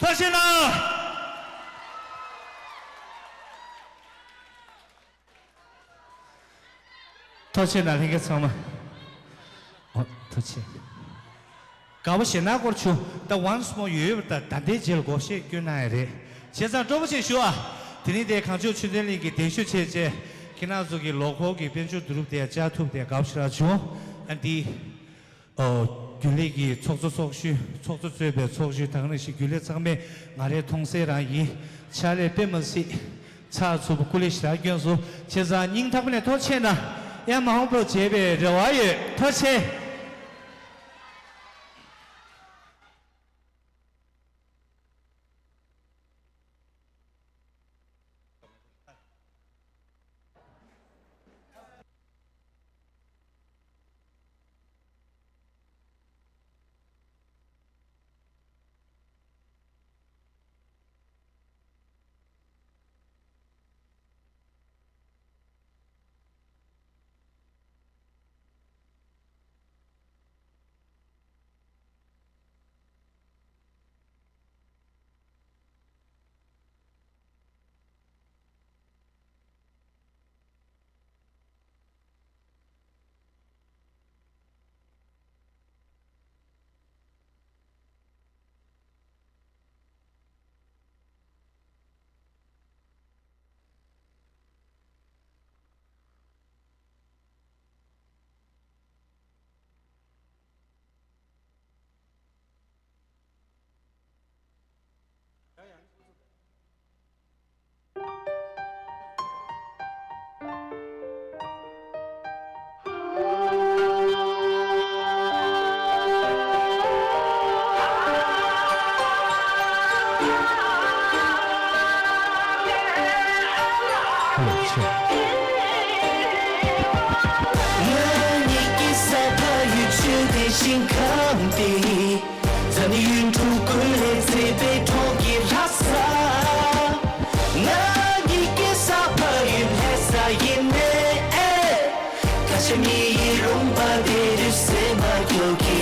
ཐུགས་རྗེ་གནང་། ཐུགས་རྗེ་གནང་ལྷན་རྒྱས་ཚང་མ། ཨོ་ཐུགས་རྗེ། དགའ་པོ་ཞེ་ན་སྐོར་བྱུང་ད་once more ཡོད་པ་ད་ད་ལྟའི་རྗེས་ལ་སྒོར་གཞས་བསྐྱོན་གནང་ཡ་རེད། བྱས་ཙང་སྤྲོ་པོ་ཞིག་ཞུ་ཨ། དེ་རིང་དེ་གངས་ལྗོངས་ཆོས་ལྡན་གླིང་གི་གདན་ཞུ་བྱས་བྱས་ཁྱེད་རང་ཚོ་གི་ལོ་འཁོར་གྱི་དཔལ་འབྱོར་བསྡུ་རུབ་དེ་བཅར་ཐུབ་དེ་དགའ་པོ་ཞེ་དྲག་བྱུང་ཨ། འདི་ཨོ་རྒྱུན་ལས་ཀྱི་ཚོགས་གཙོ་ཚོགས་གཞོན་ཚོགས་གཙོ་གཙོས་པའི་ཚོགས་གཞོན་དང་ནང་བཞིན་རྒྱུན་ལས་ཚང་མས་ང་རའི་མཐོང་སེལ་རང་ཡིན། ཕྱག་ལས་དཔེ་མ་སྲིད། ཚགས་ཚུད་པོ་སྐུ་ལས་ཞེ་དྲག་བསྐྱོན་སོང་། བྱས་ཙང་སྙིང་ཐག་པ་ནས་ཐུགས་རྗེ་གནང་། ཡང་མ་འོངས་པར་མཇལ་བའི་རེ་བ་ཡོད། ཐུགས་རྗེ་ཆེ། ང་གཉིས་ཀྱི་ས་ཕ་ཡུལ་ཆུ་དེ་ཞིང་ཁམས་དེ། འཛམ་གླིང་ཡུལ་གྲུ་ཀུན་ལས་མཛེས་པའི་གྲོང་ཁྱེར་ལྷ་ས། ང་གཉིས་ཀྱི་ས་ཕ་ཡུལ་ལྷ་ས་ཡིན་ནའི། ད་ཆ་མི་ཡི་ལུང་པ་དེ་དུས་སེམས་མ་སྐྱོ་གི།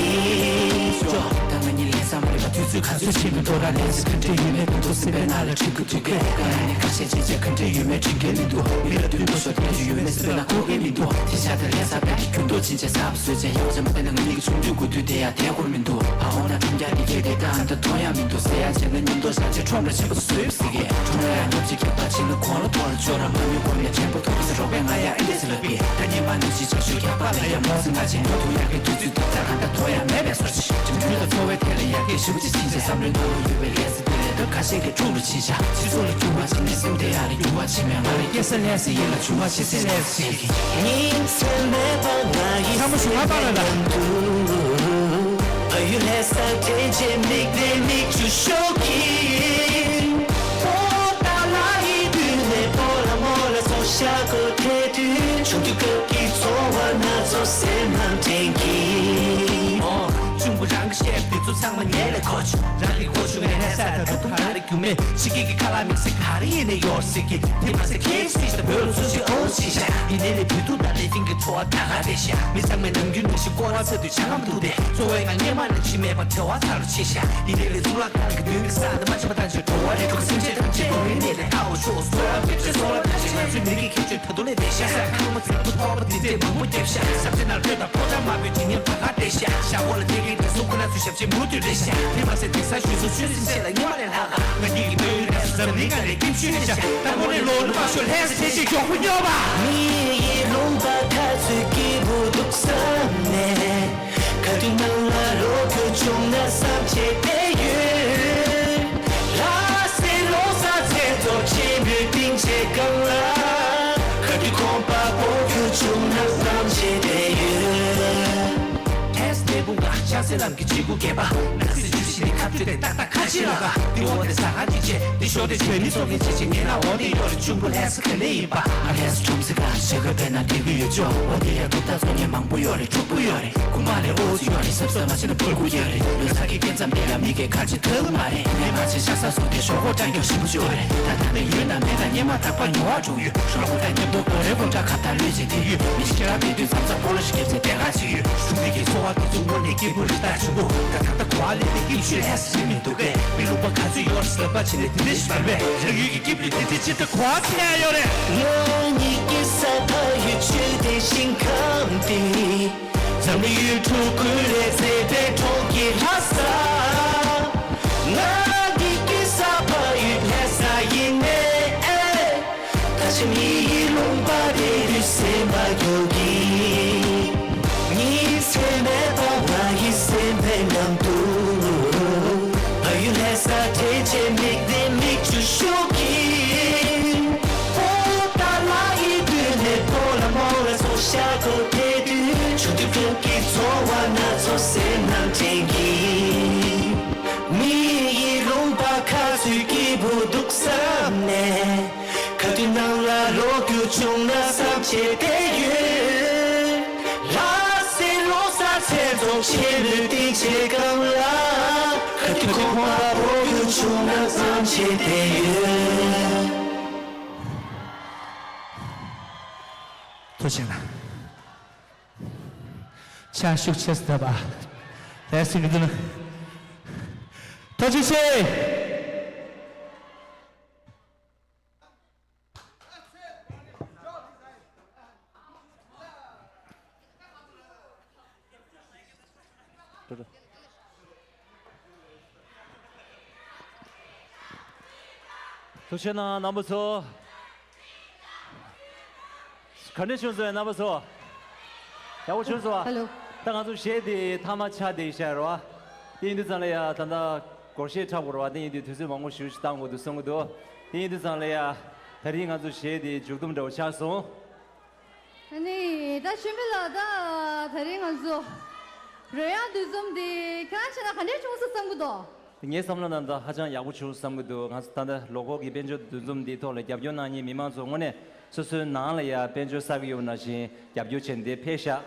ད་ང་གཉིས་ལས་ས་མ་རེད་པ། དུས་ཚོད་ག་ཚོད་ཕྱིན་མི་འདུག་ར། ལས་ས་ག་འདྲ་ཡོད་མེད་མི་འདུག་སེམས་པའི་ནང་ལ་འཁྲིག་གི་འཁྲིག་གི། ང་ཡང་ནི་ཁ་ཤས་ཅིག་ཅིག་ག་འདྲ་ཡོད་མེད་དྲན་གི་མི་འདུག་མི་ལ་དུས་པོ་ཤོར་དེ་ཞུ་ཡོད་མེད་སེམས་པའི་ནང་འཁོར་གི་མི་འདུག་དེ་ཤ་དེ་ལས་ས་བས་ཀྱི་རྒྱུན་དུ་ཕྱིན་ཆད་ས་བ་བཟོས་བྱས་ཡག་ཅམ་དེ་ནི་ང་གཉིས་ཀྱི་ཆུང་དུས་དགུ་དུས་དེ་ཡང་དེ་འཁོར་མི་འདུག་ཨ་འོ་ན་ཁྲོམ་རྒྱག་དེ་ཁྱེད་དེ་ད་ཨ་མདའ་མཐོང་ཡག་མི་འདུག་ཟེར་ཡག་བྱས་ན་མཉམ་དུ་བཞག་ཅིག་ཁྲོམ་ར་ཆེན་པོ་བཟོས་ཟེར་གི། ཁྲོམ་ར་ཡང་མཉམ་ཅིག་རྒྱག་པ་ཕྱིན་ན་གོང་ལ་ཐོར་ཅོ་ར་མ་མྱོང་གོང་ལ་དྲན་པོ་ཐོར་ཟེར་རོགས་པས་ང་ཡང་ཨེ་འདྲས་ཟེར་ལབ་གི། ད་ཉི་མ་ནུབ་ཅིག་ཆར་ཞོད་རྒྱག་པ་ལ་ཡང་མོ་ཟེར་ང་ཆེ་ཉོ་ཐུབ་ཡག་གི་དུས་ཚོད་འདུག་ད་ཨ་མདའ་མཐོང་ཡག་མེད་པའི་སོར་ཅིག་འགྲིམ་འགྲུལ་དང་འཚོ་བའི་ཐད་ལ་ཡར་རྒྱས་ཞེ་པོ་ཅིག་ཕྱིན་ཆད་བསམ་བློའི་ནང་ལ་ཡོད་པའི་ལས་ས་དེ་ལས་ལྡབ་ཁ་ཤས་ཀྱིས་ཁྲོམ་རུ་ཕྱིན་ཤག་སྤྱི་ཚོགས་ལ་འགྱུར་བ་ཕྱིན་ནས་སེམས་དེ་ཡག་ལ་འགྱུར་བ་ཕྱིན་མེད། ང་ལ་སྐྱེ་ས་ལས་ས་ཡིན་ལ་བྱུང་བ་ཕྱི་སེ་ལས་ས་ཟེར་གི། ཉིན་མཚན་མེད་པར་ང་ཡི་ཚང་མ་ཞུ་བ་པ་ལ་ལ། སེམས་ནང་དུ་ཕ་ཡུལ་ལྷ་ས་དྲན་བྱེད་མིག་ནས་མིག་ཆུ་ཤོར་གི། པོ་ཏཱ་ལ་ཡི་དུས་ནས་པོ་ལ་མོ་ལ་སོང་ཤག་གོ་དེ་དུས་ཆུང་དུས་སྐབས་ཀྱི་ཚོར་བ་སྣ་ཚོགས་སེམས་ནང་དྲན་གི། ཨོ། གཅུང་པོ་རང་གི་བཤད་དེ་ཚོ་ཚང་མ་ཉལ་ལ་གོ་ཆུ། རང་གི་གོ་ཆུ་ངའི་ལྷ་ས་ད་དུང་ག་རེ་རྒྱུ་མེད། ཕྱི་རྒྱལ་གྱི་ཁ་ལག་དམིགས་བསལ་ག་རེ་ཡིན་ནས་ཡོད་ཟེར་གི། དེ་མ་ཟད་ཁེ་ཨེཕ་སི་དང་བོད་ལ་སུ་ཤི་ཨོ་ཤི་ཤ་ཡིན་ནའི་ལས་བུ་ཐུག་དང་ལས་ཕིང་གི་འཚོ་བ་ད་ག་རེད་ཤ། མི་ཚང་མས་ནམ་རྒྱུན་ནང་བཞིན་སྐོར་བ་ཚ་དུས་ཆང་ངམ་འཐུང་སྟེ། འཚོ་བའི་ངང་སྔས་མ་ནས་ཕྱི་མེད་པར་བྲེལ་བ་ཚ་རུ་ཕྱིན་ཤ་ཡིན་ནའི་ལས་གཙུག་ལག་ཁང་གི་མདུན་གྱི་ས་འདི་མ་ཕྱིན་པ་ཐམས་ཅད་འགྲོ་བ་རེད་འགྲོ་གི། སེམས་ཅན་ཐམས་ཅད་གོང་རིམ་ནས་ལས་ལྟ་བ་ཤོག་གསོལ་བ་འདེབས་ཤ་གསོལ་བ་འདེབས་ཤ། ང་ཚོའི་མི་རིགས་ཁྱད་ཆོས་ད་དུང་ལས་བསྡད་ཤ། ས་ཁང་མ་ཚིག་པོ་ཐོག་པ་འདི་འདྲས་མང་པོ་རྒྱབ་ཤ། ས་ཆ་ནང་སྟོད་དང་ཕོ་བྲང་དམར་པོའི་བརྗིད་ཉམས་ད་ག་བསྡད་ཤ། ཞྭ་སྒོ་ལ་བསྡད་མཁན་དེ་ཚོ་ཁོ་ན་ཚོའི་ཞབས་ཕྱི་མུ་མཐུད་རེད་ཤག་དེ་མ་ཟད་དེང་སང་གཞོན་ཚོ་ཆོས་སེམས་བསྐྱེད་ལ་སྔོན་མ་ལས་ལྷག་ག་ང་གཉིས་ཀྱི་ཕ་ཡུལ་ལྷ་ས་འཛམ་གླིང་སྒང་ལ་སྐྱིད་ཤོས་རེད་ཤག་ད་དངོས་གནས་ལོ་ནུ་མ་ཤོར་ལྷ་ས་ཐེ་ཆེ་མགྱོགས་པོ་སྙོབ་པ། མི་ཡི་ལུང་པ་ཁ་ཚུད་སྐྱིད་པོ་འདུག་བསམ་ནས། ག་དུས་ནང་ལ་ལོ་རྒྱུས་བྱུང་ན་བསམ་བྱས་བསྡད་ཡོད། ལྷ་སའི་ལོ་གསར་མཚན་ཚོགས་ཆེན་མོའི་སྡིངས་ཆའི་སྒང་ལ། ག་དུས་ཁོམ་པ་སྤོ་རྒྱུ་བྱུང་ན་བསམ་བྱས་བསྡད་ཡོད། ལྷ་ས་འབྲས་སྤུངས་ལ་ཆགས་སེ་ལམ་གྱི་བྱེད་སྒོ་རྒྱས་པ། ནགས་གསེབ་ཆུ་བཞི་ནི་ཁ་བསྒྱུར་ཏེ་ཏག་ཏག་ཁ་ཕྱིར་ལ་ག་འདི་འོ་དེ་ས་ག་ཅི་བྱེད་འདི་ཞོ་དེ་བྱོས་ནི་ཚོགས་ཀྱི་ཅི་བྱེད་ངས་ན་འོ་དེ་ཡོད་རེད་ཆུང་པོ་ལྷ་ས་ག་ནས་ཡིན་པ། ང་ལྷ་ས་ཁྲོམ་ས་ག་ཞེ་དགའ་བས་ན་དེ་གི་ཡོད་ཅོ་འོ་དེ་ཡ་ཐུབ་ད་ཚོགས་ངས་མང་པོ་ཡོད་རེད་འཁྲུག་པོ་ཡོད་རེད་རྐུ་མ་ལས་ཨོ་ཙི་ཡོད་རེད་གཟབ་གཟབ་མ་བྱས་ན་ཕར་རྐུ་ཡོད་རེད་ལོ་ས་གི་སྐད་མཚམས་དེ་ཡ་མི་གས་གར་ཅི་ཐལ་མ་རེད་ངས་མ་བྱས་ཤ་ས་སོང་དེ་ཞོག་ཁོག་དྲན་རྒྱོ་ཞིམ་པོ་ཅོ་རེད་ད་ད་ནི་ཡོད་ན་མེད་ན་ཉེ་མ་ཐག་པ་ཉོ་བ་འགྲོ་ཡོད། ཤོག་བུ་དང་མཉམ་དུ་སྒོ་རའི་སྒོ་འགྲམ་ཁ་བཏགས་ལུས་བྱེད་དེ་ཡོད། མི་ཤི་ར་བའི་དུས་མཚམས་སུ་སྤོ་ལོ་ཞིག་བརྒྱབ་ཚེ་བདེ་ག་ཅིག་ཡོད། གཞུང་འདི་གི་འཚོ་བ་དེ་ཚོ་དངོས་གནས་སྐྱིད་པོ་རེད་ད་ཆུང་པོ། ད་ད་ལྟ་གོ་བ་ལེན་ནས་སྐྱིད་ཤོས་ལྷ་ས་ཞིག་མི་འདུག་གས། མི་ལུང་པ་ག་ཚོད་ཡོད་རེད་ཟེར་ལབ་པ་བྱས་ནས་དེ་འདྲ་ཞིག་མ་རེད་པས། རང་ཡུལ་གྱི་སྐྱིད་པོ་དེ་འདྲ་ཅིག་ད་གོ་བ་ཚད་ཡོད་རེད། ང་གཉིས་ཀྱི་ས་ཕ་ཡུལ་ཆུ་དེ་ཞིང་ཁམས། ཕྲུ་གུ་ལས་ཟེར་བའི་གྲོགས་ཀྱི་ལྷ་ས། ང་འདི་གི་ས་ཕ་ཡུལ་ལྷ་ས་ཡིན་ནས། ད་ཆ་མི་ཡི་ལུང་པ་དེ་དུས་སེམས་པ་སྐྱོ་གི། ཉིན་མཚན་མེད་པ་ང་ཡི་སེམས་པའི་ནང་དུ། ཕ་ཡུལ་ལྷ་ས་དྲན་བྱས་མིག་ནས་མིག་ཆུ་ཤོར་གི། པོ་ཏཱ་ལ་ཡི་དུས་ནས་པོ་ལ་མོ་ལ་སོ་ཤ་གོ་དེ་དུས་ཆུང་དུས་སྐྱོབ་ཀྱི་ཚོར་བ་སྣ་ཚོགས་སེམས་ནང་དྲན་གི། མི་ཡི་ལུང་པ་ཁ་ཚུད་སྐྱིད་པོ་འདུག་བསམ་ནས། ཁ་དུས་ནང་ལ་ལོག་རྒྱུ་བྱུང་ན་བསམ་བྱས་བསྡད་ཡོད། ལྷ་སའི་ལོ་གསར་མཚན་ཚོགས་ཆེན་མོའི་སྡིངས་ཆའི་སྒང་ལ། ཁ་དུས་ཁོང་པ་འབོར་རྒྱུ་བྱུང་ན་བསམ་བྱས་བསྡད་ཡོད། ཐུགས་རྗེ་གནང་། ཕྱག་ཤུགས་ཆེ་སུ་བརྡབས་པ། ལྷ་སའི་མི་འདུག་ན། ཐུགས་རྗེ་ཆེ། ཐུགས་རྗེ་གནང་རྣམ་པ་ཚོ། ག་འདྲ་བྱུང་སོང་རྣམ་པ་ཚོ། ཡག་པོ་བྱུང་སོང་བ། ཧེ་ལོ། ད་ང་ཚོ་གཞས་དེ་མཐའ་མ་ཆགས་བསྡད་ཤག་རེད་བ། དེ་ཡིན་དུས་ཙང་ལ་ཡ་ད་ལྟ་སྒོར་གཞས་འཁྲབ་དགོས་རེད་བ། དེ་ཡིན་དུས་དུས་ཚོད་མང་པོ་ཞེ་ཅིག་བཏང་དགོས་འདུག་བསམ་གྱི་འདུག་དེ་ཡིན་དུས་ཙང་ལ་ཡ་ད་རིང་ང་ཚོ་གཞས་དེ་མཇུག་བསྡོམས་འདྲ་བོ་ཆགས་སོང་། ཨ་ནི་ད་ཆོས་འཕེལ་ལགས། ད་ད་རིང་ང་ཚོ་རོལ་དབྱངས་འདུ་འཛོམས་འདི་ཁྱེད་རང་བྱས་ན་ག་འདྲས་བྱུང་སོང་བསམ་གྱི་འདུག་ངའི་བསམ་བློ་ནང་ད་ཧ་ཅང་ཡག་པོ་བྱུང་བསམ་གྱི་འདུག་ང་ཚོ་ད་ལྟ་ལོ་འཁོར་གྱི་དཔལ་འབྱོར་འདུ་འཛོམས་འདིའི་ཐོག་ལ་རྒྱབ་སྐྱོར་གནང་མཁན་མི་མང་ཚོ་དངོས་གནས་སོ་སོའི་ནང་ལ་ཡ་དཔལ་འབྱོར་བསགས་ཀྱི་ཡོད་པ་ནང་བཞིན་རྒྱབ་སྐྱོར་བྱས་ནས་འདིར་ཕེབས་ཤག་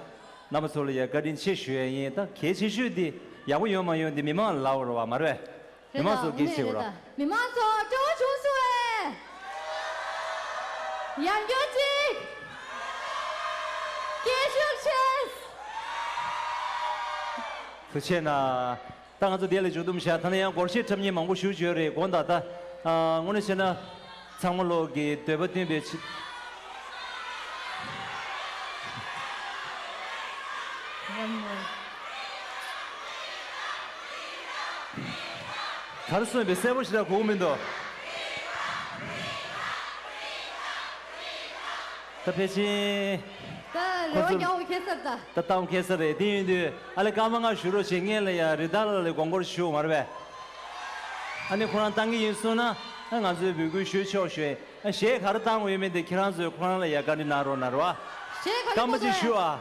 རྣམ་པ་ཚོ་ལ་ཡ་བཀའ་དྲིན་ཆེ་ཞུ་ཡ་ཡིན། ད་གལ་ཆེ་ཤོས་འདི་ཡག་པོ་ཡོད་མ་ཡོད་འདི་མི་མང་ལ་ལབ་དགོས་རེད་བ། མ་རེད་པས། མི་མང་ཚོ་སྐད་ཆ་བྱེད་དགོས་རེད་བ། མི་མང་ཚོ་སྤྲོ་བོ་བྱུང་སོང་ངས། ཡང་བསྐྱར་ཅིག་སྐད་ཤུགས་ཆེ། ཐུགས་རྗེ་གནང་། ད་ང་ཚོ་དེ་ལ་མཇུག་བསྡོམས་བྱ། ད་ནི་ཡང་སྒོར་གཞས་འཁྲབ་མཁན་མང་པོ་ཞེ་ཅིག་ཡོད་རེད། དགོངས་དག་ད་ཨ་དངོས་གནས་བྱས་ན་ཚང་མ་ལོག་གི་འདོད་པ་བསྟུན་པའི་ཆེད། ག་རེ་གསུངས་པའི་གསལ་པོ་ཞེ་དྲག་གོ་གི་མི་འདུག་ད་ཕལ་ཆེར་ད་རེ་བ་ཁོ་ཚོ་རྒྱག་འོ་ཁེ་སར་ད། ད་ཏང་ཁེ་སར་རེད། དེ་ཡིན་དུས་ཨ་ལེ་སྐར་མ་ལྔ་བཞུགས་རོགས་བྱེད། སྔོན་ལ་ཡ་རི་དྭགས་ལགས་ལ་དགོངས་སྐོར་ཞུ་མ་རེད་པས། ཨ་ནི་ཁོ་རང་བཏང་གི་ཡིན་གསུངས་ན་ཨ་ང་ཚོས་འབོད་སྐུལ་ཞུ་ཆོག་ཞུ། ཨ་གཞས་ག་རེ་བཏང་དགོས་ཡོད་མེད་དེ་ཁྱེད་རང་ཚོས་ཁོ་རང་ལ་ཡ་བཀའ་འདྲི་གནང་རོགས་གནང་རོགས་ཨ། གཞས་ག་རེ་སྐར་མ་གཅིག་ཞུ་ཨ།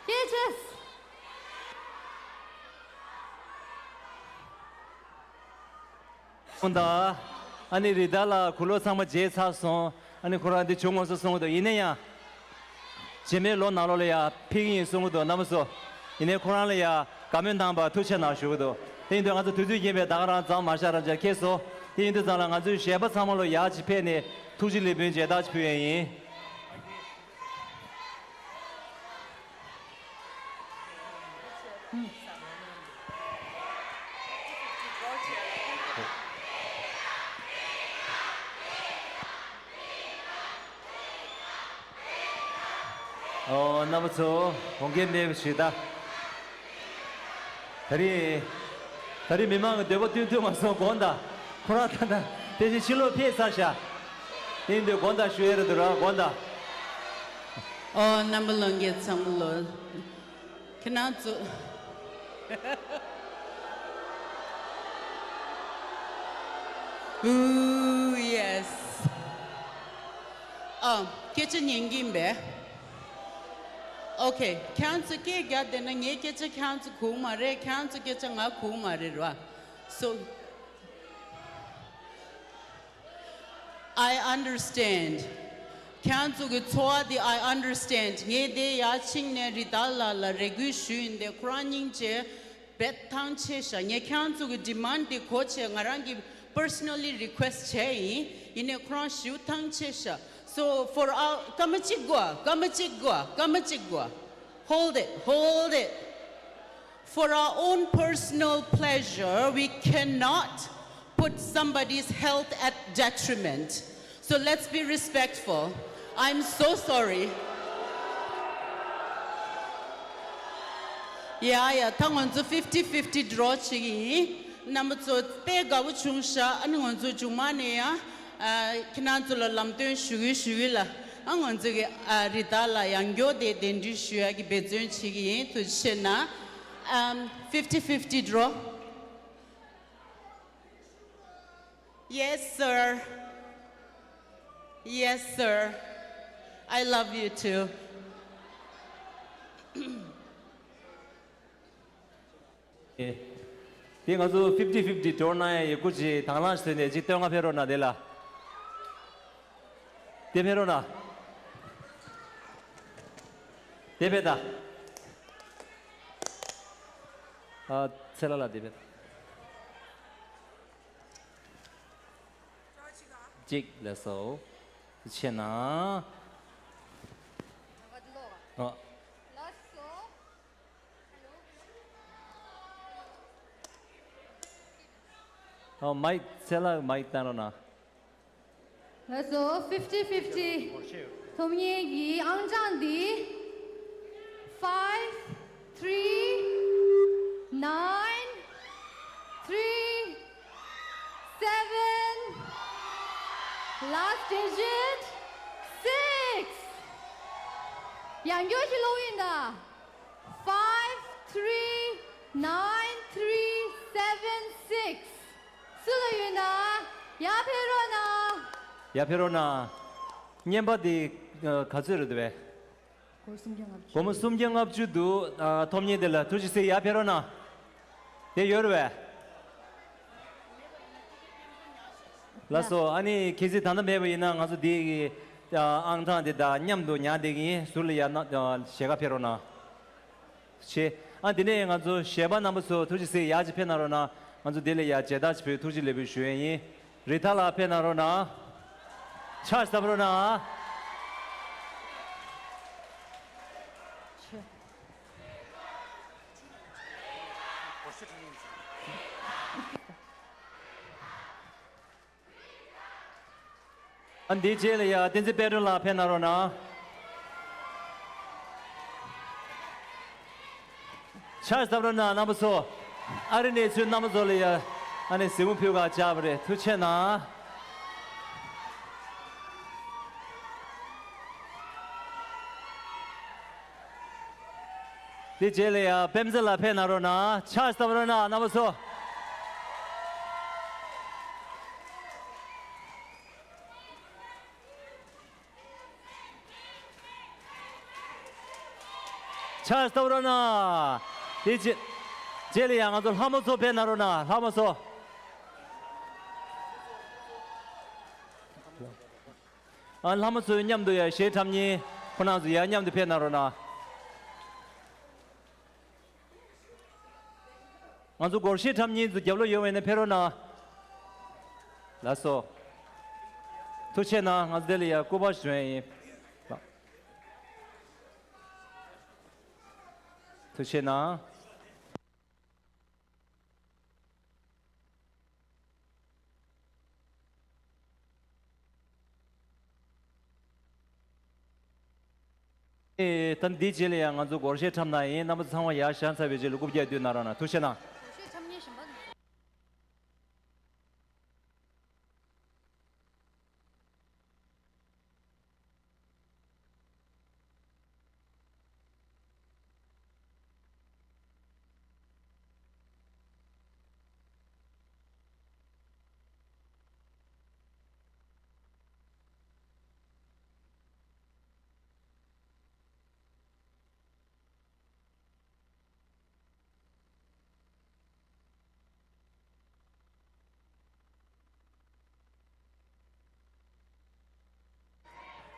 སྐད་ཆེ། ཁོང་དང་། ཨ་ནི་རི་དྭགས་ལགས་གུ་ལོ་ཚང་མ་མཇལ་ཚར་སོང་། ཨ་ནི་ཁོ་རང་འདི་བྱུང་ངོ་སོ་གསུང་གི་འདུག་ཡིན་ན་ཡང་། རྗེས་མའི་ལོ་ནང་ལོགས་ལ་ཡ་ཕེབས་ཀྱི་ཡིན་གསུང་གི་འདུག་རྣམ་པ་ཚོ། ཡིན་ནའི་ཁོ་རང་ལ་ཡ་བཀའ་མོལ་གནང་བར་ཐུགས་རྗེ་གནང་ཞུ་གི་འདུག་དེ་ཡིན་དུས་ང་ཚོ་དུས་ཚོད་རྐྱེན་པས་ད་ག་རང་འཛོམས་མ་ཤག་རང་ཅག་ཁེལ་སོང་། དེ་ཡིན་དུས་ཙང་ལ་ང་ཚོའི་གཞས་པ་ཚང་མ་ལོ་ཡར་ཅིག་ཕེབས་ནས་ཐུགས་རྗེ་ལེགས་འབུལ་མཇལ་དར་ཅིག་ཕུལ་ཡ་ཡིན། ཨོ་རྣམ་པ་ཚོ་དགོངས་འགལ་མེད་པ་ཞུ་ད། ད་རེས། ད་རེས་མི་མང་གི་འདོད་པ་བསྟུན་ཐུབ་མ་སོང་། དགོངས་དག་ཁོ་རང་ད་ལྟ་དེ་བཞིན་ཕྱི་ལོགས་ཕེབས་ཚར་ཤག་དེ་ཡིན་དུས་དགོངས་དག་ཞུ་ཡས་རེད་འདུག་ར། དགོངས་དག་ཨོ་རྣམ་པ་ལྷན་རྒྱས་ཚང་མ་ལོ། ཁྱེད་རང་ཚོ། Ooh, yes. ཨ། སྐད་ཆ་ཉན་གྱིན་པས། Okay, ཁྱེད་རང་ཚོ་སྐད་རྒྱག་བསྡད་ན་ངའི་སྐད་ཆ་ཁྱེད་རང་ཚོ་གོ་གི་མ་རེད། ཁྱེད་རང་ཚོ་སྐད་ཆ་ང་གོ་གི་མ་རེད་ར། So, I understand. ཁྱེད་རང་ཚོ་གི་ཚོར་བ་དེ་I understand. ངས་དེ་ཡར་ཕྱིན་ནས་རི་དྭགས་ལགས་ལ་རེ་སྐུལ་ཞུས་ཡིན་ཏེ། ཁོ་རང་སྙིང་རྗེ་དཔེ་ཐང་ཆད་ཤག་ངས་ཁྱེད་རང་ཚོ་གི་demand དེ་གོ་བྱས་ང་རང་གིས་personally request བྱས་ཡིན། ཡིན་ནའི་ཁོ་རང་ཞེ་པོ་ཐང་ཆད་ཤག So for our, སྐར་མ་གཅིག་དགོས། སྐར་མ་གཅིག་དགོས། སྐར་མ་གཅིག་དགོས། Hold it, hold it. For our own personal pleasure, we cannot put somebody's health at detriment. So let's be respectful. I'm so sorry. ཡ་ཡ། ད་ང་ཚོ་ཕིབ་ཊི་ཕིབ་ཊི་ཌོ་རོ་བྱེད་ཀྱི་ཡིན། རྣམ་པ་ཚོ་དཔེ་དགའ་པོ་བྱུང་ཤག་ཨ་ནི་ང་ཚོ་མཇུག་མ་ནས་ཡང་ཨ་ཁྱེད་རང་ཚོ་ལ་ལམ་སྟོན་ཞུ་གི་ཞུ་གི་ལ། ཨ་ང་ཚོ་གི་ཨ་རི་དྭགས་ལ་ཡང་མགྱོགས་དེ་གདན་འདྲེན་ཞུ་ཡ་གི་འབད་བརྩོན་བྱེད་ཀྱི་ཡིན། ཐུགས་རྗེ་ཆེ་གནང་། ཨམ། ཕིབ་ཊི་ཕིབ་ཊི་ཌོ་རོ། Yes, sir. Yes, sir. I love you too. དེ་ང་ཚོ་ཕིབ་ཊི་ཕིབ་ཊི་ཌོ་རོ་གནང་ཡ་ཡི་སྐུ་མཁྱེན་དང་བླངས་བྱས་ནས་ཅིག་སྟོན་ཁ་ཕེབས་རོགས་གནང་། དེ་ལ། དེ་ཕེབས་རོགས་གནང་། དེ་ཕེབས་ད། ཨ། ཚེ་ལྷ་ལགས་དེ་ཕེབས་ད། གཅིག་ལགས་སོ། ཆེ་ན། ཨ། ཨ། མའིཀ་ཚེ་ལྷ་མའིཀ་བཏང་རོགས་གནང་། ལགས་སོ། ཕིབ་ཊི་ཕིབ་ཊི། ཐོབ་མཁན་གྱི་ཨང་གྲངས་འདི། five three nine three seven, last digit six. ཡང་བསྐྱར་ཞིག་ཀློག་ཡིན་ད། five three nine three seven six. སུ་ལ་ཡོད་ན་ཡར་ཕེབས་རོགས་གནང་། ཡར་ཕེབས་རོགས་གནང་། རྔན་པ་དེ་ག་ཚོད་རེད་འདུག་པས། སྒོར་སུམ་བརྒྱ་ལྔ་བཅུ། སྒོར་མོ་སུམ་བརྒྱ་ལྔ་བཅུ་འདུག་ཨ། ཐོབ་མཁན་དེ་ལ་ཐུགས་རྗེ་ཆེ། ཡར་ཕེབས་རོགས་གནང་། དེ་ཡོད་རེད་པས། ལགས་སོ། ཨ་ནི་གལ་སྲིད་ད་ལྟ་མེད་པ་ཡིན་ན་ང་ཚོ་འདི་གི་ཨང་གྲངས་དེ་དང་མཉམ་དུ་ཉར་བསྡད་ཀྱི་ཡིན། ཟུར་ལ་ཡར་ན་ཞལ་ཁ་ཕེབས་རོགས་གནང་། ཆེ། ཨ། དེ་ནས་ང་ཚོ་གཞས་པ་རྣམ་པ་ཚོ་ཐུགས་རྗེ་ཆེ། ཡར་ཅིག་ཕེབས་གནང་རོགས་གནང་། ང་ཚོ་དེ་ལ་ཡར་མཇལ་དར་ཅིག་ཕུལ། ཐུགས་རྗེ་ལེགས་འབུལ་ཞུ་ཡས་ཡིན། རི་ཐར་ལགས་ཕེབས་གནང་རོགས་གནང་། ཕྱག་བརྡབ་རོགས་གནང་། ཨ། འདིའི་རྗེས་ལ་ཡ་བསྟན་འཛིན་དཔལ་སྒྲོན་ལགས་ཕེབས་གནང་རོགས་གནང་། ཕྱག་བརྡབ་རོགས་གནང་། རྣམ་པ་ཚོ། ཨ་རི་ནས་ཚུར་རྣམ་པ་ཚོ་ལ་ཡ་ཨ་ནི་གཟིགས་མོ་ཕུལ་ག་བཅར་བ་རེད། ཐུགས་རྗེ་གནང་། དེ་རྗེས་ལ་ཡ་པད་མ་ཚེ་ལགས་ཕེབས་གནང་རོགས་གནང་། ཕྱག་བརྡབ་རོགས་གནང་། རྣམ་པ་ཚོ། ཕྱག་བརྡབ་རོགས་གནང་། དེ་རྗེས་རྗེས་ལ་ཡང་ང་ཚོ་ལྷ་མོ་ཚོ་ཕེབས་གནང་རོགས་གནང་། ལྷ་མོ་ཚོ། ཨ། ལྷ་མོ་ཚོའི་མཉམ་དུ་ཡ་གཞས་འཁྲབ་མཁན་ཁོང་རྣམ་ཚོ་ཡར་མཉམ་དུ་ཕེབས་གནང་རོགས་གནང་། ང་ཚོ་སྒོར་གཞས་འཁྲབ་མཁན་ཚོ་རྒྱབ་ལོགས་ཡོད་པ་ཡིན་ན་ཕེབས་རོགས་གནང་། ལགས་སོ། ཐུགས་རྗེ་གནང་། ང་ཚོ་དེ་ལ་ཡ་སྐུ་པར་ཞུ་ཡས་ཡིན། ཐུགས་རྗེ་གནང་། ཨེ། ད་འདིའི་རྗེས་ལ་ཡང་ང་ཚོ་སྒོར་གཞས་འཁྲབ་གནང་ཡིན། རྣམ་པ་ཚོ་ཚང་མ་ཡར་བཞེངས་ཚར་བའི་རྗེས་ལ་རྐུབ་བཀྱག་བསྡུས་གནང་རོགས་གནང་། ཐུགས་རྗེ་གནང་། སྒོར་གཞས་འཁྲབ་མཁན་གཞན་པ།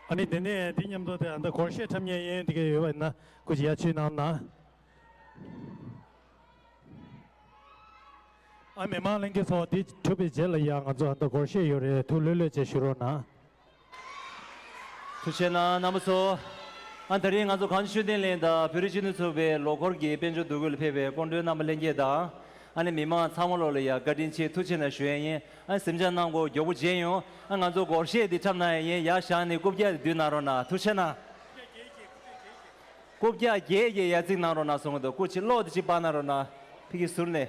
ཨ་ནི་དེ་ནས་དེ་མཉམ་དུ་དེ་ཨ་ད་སྒོར་གཞས་འཁྲབ་མཁན་ཡིན་དེ་ག་ཡོད་པ་ཡིན་ན་སྐུ་མཁྱེན་ཡར་ཅིག་གནང་ན། ཨ། མི་མང་ལྷན་རྒྱས་ཚོ། དེ་གྲུབ་པའི་རྗེས་ལ་ཡང་ང་ཚོ་ཨ་ད་སྒོར་གཞས་ཡོད་རེད། ཐུགས་ལྷོད་ལྷོད་བྱས་བཞུགས་རོགས་གནང་། ཐུགས་རྗེ་གནང་། རྣམ་པ་ཚོ། ཨ། དེ་རིང་ང་ཚོ་གངས་ལྗོངས་ཤུགས་ལྡན་གླིང་དང་བོད་རིགས་སྤྱི་མཐུན་ཚོགས་པའི་ལོ་འཁོར་གྱི་དཔལ་འབྱོར་འདུ་འགོད་ལ་ཕེབས་པའི་སྐུ་མགྲོན་རྣམ་པ་ལྷན་རྒྱས་དང་། ཨ་ནི་མི་མང་ཚང་མ་ལོག་ལ་ཡ་བཀའ་དྲིན་ཆེ། ཐུགས་རྗེ་གནང་ཞུ་ཡས་ཡིན། ཨ། གཟིམ་འཇག་གནང་དགོས། མགྱོགས་པོ་མཇལ་ཡོང་། ཨ། ང་ཚོ་སྒོར་གཞས་འདི་འཁྲབ་གནང་ཡས་ཡིན། ཡར་བཞེངས་ནས་རྐུབ་བཀྱག་འདི་བསྡུས་གནང་རོགས་གནང་། ཐུགས་རྗེ་གནང་། རྐུབ་བཀྱག་བརྒྱད་ཀྱི་ཡ་རྩིག་གནང་རོགས་གནང་གསུང་གི་འདུག་སྐུ་མཁྱེན་གློག་དེ་གཅིག་སྤར་གནང་རོགས་གནང་། ཕ་གི་ཟུར་ནས།